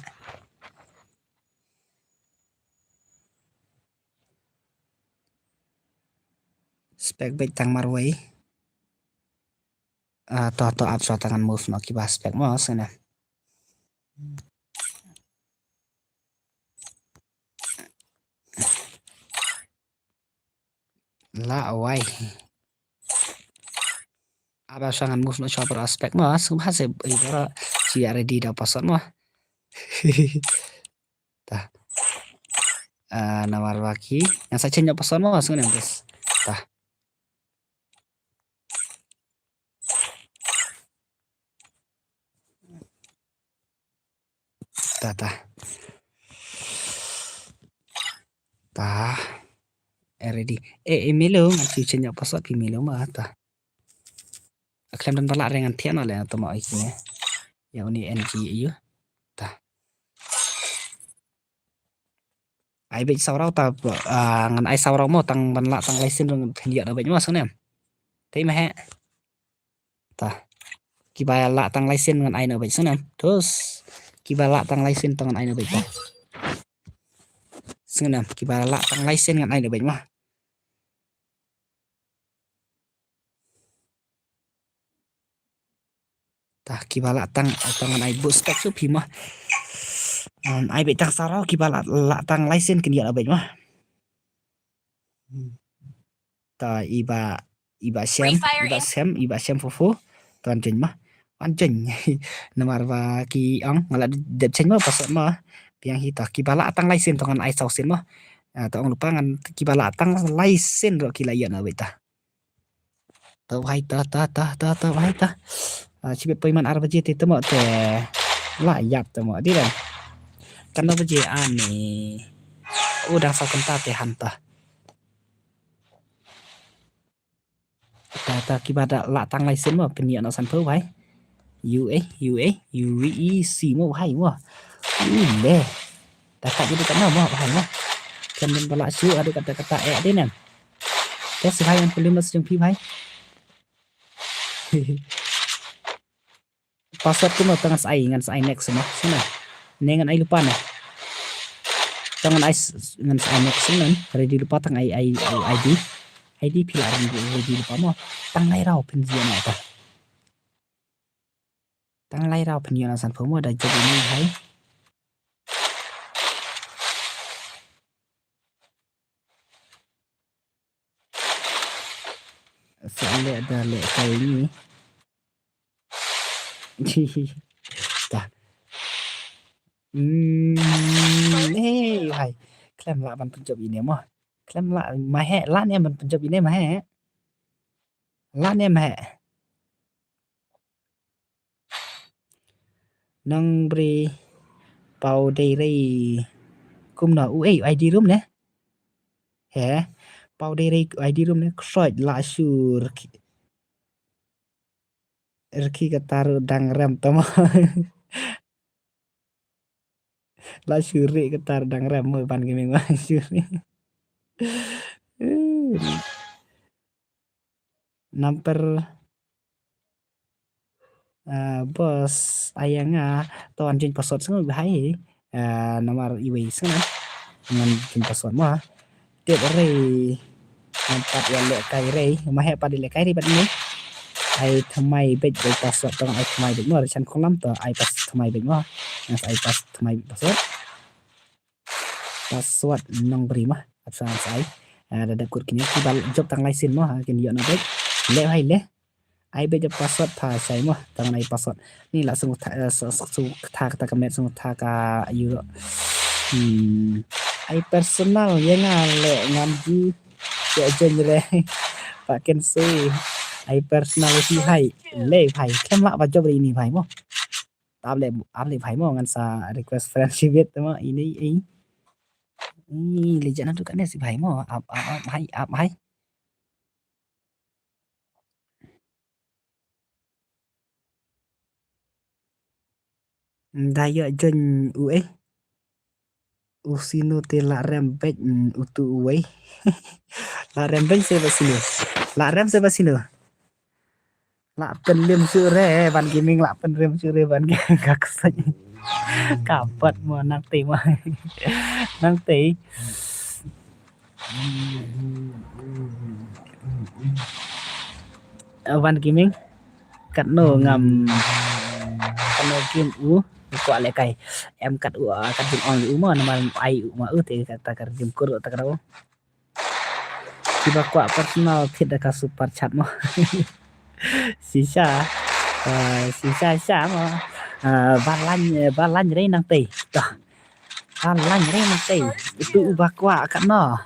Spec beit tang marwei. Ah, to, to, ap shuwa tang ngan move noh kiba spec mo, sngewne. La wai. Ap shuwa ngan move noh shuwa para spec mo, sngewbha se i para chi ready da password mo. Ta. Ah, namar ba ki. Ngan sa change password mo, sngewne bes. Ta. Ta, ta. Ta. Eh, ready. Eh, eh, melo, ngan chu change password phi melo ma, ta. Khlem don ba lah re ngan thiah noh le, to ma oi kine. Ïa uni N G ïa u. Ta. Ai beit saw rau ta, ah, ngan ai saw rau mo tang ban lah tang license ruh phin ïoh da beit mo sngewne. Te ma he. Ta. Kiba lah tang license ngan ai noh beit sngewne. Terus kiba lah tang license tang ngan ai noh beit ta. Sngewne, kiba lah tang license ngan ai noh beit mo. Ta kiba lah tang, tang ngan ai boost pack shuh phi mo. Ngan ai beit tang saw rau kiba lah, lah tang license kin ïa lah beit mo. Ta iba, iba sem, iba sem, iba sem fu fu. Tan jeng mo. Wan jeng. Namar ba ki ong nga la dep change mo password mo. Biang hi ta kiba lah tang license to ngan ai saw sien mo. Ah, to ong lypa ngan kiba lah tang license ruh ki la ïa na beit ta. Ta bhai ta, ta, ta, ta, ta bhai ta. Ah, chibit poi man ar baje te tamo te. La ïap tamo di dan. Kan ar baje ani. U dang saw kynta te han ta. Ta, ta kiba da lah tang license mo pynïoh na san phew bhai. U A, U A, U E C mo bhai mo. U le. Da kat jadi kat na mo bhai mo. Kan ba lah shu ada kata kata eh de nem. Te shu bhai ngan pynlem na sejong phi bhai. Password tu mo tang ngan sa ai, ngan sa ai next mo. Sngewne. Ne ngan ai lypa ne. Tang ngan ai s-, ngan sa ai next sngewne. Ready lypa tang ai, ai, ai I D. I D phi la ready, ready lypa mo. Tang lai rau phin ïa na ta. Tang lai rau phin ïa na san phew mo da jop ini hai. Sa leh da leh kai ni. Ta. Hmm, hey, hai. Khlem lah ban pynjop ine mo. Khlem lah, ma he, lah ne ban pynjop ine ma he. Lah ne ma he. Nang bri pau dei rei kumno u ei I D room ne. He pau dei rei I D room ne khroit la sur. Rki kata ruh dang rem tama. La shu ri kata ruh dang rem mo ban gaming ma shu ri. Namper, ah, boss, ai ïa nga, to wan join password sngewbha hi. Ah, namar iwei sngewbha. Ngan join password mo. Tip rei. Ngan pat ïa lehkai rei. Ma heh pat ïa lehkai rei pat ni. Ai thymmai beit beit password to ai thymmai beit mo. Rishan kolam to ai pas thymmai beit mo. Ngan ai pas thymmai beit password. Password nong bri mo. Ap sa ai. Ah, da da kut kini ki bal job tang lai sin mo. Ha, kin ïoh na beit. Leh hai leh. Ai beit password pha shai mo. Tang ai password. Ni la sung tha, eh, su- su- sung tha kata ka met sung tha ka euro. Hmm. Ai personal ïa nga leh ngam ju. Ïa join re. Pa ken se. Ai personal hi hai. Leh hai. Kem lah ba job ri ni hai mo. Ap leh, ap leh bhai mo ngan sa request friendship bit mo ini, eh. Ini legend tu kan si bhai mo. Ap, ap, ap, hai, ap, hai. Da ïoh join u, eh. U sino te la rem beit, mm, utu uwei. La rem beit se ba sino. La rem se ba sino. La pynlim sure ban gaming, la pynlim sure ban gaming ka ksai. Ka pat mo nang te mo. Nang te. Ban gaming. Katno ngam, katno game u, u kwah lehkai. Em kat u, ah, kat game ong u mo, namar ai u ma u te kata ka game kur ta ka. Kiba kwah personal thied da ka super chat mo. Shisha, ah, shisha sha mo. Ah, ba lain, eh, ba lain rei nang tei. Dah. Ba lain rei nang tei. Itu uba kwah katno.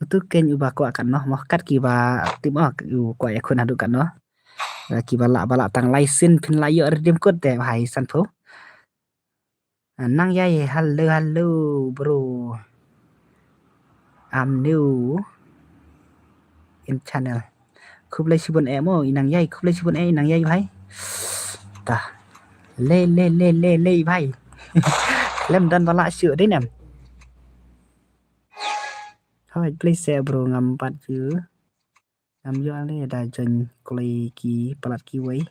Utu kein uba kwah katno mo, kat kiba tip mo u kwah ïakhun haduh katno. Kiba lah ba lah tang lai sien phin lah ïoh redeem code te bhai Sanphew. Ah, Nang Ïai, hello, hello, bro. I'm new in channel. Khublei shibun eh mo, i Nang Ïai, khublei shibun eh i Nang Ïai bhai. Tah. Le, le, le, le, le bhai. Lem don ba lah shuh dei nem. Hooid, please share bro, ngam pat ju. Ngam ïoh ne da join kloi ki palat kiwei.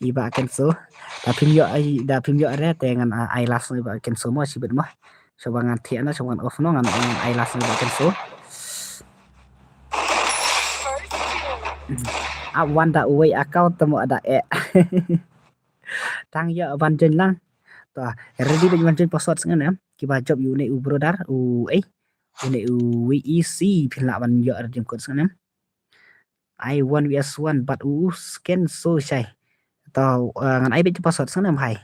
I Bah Kenso. Da phim ïoh ai, da phim ïoh re te ngan, ah, ai last no i Bah Kenso mo shibit mo. Shuwa ngan thiah no, shuwa ngan off no, ngan, ngan ai last no i Bah Kenso. Ap wan da uwei account te mo da eh. Tang ïoh ban join lang. To, ready ban join password sngewbha em. Kiba jop ïa une u brother, u ei. Une u V E C phin lah ban ïoh redeem code sngewbha em. Ai one V S one bad u scan so shai. To, eh, ngan ai beit password sngewbha em hai.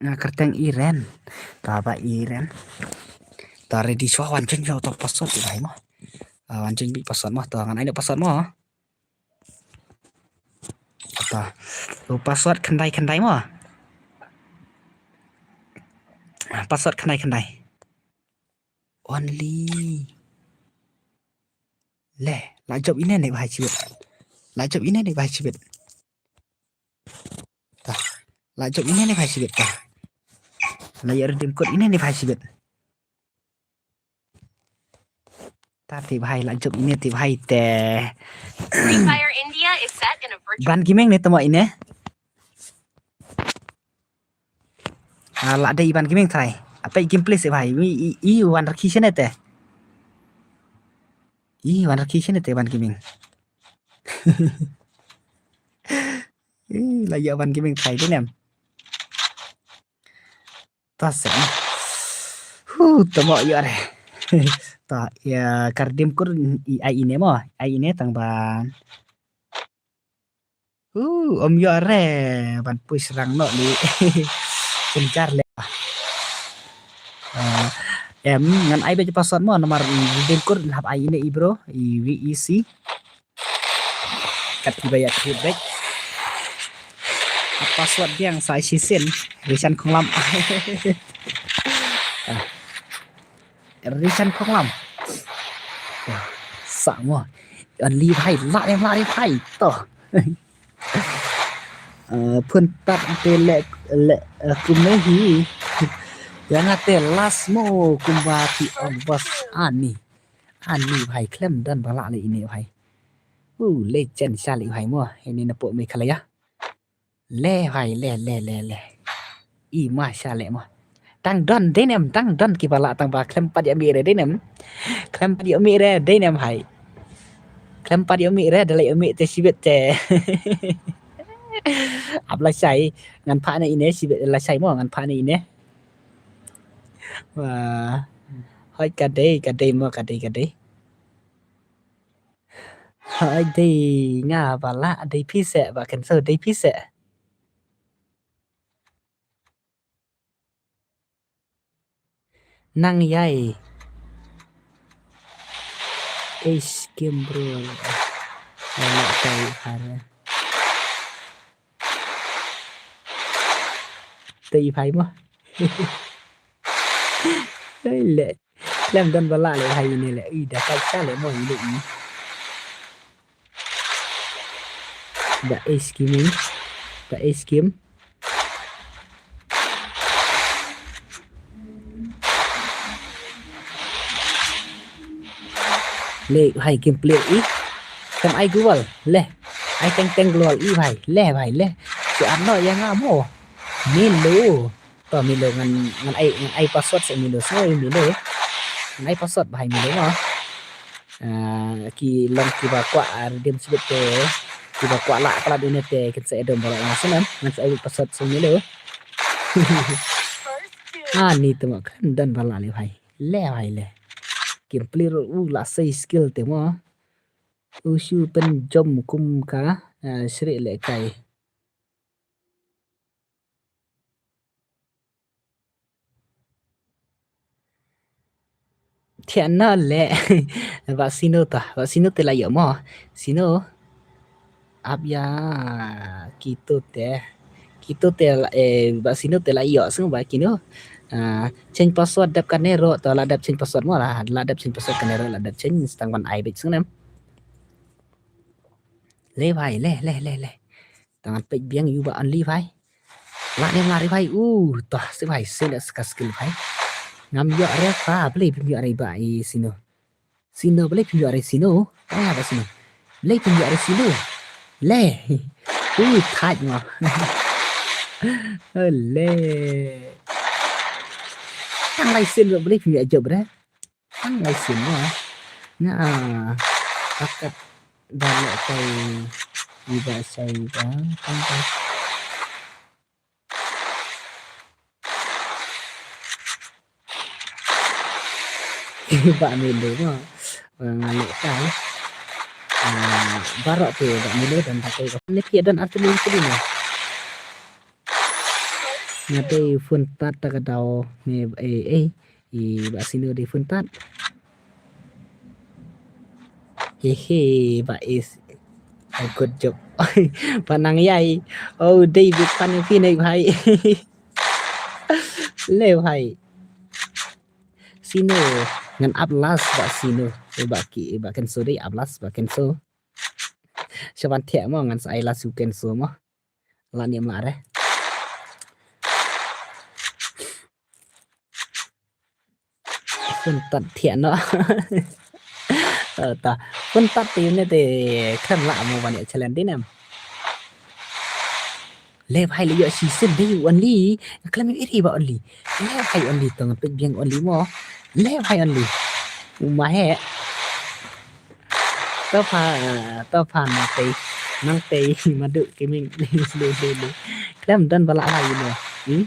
Nga kyrteng Iren. To ba Iren. To ready shuwa wan join ïa u to password beit mo. Ah, wan join beit password mo. To ngan ai ne password mo. To. U password khyndai khyndai mo. Ah, password khyndai khyndai. Only. Le, la jop ine ne bha chibit. La jop ine ne bha chibit. Ta. La jop ine ne bha chibit ta. La ïa redeem code ine ne bha chibit. Ta te bhai la jop ine te bhai te. Free Fire India is set in a virtual Ban Gaming ne tamo ine. Ah, la dei Ban Gaming trai. Apa gameplay se bhai. I, i, i wan rakhi shane te. I wan rakhi shane te Ban Gaming. I la ïa Ban Gaming trai de nem. Ta se. Hu, tamo ïa re. Ta ïa ka redeem code i ai ine mo. Ai ine tang ban. Uh, ym ïoh re ban push rang noh li. Pynjar le. Ah, em, ngan ai beit password mo namar redeem code hap ai ine i bro, i V E C. Kat kiba ïa create beit. Password biang sa shisien. Rishan khonglam. Ah. Rishan Khonglam. Sa mo. Only bhai, la ne, la ne bhai. To. Eh, phun tat te le, le, eh, kumne hi. Ïa nga te last mo kumba ki ong bas ani. Ani bhai khlem don ba lah leh ine bhai. U, legend sha leh bhai mo. Ine na pok Meghalaya. Le bhai, le, le, le, le. I ma sha leh mo. Tang don dei nem, tang don kiba lah tang ba khlem pat ïoh mih re dei nem. Khlem pat ïoh mih re dei nem bhai. Khlem pat ïoh mih re, da leh ïoh mih te shibit te. Ap lashai, ngan phah na ine, shibit lashai mo, ngan phah na ine. Wah. Hoi ka dei, ka dei mo, ka dei, ka dei. Hoi dei nga ba lah, dei phi seh, ba kan so, dei phi seh. Nang ïai. Eish, kim bro. Wala kai har. Te i phai mo. Ei le. Lem don ba lah le hai ne le. I da kai cha le mo i le i. Ba eish kim. Ba eish kim. Le hai kim play i. Kam ai Google le. Ai teng teng Google i bhai. Le bhai le. Ki ano ïa nga mo. Milo. To Milo ngan, ngan ai, ngan ai password sa Milo. So Milo. Ngan ai password bhai Milo mo. Ah, ki long kiba kwah, ah, redeem shibit te, kiba kwah lah palat ine te kin sa edom baroh nga snem, ngan sa ai password sum ine lo. Ah, ni tu ma kan don ba lah le bhai. Le bhai le. Kim plir u la sei skill te mo. U shu pen jom kum ka, ah, sri le kai. Thiah na le. Ba sino ta, ba sino te la ïoh mo. Sino. Ap ïa kito te. Kito te la, eh, ba sino te la ïoh sung ba kino. Ah, change password dep kane ro to la dep change password mo la, la dep change password kane ro la dep change stang ban ai bit sung nem. Le bhai, le, le, le, le. Tang peit biang ïa u ba only bhai. Lah ne lah re bhai. Uh, toh si bhai, si da ska skill bhai. Ngam ïoh re pa, balei phim ïoh re ba i sino. Sino, balei phim ïoh re sino. Tang ba sino. Balei phim ïoh re sino. Le. Uh, thait mo. Le. Tang lai sino, balei phim ïoh jop re. Tang lai sien mo. Nga, ah, pakat da leh kai iba sai ba tang kai. Iba melu mo. Nga leh kai. Ah, baroh te iba melu dan pakai ba. Ni phi dan arti ni phi ni. Nga dei phone tat ta ka daw me, eh, eh. I ba sino dei phone tat. Hehe, ba is a good job. Ba nang ïai. Oh, dei big fan phi nei bhai. Le bhai. Sino ngan ap last ba sino. Ba ki, ba Kenso dei ap last ba Kenso. Shaban thiah mo ngan sa ai last u Kenso mo. La niam la re. Phone tat thiah noh. Eh, ta. Phone tat te ne te khlem lah mo ban ïa challenge dei nem. Le bhai le ïoh shisien dei only. Khlem ïoh iri ba only. Le bhai only tong pek biang only mo. Le bhai only. Uma he. To pha, to pha nang tei. Nang tei madu kiming. Le, le, le. Khlem don ba lah bhai ne. Hmm?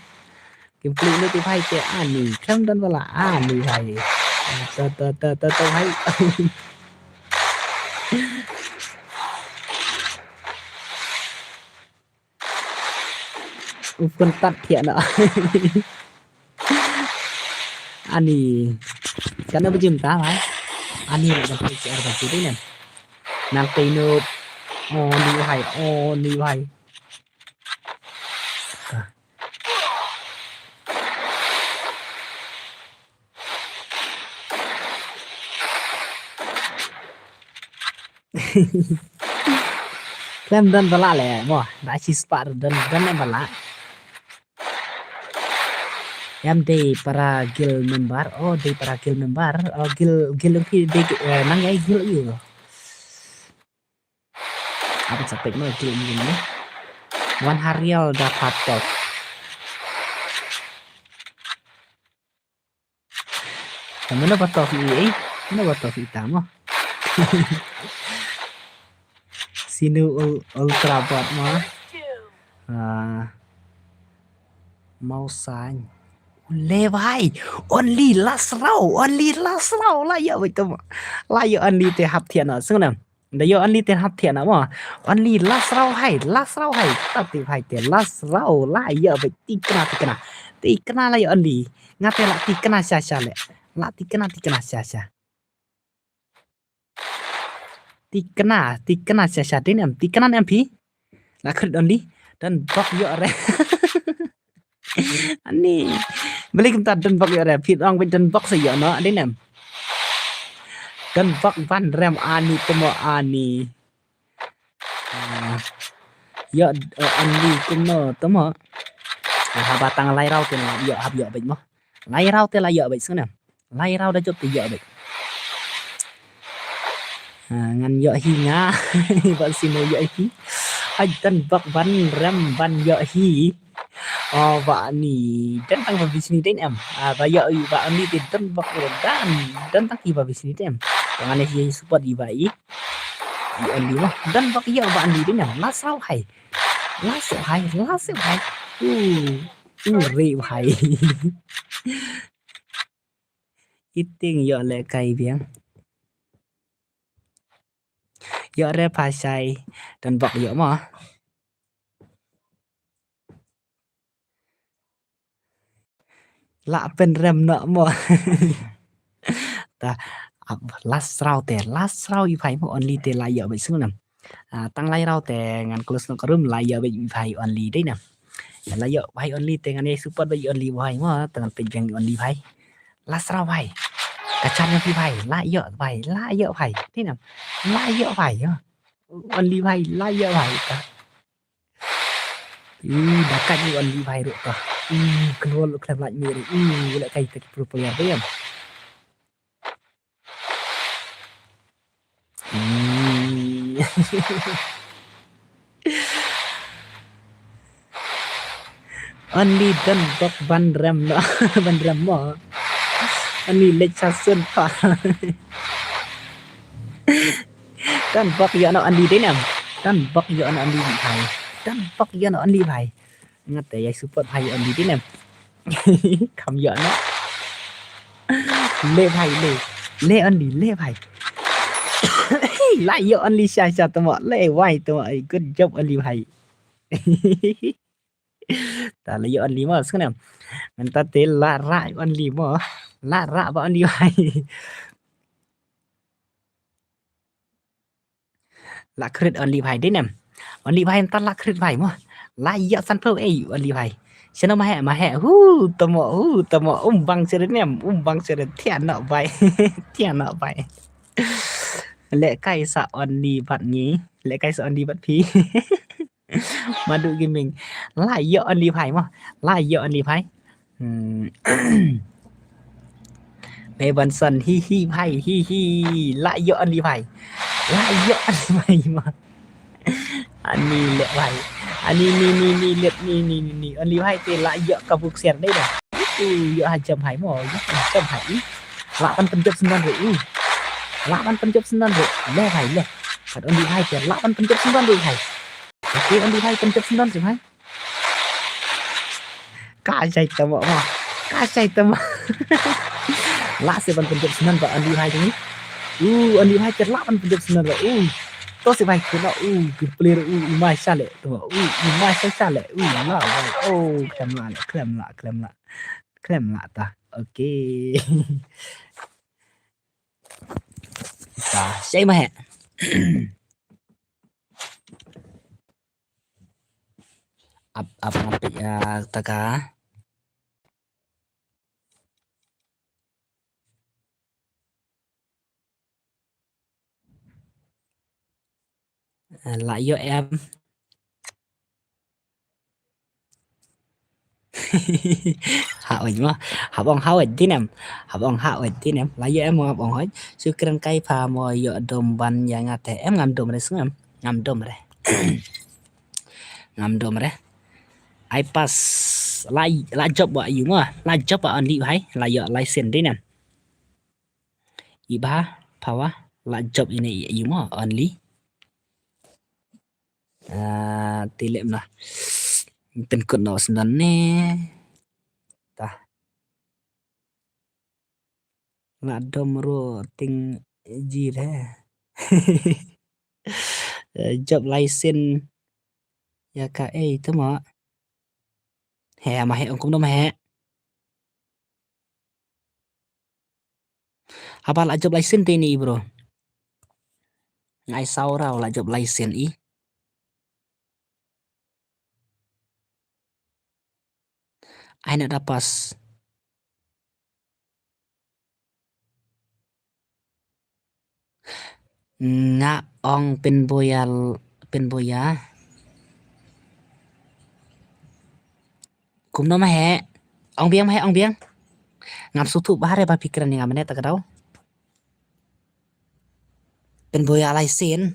Kim pli ne ti bhai te ani. Khlem don ba lah ani bhai. To, to, to, to, to bhai. U phone tat thiah noh. Ani. Kan ba jim ta bhai. Ani la kan pli ar ba jim ne. Nang tei nup. Oh, ni bhai. Oh, ni bhai. Ah. Khlem don ba lah leh mo, da shi spah don, don em ba lah. Em dei para guild member, oh dei para guild member, oh guild, guild phi dei, eh, nang ïa guild ïa. Apa sa pek mo guild ïa ni. Wan ha riel da phatok. Mano ba toh ïa, eh? Mano ba toh ïa tamo? Sinu ul-, ultra bot mo. Ah. Mau sign. Le bhai, only last round, only last round la ïa bhai tamo. La ïa only te hap thiah na, sngewnem. Da ïoh only te hap thiah na mo. Only last round hai, last round hai. Tati bhai te last round la ïoh bhai tikna tikna. Tikna la ïoh only. Nga te la tikna sha sha le. La tikna tikna sha sha. Tikna, tikna sha sha dei nem. Tikna nem phi. La khrit only. Don bok ïoh re. Ani. Beli kumta don bok ïoh re. Phi ong bit don bok sa ïoh no. Dei nem. Don bok ban rem ani tamo ani. Ah, ïoh, eh, only kumno tamo. Ah, haba tang lai round te la ïoh hap ïoh beit mo. Lai round te la ïoh beit sngewnem. Lai round da jop te ïoh beit. Ah, ngan ïoh hi nga. Ba sino ïoh hi. Ai don bok ban rem ban ïoh hi. Oh, ba ni. Don tang ba bisni dei em. Ah, ba ïoh ba ni te don bok ïoh don. Don tang ki ba bisni dei em. Ba ngan ïa support i ba i. I only mo. Don bok ïoh ba ni dei em. Last round hai. Last round hai. Last round hai. Uh. Uh, re hai. Iting ïoh le kai biang. Ïoh re pa shai. Don bok ïoh mo. La pynrem noh mo. Ta, ap, last round te, last round i bhai mo only te la ïoh beit sngewnem. Ah, tang lai round te ngan close noh ka room la ïoh beit i bhai only dei nem. La ïoh bhai only te ngan ïa support beit only bhai mo, te ngan peit biang only bhai. Last round bhai. Ka chan ïa phi bhai, la ïoh bhai, la ïoh bhai. Dei nem. La ïoh bhai, ïoh. Only bhai, la ïoh bhai. Ih, da kat ïa only bhai ruh ka. Ih, khlem lait mih ruh. Ih, leh kai ta ki pro player dei em. Ih. Only don bok ban rem noh, ban rem mo. Only leit sa sun pa. Don bok ïoh noh only dei nem. Don bok ïoh noh only bhai. Don bok ïoh noh only bhai. Nga te ïa support bhai only dei nem. Kham ïoh noh. Le bhai le. Le only le bhai. La ïoh only sha sha tamo. Le wai tamo. Good job only bhai. Ta la ïoh only mo sngewnem. Mynta te la rah only mo. La rah ba only bhai. La khrit only bhai dei nem. Only bhai mynta la khrit bhai mo. La ïoh san phew ei only bhai. Shano ma heh ma heh. Hu tamo hu tamo um bang seret nem. Um bang seret thiah noh bhai. Thiah noh bhai. Leh kai sa only bad ngi. Leh kai sa only bad phi. Madu Gaming. La ïoh only bhai mo. La ïoh only bhai. Hmm. Mei Ban Son hi hi bhai hi hi. La ïoh only bhai. La ïoh only bhai mo. Ani leh bhai. Ani ni ni ni leh ni ni ni ni. Only bhai te la ïoh ka buk ser dei da. Ïoh ha jam bhai mo. Ïoh ha jam bhai. La ban pynjop sendon re. La ban pynjop sendon re. Le bhai le. Kat only bhai te la ban pynjop sendon re bhai. Okey, only bhai pynjop sendon sih bhai. Ka shai tamo mo. Ka shai tamo. La sih ban pynjop sendon ba only bhai ni. Uh, only bhai te la ban pynjop sendon ba. Uh. To sih bhai kena. Uh, ki player uh, i mai shale tamo. Uh, i mai shale. Uh, la bhai. Oh, klem la, klem la, klem la. Klem la ta. Okey. Ta, shai ma heh. Ap, ap, ngam peit, ah, ta ka. Eh, la ïoh em. Ha oi mo. Hap ong ha oi dei ne em. Hap ong ha oi dei ne em. La ïoh em mo, hap ong hoi. Shu kren kai pha mo, ïoh dom ban ïa nga te. Em ngam dom re sngem. Ngam dom re. Ngam dom re. Ai pas. La, la jop wa ïu mo. La jop wa only hai. La ïoh license dei ne em. I ba, phawa, la jop ine i mo, only. Ah, te lem na. Pynkut noh syndon ne. Ta. La dom ruh ting jir he. Eh, jop license. Ïa ka ei te mo. He, ma he, ong kumno ma he. Haba la jop license te ini, bro. Ngai saw rau la jop license i. Ai na da pas. Nga ong pynboya, pynboya. Kumno ma he? Ong biang ma he, ong biang. Ngam sngewthuh bha re ba phi kren ïa nga mynne ta ka daw. Pynboya license.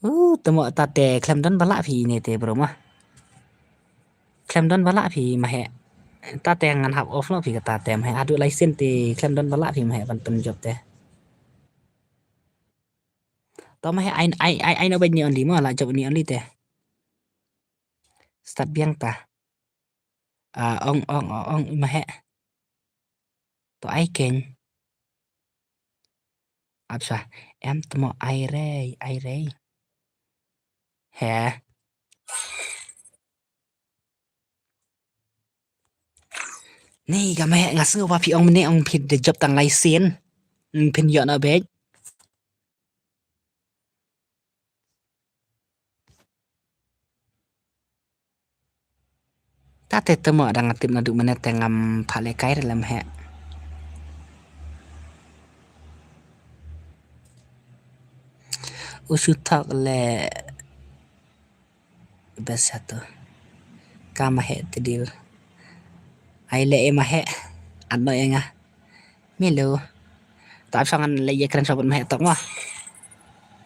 Uh, te mo ta te khlem don ba lah phi ne te bro ma. Khlem don ba lah phi ma he. Ta te ngan hap off noh phi kata te ma he. Haduh license te khlem don ba lah phi ma he ban pynjop te. To ma he ai, ai, ai, ai no bad ni only ma, la jop ni only te. Start biang ta. Ah, ong, ong, ong, ong, ma he. To ai keng. Apsa, em te mo ai rei, ai rei. He. Ni ka ma he, nga sngew ba phi ong mynne ong phi da jop tang license. Phin ïoh na bej. Ta te te mo dang tip naduh mynne te ngam phah lehkai re lem he. U shu thok le best satu. Ka ma he te deal. Ai le e ma he. Ano e nga. Milo. Ta ap sangan le ye kren sobot ma he tok mo.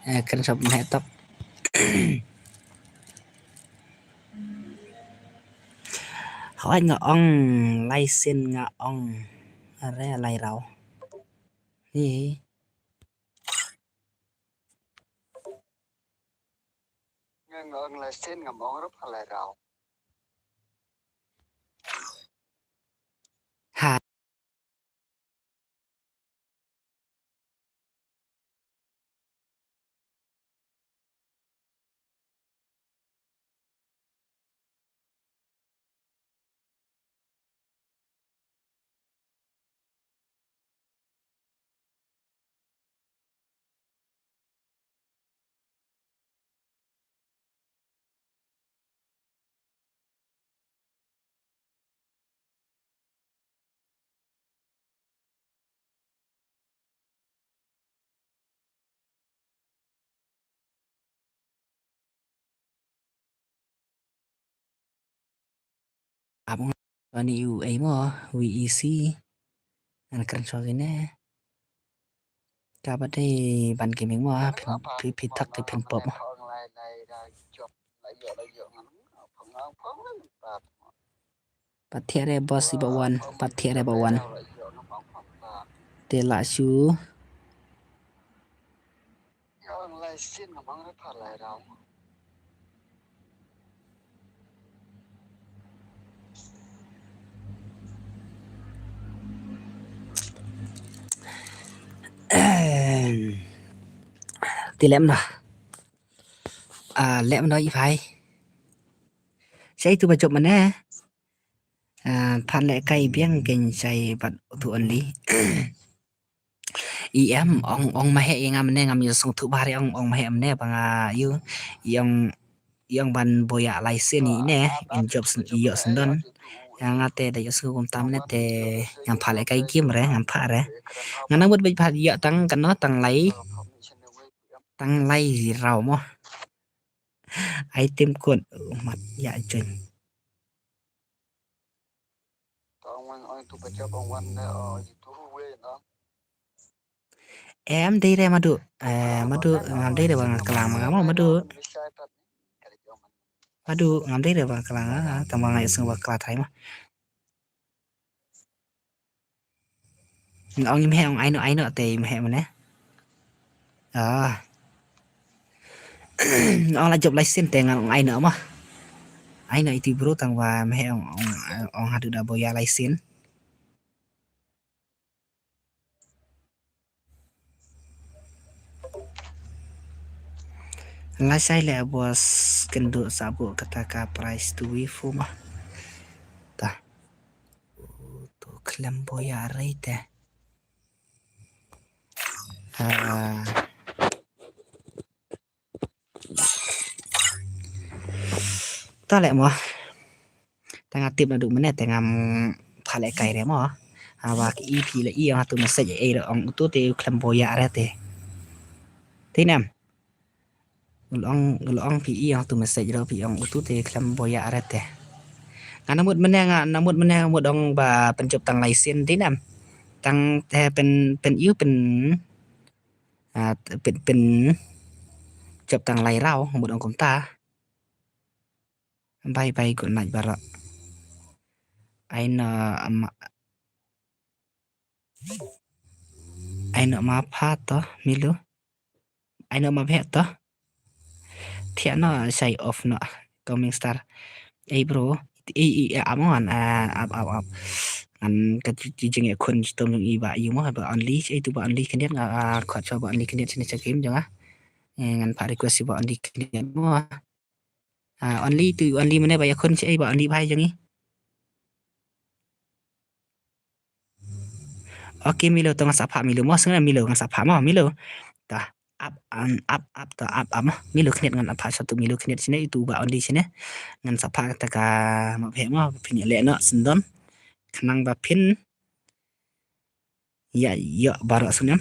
Eh, kren sobot ma he tok. Hawai nga ong license nga ong re lai rau. Ni. Nga ong license nga ong re lai rau. Ha. Ap nga ni u ei mo, V E C. Ngan kren shuwa kine. Ka ba dei ban gaming mo, phin, phi, phi thak te phin pop mo. Pat thiah re boss iba wan, pat thiah re ba wan. Te la shu. Te lem na. Ah, lem na i phai. Shai tu ba jop mane. Ah, phan lehkai biang kein shai bad utu only. I em ong, ong ma he ïa nga mane, ngam ïoh sngewthuh bha re, ong, ong ma he mane ba nga ïoh, i ong, i ong ban boya license i ne, in jop syn-, ïoh syndon. Ïa nga te da ïoh sngewthuh kumta mane te ngam phah lehkai game re, ngam phah re. Nga nang bad bad phah ïoh tang kano tang lai. Tang lai raw mo. Item code, mat ya join. Em dei re Madu. Eh, Madu, ngam dei re ba nga klang ma nga mo, Madu. Madu, ngam dei re ba nga klang, ah, tang ba nga ïohsngew ba kla trai mo. Ong im heh, ong ai noh, ai noh te im heh mane. Ah. Ong la jop license te ngan ong ai noh mo. Ai noh iti bro tang ba im heh ong, ong, ong haduh da boya license. Lai sai leh boss, kynduh sa buh kata ka price to win fu mo. Ta. To khlem boya rei te. Ah. Ta leh mo. Te nga tip naduh mynne te ngam phah leh kai re mo. Haba ki i phi la i ong hatu message ei re ong utu te u khlem boya re te. Te nem. Ul ong, ul ong phi i ong hatu message re phi ong utu te khlem boya re te. Nga namut mynne nga namut mynne nga mut ong ba pynjop tang license te nem. Tang te pyn, pyn iu pyn, ah, pyn, pynjop tang lai raw mut ong kumta. Bye bye, good night baroh. Ai noh ma, ai noh ma pha to Milu. Ai noh ma bheh to. Thiah noh shai off noh. Coming star. Ei bro. Ei, ei, ei, ap mo ngan, ah, ap, ap, ap. Ngan ka jingïakhun chitom jong i Bah Yu mo, Bah Only, ei tu Bah Only khyndiat nga, ah, khot shuwa Bah Only khyndiat shane sha game jong nga. Eh, ngan phah request ïa Bah Only khyndiat mo. Ah, Only tu, Only mynne ba ïakhun sha ei Bah Only bhai jong i. Okay Milo, to ngan sa phah Milo mo, sngewbha Milo ngan sa phah mo Milo. Ta ap, an, ap, ap, ta ap, ap mo. Milo khyndiat ngan ap phah sha tu Milo khyndiat shane, itu Bah Only shane. Ngan sa phah kata ka ma bheh mo, phin ïaleh noh syndon. Khnang ba phin ïa ïoh baroh snem.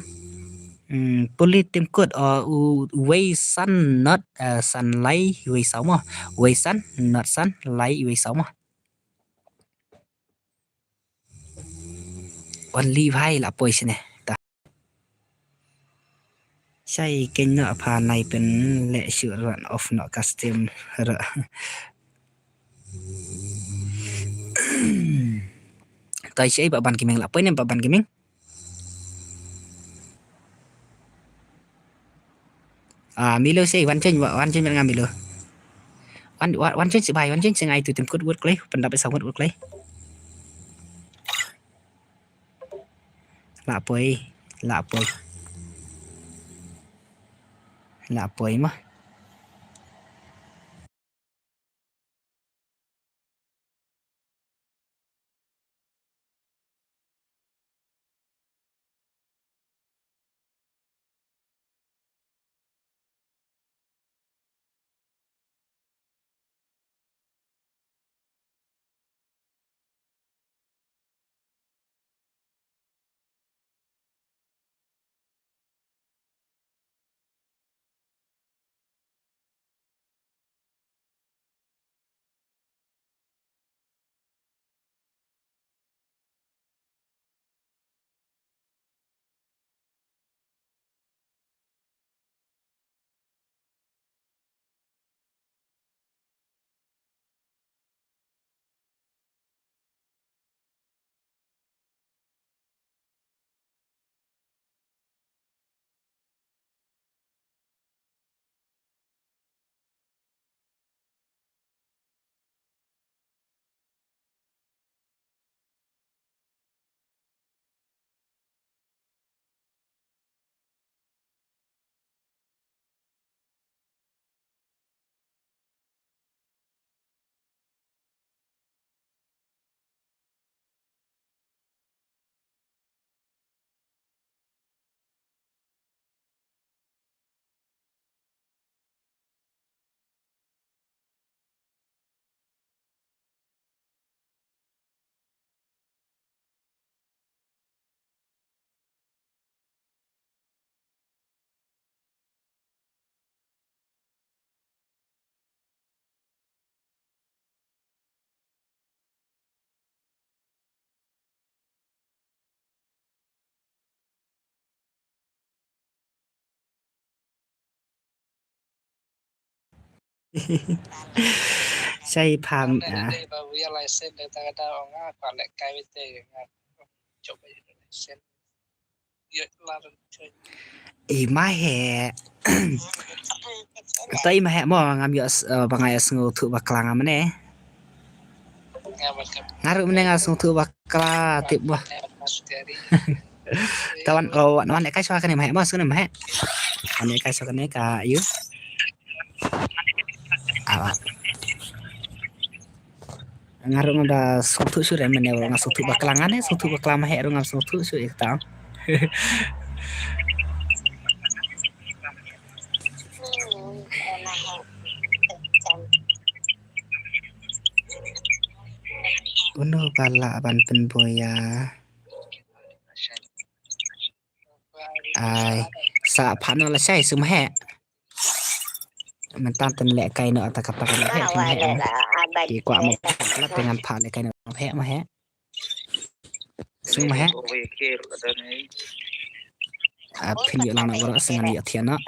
Hmm, pule tim kut, oh, u, wei san not, eh, san lai wei saw mo. Wei san not san lai wei saw mo. Only bhai la poi shane. Ta. Shai keiñ noh pha nai pynleh shuh ruh off noh custom ruh. Toi shai ba ban gaming la poi ne ba ban gaming. Ah, Milo sei, wan join, wan join nga Milo. Wan, wan, wan join sei bhai, wan join sei nga itu tim kut wut klei, pyndap isa wut wut klei. La poi, la poi. La poi mo. Shai pham. I ma he. Ta i ma he mo ngam ïoh, eh, ba nga ïoh sngewthuh bakla nga mane. Nga ruh mane nga sngewthuh bakla tip ba. Ta wan, oh, wan, wan lehkai shuwa kane ma he, ma sngewthuh ma he. Wan lehkai shuwa kane ka yu. Ah, ah. Nga ruh nga da sngewthuh shuh re mane, nga sngewthuh bakla nga ne, sngewthuh bakla ma he ruh nga sngewthuh shuh ïa kata. Uno ba lah ban pynboi ïa. Ai, sa phah noh lashai shu ma he. Mynta tang lehkai noh ta kata ka ma he, ma he. Ki kwah mo phah la te ngan phah lehkai noh ma he, ma he. Shu ma he. Ah, phin ïoh lang noh baroh, sa ngan ïoh thiah noh.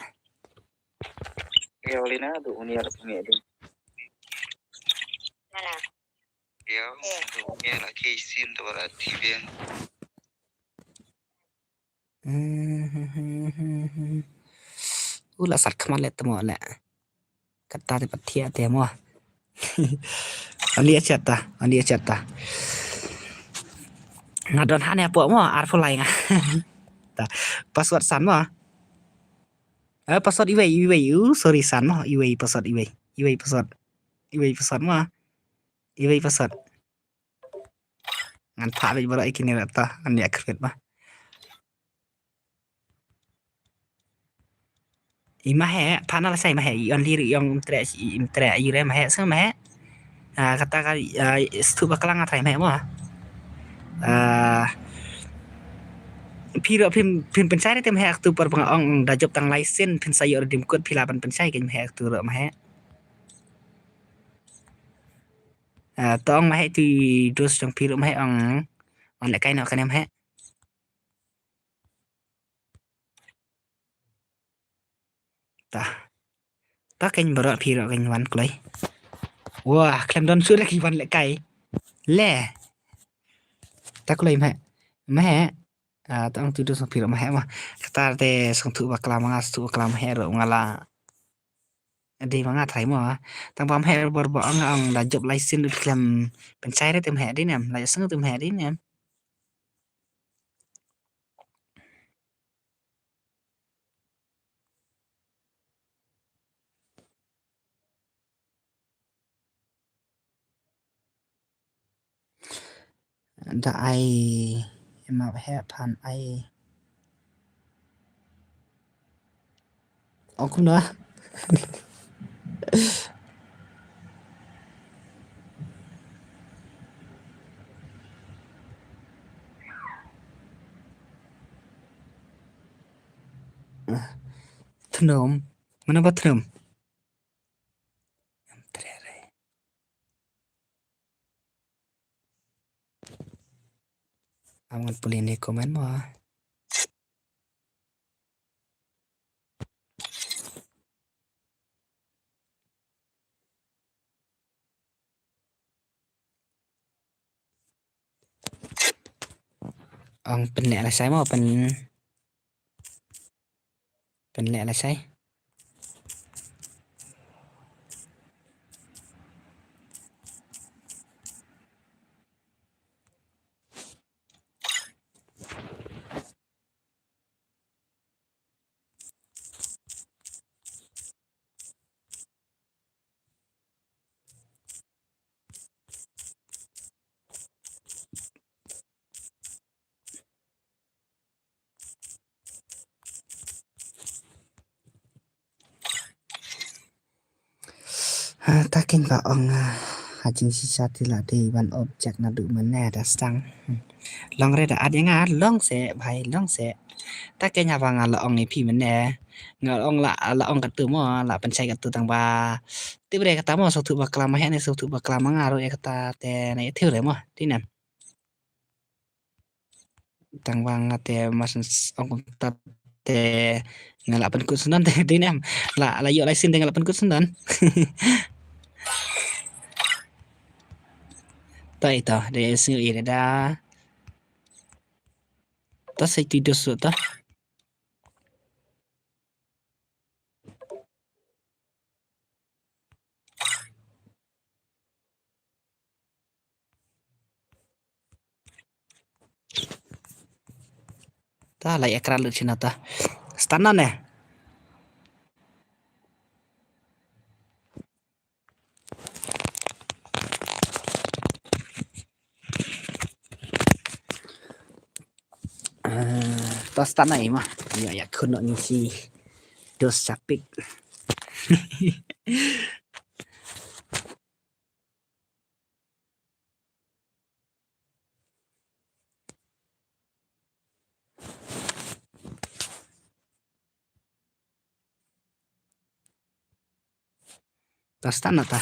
U la sat khmat leh te mo leh. Kata te pat thiah te mo. Ani achat ta, ani achat ta. Nga don hane hapoh mo, arphew lai nga. Ta, password san mo. Eh, password iwei, iwei, uh, sorry san mo, iwei password iwei. Iwei password. Iwei password mo. Iwei password. Ngan phah beit baroh ïa kine ruh ta, ngan ïa create ba. I ma he, phah noh lashai ma he, i only ruh i ong im treh, im treh, i re ma he, sngewbha ma he. Ah, kata ka, ah, sngewthuh bakla nga trai ma he mo. Ah, phi ruh phin, phin pynshai re te ma he, katu por ba nga ong da jop tang lai sien, phin sa ïoh redeem code, phi lah ban pynshai kein ma he, katu ruh ma he. Ah, to ong ma he tu i dos jong phi ruh ma he ong. Ong lehkai noh kane ma he. Ta. Ta kein baroh phi ruh kein wan kloi. Wah, khlem don shuh re kein wan lehkai. Le. Ta kloi ma he. Ma he. Ah, ta ong tu dos phi ruh ma he ma. Kata te sngewthuh bakla ma nga, sngewthuh bakla ma he ruh nga la. Dei ma nga trai mo. Tang ba ma he bor ba ong nga ong da jop lai sien ruh khlem pynshai re te ma he dei ne em. La ïohsngew te ma he dei ne em. Da ai, em, ma he phan ai. Ong kumno? Thnum. Mano ba thnum? Em, tre re. Am ngan pule ne comment mo. Ong pynleh lashai mo, pyn, pynleh lashai. Ha, ta kein ba ong, ah, ha jingshisha te la dei ban object naduh mynne da sdang. Hmm. Long re da at ïa nga, long seh, bhai, long seh. Ta kein haba nga la ong ïa phi mynne. Nga la ong la, la ong katto mo, la pynshai katto tang ba. Tip re kata mo, sngewthuh bakla ma he ne, sngewthuh bakla ma nga ruh ïa kata te na ïathuh re mo, dei ne em. Tang ba nga te mas ong kumta Te nga la pynkut sendon te dei nem. La, la ïoh license te nga la pynkut sendon. Ta ito, dei sngew ïa da. Ta sa ito dos ta. Ta la ïa kral lut shina ta. Stana ne. Eh, ta stana ima. Ya, ya, kuno ngisi. Dos sapik. Ta stana ta.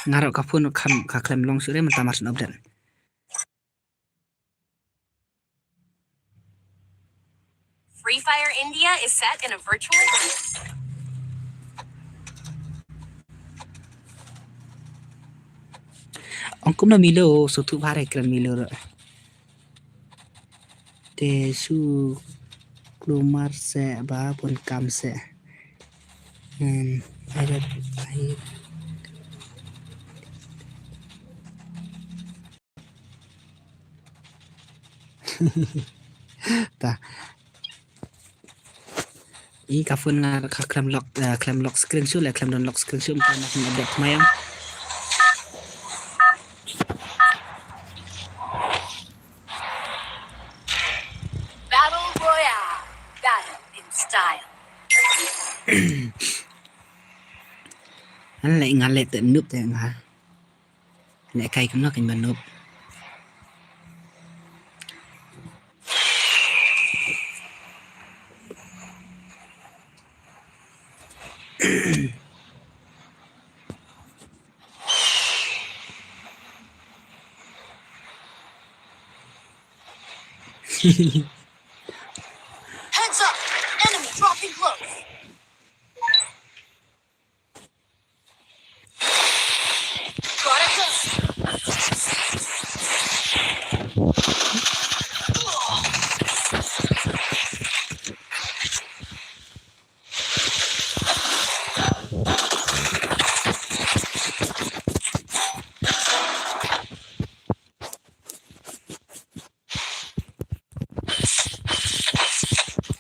Nga ruh ka phone kam ka khlem long shuh re mynta mar shen update. Free Fire India is set in a virtual world. Ong kumno Milo, sngewthuh bha re kren Milo ruh. Te shu kulmar seh ba bun kam seh. Hmm, ai da, ai. Ta. I ka phone nga ka khlem lock, eh, khlem lock screen shuh, le khlem don lock screen shuh, mynta nga khlem update ma ïa. Battle Royale. Battle in style. An le nga le te noob te nga. Lehkai kumno kein ba noob. Heads up! Enemy dropping close.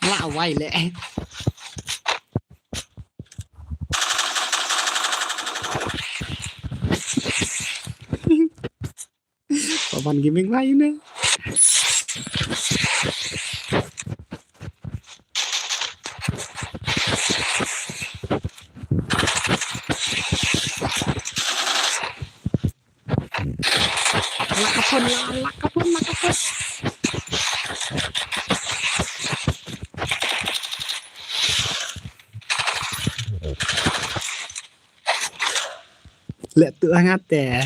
Lah wai le. Pawan Gaming wai ne. Lak ka phone, lak, lak ka phone, lak ka phone. Leh tu hangat te.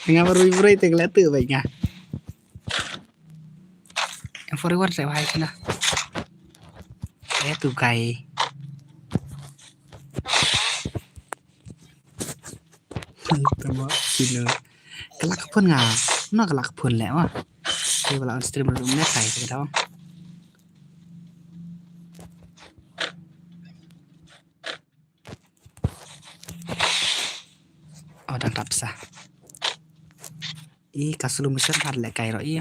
Nga baru beri te leh tu baik nga. Yang forward saya wahai sana. Eh tu kai. Tama sino. Kelak pun nga. Na kelak pun leh mah. Dia bala on stream dulu meh kai kita. Oh, dang tap sa. I ka slow motion har leh kai ro i.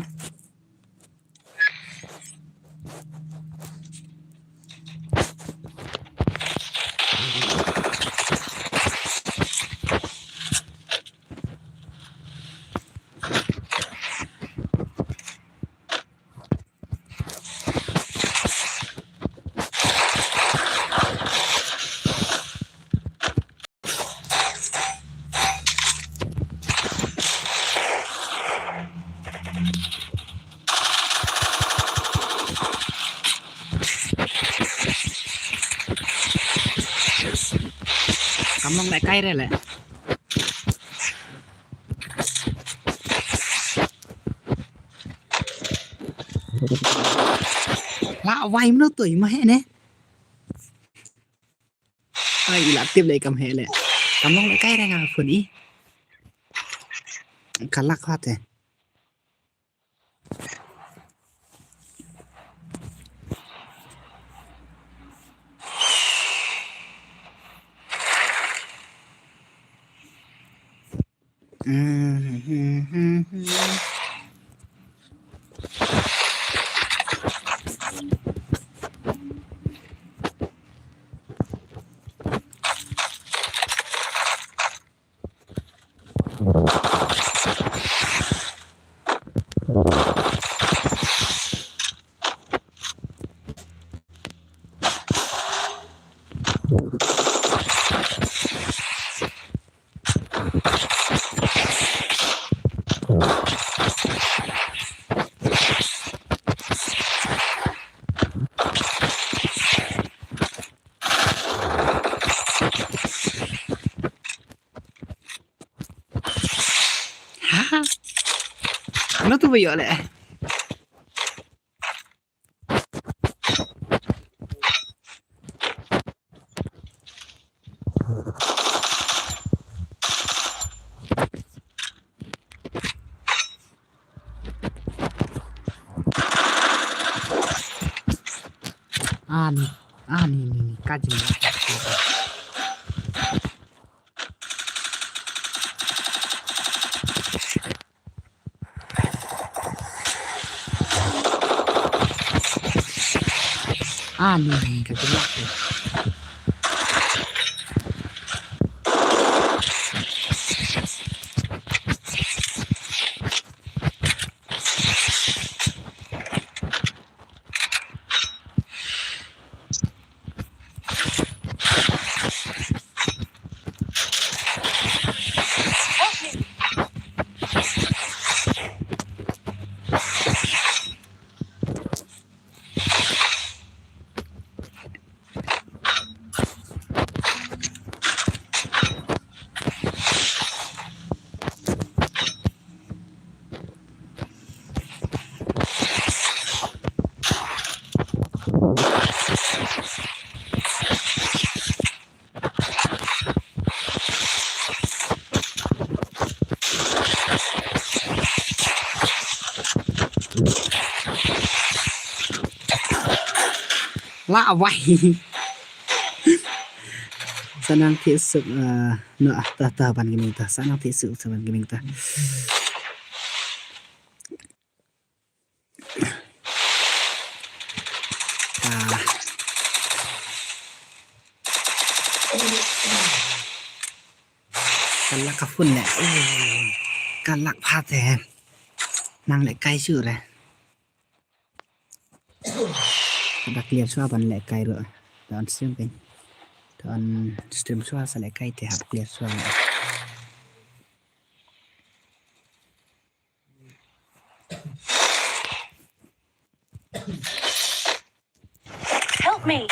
Kam long leh kai re leh. Lah Wai mano to i ma he ne. Ai, i la tip le kam he le. Kam long le kai re nga phone i. Ka lak ha te. Ha? Mano tu ba ïoh le? Ani, ani, ni, ni, kajin. Ani ka gelak tu. Lah wai. Sa nang thik suk, eh, no, ah, ta, ta ban giming ta. Sa nang thik suk sa ban giming ta. Ah. Ka lak ka phone le. Ka lak pha te. Nang lehkai shuh re. Haba clear shuwa ban lehkai ruh. Don stream pyn. Don stream shuwa sa lehkai te haba clear shuwa. Help me.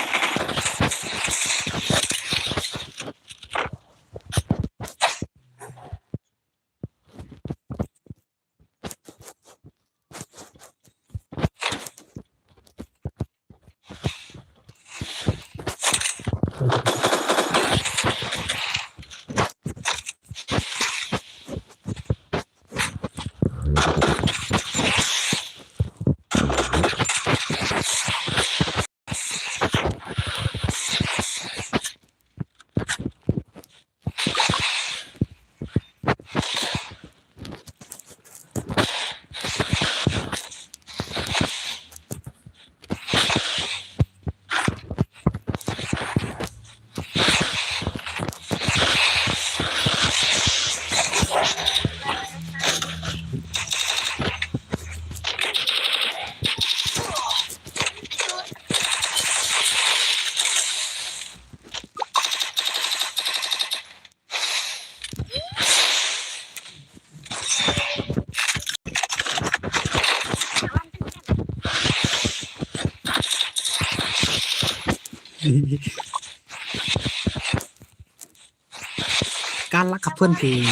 Ka lak ka phone pyn.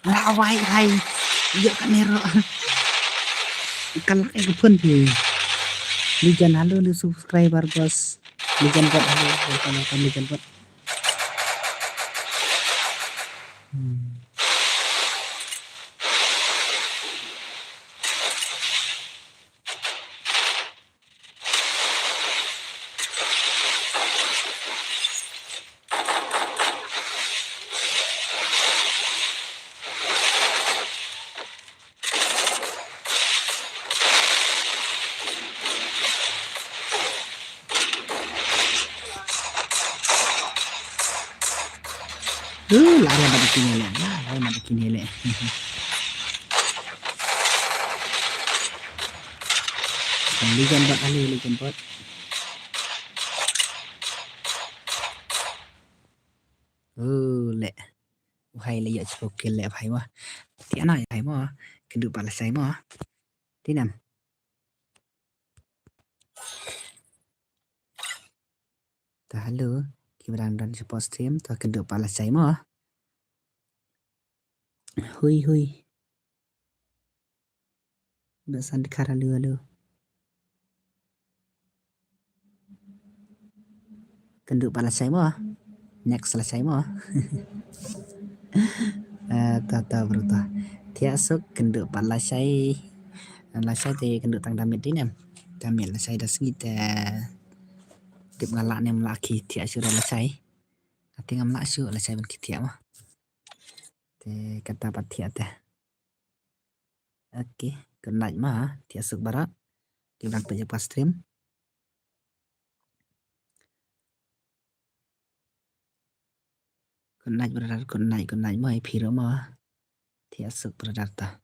Rawai hai. Ïa ka nero. Ka lak ïa ka phone phi. Lijan, hello, new subscriber, boss. Lijan bot, hello, welcome, welcome, Lijan bot. Hmm. Uh, la ria bad kine le, la ria bad kine le. Lijan bot, ali lijan bot. Uh, le. Hai le ïa chipokil le hai mo. Tiana hai mo. Kynduh pat lashai mo. Tinam. Ta hello. Kiba dang don support stream ta kynduh pat lashai mo. Hui hui. Ba san dkhar alu alu. Kynduh pat lashai mo. Next lashai mo. Eh, ta ta bro ta. Thiah suk kynduh pat lashai. Lashai te kynduh tang damit dei nem. Damit lashai da sngi te. Tip nga lah nem lah ki thiah suk da lashai. Ati ngam lah suk lashai ban ki thiah mo. Te kata pat thiah te. Okay, good night mo, thiah suk baroh. Ki bang pynjah pa stream. Good night brother, good night, good night mo, phi ruh mo. Thiah suk brother ta.